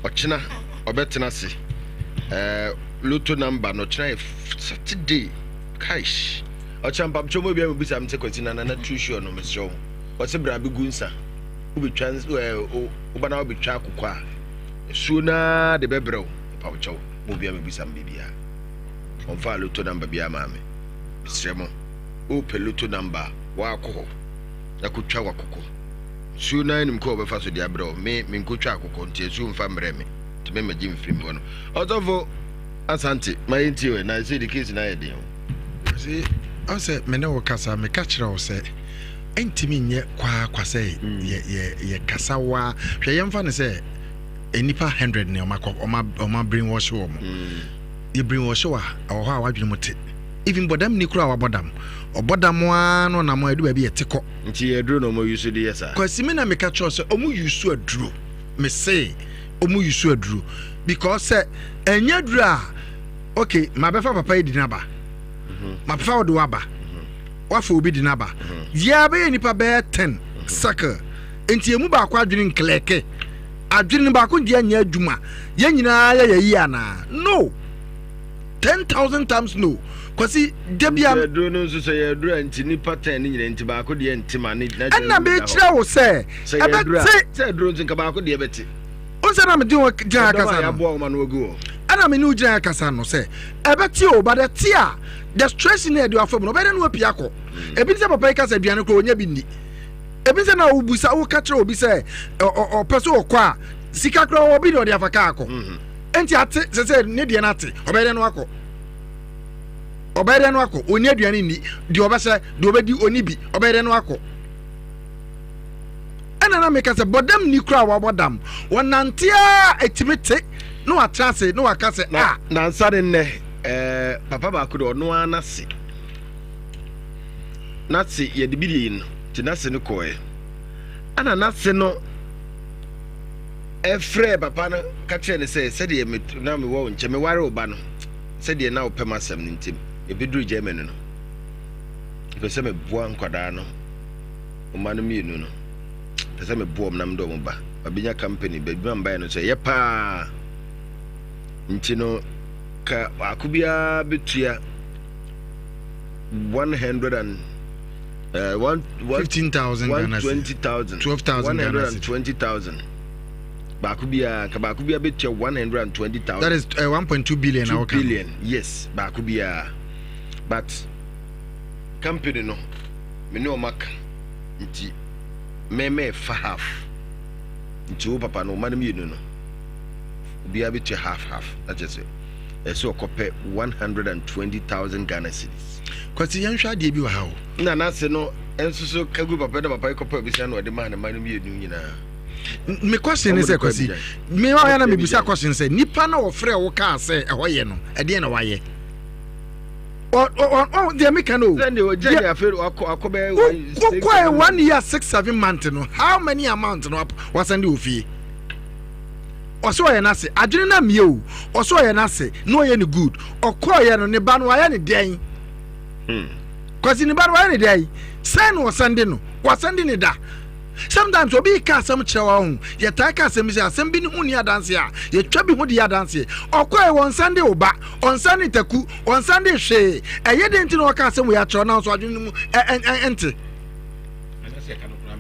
I: ɔkyena ɔbɛtena ase ɛɛ loto number no ɔkyena yɛ Saturday kaish ɔkyena mpamkyɛw mu ebia mebisa me sɛ kwasi na nana too sure no mesrɛ wo ɔsɛ bra bɛgu nsa wobɛtwa ɛɛ woba na wobɛtwa akokɔ a asuo naa de bɛbrɛ wo mpamkyɛw mu obia mebisa me biribiara ɔmfa loto number biara maa me mesrɛ mo wopɛ loto number a waakɔ hɔ na kɔtwa wakokɔ Nsuo no ara nim kwan a ɔbɛfa so de abrɛ wo. Me, menkɔtwa akokɔ, nti asuo mfa mmrɛ me. Nti me mmɛgye mfiri me hɔ no. Ɔsɔfo Asante, ma yɛntie ɛ, na ɛsei de case no ayɛ den o.
K: See, ɔn sɛ me ne wo kasa, meka kyerɛ wo sɛ ɛntumi nyɛ kwaakwa sɛ yɛ yɛ yɛ kasa waa. Hwɛ yɛmfa no sɛ nnipa 100 ne ɔma kɔ ɔma ɔma brainwash wɔn. Yɛ brainwash wa ɛwɔ hɔ a wadwene mu te. Even bɔdam ni koraa wabɔ dam. Ɔbɔ dam aa na ɔnam a ɛdu baabi ɛte kɔ.
I: Nti yɛ aduro na ɔmo use de yɛ saa?
K: Kwasi me na meka kyerɛ wo sɛ ɔmo use aduro me se ɔmo use aduro because sɛ ɛnyɛ aduro a ok mabɛfa papa yi di n'aba mabɛfa ɔde waba wafa obi di n'aba yɛ abɛyɛ nipa bɛyɛ ten circle nti emu baako adwene nklɛke adwene baako deɛ nyɛ adwuma yɛn nyinaa yɛ yɛ yi anaa no. 10,000 times no kwasi da bia.
I: Nti aduro no nso sɛ yɛ aduro a nti nipa ten ne nyina nti baako deɛ nte ma ne na
K: ɛna mekyerɛ wo sɛ
I: sɛ yɛ aduro a
K: ɛbɛte
I: sɛ aduro nso nka baako deɛ bɛte.
K: Wo sɛ na mede wo gyina
I: ɛdɔm
K: akasa
I: a
K: no
I: yɛaboa wɔn ano agu hɔ.
K: ɛna me ne wo gyina akasa no sɛ ɛbɛte o but ɛte a the stress na ɛde afa mu no ɔbɛyɛ dɛ na wapia akɔ ebi ne sɛ papa yi kasa aduane koraa ɔnya bi nni ebi sɛ na wobusa woka kyerɛ obi sɛ ɔpɛ sɛ ɔkɔ a sika koraa ɔwɔ bi na ɔde afa kaa akɔ Enti ate sɛ sɛ ne deɛ no ate ɔbɛyɛ dɛn no akɔ ɔbɛyɛ dɛn no akɔ ɔni aduane nni deɛ ɔbɛsɛ deɛ ɔbɛdi ɔni bi ɔbɛyɛ dɛn no akɔ ɛna na meka sɛ bɔdam ni koraa wabɔ dam wɔnante a ɛtumi te na watena ase na waka sɛ a
I: nansa ne nnɛ ɛɛ papa baako de ɔno ara n'ase n'ase yɛde bi deɛ yi no nti n'ase no kɔɛ ɛna n'ase no. Ɛfrɛɛ papa no ka kyerɛɛ no sɛ, Sɛdeɛ me na mewɔ wo nkyɛn, meware wo ba no, sɛdeɛ na wopɛ m'asɛm no nti, mebɛduruu Germany no, mepɛ sɛ meboa nkwadaa no, wo mma no mmienu no, mepɛ sɛ meboa wɔn na mede wɔn ba. Mabɛnya company, baabi ma mbaeɛ no nso ɛyɛ paa. Nti no, ka baako biara bɛtua 100 and uh, one, one,
K: 15,000 Ghana
I: 120,000
K: 12,000 Ghana
I: 120,000 baako biara nka baako biara bɛtua 120,000
K: that is uh, 1.2 billion
I: 2 billion yes baako biara but company no me ne ɔma ka nti mɛmɛ fa half nti wo papa no ɔma no mmienu no obiara bɛtua half half na kyerɛ sɛ ɛsɛ ɔkɔpɛ 120,000 Ghana cedis.
K: Kwasi yɛnhwɛ adeɛ bi wɔ ha o.
I: Na n'ase no nso so ka gu papa na papa yi kɔpɛ abusua na ɔde maa ne mma no mmienu nyinaa.
K: Me question ne sɛ Kwasi, me ɔyɛ na mebisa question sɛ nipa na ɔfrɛ wo kaa sɛ ɛhɔ yɛ no ɛdeɛ na wayɛ? Ɔ deɛ meka no o. Wokɔɛ one year six seven month no how many amount no wasan de wɔ fie? Ɔsɛ ɔyɛ n'ase adwene na mmea o ɔsɛ ɔyɛ n'ase na ɔyɛ ne good ɔkɔɔyɛ no ne ba no wayɛ ne dɛn hmm. kwasi ne ba no wayɛ ne dɛn sɛn na ɔsɛn de no wasɛn de ne da sometimes obi ka asɛm kyerɛ wa ho yɛtaa ka asɛm bi sɛ asɛm bi ne ho ni adanse a yɛtwa bi ho de yɛ adanseɛ ɔkɔɛ wɔnsan de wo ba ɔnsan de taku ɔnsan de hwee ɛyɛ den nti na ɔka asɛm wei akyerɛ na nso adwene no mu ɛnte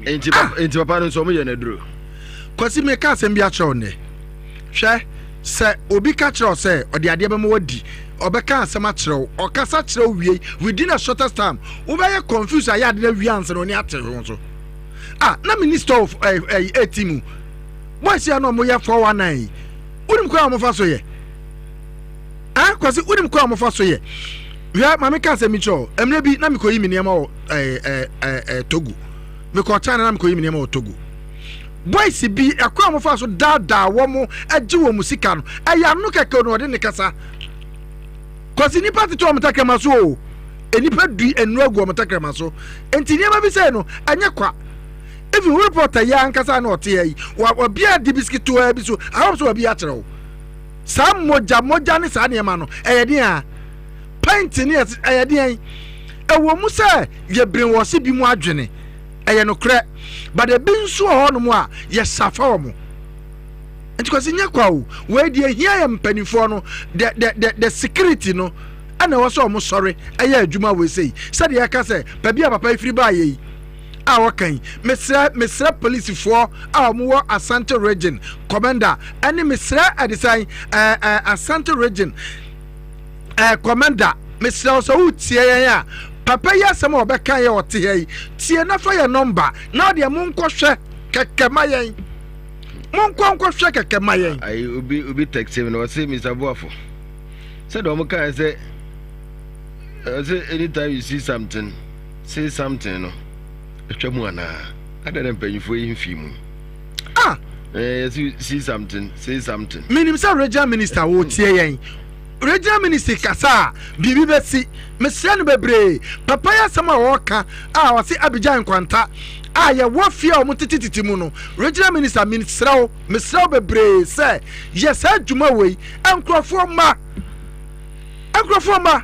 I: Nti ah! nti papa no nso ɔmo yɛ n'aduro.
K: Kwasi meka asɛm bi akyerɛ wo nnɛ. Hwɛ, sɛ obi ka kyerɛ wo sɛ ɔde adeɛ bɛma wadi, ɔbɛka asɛm akyerɛ wo, ɔkasa kyerɛ wo wie within a shortest time, wobɛyɛ confused ayɛ ade no awie ansa na ɔni ate ho so. Ah, na minister of eh, eh, eh, mu. Boys yi a na ɔmo yɛ 419 yi, wonim kwan a wɔfa so yɛ? Ah, Kwasi, wonim kwan a wɔfa so yɛ? Hwɛ, maame ka asɛm bi kyerɛ wo. Mmerɛ bi na mekɔyi me nneɛma wɔ eh, eh, eh, eh, Togo. Mekɔɔ China na mekɔyi me nneɛma wɔ Togo. Boys bi, ɛkwan a wɔfa so daadaa wɔn gye wɔn sika no, ɛyɛ ano kɛkɛ na ɔde ne kasa. Kwasi, nnipa tete wɔn tɛkrɛma so o. Nnipa dui nnuro agu wɔn tɛkrɛma so. Nti nneɛma bi sɛɛ no, ɛnyɛ kwa. Even wo reporter yi ankasa na ɔte ha yi, wabia di bisikitowaa bi so, I hope sɛ wabi akyerɛ wo. Saa mogya mogya ne saa nneɛma no, ɛyɛ den a? Pint ne ɛyɛ deɛn? Ɛwɔ mu sɛ yɛbren wɔ se bi mu adwene, ɛyɛ nokorɛ, but ebi nso wɔ hɔnom a yɛsafa wɔn. Nti Kwasi nyɛ kwa o, wei deɛ ehia yɛ mpanimfoɔ no, the the the the security no ɛna ɛwɔ sɛ wɔn sɔre ɛyɛ adwuma wei sei, sɛdeɛ yɛka sɛ baabi a papa yi firi baayɛ yi a ɔka yi, mesrɛ mesrɛ polisifoɔ a wɔn wɔ Asante region commander ɛne mesrɛ ɛdesan ɛɛ ɛɛ Asante region Eh, Commander, mesrɛ wo sɛ woretie yɛn a, papa yi asɛm a ɔbɛka yɛ ɔte ha yi, tie na fa yɛ nɔmba na ɔdeɛ monkɔhwɛ kɛkɛ ma yɛn. Monkɔ nkɔhwɛ kɛkɛ ma yɛn.
I: Ayi, obi obi text me na ɔse Mr. Boafo. Sɛ deɛ wɔn kae sɛ ɔse anytime you see something, say something no, atwa mu anaa? Adɛn na mpanyinfoɔ yi mfii mu?
K: Ah!
I: Eh, yɛse see something, say something.
K: Menim sɛ regional minister wɔretie yɛn. Regional ministry kasa a, biribi bɛsi. Mesrɛ no bebree. Papa yi asɛm a ɔreka a ɔse Abidjan nkwanta a yɛwɔ fie a wɔn tete tete mu no, Regional minister mesrɛ wo, mesrɛ wo bebree sɛ yɛ saa adwuma wei. Nkurɔfoɔ mma. Nkurɔfoɔ mma.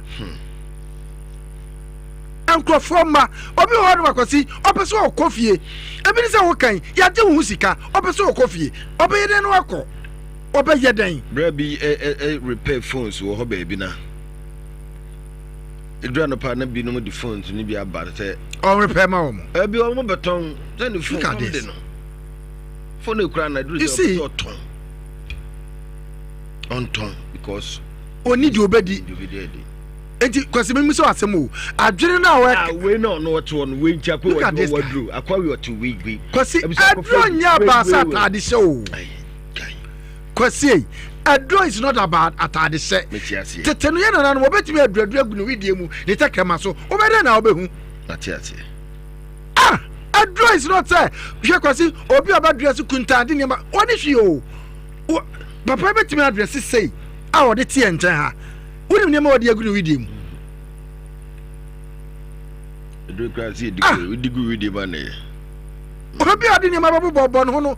K: Nkurɔfoɔ mma. Obi wɔ hɔ nom akwasi, ɔpɛ sɛ ɔkɔ fie. Ebi ne sɛ wokan, yɛagye wo ho sika, ɔpɛ sɛ ɔkɔ fie. Ɔbɛyɛ dɛn na wakɔ? Ɔbɛyɛ dɛn?
I: Bra bi ɛ ɛ ɛ repair phones wɔ hɔ baabi na eduru anɔpa na binom de phones no bi aba sɛ.
K: Ɔn repair ma wɔn.
I: Ɛbi wɔn bɛtɔn sɛ ne phone kɔm de no phone ekura na eduru sɛ ɔpɛ sɛ ɔtɔn ɔntɔn because.
K: Oni deɛ ɔbɛdi. Enti kwasi mi sɛ asɛm o adwene no a
I: ɔyɛ. Wei na ɔno ɔte hɔ no wei nti akɔ wɔ wɔ aduro akɔ awi ɔte wei wei.
K: Kwasi aduro nyɛ abaasa ataade hyɛ o. Kwasi ei, aduro is not about ataade hyɛ. Tete no yɛ nananom wɔbɛtumi aduradura agu ne wedeɛ mu ne tɛkrɛma so wobɛ dɛn na wobɛhu. Ah, aduro is not sɛ hwɛ Kwasi obi a ɔbɛdrɛse kuntaa de nneɛma ɔne hwee o. Papa bɛtumi adrɛse sei a ɔde teɛ nkyɛn ha. Wonim nneɛma a ɔde agu ne wedeɛ mu.
I: Aduro koraa sɛ yɛdi gu wedeɛ mu anɛ.
K: Obi a ɔde nneɛma bɛbobɔbɔ ne ho no.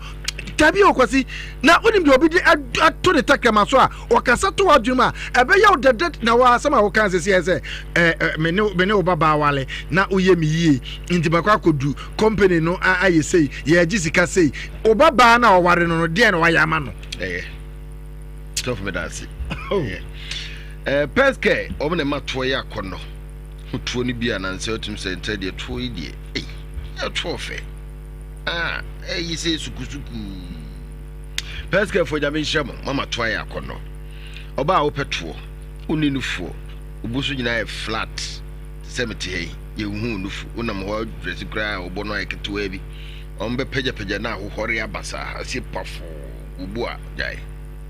K: Dabi o Kwasi, na wonim deɛ obi de ato ne tɛkrɛma so a ɔkasa to w'adwene mu a ɛbɛyɛ wo dɛdɛ na wɔ asɛm a woka sɛ sɛ sɛ ɛɛ me ne me ne wo babaa wale na woyɛ me yie nti bɛkɔ akɔdu company no ayɛ sei yɛgye sika sei wo babaa na ɔware no no deɛ na wayɛ ama no.
I: Ɛyɛ sɔfo meda ase. Oh. Ɛɛ pɛskɛ wɔn na ɛma toɔ yɛ akɔnnɔ ho toɔ no bi a nansɛ ɔtum sɛ ntɛ deɛ toɔ yi deɛ ei ɛtoɔ fɛ. Ah, ɛyi sɛ sukusukuu. Pɛsikɛfoɔ nyame nhyira mo, mama to ayɛ akɔnnɔ. Ɔbaa a wopɛ toɔ, wonni nufoɔ, wo bo so nyinaa yɛ flat, te sɛ mete ha yi, yɛnhu wo nufu, wonam hɔ adrɛse koraa a wobɔ no ayɛ ketewaa bi, wɔbɛpagyapagya na ahohɔre aba saa, aseɛ pafoo, wo bo a, gyae,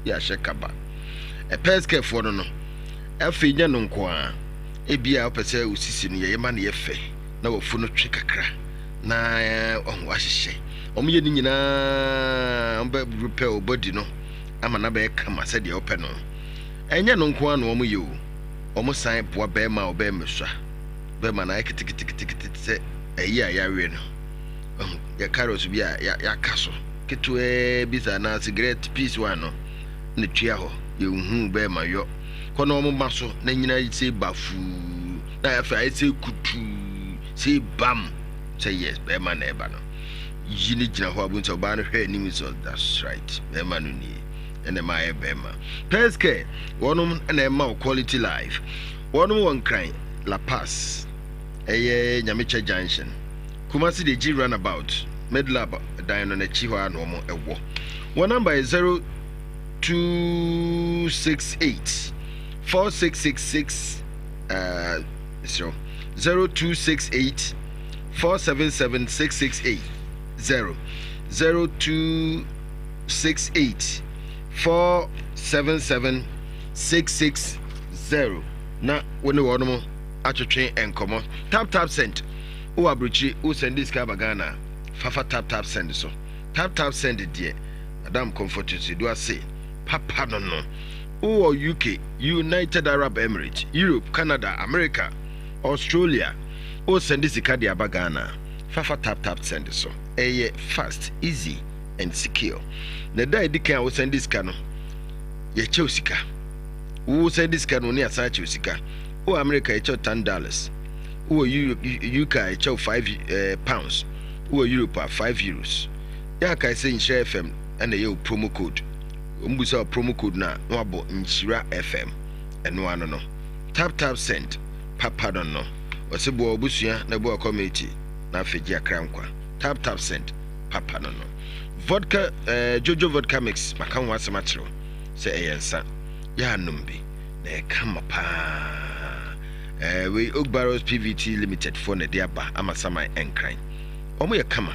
I: yɛ ahyɛ kaba. Pɛsikɛfoɔ no no, afei nyɛ no nko ara, ebia wopɛ sɛ wo sisi no yɛyɛ ma no yɛ fɛ, na wafu no twe kakra. na ɔho ahyehyɛ. Wɔn yɛ ne nyinaa, wɔn bɛ repair wo body no ama no abɛyɛ kama sɛdeɛ wopɛ no. Ɛnyɛ no nko ara na wɔn yɛ o, wɔn san boa bɛrima a ɔbɛrima sua. Bɛrima no ayɛ keteketekete te sɛ ɛyi a yɛawe no. Ɔho yɛ carrots bi a yɛaka so ketewaa bi saa na cigarette piece one no na tua hɔ. Yɛnhu bɛrima yɔ. Kɔ na wɔn ma so na nyina sɛ bafuu na afei ayɛ sɛ kutuu. Sei bam sɛ yes bɛɛma na ɛba no yi no gyina hɔ a bohu sɛ ɔbaa no hwɛ anim sɛ that's right bɛɛma no nie ɛna ɛma ayɛ bɛɛma. Pairs care wɔnom na ɛma wo quality life wɔnom wɔ Nkran La Paz ɛyɛ Nyamekyɛ junction Kumasi deɛ gyi runabout Medlab dan no n'akyi hɔ a na wɔn ɛwɔ wɔn number yɛ 0268 4666 uh, mesrɛ wo 0268 477 668 0 0268 477 660 na wo ne wɔnom atwetwe nkɔmmɔ. Tap tap send wowɔ aburokyiri wo sɛnde sika aba Ghana fafa tap tap send so. Tap tap send deɛ Madam Comfort Nsudu ase papa no no. Wowɔ UK, United Arab Emirates, Europe, Canada, America, Australia, wo sɛnde sika de aba Ghana a, fa fa tap tap send so. Ɛyɛ fast, easy and secure. Na da a edi kan a wo sɛnde sika no, yɛkyɛ wo sika. Wo sɛnde sika no, ne asan akyɛ wo sika. Wowɔ America, yɛkyɛ wo $10. Wowɔ Europe, UK a, yɛkyɛ wo 5 eh, pounds. Wowɔ Europe a, 5 euros. Yɛ akae sɛ Nhyira FM na ɛyɛ wo promo code. Wɔn bisa wo promo code no a na wabɔ Nhyira FM. Ɛno ano no. Tap tap send papa no no. Wɔse boa w'abusua na boa community na afei gye akra nkwa. Tap tap send papa no no. Vodka eh, Jojo vodka mix maka ho asɛm akyerɛ wo sɛ ɛyɛ nsa. Yɛ anom bi na ɛyɛ kama paa. Eh, wei Oak Barrels PVT Limited foɔ na ɛde aba ama saman ɛnkran. Wɔn yɛ kama.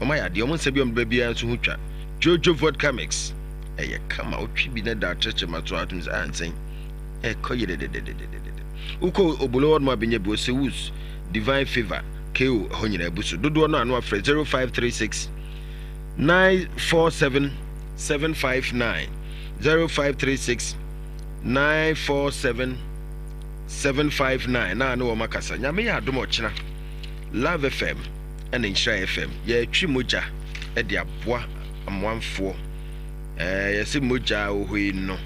I: Wɔn ayɛ adeɛ. Wɔn nsa bi a wɔn de ba biara nso ho twa. Jojo vodka mix ɛyɛ kama wotwe bi na da akyerɛkyerɛ ma so atum sɛ ansɛn ɛkɔ yɛ dɛdɛdɛdɛdɛdɛ wokɔ obolo hɔ nom abɛnya bi ɔsɛ wus divine favor ko ɛhɔ nyinaa abu so dodoɔ no ano afrɛ 0536 947 759 0536 947 759 na ne wɔn akasa nyame yɛ adom ɔkyena love fm ɛna Nhyira FM. Yɛretwe mogya de aboa amoamfoɔ. Ɛɛ yɛsɛ mogya wɔ hɔ yi no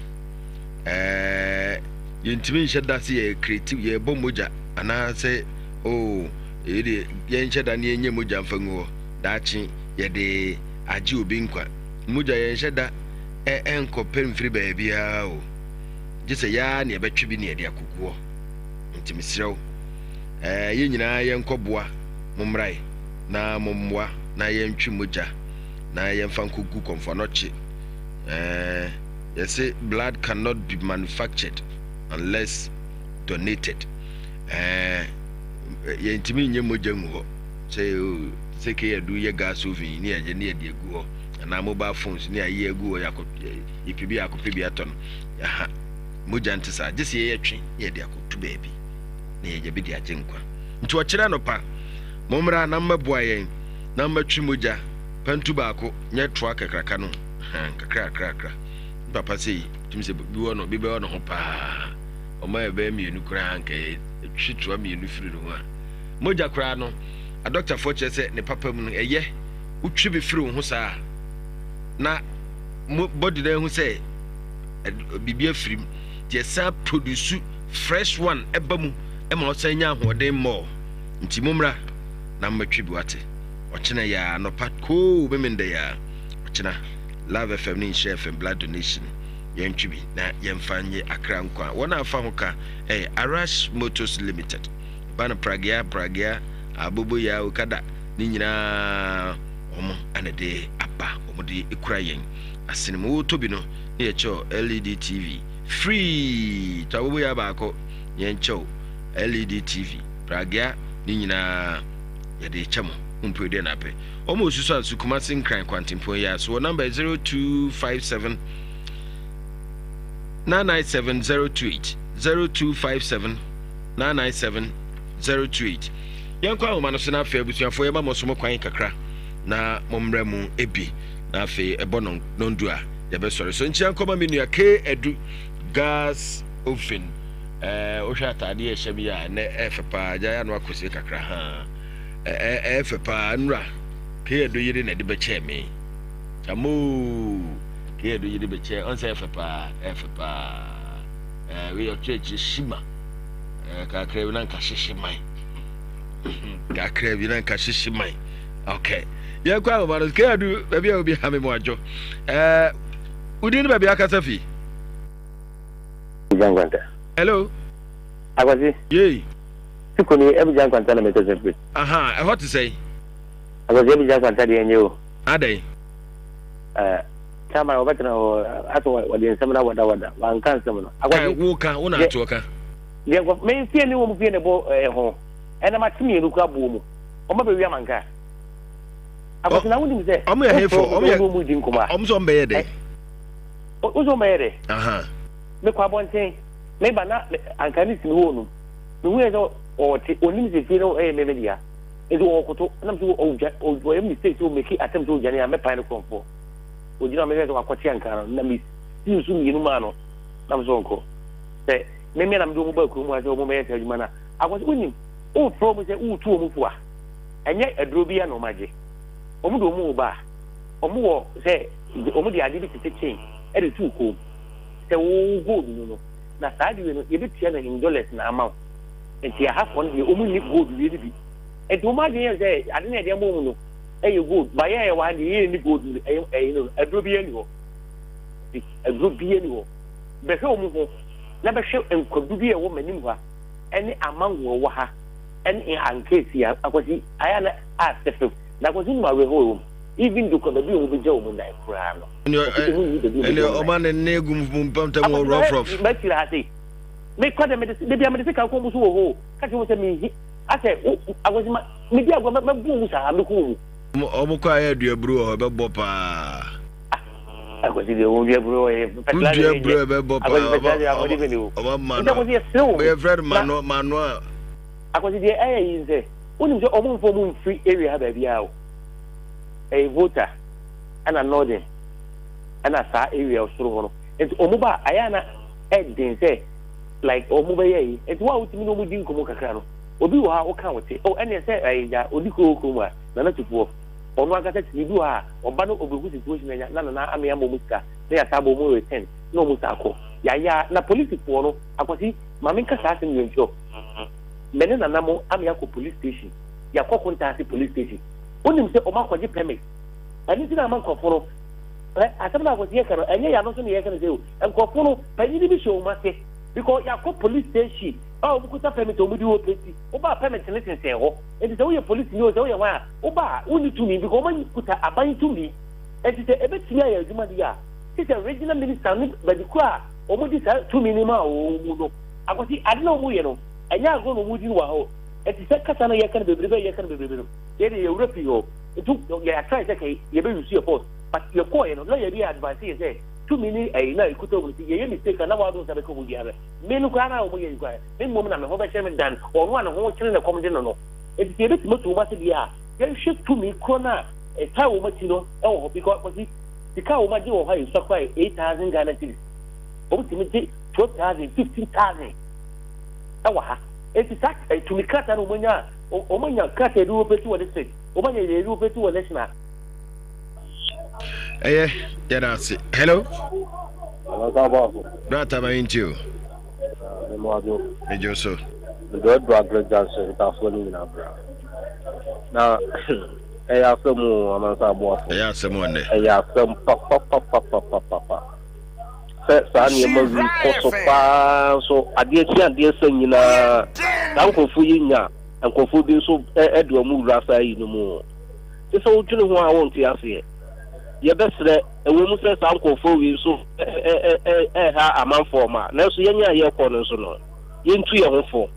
I: ɛɛ yɛntumi nhyɛ da sɛ yɛ creative yɛrebɔ mogya anaasɛ oo ɛyɛ deɛ yɛnhyɛ da ne yɛnyɛ mogya mfa ngu hɔ daakye yɛde agye obi nkwa. Mogya yɛnhyɛ da ɛnkɔpɛ mfiri baabiara o gye sɛ yɛa ne yɛbɛtwe bi ne yɛde akɔgu hɔ. Nti mesrɛ wo ɛɛ yɛn nyinaa yɛnkɔboa Momrae na mommoa na yɛntwe mogya na yɛmfa nkɔgu kɔmfoanɔkye. Eh, yɛse blood cannot be manufactured unless donated. Eh, yɛntumi nyɛ mogya ngu hɔ sɛ oh, sɛ keyɛ do yɛ gas oven ne yɛgye ne yɛde agu hɔ anaa mobile phones ne ayɛ agu hɔ yɛakɔ yɛpɛ bi akɔpɛ bi atɔ no. Aha, mogya nte saa, gye sɛ yɛyɛ twe ne yɛde akɔto baabi. na yɛanya bi de agye nkwa. Nti ɔkyerɛ anɔpa, mommra na mmɛboa yɛn na mmɛtwe mogya pantu baako, nyɛ toa kakraka no, nkakrakrakra. Me papa sei, tumi sɛ bi wɔ no, bi bɛwɔ ne ho paa. Ɔma ɛbɛyɛ mmienu koraa nka yɛtwe toa mmienu firi ne ho a. Mogya koraa no, adɔktafoɔ kyerɛ sɛ ne papa mu no, ɛyɛ wotwe bi firi wo ho saa. na mo body no ahu sɛ biribi afiri mu nti ɛsan produce fresh one ɛba mu ɛma ɔsan nya ahoɔden more nti mommra na mmɛtwe bi wate ɔkyena yɛ a anɔpa koo memendɛ yɛ a ɔkyena Love FM ne Nhyira FM blood donation yɛntwe bi na yɛmfa nye akra nkwa wɔn a afa ho ka ɛyɛ Arash Motors Limited ba no pragea pragea aboboyaa okada ne nyinaa wɔn ana de aba wɔn de kura yɛn asene mu wotɔ bi no ne yɛkyɛw LED TV free tɔ aboboyaa baako yɛnkyɛw LED TV pragea ne nyinaa yɛde kyɛ mo mpo deɛ na apɛ wɔn osusu anso Kumasi Nkran kwantempɔn yi aso wɔ namba 0257 997 028 0257 997 028 yɛnkɔ ahoma no so na afei abusuafoɔ yɛma mo so mo kwan kakra na mommrɛ mu ebi na afei ɛbɔ nɔndu a yɛbɛsɔre so nkyia nkɔma me nua K Adu gas oven ɛɛ wohwɛ ataadeɛ ɛhyɛ mi a ɛnɛ ɛfɛ paa gya yɛ ano akɔsie kakra haa ɛɛ ɛfɛ paa nnura K Adu yere na ɛde bɛkyɛɛ me kyamoo K Adu yere bɛkyɛɛ ɔnsɛ ɛfɛ paa ɛfɛ paa ɛɛ wei ɔkyerɛkyerɛ shima ɛɛ kakra bi na nka hyehye man kakra bi na nka hyehye man okay yɛkɔ ahoma no K Adu baabi a obi ha me mu adwo ɛɛ wodin ne baabi akasa fi.
E: Abidjan Nkwanta.
I: Hello.
E: Akwasi.
I: Yei.
E: Sikoni Abidjan Nkwanta na mekasa firi.
I: Aha, ɛhɔ te sɛn?
E: Akwasi Abidjan Nkwanta deɛ ɛnyɛ o.
I: Adɛn?
E: Ɛɛ, chairman wɔbɛtena hɔ asɛ wɔde nsɛm no awadawada, wanka nsɛm no.
I: Akwasi. Wo ka, wo na atoɔ ka.
E: Deɛ nkɔ, me fie ne wɔn fie na ɛbɔ ɛho. Ɛnam ate mmienu kura boɔ mu. Wɔn abɛwia manka. Akwasi na wonim sɛ.
I: Ɔmo yɛ hefo, ɔmo yɛ, ɔmo sɛ ɔmo bɛyɛ dɛ.
E: Wo sɛ ɔmo bɛyɛ dɛ. Mekɔ abɔnten, meba na anka ne si me hɔ nom. Mehu yɛ sɛ ɔte, onim sɛ fie no ɛyɛ me me dea. Nti ɔkoto, nam sɛ ɔdwa, ɔyɛ mistake sɛ ɔmeki attempt sɛ ɔdwane a mɛpae no korɔmfoɔ. Ogyina hɔ mehwɛ sɛ wakɔte anka no, na me si nso mmienu maa no, nam sɛ ɔnkɔ. Sɛ me me na mede wɔn baa kurom ha sɛ wɔn bɛyɛ saa adwuma no a, akɔsɛ wonim, wofrɛ wɔn sɛ woretu wɔn fo a, ɛnyɛ aduro bi na wɔn agye. Wɔn de wɔn reba a, wɔn wɔ sɛ wɔn de ade bi te sɛ chain de to wo kɔn mu. Sɛ wo gold no no, na saa ade wei no yɛbɛtua no in dollars na ama wo. Nti ahafoɔ no deɛ wɔn nni gold wei no bi. Nti wɔn adwene yɛ sɛ ade no yɛde ama wɔn no ɛyɛ gold. Ba yɛn a yɛwɔ ha deɛ yɛn nni gold no ɛyɛ ɛyɛ no aduro biara nni hɔ. Nti aduro biara nni hɔ. Bɛhwɛ wɔn ho na bɛhwɛ nkwadu bi a ɛwɔ m'anim ha ɛne amango a ɛwɔ ha ɛne ankeesi a akwasi ayɛ na asɛ fam. Na akwasi nim awerɛhoɔ ɛwɔ mu. Even though kora baabi a wɔbɛgya wɔn nan koraa no.
I: Ɛne ɔma ne nne gu mu mpamtam wɔ rɔfrɔf.
E: Bɛkyerɛ ha sei. Mekɔ dɛ mede dabi a mede sika kɔ mu so wɔ hɔ ka kyerɛ wɔn sɛ mehi asɛ wo akwasi ma medi agorɔ mɛbu wɔn saa mɛku wɔn.
I: Wɔn kɔ ayɛ aduaburu wɔ hɔ ɛbɛbɔ paa.
E: Akwasi deɛ wɔn duaburu wɔ yɛ fertilizer
I: yɛ duaburu ɛbɛbɔ paa
E: akwasi fertilizer ahoɔden bɛ ne o.
I: Ɔma ma no bɛyɛ fred mano mano a.
E: Akwasi deɛ ɛyɛ yi nsɛ wonim sɛ ɔmo nfa ɔmo nfiri area ha baabi a o ɛyɛ Volta ɛna Northern ɛna saa area soro hɔ no nti ɔmo ba ayɛ ana ɛden sɛ like ɔmo bɛyɛ yi nti wo a wotumi ne ɔmo di nkɔmɔ kakra no obi wɔ ha woka wo te oh ɛneɛ sɛ ɛyɛ gya odi kuro kuro mu a nana tufoɔ ɔno ankasa tumi bi wɔ ha ɔba no obehu situation anya na nana ame ama ɔmo sika na yasa abɔ ɔmo return na ɔmo sa akɔ yaya na polisifoɔ no akwasi maame nka saa asɛm yɛn nkyerɛ mɛ ne nana mo ame akɔ police station yɛakɔ kontaase police station wonim sɛ ɔmo akɔgye permit ɛno nti na ama nkurɔfo no ɛ asɛm no akɔsi yɛka no ɛnyɛ yɛano so ne yɛka no sɛ o nkurɔfo no panyin bi hyɛ wɔn ase because yɛakɔ police station a wɔn kuta permit a wɔn de operate wobaa permit ne sensɛn hɔ nti sɛ woyɛ police ni o sɛ woyɛ hwan a wobaa wonni tumi because wɔn kuta aban tumi nti sɛ ebetumi ayɛ adwuma deɛ a te sɛ regional minister ne baabi koro a wɔn de saa tumi no ma wɔn mu no akɔsi ade na wɔn yɛ no ɛnyɛ agorɔ na wɔn di no wɔ hɔ nti sɛ kasa no yɛka no bebrebe yɛka no bebrebe no yɛ de yɛwura pii hɔ nti yɛ atry sɛ kɛ yɛbɛ use yɛ force but yɛkɔɔ yɛ no lawyer bi advice yɛ sɛ tumi ne ɛyi na ekuta wɔn ti yɛyɛ mistake a na wɔado nsa bɛka wɔn biara me no koraa na wɔn yɛ yi koraa me mmom na me ho bɛkyerɛ me dan ɔno a ne ho kyerɛ ne kɔm de no no nti sɛ yɛbɛtumi atu wɔn ase deɛ a yɛnhwɛ tumi korɔ no a ɛtaa wɔn akyi no ɛwɔ hɔ because kɔsi sika a wɔn agye wɔ hɔ a yɛsua koraa yɛ 8,000 Ghana cedis wɔn tumi gye 12,000 15,000 ɛwɔ ha nti saa tumi krataa no wɔn anya wɔn anya krataa bi wɔpɛti wɔ district wɔn anya yɛ bi wɔpɛti wɔ national.
I: Ɛyɛ yɛda ase. Hello. Brata ma yɛntie o. Megye wo so.
F: Mede ɔdɔ abrɛ Johnson ntafoɔ no nyinaa bra. Na ɛyɛ asɛm o amansa aboafo.
I: Ɛyɛ asɛm o nnɛ.
F: Ɛyɛ asɛm papapapapapapa. Sɛ saa nneɛma wi kɔ so paa nso adeɛ kye adeɛ sɛ nyinaa saa nkurɔfoɔ yi nya nkurɔfoɔ bi nso de wɔn wura saa yi no mu o. Te sɛ wodwene ho a wonte aseɛ. Yɛbɛsrɛ, ɛwɔ mu sɛ saa nkurɔfoɔ wei nso ɛreha amanfoɔ ma, nanso yɛn a yɛrekɔ no nso no, yɛntu yɛn ho fo.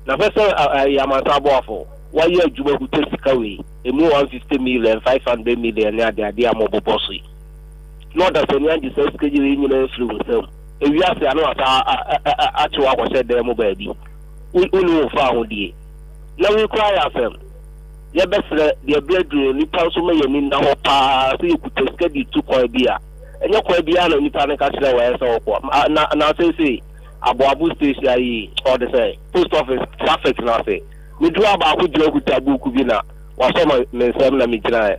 F: Na hwɛ sɛ ɛyɛ amansan aboafo, wɔayɛ adwuma kuta sika wei, ɛmu 150 million, 500 million ne adeade a mobobɔ so yi. Na ɔdasani agye saa sika wei nyinaa afiri wo nsam. Ewiase a na wasa akye wo akɔhyɛ dan mu baabi. Wonni wo fawohodie. Na wei koraa yɛ asɛm. Yɛbɛsrɛ, deɛ berɛ aduru no, nnipa nso ma yɛn ani nna hɔ pa ara sɛ yɛkuta sika de retu kwan bi a, ɛnyɛ kwan biara na nipa no ka kyerɛ wo ɛyɛ sɛ wokɔ. Na, na seesei, Aboabo station ayi, ɔde sɛ, post office, traffic no ase. Meduru a baako gyina kuta buuku bi na wasɔ me, me nsam na megyinaeɛ.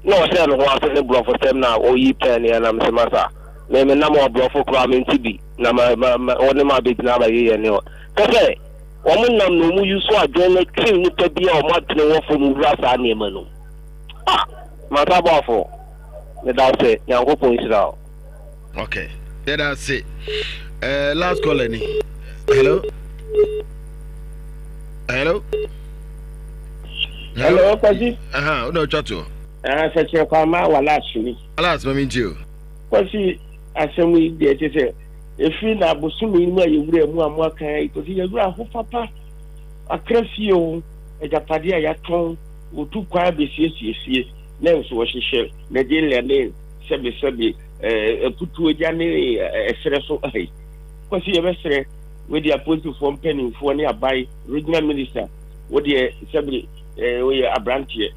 F: Na ɔhyɛɛ ne ho ase ne borɔfosɛm na ɔyi pɛn yɛ na mese masa, me menam hɔ borɔfo koraa mente bi na ma, ma, ma, wo ne ma abɛgyina abɛyeyɛ ne hɔ. Kyɛ sɛ, Wɔn nam na wɔn use adwene no twe nnipa bi a wɔn adwene wɔ fam wura saa nneɛma no mu. Ah! Mansa Boafo, meda wo ase, Nyankopɔn nhyira wo.
I: Okay, yɛda ase. Uh, last caller ni. Hello? Hello?
H: Hello, Kwasi.
I: Aha, wo na otwa to.
H: Ah, sɛ kyerɛ kwan ma wala asini.
I: Alas, ma mi ntie o.
H: Kwasi, asɛm yi deɛ kyerɛ sɛ ɛfiri na bosome yi mu a yɛwura mu a moaka yi kɔsi yɛwura ahofafa akra fie o agyapadeɛ a yɛatɔn wɔtu kwan abɛsiesie fie na nso wɔhyehyɛ Nigeria ne sɛbesɛbe aputuo agya ne ɛserɛ so ayi kɔsi yɛbɛserɛ wei apolisifoɔ mpanimfoɔ ne aban regional minister wodeɛ sɛbe woyɛ aberanteɛ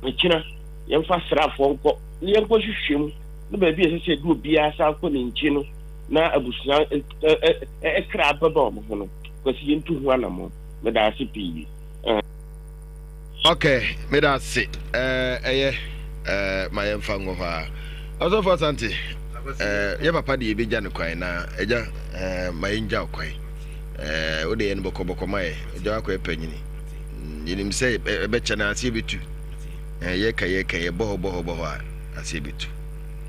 H: ɛkyina yɛmfa sraafoɔ nkɔ ne yɛnkɔhwehwɛ mu ne baabi a ɛsɛ sɛ ɛde obiara san kɔ ne nkyi no na abusua kra bɛba wɔn ho no, Kwasi yɛntu ho anammɔn. Meda ase pii.
I: Ok, meda ase. Ɛyɛ, ma yɛmfa ngɔ hɔ ara. Ɔsɔfo Asante, yɛ papa de yɛbɛgya no kwan na agya ma yɛngya wo kwan. Wode yɛ no bɔkɔbɔkɔ ma yɛ, agya wakɔyɛ panyini. Yɛnim sɛ ɛbɛkyɛ no ase yɛbɛtu. Yɛka yɛka yɛbɔ hɔ bɔ hɔ bɔ hɔ a ase yɛbɛtu.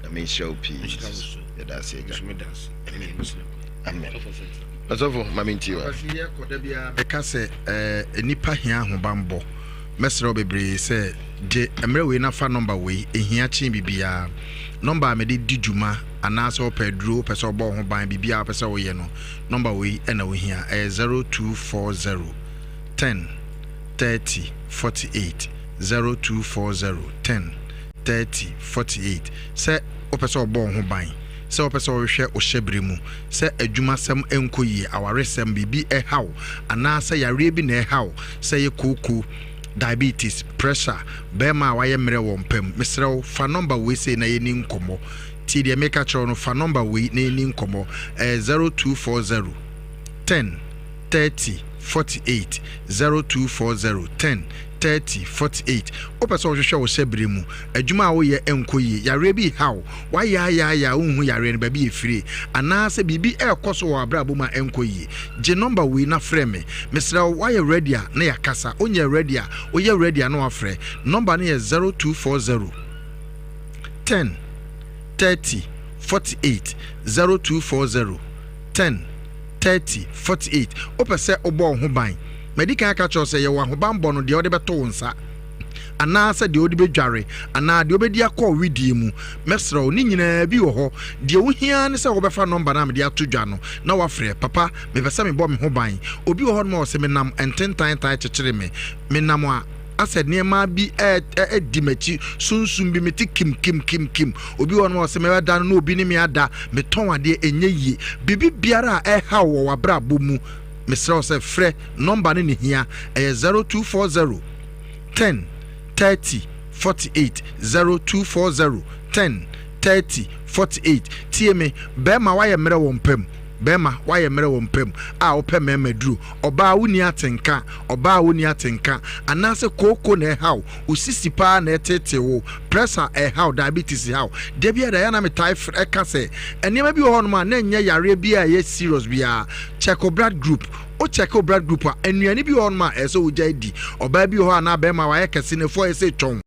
I: Nyame nhyira wo pii. Yɛda ase agya. Amen. Ɔsɔfo ma me ntie wa.
K: Meka sɛ eh, nnipa hia ahobanbɔ. Mɛsrɛ wo bebree sɛ gye mmerɛ wei na fa nɔmba wei, ɛhia kyen biribiara. Nɔmba a mede di dwuma anaasɛ wopɛ aduro, wopɛ sɛ wobɔ wo ho ban, biribiara wopɛ sɛ woyɛ no, nɔmba wei na wohia. Ɛyɛ 0240 10 30 48, 0240 10 30 48. Sɛ wopɛ sɛ wɔbɔ wo ho ban, sɛ wopɛ sɛ wɔhwehwɛ wo hyɛberɛ mu, sɛ adwumasɛm nkɔ yie, awaresɛm, biribi reha wo, anaasɛ yareɛ bi na ɛreha wo, sɛ ɛyɛ kooko, diabetes, pressure, barima a wayɛ mmerɛ wɔ mpa mu, mesrɛ wo fa nɔmba wei sei na yɛnni nkɔmmɔ. Tie deɛ mereka kyerɛ wo no, fa nɔmba wei na yɛnni nkɔmmɔ. Ɛyɛ 0240 10 30 48, 0240 10 30 48. Wopɛ sɛ wohwehwɛ wo hyɛberɛ mu, adwuma a woyɛ nkɔ yie, yareɛ bi reha wo, woayaayaaya a wonhu yareɛ no baabi a ɛfire, anaasɛ biribi rekɔ so wɔ w'abrabɔ mu a ɛnkɔ yie, gye nɔmba wei na frɛ me. Mesrɛ wo, woayɛ ready a na yɛakasa, wonyɛɛ ready a, woyɛ ready a na woafrɛ. Nɔmba no yɛ 0240 10 30 48, 0240 10 30 48. Wopɛ sɛ wobɔ wo ho ban? Madi kan aka kyerɛ wo sɛ yɛwɔ ahobanbɔ no deɛ wode bɛto wo nsa anaasɛ deɛ wode bɛdware anaa deɛ wobɛdi akɔ wo wedeɛ mu. Mɛsrɛ wo, ne nyinaa bi wɔ hɔ. Deɛ wohia ara ne sɛ wobɛfa nɔmba no a mede ato dwa no na woafrɛ. Papa, mepɛ sɛ mebɔ me ho ban. Obi wɔ hɔnom a ɔse menam ntentan taa kyekyere me. Menam a asɛ nneɛma bi ɛdi m'akyi, sunsum bi mete kim kim kim kim. Obi wɔ hɔnom a ɔse mɛda no na obi ne me ada, metɔn adeɛ ɛnyɛ yie. Biribi biara a ɛhaw wɔ w'abrabɔ mu, mesrɛ wo sɛ frɛ nɔmba no na ɛhia, ɛyɛ 0240 10 30 48, 0240 10 30 48. Tie me, bɛrima woayɛ mmerɛ wɔ mpa mu. Bɛrima, woayɛ mmerɛ wɔ mpa mu a wopɛ mmarima aduro. Ɔbaa, wonni atenka. Ɔbaa, wonni atenka. Anaasɛ kooko na ɛha wo, wo sisi paa na ɛteetee wo, pressure ɛha wo, diabetes ha wo. Da biara da, ɛyɛ a na metae frɛ ka sɛ, nneɛma bi wɔ hɔnom a na ɛnyɛ yareɛ bi a ɛyɛ serious biara. Check wo blood group. Wo check wo blood group a, nnuane bi wɔ hɔnom a ɛsɛ sɛ wogyae di. Ɔbaa bi wɔ hɔ anaa barima a wayɛ kɛse, n'afu ayɛ sɛ twɔn.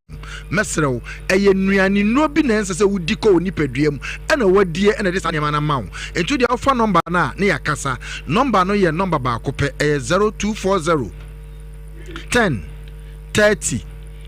K: Mɛsrɛ wo, ɛyɛ nnuane nnuro bi na ɛnsɛ sɛ wodi kɔ wo nipadua mu ɛna wadie ɛna ɛde saa nneɛma no ama wo. Nti wodeɛ wofa nɔmba no a ne yɛakasa. Nɔmba no yɛ nɔmba baako pɛ, ɛyɛ 0240 10 30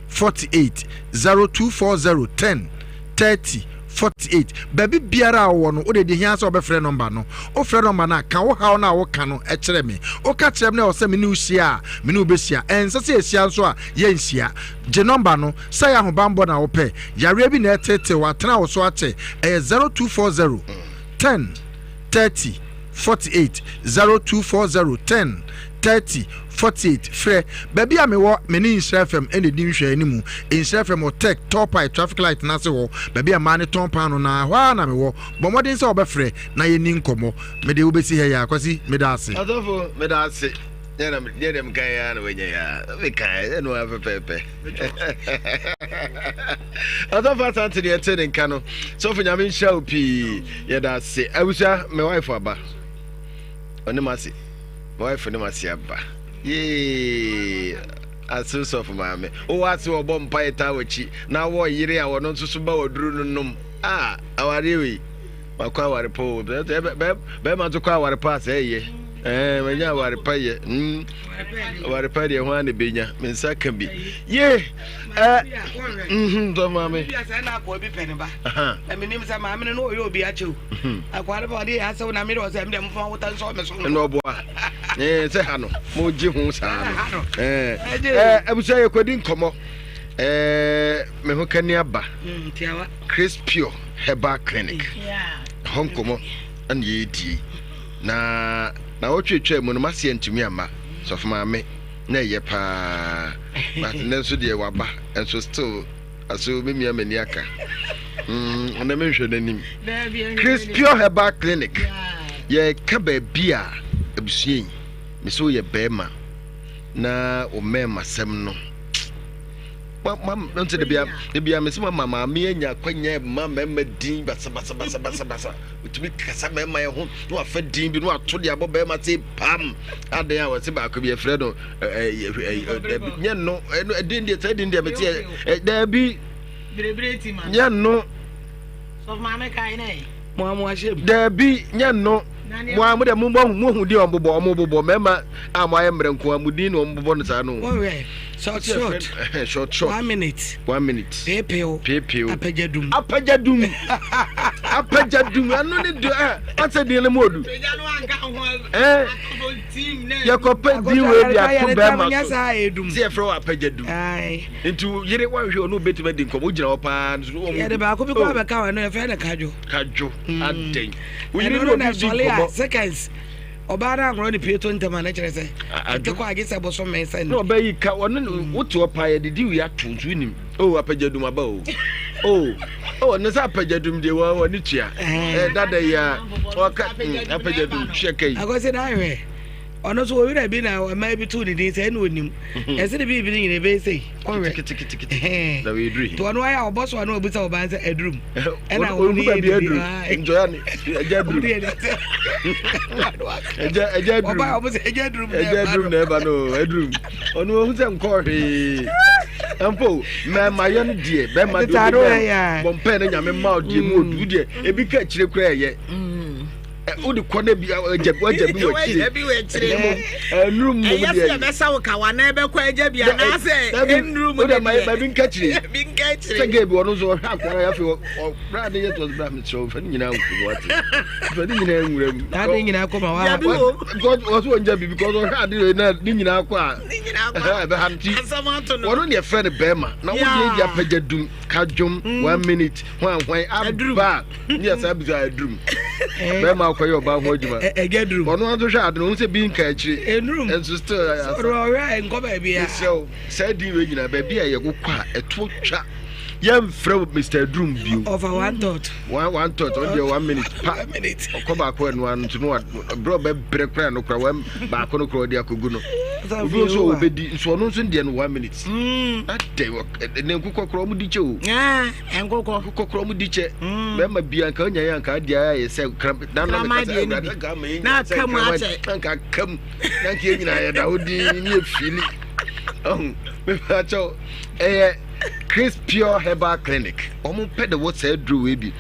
K: 48, 0240 10 30 48. Baabi biara a wowɔ no, wode deɛ hia sɛ wobɛfrɛ nɔmba no. Wofrɛ nɔmba no a, ka wo haw no a woka no kyerɛ me. Woka kyerɛ me na ɛwɔ sɛ me ne wo hyia a, me ne wo bɛhyia. Ɛnsɛ sɛ yɛhyia nso a, yɛnhyia. Gye nɔmba no. Sɛ ɛyɛ ahobammɔ na wopɛ, yareɛ bi na ɛreteetee wo, atena wo so akyɛ, ɛyɛ 0240 10 30 48, 0240 10 30 48. Frɛ. Baabi a mewɔ, me ne Nhyira FM na ɛdi nhwɛanimu. Nhyira FM wɔ Tech, Tɔɔpae traffic light no ase hɔ, baabi a mmaa no tɔn paano no ara, ɛhɔ ara na mewɔ. Bɔ mmɔden sɛ wobɛfrɛ na yɛnni nkɔmmɔ. Mede wo bɛsi ha yi ara. Kwasi, meda ase.
I: Ɔsɔfo, meda ase. Deɛ na meka yi ara na wanya yi ara. Meka ɛno ara pɛpɛɛpɛ. Ɔsɔfo Asante deɛ ɛte ne nka no. Sɔfo Nyame nhyira wo pii. Yɛda ase. Abusua, me wife aba. Ɔne m'ase. Me wife ne m'ase aba. Yee. Ase sɔfo maame. Wowɔ ase wɔbɔ mpaeɛ taa w'akyi. Na wɔ yere a wɔno nso so ba waduru no nom. Ah, awareɛ wei. Makɔ aware pa o. Bɛrima nso kɔ aware pa sɛ ɛyɛ. Ɛɛ manya aware pa yɛ. Mm. Aware pa deɛ ho ara na ebenya. Me nsa ka bi. Ye. Ɛɛ. Mhm dɔ maame.
J: Bi asɛ na akɔ bi pɛ ne ba. Na menim sɛ maame no no ɔyɛ obi akyɛ o. Mhm. Akɔ ne ba ɔde yɛ asɛw na me de ɔsɛ me de mfa wota nsɔ me so.
I: Ɛna ɔboa. Ɛɛ sɛ ha no mo gye ho saa no. Ɛɛ ɛɛ abusua yɛ kɔdi nkɔmɔ. Ɛɛ me ho kani aba.
J: Mm,
I: Chris Pure Herbal Clinic ɛhɔ nkɔmmɔ na yɛredie na na wɔtwetwaa mu no maseɛ ntumi amma sɔfo maame na ɛyɛ paa but nnɛ nso deɛ waba nso still aso memia m'ani aka mm, ɔnɛ menhwɛ n'anim. Chris Pure Herbal Clinic yɛka baabi a abusua yi mesɛ woyɛ bɛrima na wo mmarima sɛm no nti debia debia mesi ma maame anya akwanya ma mmarima din basabasabasabasa otumi kasa mmarima yɛ ho na wafa din bi na wato de abɔ barima se pam adan a wɔse baako bi yɛfrɛ no ɛɛ nyɛ no ɛno ɛdin deɛ saa din deɛ mete ɛ daabi nyɛ no Daabi, nyɛ no. Mo a mo deɛ mo mo hu din a wɔn bobɔ, wɔn bobɔ mmarima a mo ayɛ mmerɛ nko a mo din na wɔn bobɔ no saa no.
J: Wɔhwɛ short short.
I: Short short.
J: One minute.
I: One minute.
J: Peepew.
I: Peepew.
J: Apagya dum.
I: Apagya dum. Apagya dum. Ɛno ne do ɛ asɛ din no mu odu. Ɛ yɛkɔpɛ din wei de ato bɛrima so. Sɛ yɛfrɛ wɔ apagya dum. Nti wo yere wanhwɛ ɔne wobɛtumi adi nkɔmmɔ wogyina hɔ paa nso wɔn
J: yɛde baako bi kɔ oh. abɛka wɔ no yɛfrɛ no kadwo
I: kadwo mm. adɛn wo yere ne obi di nkɔmmɔ
J: seconds ɔbaa no ankorɔ ne pie to ntɛm a na kyerɛ sɛ ɛte kɔ agye sɛ boso mɛnsa
I: ni na ɔbaa yi ka ɔne mm. wote hɔ paa yɛde di wia to nso wonim o oh, apagya dum aba o o oh, oh, ne sɛ apagya dum deɛ wɔ ne tua eh. eh, dada yi a ɔka mm, apagya dum hwɛ ka yi
J: akɔsi na ahwɛ Ɔno nso owura bi na mmaa bi too ne din sɛ ɛna onim. Mhm. Ɛsɛ ne biribi no nyina ɛbɛyɛ sei. Ɔnwɛ.
I: Na wei
J: duru he. To ɔno ayɛ a ɔbɔ so a na ɔbisa ɔbaa sɛ adurum.
I: Ɛna ɔno yɛ baabi aduru. Njɔya ne ɛgya adurum. Ɛgya ɛgya adurum.
J: Ɔbaa ɔmo sɛ ɛgya adurum na
I: ɛba no. Ɛgya adurum na ɛba no adurum. Ɔno ohun sɛ nkɔɔ hwee. Mpo mɛma yɛ no deɛ bɛma deɛ obi bɛ bɔ mpɛ ne nyame ma ɔdeɛ mu odu deɛ ebi ka akyire koraa ɛyɛ. Wode kɔ na bi agya wagya bi wɔ akyire
N: bi wɔ akyire
I: ɛnuru mu
N: deɛ ɛyɛ sɛ ɛbɛsa wo kawa na ɛbɛkɔ agya bi anaasɛ ɛnuru mu
I: deɛ wode ma bi nka kyire
N: bi nka kyire
I: sɛ gay bi ɔno nso ɔhwɛ akɔra yɛ afei ɔbra de yɛ tɔs bra mesrɛ wo fa ne nyinaa nku wate fa ne nyinaa nwura mu
J: na ne nyinaa kɔ ma wa
I: because ɔso ɔngya bi because ɔhwɛ ade na ne nyinaa kɔ a
N: ne nyinaa kɔ a
I: ɛbɛha nti ɔno ne ɛfrɛ no bɛrima na wode yɛ apagya dum kadwom mm. one minute hwan hwan aba ne yɛ saa bisa adurum eh. bɛrima akɔyɛ ɔbaa ho adwuma
J: ɛgya durum
I: ɔno nso hwɛ ade no ohun sɛ bi nka akyire
J: enurum
I: nso still asa
J: ɔhwɛ nkɔ baabi a
I: mesrɛ wo saa din wei nyinaa baabi a yɛwokɔ a ɛtoɔ twa. Yɛmfrɛ wo Mr. Adrum bio.
J: Over one thought.
I: One one thought ɔno deɛ one minute pa.
J: One minute.
I: Ɔkɔ baako ɛno ano nti no brɛ ɔbɛbrɛ koraa no koraa wɔn baako no koraa ɔde akɔgu no. Obi nso ɔbɛdi nso ɔno nso deɛ no one minute. Mm. Adɛ ne nkokɔ koraa ɔmo di kyɛ o.
J: Nkokɔ.
I: Nkokɔ koraa ɔmo di kyɛ. Mm. Bɛrima bia nka ɔnya yɛ nka adeɛ ayɛ sɛ kram na na meka sɛ awurade nka ama yɛ nyina sɛ nkraman nka aka mu na nka yɛ nyinaa yɛda hɔ din ne yɛ fili. Ɔho mepa kyɛw ɛyɛ Chris Pure Herbal Clinic. Wɔn pɛ de wɔ saa aduro wei bi.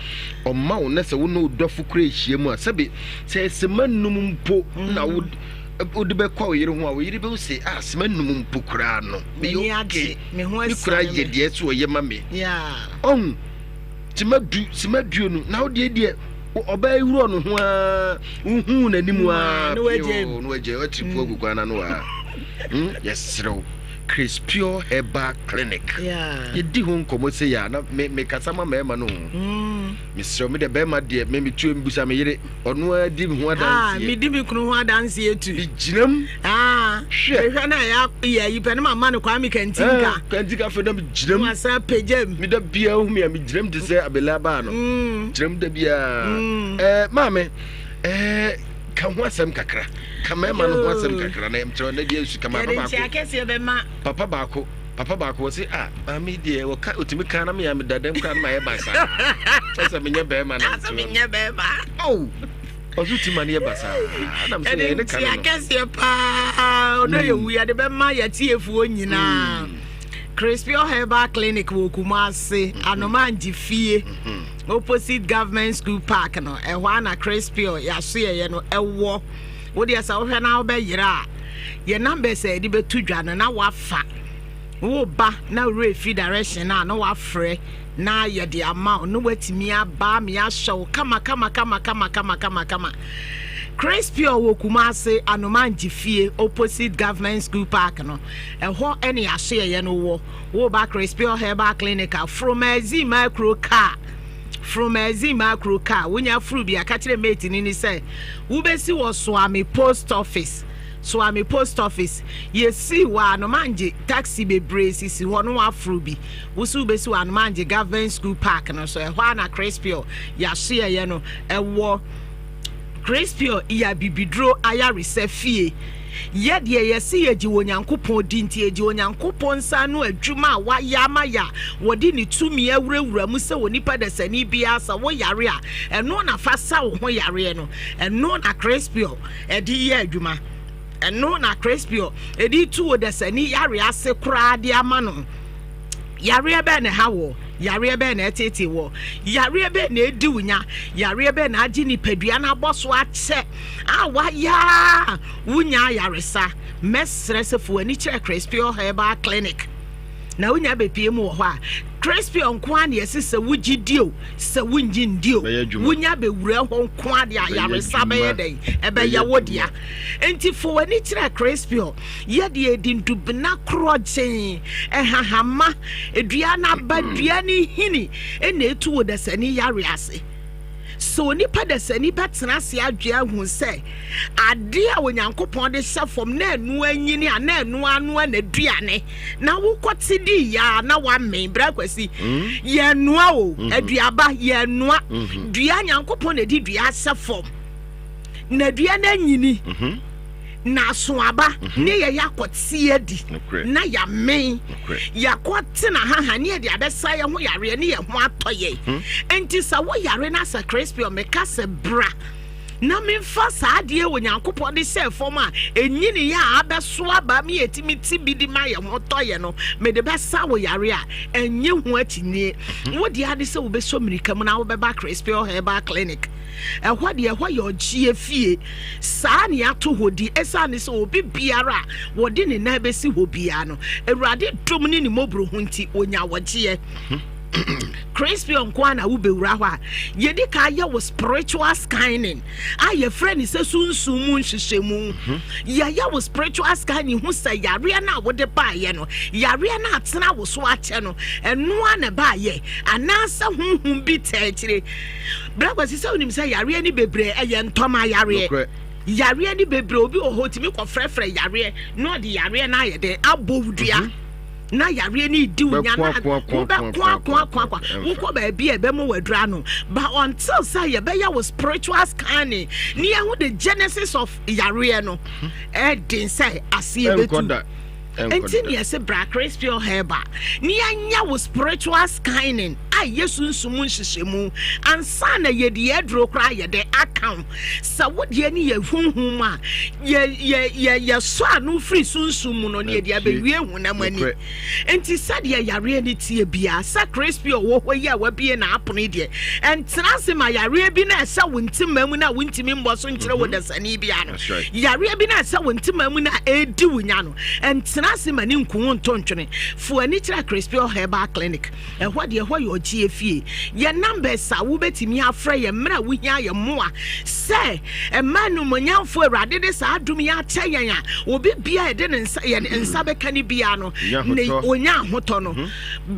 I: Ɔma wo na sɛ wo ne wo dɔfo kura ahyia mu a sɛbe sɛ sema num mpo na wo wode bɛkɔ wo yere ho a wo yere bɛhu sɛ ah sema num mpo koraa no meyɛ okay me kura yɛ deɛ sɛ ɔyɛ ma me. Ɔhu sema du sema duonu na wo deɛ deɛ ɔbaa yi wura no ho ara wohuu n'anim ara pio na wagya watiri po agu kwan n'ano a yɛserew Chris Pure Herbal Clinic yɛdi ho nkɔmmɔ sɛ yɛ a na mekasa ma mmarima no ho mesrɛ me deɛ bɛrima deɛ me metuo mbusa me yere ɔno ara di me ho
J: ah,
I: adanseɛ
J: medi me kunu ho adanseɛ tu
I: megyinam
J: ah,
I: hwɛ
J: mehwɛ no a yɛ yi pɛ ne mama no Kwame Kantinka
I: eh, Kantinka afei na megyinam
J: wasa pagyam
I: meda biara hu me a megyinam te sɛ abela baa no mm. gyinam da biara mm. eh, maame eh, ka ho asɛm kakra ka mmarima no ho asɛm kakra na ɛmkyerɛ na deɛ nsu kama papa
J: baako
I: papa baako papa baako wɔ se ah maame deɛ wɔka otumi kan na meyɛ meda dɛm koraa na mayɛ basaa kyɛ sɛ menyɛ bɛrima na
J: sɛ menyɛ bɛrima
I: oh ɔso ti ma no yɛ basaa na mesɛ yɛyɛ ne ka no
J: no akɛseɛ paa ɔdɔ yɛ wu yɛde bɛma yɛtiefoɔ nyinaa mm. Crispio Herbal Clinic wɔ Kumasi, mm-hmm. Anomangye fie, mm-hmm. opposite Government School Park no, ɛhɔ a na Crispio yɛasoɛyɛ no ɛwɔ. Wo deɛ sɛ wohwɛ na wobɛyera a, yɛ numbers a yɛde bɛto dwa no na wafa. Woba na werɛ fi direction a na wafrɛ na yɛde ama wo na watumi aba me ahyɛ wo kama kama kama kama kama kama kama. Crispio wɔ Kumasi, Anomangye fie, opposite Government School Park no. Ɛhɔ ne asoɛeɛ no wɔ. Woba Crispio Herbal Clinic a, foro Magazine Macro car. Foro Magazine Macro car. Wonya foro bi a, ka kyerɛ mate no ni sɛ wobɛsi wɔ Soame Post Office. Soame Post Office. Yɛsii hɔ a, Nomangye taxi bebree sisi hɔ na woaforo bi. Wo nso wobɛsi wɔ Anomangye Government School Park no so. Ɛhɔ ara na Crispio yɛasoɛeɛ no wɔ. Crispio yɛ abibiduro ayaresa fie. Yɛ deɛ yɛse yɛgye Onyankopɔn di nti, yɛgye Onyankopɔn nsa ano adwuma a wayɛ ama yɛ a wɔde ne tumi awurawura mu sɛ onipa dasani biara sɛ wo yare a, ɛno na fa sa wo ho yareɛ no. Ɛno na Crispio de yɛ adwuma. Ɛno na Crispio de tu odasani yareɛ ase koraa de ama no. Yareɛ bɛn na ɛha woɔ? Yareɛ bɛn na ɛteetee woɔ? Yareɛ bɛn na ɛdi wo nya? Yareɛ bɛn na agye nipadua no abɔ so akyɛ a wayɛ a wonya ayaresa? Mɛsrɛ sɛ fa w'ani kyerɛ Crispior Herbal Clinic na wonya bɛpie mu wɔ hɔ a Crispior nko ara na yɛse sɛ wogye di o sɛ wongye ndi o wonya bɛwura hɔ nko ara deɛ ayaresa bɛyɛ dɛn ɛbɛyɛ wo dea. Enti fa w'ani kyerɛ Crispior. Yɛ deɛ ɛdi ndubena korɔgyenn, nhahamma, dua no aba, dua no nhini na ɛtu wo dasani yareɛ ase. Sɛ onipa dasani bɛtena ase adwe ahu sɛ adeɛ a Onyankopɔn de hyɛ fam na ɛno anyini a na ɛno anoa n'aduane na wokɔte di yɛ a na wamen berɛ akwasi mm. yɛnoa o mm-hmm. aduaba yɛnoa mm-hmm. dua Nyankopɔn na ɛde dua ahyɛ fam na dua no anyini mm-hmm. na aso aba mhm. ne yɛyɛ akɔte adi na yɛamen yɛakɔte na haha ne yɛde abɛsa yɛ ho yareɛ ne yɛ ho atɔ yɛ mhm. nti sɛ woyare no asɛ crispio meka sɛ bra na memfa saa adeɛ wɔ nyankopɔn de hyɛ fam a ɛnyini yɛ a abɛso aba me yɛtumi ti bi de ma yɛ ho tɔ yɛ no mede bɛsa wo yare a ɛnyɛ ho akyinnye mhm. wo deɛ ade sɛ wobɛsɔ mmirika mu na wobɛba crispio herbal clinic ɛhɔ deɛ ɛhɔ yɛ ɔgyeɛ fie Saa na yɛato hɔ din esiane sɛ obi biara a wɔde ne nan bɛsi hɔ biara no, Awurade dom ne ne mmɔborɔhu nti, ɔnya ɔgyeɛ. Crispion nko ara na wobɛwura hɔ a, yɛdi kan yɛ wo spiritual scanning a yɛfrɛ no sɛ sunsum mu nhwehwɛmu. Mhm. Yɛyɛ wo spiritual scanning hu sɛ yareɛ no a wode baeɛ no, yareɛ no atena wo so akyɛ no, ɛno ara na ɛbaeɛ anaasɛ honhom bi taa akyire. Bra Kwasi sɛ wonim sɛ yareɛ ne bebree ɛyɛ ntɔma yareɛ. Yareɛ ne bebree obi wɔ hɔ otumi kɔ frɛfrɛ yareɛ na ɔde yareɛ no ayɛ dɛn abɔ wo dua. Mhm. Na yareɛ no redi wo nya na wobɛko ako ako ako wokɔ baabi a ɛbɛma waduru ano but until sɛ yɛbɛyɛ wo spiritual scanning ne yɛho the genesis of yareɛ no ɛden sɛ aseɛ bɛtu nti ne yɛsɛ bra Crispio Herbal ne yɛnyɛ wo spiritual scanning a yɛ sunsum nhyehyɛmu ansa na yɛde yɛ aduro koraa yɛde aka wo sɛ wo deɛ ne yɛ honhom a yɛ yɛ yɛ yɛsɔ ano firi sunsum mu no ne yɛde abɛwie honam ani nti sɛdeɛ yareɛ no tie biara sɛ crispy ɔwɔ hɔ yi a wabie n'apono yi deɛ ɛntena ase ma yareɛ bi na ɛsɛ wo ntema mu na wontumi mmɔ so nkyerɛ wo mhm. dasani biara no yareɛ bi na ɛsɛ wo ntema mu na ɛredi wo nya no ɛntena ase ma ne nku wo nto ntwene fo ani kyerɛ crispy herbal clinic Ɛhɔ deɛ, ɛhɔ yɛ ɔgyeɛ fie. Yɛn numbers a wobɛtumi afrɛ yɛn mmerɛ a wohia yɛn mmoa sɛ mma animuonyamfoɔ Awurade de saa adom yi akyɛ yɛn a obi biara yɛde ne nsa yɛn nsa bɛka ne biara no ne onya ahotɔ no. Mhm.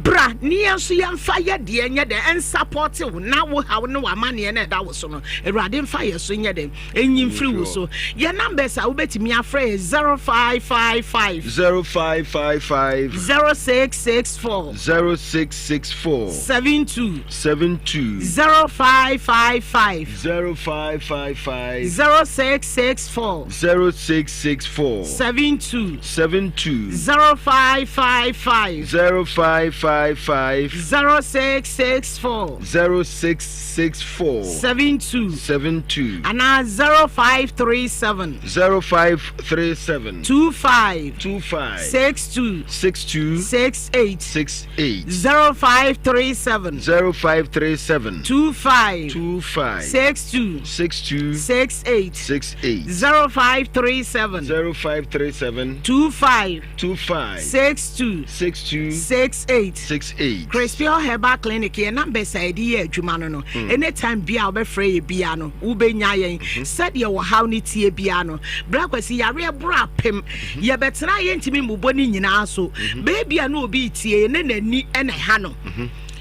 J: Bra ne yɛn nso yɛmfa yɛ deɛ nyɛ dɛ ɛnsapɔte wo na wo haw ne w'amanneɛ na ɛda wo so no Awurade mfa yɛ so nyɛ dɛ Enyi mfiri wo so. Yɛn numbers a wobɛtumi afrɛ yɛ 0555.
I: 0555.
J: 0664.
I: 0664.
J: 72.
I: 72.
J: 0555.
I: 0555.
J: 0664.
I: 0664.
J: 72.
I: 72.
J: 0555.
I: 0555.
J: 0664.
I: 0664.
J: 72.
I: 72.
J: Anaa 0537.
I: 0537.
J: 25.
I: 25.
J: 62.
I: 62.
J: 68.
I: 68.
J: 0537.
I: 0537.
J: 25.
I: 25.
J: 62.
I: 62.
J: 68.
I: 68.
J: 0537.
I: 0537.
J: 25.
I: 25.
J: 62.
I: 62.
J: 68.
I: 68.
J: Crispiel Herbal Clinic yɛ numbers a yɛde yɛ adwuma no no. Mm. Anytime bia wobɛfrɛ yɛ bia no wobɛnya yɛn mhm. sɛdeɛ wɔhaw no tie bia no. Bra kwasi yareɛ boro apem. Mhm. Yɛbɛtena yɛntumi mmobɔ ne nyinaa so. Mhm. Baabi a na obi tie ne n'ani na ɛha no.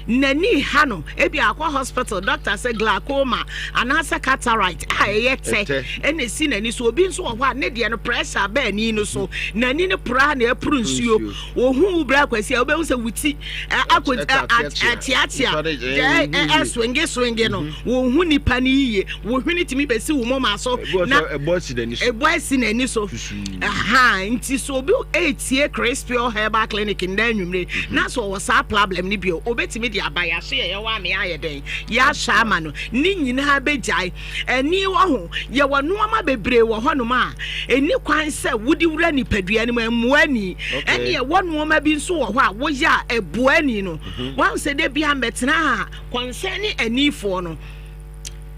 J: N'ani ha no ebi akɔ hospital doctor sɛ glaucoma anaasɛ cataract a ɛyɛ tɛ ɛna esi n'ani so obi nso wɔ hɔ a ne deɛ no pressure bɛɛ ani no so n'ani no pora na ɛporo nsuo Ohun wo bra kwasi a wobɛhu sɛ wo ti akɔ akyeakyea ɛswenge swenge no mhm. wohu nipa no yiye wo hwene tumi bɛsi wo moma so na
I: ɛbɔ
J: asi n'ani so ha nti so obi ɛretie Crispiel Herbal Clinic nnɛ anwummere mhm. na so ɔwɔ saa problem no bio obɛtumi de aba yɛahye yɛ yɛwɔ ame ayɛ dɛn yɛahyɛ ama no ne nyinaa bɛgyae Ani wɔ ho. Yɛwɔ nnoɔma bebree wɔ hɔnom a ɛnni kwan sɛ wode wura nipadua no mu, ɛmmoa ani. Ɛne ɛwɔ nnoɔma bi nso wɔ hɔ a woyɛ a ɛboa ani no. Mhm. Wahu sɛ da bia mɛtena ha concerning anifoɔ no,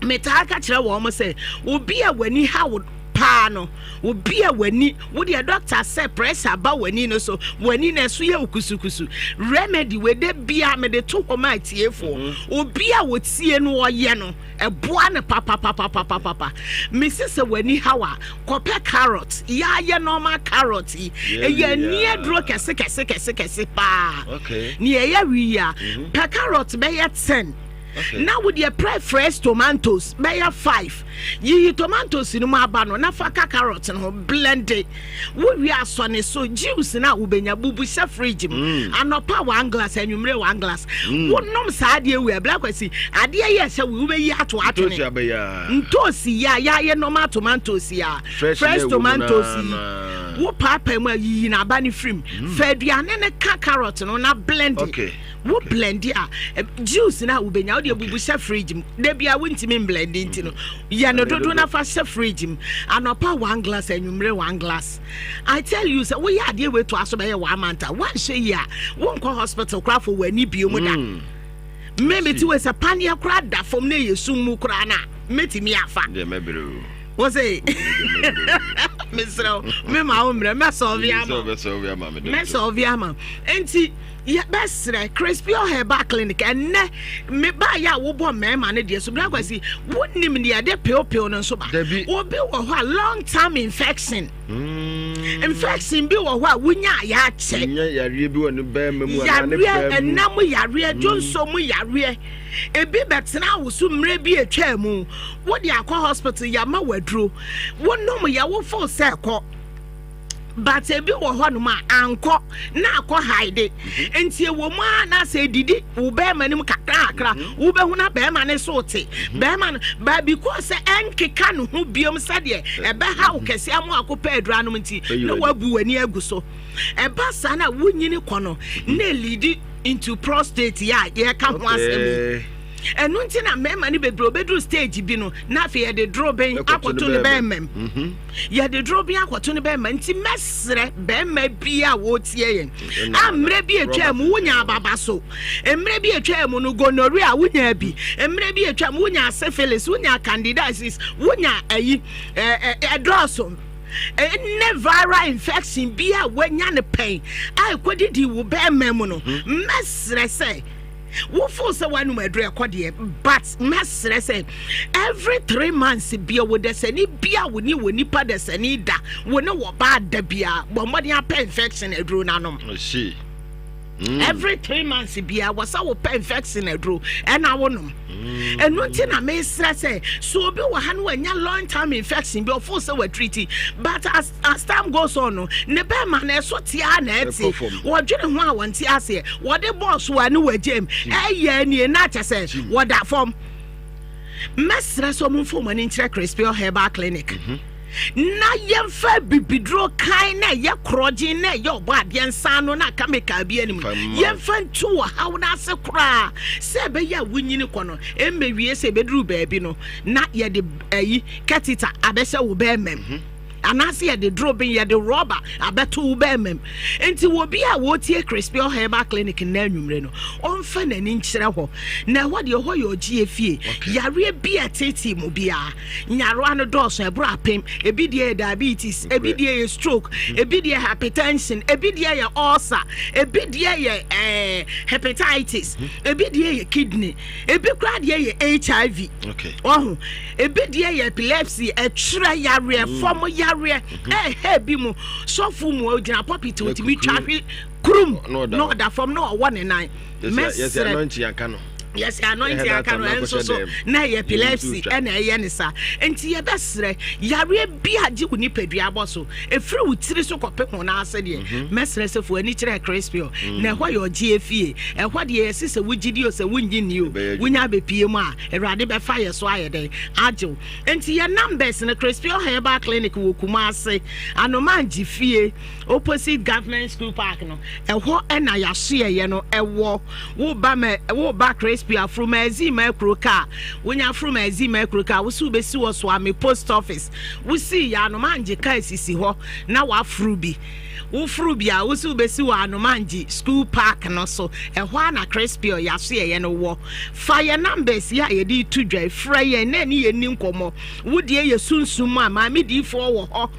J: metaa ka kyerɛ wɔn sɛ obi a w'ani ha wo paa no obi a w'ani wo deɛ doctor sɛ pressure ba w'ani no so w'ani na ɛso yɛ okusukusu remedy wei da bia mede to hɔ ma atiefoɔ mhm. obi a wɔtie no ɔyɛ no Ɛboa no papapapapapapa. Mese sɛ w'ani haw a, kɔpɛ carrot. Yɛayɛ normal carrot yi. Ɛyɛ ani aduro kɛse kɛse kɛse kɛse paa. Nea ɛyɛ wi yi a, mhm. pɛ carrot bɛyɛ ten. Na wo deɛ prɛ fresh tomatoes bɛyɛ five. Yiyi tomatoes no mu aba no na fa ka carrot no ho blend. Wowie a sɔ ne so juice no a wobɛnya bubu hyɛ fridge mu mm. anɔpa one glass anwummere one glass mm. wonom saa adeɛ wei abira kwasi adeɛ yɛ sɛ wobɛyi ato atwene ntoosi yɛ a yɛayɛ normal tomatoes yɛ a fresh tomatoes yi wo paapaa mu a yiyi n'aba no firim mm. fa aduane no ka carrot no na blend okay. wo blend a juice no a wobɛnya wode abubu hyɛ fridge mu da bia wontumi mblend nti no yɛ no dodo na fa hyɛ fridge mu anɔpa one glass anwummere one glass i tell you sɛ woyɛ adeɛ wei to aso bɛyɛ one month a woanhyɛ yi a wonkɔ hospital koraa fo w'ani bio mu da mm. me mete wei sɛ paneɛ koraa da fam na ɛyɛ sum mu koraa no a mɛtumi afa wo se mesrɛ wo mema wo mmerɛ mɛsɔlve ama mɛsɔlve ama enti Yɛbɛsrɛ Crispior Herbal Clinic ɛnnɛ me baayɛ a wobɔ mmarima no deɛ so bra kwasi wonim deɛ ɛde pewpew no nso ba obi wɔ hɔ a long term infection mm. infection bi wɔ hɔ a wonya a yɛakyɛ
I: yareɛ bi wɔ ne bɛrima mu anaa ne
J: yareɛ ɛnam yareɛ mm. dwonso mu yareɛ ebi bɛtena wo so mmerɛ bi atwa mu wode akɔ hospital yɛama waduro wonom yɛ wofo sɛ kɔ. But ebi wɔ hɔnom a ankɔ na akɔ hide. Mhm. Nti ɛwɔ mu a na sɛ edidi wo bɛrima no mu kakrakra, mhm. wobɛhu na bɛrima no so te. Mhm. Bɛrima no but because sɛ ɛnkeka ne ho biom sɛdeɛ ɛbɛha wo kɛse ama akɔpɛ aduro anom nti na wabu w'ani agu so. Ɛba saa na wonyini kɔ no na elidi into prostate yɛ a yɛka ho asɛm yi. Ɛno nti na mmarima no bebree obɛduru stage bi no na afei yɛde doroben akɔto ne bɛrima mu. Mhm. Yɛde doroben akɔto ne bɛrima nti mɛsrɛ bɛrima bi a wɔretie yɛn a mmerɛ bi atwa mu wonya ababa so mmerɛ bi atwa mu no gonorrhea wonya bi mmerɛ bi atwa mu wonya syphilis wonya candidiasis wonya ayi ɛdɔɔso ne viral infection bi a woanya no pɛn a ɛkɔdidi wo bɛrima mu no mhm. mɛsrɛ sɛ Wo feel sɛ woanom aduru ɛkɔ deɛ but mɛsrɛ sɛ every 3 months bia wo dasani bia wo ne wɔ nipa dasani da wo ne wɔ baa da bia bɔ mmɔden apɛ infection aduro no anom. Every 3 months bia wɔ sɛ wopɛ infection aduro ɛna wonom. Ɛno nti na mesrɛ sɛ so obi wɔ ha no wanya long term infection bi ɔfo sɛ watreat but as time goes on no ne bɛrima no ɛso tea na ɛte wɔdwene ho a wɔnte aseɛ wɔde bɔɔ so a ne wɔagyam ɛyɛ nie na akyɛ sɛ wɔda fam. Mɛsrɛ sɛ ɔmomfa ɔmo ani nkyerɛ Crispel Herbal Clinic na yɛmfa bibiduro kan na ɛyɛ korɔgyen na ɛyɛ ɔbɔ adeɛ nsa ano na chemical bi anim yɛmfa ntu wɔ haw no ase koraa sɛ ɛbɛyɛ a wonyini kɔ no ɛmmɛwie sɛ ɛbɛduru baabi no na yɛde ayi catheter abɛhyɛ wo bɛɛmam mhm. anaasɛ yɛde doroben yɛde rɔba abɛto wo bɛɛmam. Nti wɔ bi a wɔtie Crispel Herbal Clinic nnɛ anwummere no ɔmfa n'ani nkyerɛ hɔ na ɛhɔ deɛ ɛhɔ yɛ ɔgyeɛ fie. Yareɛ bi a ɛtetee mu biara nyarewa no dɔɔso ɛboro apem. Ebi deɛ yɛ diabetes, ebi deɛ yɛ stroke, ebi deɛ hypertension, ebi deɛ yɛ ulcer, ebi deɛ yɛ ɛɛ hepatitis, ebi deɛ yɛ kidney, ebi koraa deɛ yɛ HIV. Ɔho ebi deɛ yɛ epilepsy, ɛtwerɛ yareɛ, fam yareɛ, ɛhɛ bi mu sɔfo mu ogyina pulpit otumi twa hwe kurum na ɔda fam na ɔwɔ ne nan. Mɛsrɛ yɛsɛ anointing aka no ɛnso so na ɛyɛ epilepsy ɛna ɛyɛ ne sa. Nti yɛbɛsrɛ yareɛ bi a gye wo nipadua abɔ so ɛfiri wo tiri so kɔpem ho n'ase deɛ, mɛsrɛ sɛ fo ani kyerɛ Crispio na ɛhɔ yɛ ɔgye efie. Ɛhɔ deɛ yɛsi sɛ wogye di o sɛ wongye nni o, wonya abɛpie mu a Awurade bɛfa yɛ so ayɛ dɛn agye wo. Nti yɛ numbers no, Crispio Herbal Clinic wɔ Kumase Anomangye fie opposite Government School Park no, ɛhɔ ɛna yɛasoɛyɛ no ɛwɔ. Woba ma woba Crispy aforo ma Azima akuro kaa wonya aforo ma Azima akuro kaa wosi wobɛsi wɔ Soame post office wosii yɛ Anomangye kaa sisi hɔ na waforo bi woforo bi a wosi wobɛsi wɔ Anomangye school park no so. Ɛhɔ a na Crispy yɛasoɛyɛ no wɔ. Fa yɛ numbers yi a yɛde to dwa frɛ yɛn na ɛne yɛn ni nkɔmmɔ. Wodeɛ yɛ sunsum mu a maame diifoɔ wɔ hɔ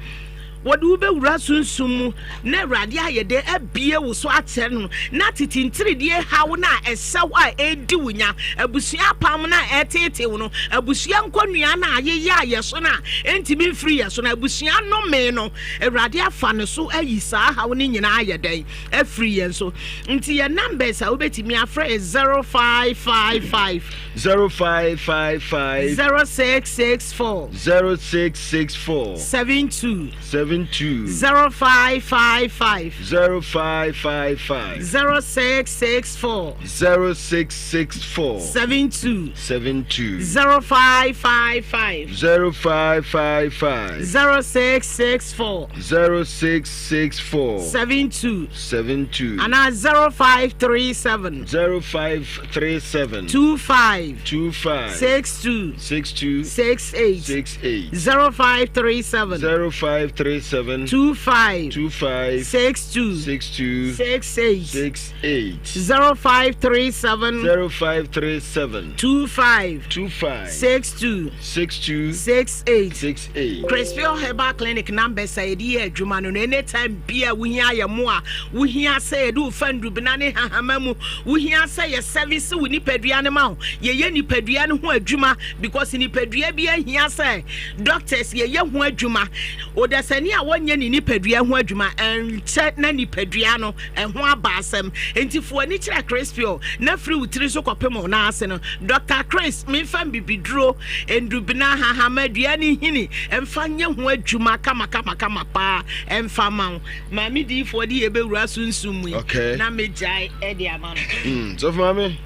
J: wɔde wo bɛwura sunsum mu na Awurade ayɛ dɛ abie wo so akyerɛ no na tete ntiridie haw no a ɛhyɛ hɔ a ɛredi wo nya, abusua apam no a ɛreteetee wo no, abusua nkɔnnua no a ayeyɛ a yɛ so no a ɛntumi mfiri yɛ so no, abusua nnome no, Awurade afa no so ayi saa haw no nyinaa ayɛ dɛn afiri yɛn so. Nti yɛ numbers a wobɛtumi afrɛ yɛ 0555
I: 0555
J: 0664
I: 0664
J: 72
I: 72
J: 0555
I: 0555
J: 0664
I: 0664
J: 72
I: 72
J: 0555
I: 0555
J: 0664
I: 0664
J: 72
I: 72
J: anaa 0537
I: 0537
J: 25
I: 25
J: 62
I: 62
J: 68
I: 68
J: 0537
I: 0537
J: 25
I: 25
J: 62
I: 62
J: 68
I: 68
J: 0537
I: 0537
J: 25
I: 25
J: 62
I: 62
J: 68
I: 68.
J: Crispio Herbal Clinic numbers a yɛde yɛ adwuma no, anytime bia wohia yɛ mo a wohia sɛ yɛde wo fa ndubena ne hahama mu, wohia sɛ yɛ service wo nipadua no ma wo, yɛyɛ nipadua no ho adwuma because nipadua bi ahia sɛ doctors yɛyɛ ho adwuma odasani. Ɔdasani a wɔnyɛ ne nipadua ho adwuma, ɛnkyɛ na nipadua no ɛho aba asɛm. Enti fa w'ani kyerɛ Chris Pure na firi wo tiri so kɔpem wo nan ase no, Dɔkta Chris, memfa mbibiduro, ndubena, hahama, dua ne nhini mfa nyɛ ho adwuma kamakamakama paa mfa ma wo. Maame diyifoɔ de yɛ bɛwura sunsum mu yi
I: okay.
J: na megyae de ama no.
I: Mm, sɔfo maame,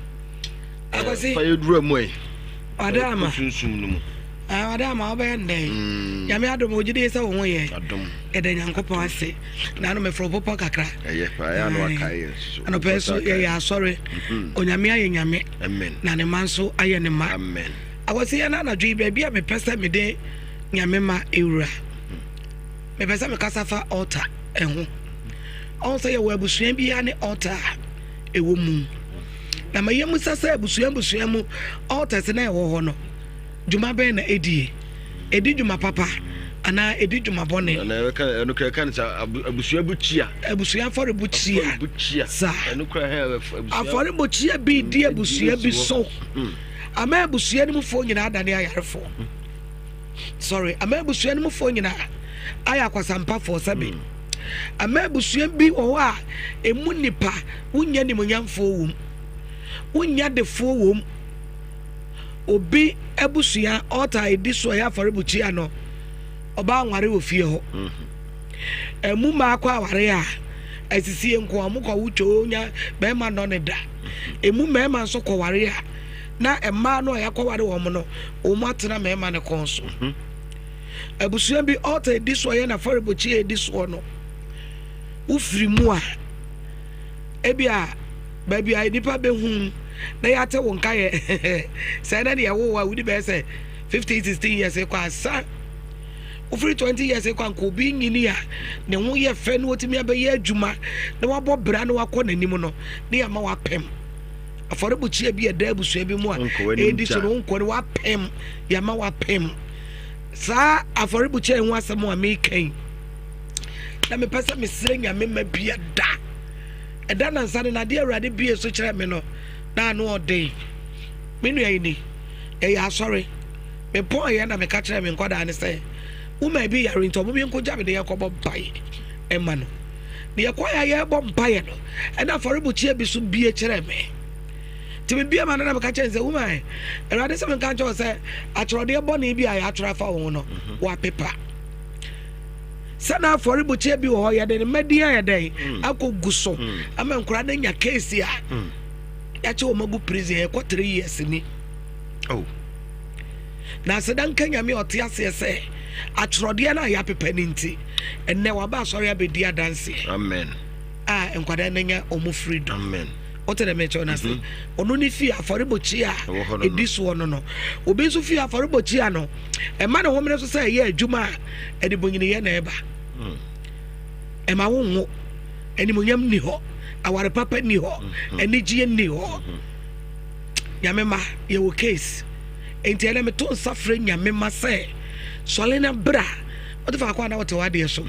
D: Akwasi,
I: fa yɛ dura mu ɛ.
D: Ɔda ama.
I: Sunsum no mu.
D: Ɔda ama wobɛyɛ ndɛn. Mm. Nyame adom ogye di sɛ wo ho yɛ.
I: Adom.
D: Yɛda Nyankopɔn ase. Na ano meforo popɔ kakra.
I: Ɛyɛ paa yɛ ano akae yɛn so.
D: Anɔpɛ so yɛyɛ asɔre.
I: Mm-hmm.
D: Onyame ayɛ Nyame.
I: Amen.
D: Na ne ma nso ayɛ ne ma.
I: Amen.
D: Akwasi yɛ na anadwo yi baabi a mepɛ sɛ mede Nyame ma ewura. Mepɛ sɛ mekasa fa altar ho. Ɔho sɛ yɛwɔ abusua biara ne altar a ɛwɔ mu. Na ma yɛmmisa sɛ abusua abusua mu altars na ɛwɔ hɔ no, dwuma bɛn na ɛdie? Ɛdi dwuma papa anaa ɛdi dwuma bɔne?
I: Ɛno kora ɛka no sɛ abusua bukyia.
D: Abusua afɔrebukyia. Saa.
I: Ɛno kora hɛ abusua.
D: Afɔrebukyia bi di abusua bi so.
I: Hmm.
D: Ama abusua no mufoɔ nyinaa adane ayarefoɔ. Sorry, ama abusua no mufoɔ nyinaa ayɛ akwasampafoɔ sɛbe. Hmm. Ama abusua bi wɔ hɔ a emu nipa wonya nimonyamfoɔ wom, wonya defoɔ wom. Obi abusua ɔta a edi so ɛyɛ afɔrebukyia no, ɔbaa nware wɔ fie hɔ.
I: Mhm.
D: Emu mmaa kɔ aware a asisie nko a wɔkɔ wotwa onya bɛrima nnɔ ne da.
I: Mhm.
D: Emu mmarima nso kɔware a na mmaa no a yɛakɔware wɔn no wɔn atena mmarima no kɔn so.
I: Mhm.
D: Abusua bi altar edi soɔ yɛ n'afɔrebukyia edi soɔ no, wofiri mu a, ebi a baabi a nipa bɛhu na yɛate wo nka yɛ sɛ ɛnɛ deɛ ɛwo a wodi bɛyɛ sɛ 15 16 years kɔ asa wofiri 20 years kɔ anka obi nyini a ne ho yɛ fɛ na watumi abɛyɛ adwuma na wabɔ bra na wakɔ n'anim no ne yɛama wapem afɔrebukyia bi a ɛda abusua bi mu a ɛdi so no wonkɔ no wapem yɛama wapem Saa afɔrebukyia yi ho asɛm a meka yi, na mepɛ sɛ mesrɛ Nyame ma bia da. Ɛda nansa no nadeɛ Awurade bie so kyerɛ me no, na ano ɔden. Me nua yi ni, ɛyɛ asɔre. Mepɔn yɛ na meka kyerɛ me nkwadaa no sɛ, woma bi yare nti ɔmo yɛnkɔ gya me de yɛkɔbɔ mpaeɛ ɛma no. Na yɛkɔ yɛ yɛbɔ mpaeɛ no, ɛna afɔrebukyia bi so bie kyerɛ me. Nti mebue m'ano na meka kyerɛ no sɛ, Woman, Awurade sɛ menka nkyerɛ wo sɛ atwerɛdeɛ bɔne bi a yɛatwerɛ afa wo ho no, mhm. wɔapepa. Sɛ na afɔrebukyia bi wɔ hɔ, yɛde ne mma din ayɛ dɛn mm. akɔgu so mm. ama nkwadaa no anya keesi a mm. yɛakyɛ wɔn agu prison yɛkɔ three years ni.
I: Oh.
D: Na aseda nka Nyame a ɔte aseɛ sɛ atwerɛdeɛ no a yɛapepa no nti, ɛnnɛ waba asɔre abɛdi adanseɛ.
I: Amen.
D: A nkwadaa no anya wɔn freedom.
I: Amen.
D: Wote dɛ mekyerɛ no ase? Mhm. Ɔno ne fie afɔrebɔkyia a ɛdi soɔ no no. Obi nso fie afɔrebɔkyia no, ɛma ne homene so sɛ ɛyɛ adwuma a ɛde bonyiniyɛ na ɛba.
I: Mm.
D: Ɛma wo nwo. Animuonyam nni hɔ. Aware papa nni hɔ.
I: Mhm.
D: Anigyeɛ nni hɔ.
I: Mhm.
D: Nyame ma yɛwɔ case. Enti ɛnɛ meto nsa frɛ Nyame ma sɛ sɔle na bra. Wote faako a na wote w'adeɛ so.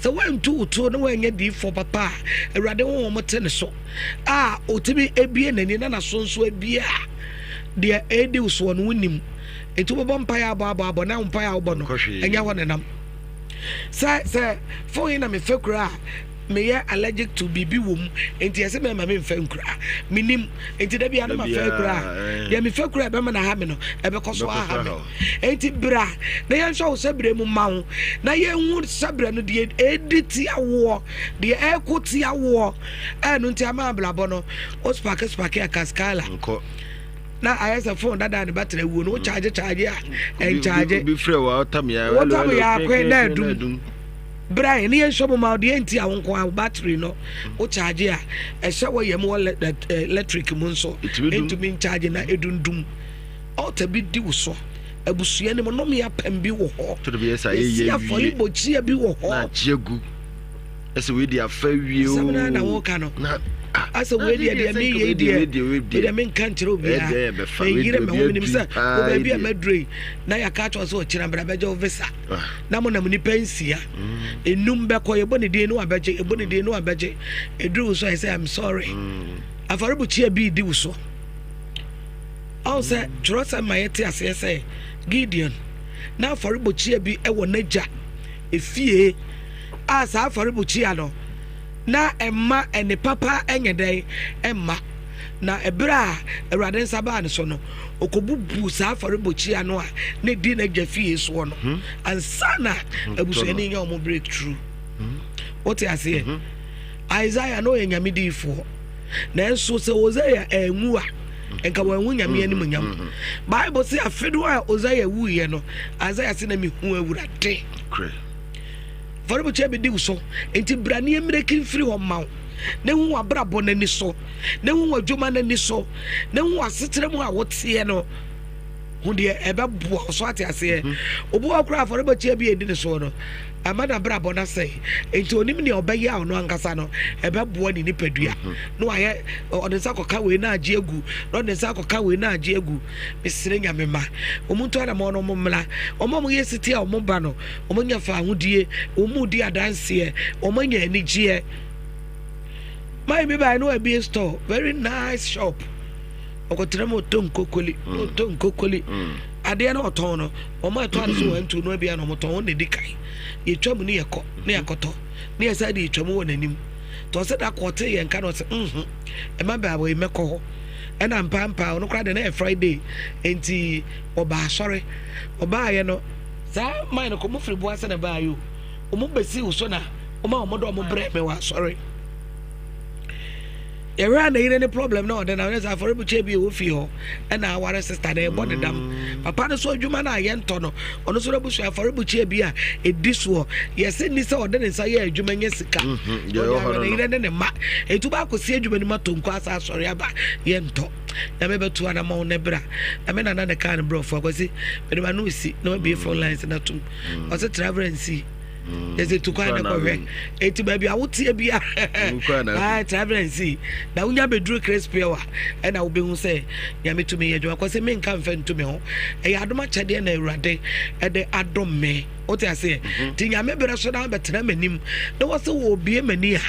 D: Sɛ woantu wo tuo na woanyɛ diifoɔ papa a, Awurade honhom te ne so a ɔtumi ebie n'ani na n'aso nso abie a, deɛ ɛredi wo soɔ no wonim. Enti wobɛbɔ mpaeɛ abɔ abɔ abɔ na wo mpaeɛ a wobɔ no ɛnyɛ hɔ nenam. Sɛ sɛ phone yi na mefɛ kura a meyɛ allergic to biribi wɔ mu nti ɛsɛ mɛma memfa nkura menim nti da bia no mafa kura a deɛ mefa kura ɛbɛma no aha me no ɛbɛkɔ so aha me nti bra na yɛnhwɛ wo sɛberɛ mu ma wo na yɛnhu sɛberɛ no deɛ ɛdi tia woɔ deɛ ɛko tia woɔ ɛno nti ama abrabɔ no wo spake spake a kaskala na ayɛ sɛ phone dada ne battery awuo no wo charge charge a ɛnkyagye wotam yɛ akwe na adum Bra yɛne yɛn nhwɛ mo ma deɛ nti a wo nko a battery no wo charge a ɛhyɛ wɔ yam wɔ electric mu nso ntumi nkyagye na edundum altar bi di wo so abusua no mu nnome apam bi wɔ hɔ yɛsi afɔrebɔkyia bi wɔ hɔ
I: ɛsɛ wei deɛ afa wie o
D: asɛm no na woka no asɛ wei deɛ deɛ meyɛ deɛ deɛ menka nkyerɛ obiara meyere me ho menim sɛ wo baabi a maduro yi na yɛaka kyerɛ sɛ ɔkyena bra bɛgye wo visa ah. na monam nnipa nsia mm. enum bɛkɔ yɛbɔ ne din no wabɛgye yɛbɔ ne din no wabɛgye ɛduru wo so ayɛ sɛ I'm sorry mm. afɔrebukyia bi di wo so ɔn sɛ twerɛsɛm ma yɛte aseɛ sɛ Gideon na afɔrebukyia bi wɔ n'agya efie.
L: A saa afɔrebukyia no, na ɛmma ɛnne papa nyɛ dɛn? Ɛmma. Na ɛberɛ a Awurade nsa baa ne so no, ɔkɔbubuu saa afɔrebukyia no a na ɛdi n'agya fie soɔ no, hmm. ansa na hmm. abusuani nya wɔn breakthrough. Hmm. Wote aseɛ? Isaiah na ɔyɛ nyame diifoɔ. Nanso sɛ Hosea anwu a, nka wanhu nyame animuonyam. Bible sɛ afe no a Hosea wuiɛ no, Isaiah sɛ na mehu Awurade. Afɔrebukyia bɛdi wo so. Enti bra ne yɛmmiriki mfiri hɔ mma wo, na hu w'abrabɔ no ani so, na hu w'adwuma no ani so, na hu w'asetena mu a woteɛ no. Hu deɛ ɛbɛboa wo so ate aseɛ. Mhm. Obi wɔ koraa afɔrebukyia bi a ɛdi ne soɔ no, ama n'abrabɔ no asɛe. Enti onim nea ɔbɛyɛ a ɔno ankasa no ɛbɛboa ne nipadua. Mhm. Na wayɛ ɔde nsa kɔka wei na agye agu, na ɔde nsa akɔka wei na agye agu. Mesrɛ Nyame ma wɔn ntu anamɔ no wɔn mmra. Wɔn a wɔyɛ siti a wɔn ba no, wɔn anya fahodie, wɔn redi adanseɛ, wɔn anya anigyeɛ. Maa bi baa no abie store, very nice shop. Ɔkɔtena mu ɔtɔ nkokoli, mm. ɔtɔ nkokoli. Mm. Adeɛ no ɔtɔn no, wɔn a ɛtɔ ade so wɔn ntu no abia na wɔn tɔn wɔn na edi kan. Yɛtwa mu ne yɛkɔ ne yɛkɔtɔ ne yɛsan de yɛtwa mu wɔ n'anim. Tɔ sɛ da kɔ ɔte yɛn nka na ɔsɛ nhun ɛma baa wɔ yi mɛkɔ hɔ. Ɛna mpampaa ɔno koraa deɛ na yɛ Friday nti ɔba asɔre. Ɔbaayɛ no Saa man no kɔ ɔmo firi boase na ɛbaa yi o. Ɔmo bɛsi wo so na ɔma ɔmo dɔ ɔmo brɛ me wɔ asɔre. Yɛhwɛ a na yere ne problem na ɔde na ɔyɛ sɛ afɔrebukyia bi ɛwɔ fie hɔ ɛna aware sista na ɛbɔ ne dam. Mm. Papa no so adwuma no a yɛntɔ no ɔno so n'abusua afɔrebukyia bi a ɛdi soɔ yɛsɛ ni sɛ ɔde ne nsa yɛ adwuma nyɛ sika. Mm-hmm. Ɔde awɛ ne yere ne ne mma. Ɛtu baako si adwuma no mu atɔ nko asa asɔre aba yɛntɔ. Nyame bɛto anamɔn ne bra. Na me nana ne kaa no brɔfo akwasi mede ma no si na wabie phone lines na tom. Mm. Ɔsɛ travel and see. Mm. Yɛsɛ tu kwan ne kɔhwɛ. Eti baabi a woteɛ bia. Ah, travel and see. Na wonya bɛduru Crispy a ɛna wobɛhu sɛ Nyame tumi yɛ adwuma. Kwasi menka mfa ntu me ho. Ɛyɛ adom akyɛdeɛ na Awurade ɛde adom me. Wote aseɛ? Mhm. Nti Nyame berɛ so na bɛtena m'anim na wɔ sɛ wɔbie m'ani a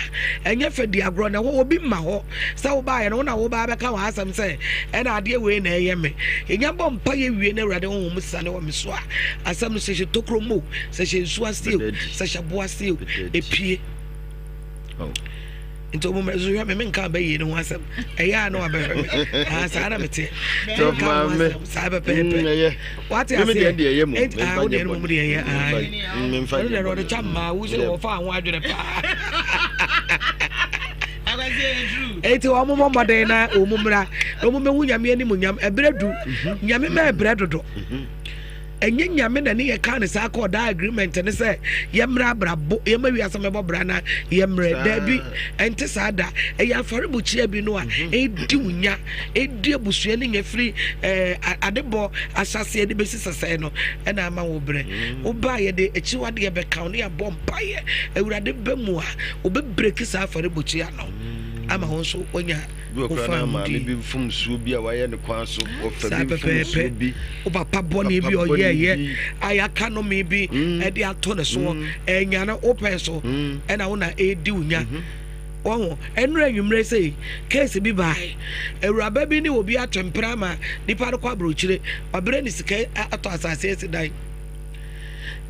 L: ɛnyɛ fɛ di agorɔ na ɛhɔ obi mma hɔ sɛ wobaeɛ no wo na wobaa bɛka w'asɛm sɛ ɛna adeɛ wei na ɛyɛ me. Yɛnya bɔ mpa yɛ wie na Awurade honhom sane wɔ me so a asɛm no sɛ hyɛ tokuro mu o, sɛ hyɛ nsuo ase o, sɛ hyɛ bo ase o, ɛpie. Oh. Nti ɔmo mɛ so hwɛ me menka abɛyie no ho asɛm ɛyɛ a na wabɛhwɛ me ah, saa na meteɛ menka ho asɛm saa pɛpɛɛpɛ mm, wate aseɛ enti ah wo deɛ no mu deɛ yɛ ae ɔno deɛ ɔde kya mmaa wo sɛ wɔfa ho adwene paa enti wɔn mmɔ mmɔden na wɔn mmra na wɔn mmɛhu nyame anim nyam ɛbrɛ du mhm. nyame mɛ ɛbrɛ dodo mhm. Ɛnyɛ Nyame na ne yɛ kaa no saa kɔɔ daa agreement ne sɛ yɛmmrɛ abrabɔ yɛma wiase mɛbɔ bra na yɛmmrɛ daabi ɛnte saa da ɛyɛ afɔrebukyia bi no a mhm. ɛdi wo nya ɛdi abusua ne nya firi ɛɛ adebɔ ahyɛseɛ de bɛsi sɛsɛɛ no ɛna ama wo brɛ mm. wobaa yɛde akyiwadeɛ bɛka wo ne yɛabɔ mpaeɛ awurade bɛ mu a wobɛbreki saa afɔrebukyia no mm. ama wo nso woanya
I: Bi wɔ koraa na maame bi mfomsoɔ bi a wayɛ ne kwan so, wɔfa bi mfomsoɔ bi.
L: Wo papa bɔne bi ɔyɛɛyɛ a yɛaka nome bi mm. de ato ne soɔ mm. ɛnya no wopɛ so mm. ɛna wo na ɛredi wo nya. Mm-hmm. Wɔho ɛnura anwummerɛ sɛ keesi bi bae awuraba bi ne obi atwe mpena ama nipa no kɔ aburokyire wabrɛ ne sika atɔ asase asi dan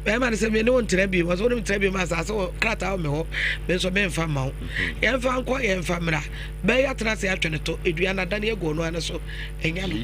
L: bɛrima no sɛ me ne wo ntena bio wɔsɛ wo ne me ntena bio ma asase wɔ krataa wɔ me hɔ me nso memfa mma wo mm-hmm. yɛmfa nkɔ yɛmfa mmra Bɛyɛ atena ase atwe ne to, dua no adane agu ɔno ara ne so, ɛnya no.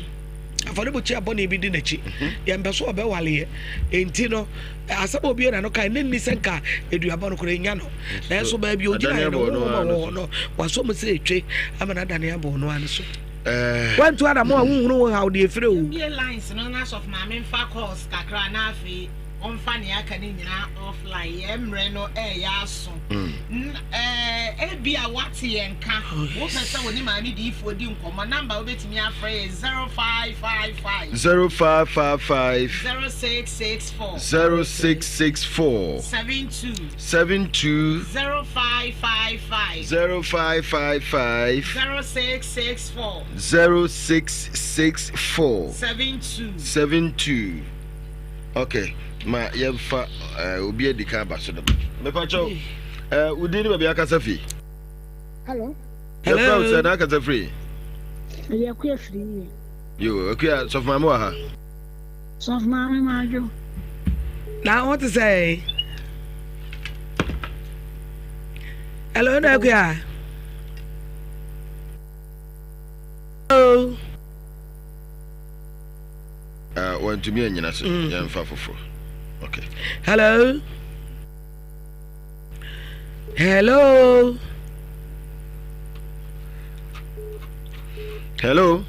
L: Afɔrebukyia bɔne bi di n'akyi. Mhm. Yɛmpɛ so ɔbɛwaleɛ. Enti no, asɛm a obie n'ano kae ne nni sɛ nka aduabɔ no koraa ɛnya no. Nanso baabi a ogyinaeɛ no, honhom a ɔwɔ hɔ no, wasɔ mu sɛ etwe ama no adane abɔ ɔno ara ne so. Eh. Wantu anamɔ a wonhunu wo haw deɛ ɛfiri o.
J: Mbie lines no na sɔfo maame mfa calls kakra na afei ɔmfa nea aka no nyinaa offline. Yɛn mmerɛ no ɛreyɛ aso. Mm. Eh, ebia woate yɛn nka. Oh, Wopɛ sɛ wo ne maame diifoɔ di nkɔmmɔ. Namba wobɛtumi afrɛ yɛ 0555.
I: 0555.
J: 0664.
I: 0664.
J: 72.
I: 72.
J: 0555.
I: 0555.
J: 0664.
I: 0664.
J: 72.
I: 72. Ok ma yɛmfa eh, obi adi kan aba so dɛm. Mepa kyɛw, eh, wo din ne baabi akasa fi?
O: Hello.
I: Yɛfrɛ wo sɛ na akasa firi?
O: Ɛyɛ Akua firi yie.
I: Yo, Akua, sɔfo maame wɔ ha.
O: Sɔfo maame madwo.
L: Na ho te sɛ? Hello, na akua. Hello.
I: Uh, wantumi anyina so mm. yɛmfa foforɔ okay.
L: Hello. Hello.
I: Hello.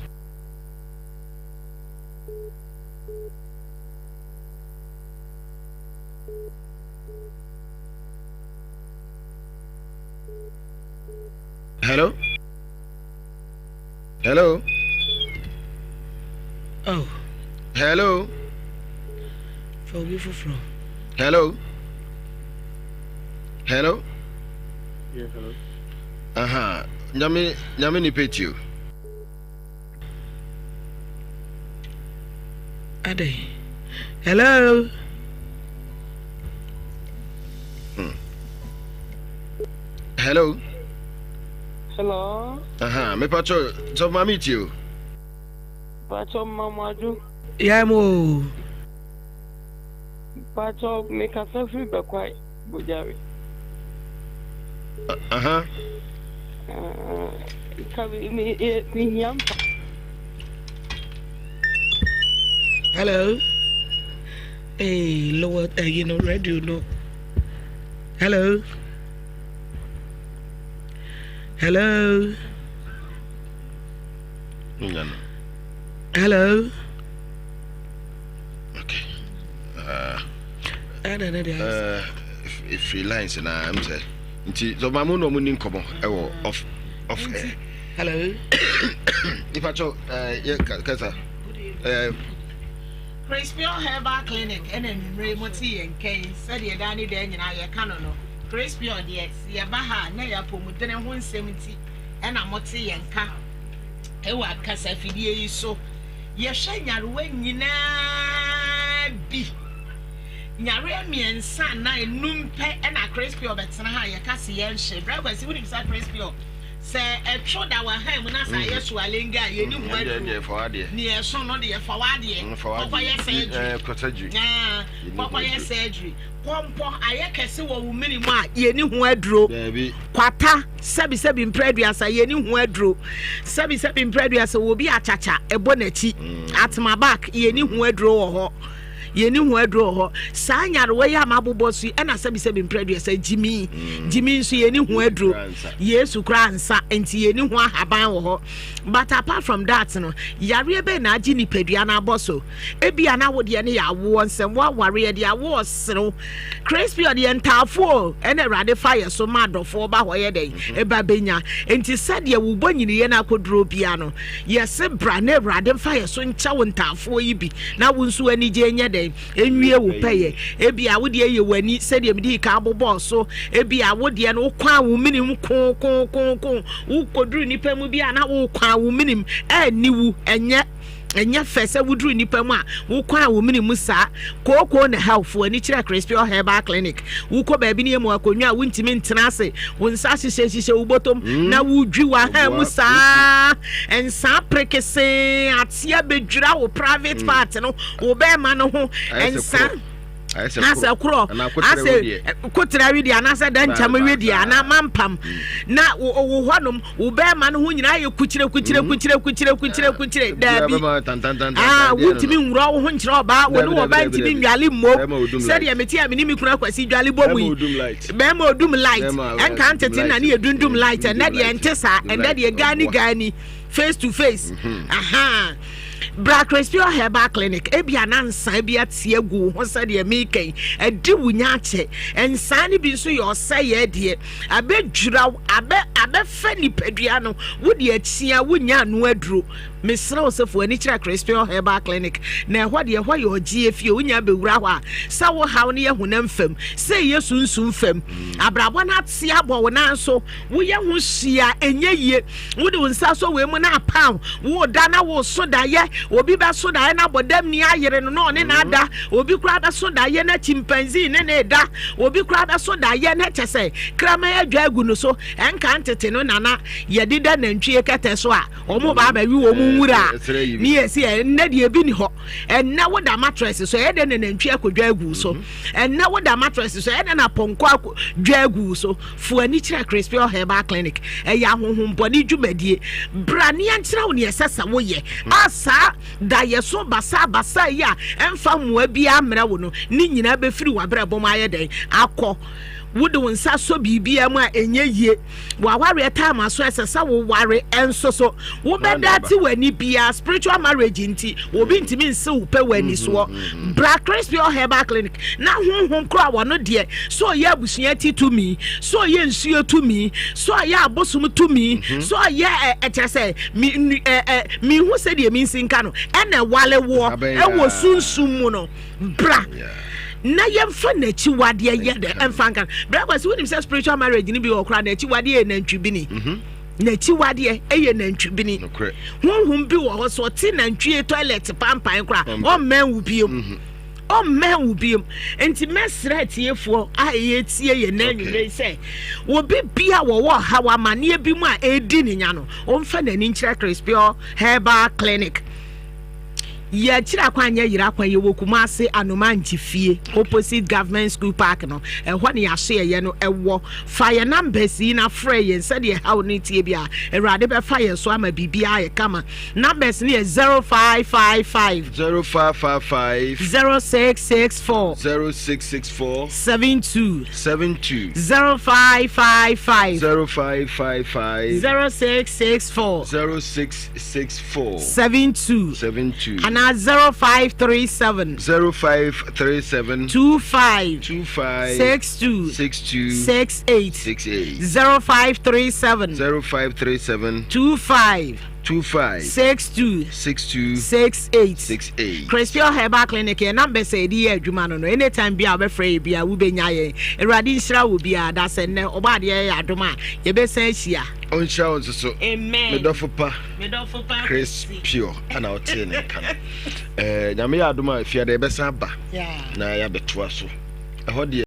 I: Hello. Hello.
L: Oh.
I: Hello.
L: For obi foforɔ.
I: Hello. Hello.
M: Yeah, hello.
I: Aha. Nyame nyame nipa ti o.
L: Adɛn. Hello.
I: Hmm. Hello.
G: Hello.
I: Aha, me pacho, so mami ti o.
G: Pacho mamadwo.
L: Yeah mo.
G: Pacho me kasa firi Bɛkwae Bojare.
I: Aha.
G: Ka me me me hia mpa.
L: Hello. Hey, lower, you know, radio no. Hello. Hello. Hello.
I: Okay. Uh, uh, free lines na I'm say. Nti so mamu no mu ni nkomo e wo off off air.
L: Hello.
I: Nipa cho eh ye kasa. Eh
J: Crispion Herbal Clinic ɛna anwummere yi mote yɛn nka yi sɛdeɛ daa ne daa nyinaa yɛka no no Crispion deɛ sɛ yɛba ha a na yɛ apɔmudene ho nsɛm nti ɛna mote yɛn nka ɛwɔ akasafidie yi so yɛhwɛ nyarewa nyinaa bi nyareɛ mmiɛnsa anaa enum pɛ ɛna Crispion bɛtena ha a yɛka se yɛnhye brɛ kwasi wonim sɛ Crispion Sɛ ɛtwo da w'ahan mu na sɛ ayɛ so alenga a, yɛnni ho aduro. Nea ɛso no deɛ, fa w'adeɛ kɔkɔyɛ surgery. Kɔkɔyɛ surgery. Kɔmpɔ ayɛ kɛse wɔ wo mene mu a, yɛnni ho aduro. Kwata, sɛbisɛbi mprɛ aduasa, yɛnni ho aduro. Sɛbisɛbi mprɛ aduasa, wɔ bi akyakya ɛbɔ n'akyi. Atema back, yɛnni ho aduro wɔ hɔ. Yɛnni ho aduro wɔ hɔ. Saa nyarewa yi a mabobɔ so yi, ɛna sɛbisɛbi mprɛ aduasa, gyimi. Gyimi nso yɛnni ho aduro. Yesu koraa nsa nti yɛnni ho ahaban wɔ hɔ. But apart from that no, yareɛ bɛn na agye nipadua no abɔ so? Ebia na wo deɛ no yɛ awoɔ nsɛm, woaware yɛde awoɔ serew. Crispy ɔde yɛn ntaafoɔ o, ɛna Awurade fa yɛ so ma adɔfoɔ ba hɔ yɛ dɛn? Ɛba bɛnya. Nti sɛdeɛ wo bɔ nyiniiɛ no akɔduro bia no, yɛse bra na Awurade mfa yɛ so nkyɛ wo ntaafoɔ yi bi na wo nso anigye nyɛ dɛn? Nwie wo pɛyɛ. Ebia wo deɛ yɛ w'ani sɛdeɛ medii kan bobɔɔ so. Ebia wo deɛ no wokwan wo menem ko ko ko ko. Wokɔduru nnipa mu bi a na wokwan wo menem. Ɛnni wu, ɛnyɛ ɛnyɛ fɛ sɛ woduru nnipa mu a wokwan wo mene mu saa. Kookoo na health fo ani kyerɛ Crispior Herbal Clinic. Wokɔ baabi ne yɛ mu akonnwa a wontumi ntena ase, wo nsa hyehyɛhyehyɛ wo bɔtɔm mm. na wodwi w'ahan mu saa. Nsaa prekesee ateɛ bɛdwira wo private mm. part no wo bɛrima no ho nsa asɛ korɔ asɛ kotra wedeɛ anaasɛ dɛnkyɛm wedeɛ anaa mampam mm. na wo hɔnom wo bɛrima no ho nyinaa yɛ kukyire kukyire mm. kukyire kukyire kukyire kukyire daabi aa wontumi nwura wo ho nkyerɛ ɔbaa wo ne ɔbaa ntumi nwale mmom sɛdeɛ mete a mene me kunu akwasi dwale bɔ mu yi bɛrima odum light ɛnka ntete na ne yɛ dundum light ɛnɛ deɛ ɛnte saa ɛnɛ deɛ gani gani face to face mhm. aha bra Crespio Herbal Clinic ebi a na nsa bi ate agu wo ho sɛdeɛ meka yi adi wo nya akyɛ nsa no bi nso yɛ ɔsɛeɛ deɛ abɛdwira wo abɛ abɛfɛ nipadua no wode akyia wonya ano aduro mesrɛ wo sɛ fo ani kyerɛ Crespio Herbal Clinic na ɛhɔ deɛ ɛhɔ yɛ ɔgyeɛ fie wonya bɛwura hɔ a sɛ wo haw no yɛ honam fam sɛ ɛyɛ sunsum fam abrabɔ no ate abɔ wo nan so Woyɛ ho hwee a, ɛnyɛ yie. Wode wo nsa sɔ wei mu na apaw. Woda na woso daeɛ. Obi bɛso daeɛ na abɔdamni ayere no na ɔne no ada. Obi koraa bɛso daeɛ na chimpanzee ne no reda. Obi koraa bɛso daeɛ na kyɛ sɛ kraman adwa agu no so. Ɛnka ntete no na na yɛdeda nantwie kɛtɛ so a, wɔn ba abɛwe wɔn mu. nwura ne yɛsi ɛnnɛ deɛ ebi ni hɔ. Ɛnnɛ woda mattress so ɛyɛ dɛ na nantwi akɔdwa agu so. Mhm. Ɛnnɛ woda mattress so ɛyɛ dɛ na pɔnkɔ akɔdwa agu so. Fo ani kyerɛ Crispell Herbal Clinic. Ɛyɛ ahohombɔne dwumadie. Bra ne yɛnkyerɛ wo neɛ ɛsɛ sɛ woyɛ a saa daeɛso basabasa yi a ɛmfa mmoa biara mmerɛ wo no ne nyinaa bɛfiri w'abrabɔ mu ayɛ dɛn akɔ. Wode wo nsa sɔ biribiara mu a ɛnyɛ yie. W'awareɛ time aso ɛsɛ sɛ woware ɛnso so wobɛda te w'ani biara spiritual marriage nti obi ntumi nse wo pɛ w'ani mm-hmm, soɔ. Mm-hmm. Bra Crispio Herbal Clinic na honhom koro a wɔno deɛ sɛ ɔyɛ abusua ti tumi, sɛ ɔyɛ nsuo tumi, sɛ ɔyɛ abosom tumi, mm-hmm. sɛ ɔyɛ ɛkyɛ sɛ mehu sɛdeɛ mensi nka no ɛna ɛwale woɔ ɛwɔ sunsum mu no bra. Na yɛmfa n'akyiwadeɛ yɛ dɛ ɛmfa nka brɛ kwasi wonim sɛ spiritual marriage no bi wɔ koraa n'akyiwadeɛ yɛ nantwibini mhm. n'akyiwadeɛ yɛ nantwibini honhom bi wɔ hɔ so ɔte nantwie toilet pampan koraa ɔmmɛn wo bio mhm. ɔmmɛn wo bio nti mɛsrɛ atiefoɔ a yɛtie yɛn na anwummerɛ yi sɛ obi bia wɔwɔ ɔhaw amanneɛ bi mu a ɛredi ne nya no ɔmfa n'ani nkyerɛ Crispio Herbal Clinic. Yɛ akyiri akwan nyɛ yera kwan yɛwɔ Kumasi Anomanti fie opposite government school park no ɛhɔ ne yɛasoɛyɛ no ɛwɔ fa yɛ numbers yi na frɛ yɛn sɛdeɛ ɛhaw no tie bi a Awurade bɛfa yɛn so ama biribiara ayɛ kama numbers no yɛ 0555
I: 0555
J: 0664
I: 0664
J: 72
I: 72
J: 0555
I: 0555
J: 0664
I: 0664
J: 72
I: 72
J: anaa 0537
I: 0537
J: 25
I: 25
J: 62
I: 62
J: 68
I: 68
J: 0537
I: 0537
J: 25
I: 25
J: 62
I: 62
J: 68
I: 68
J: Crispio Herbal Clinic yɛn numbers a yɛde yɛ adwuma no no anytime bi a wobɛfrɛ yɛ biara wobɛnya yɛn Awurade nhyira wo biara da sɛ nnɛ ɔbɔ adeɛ yɛ adom a yɛbɛsan ahyia.
I: Ɔnhyira wo nso so.
J: Amen.
I: Me dɔfo pa.
J: Me dɔfo pa.
I: Chris Pure ana ɔtee ne nka no. Eh, Nyame yɛ adom a fiada yɛbɛsan aba na yɛabɛtoa so. Ɛhɔ deɛ.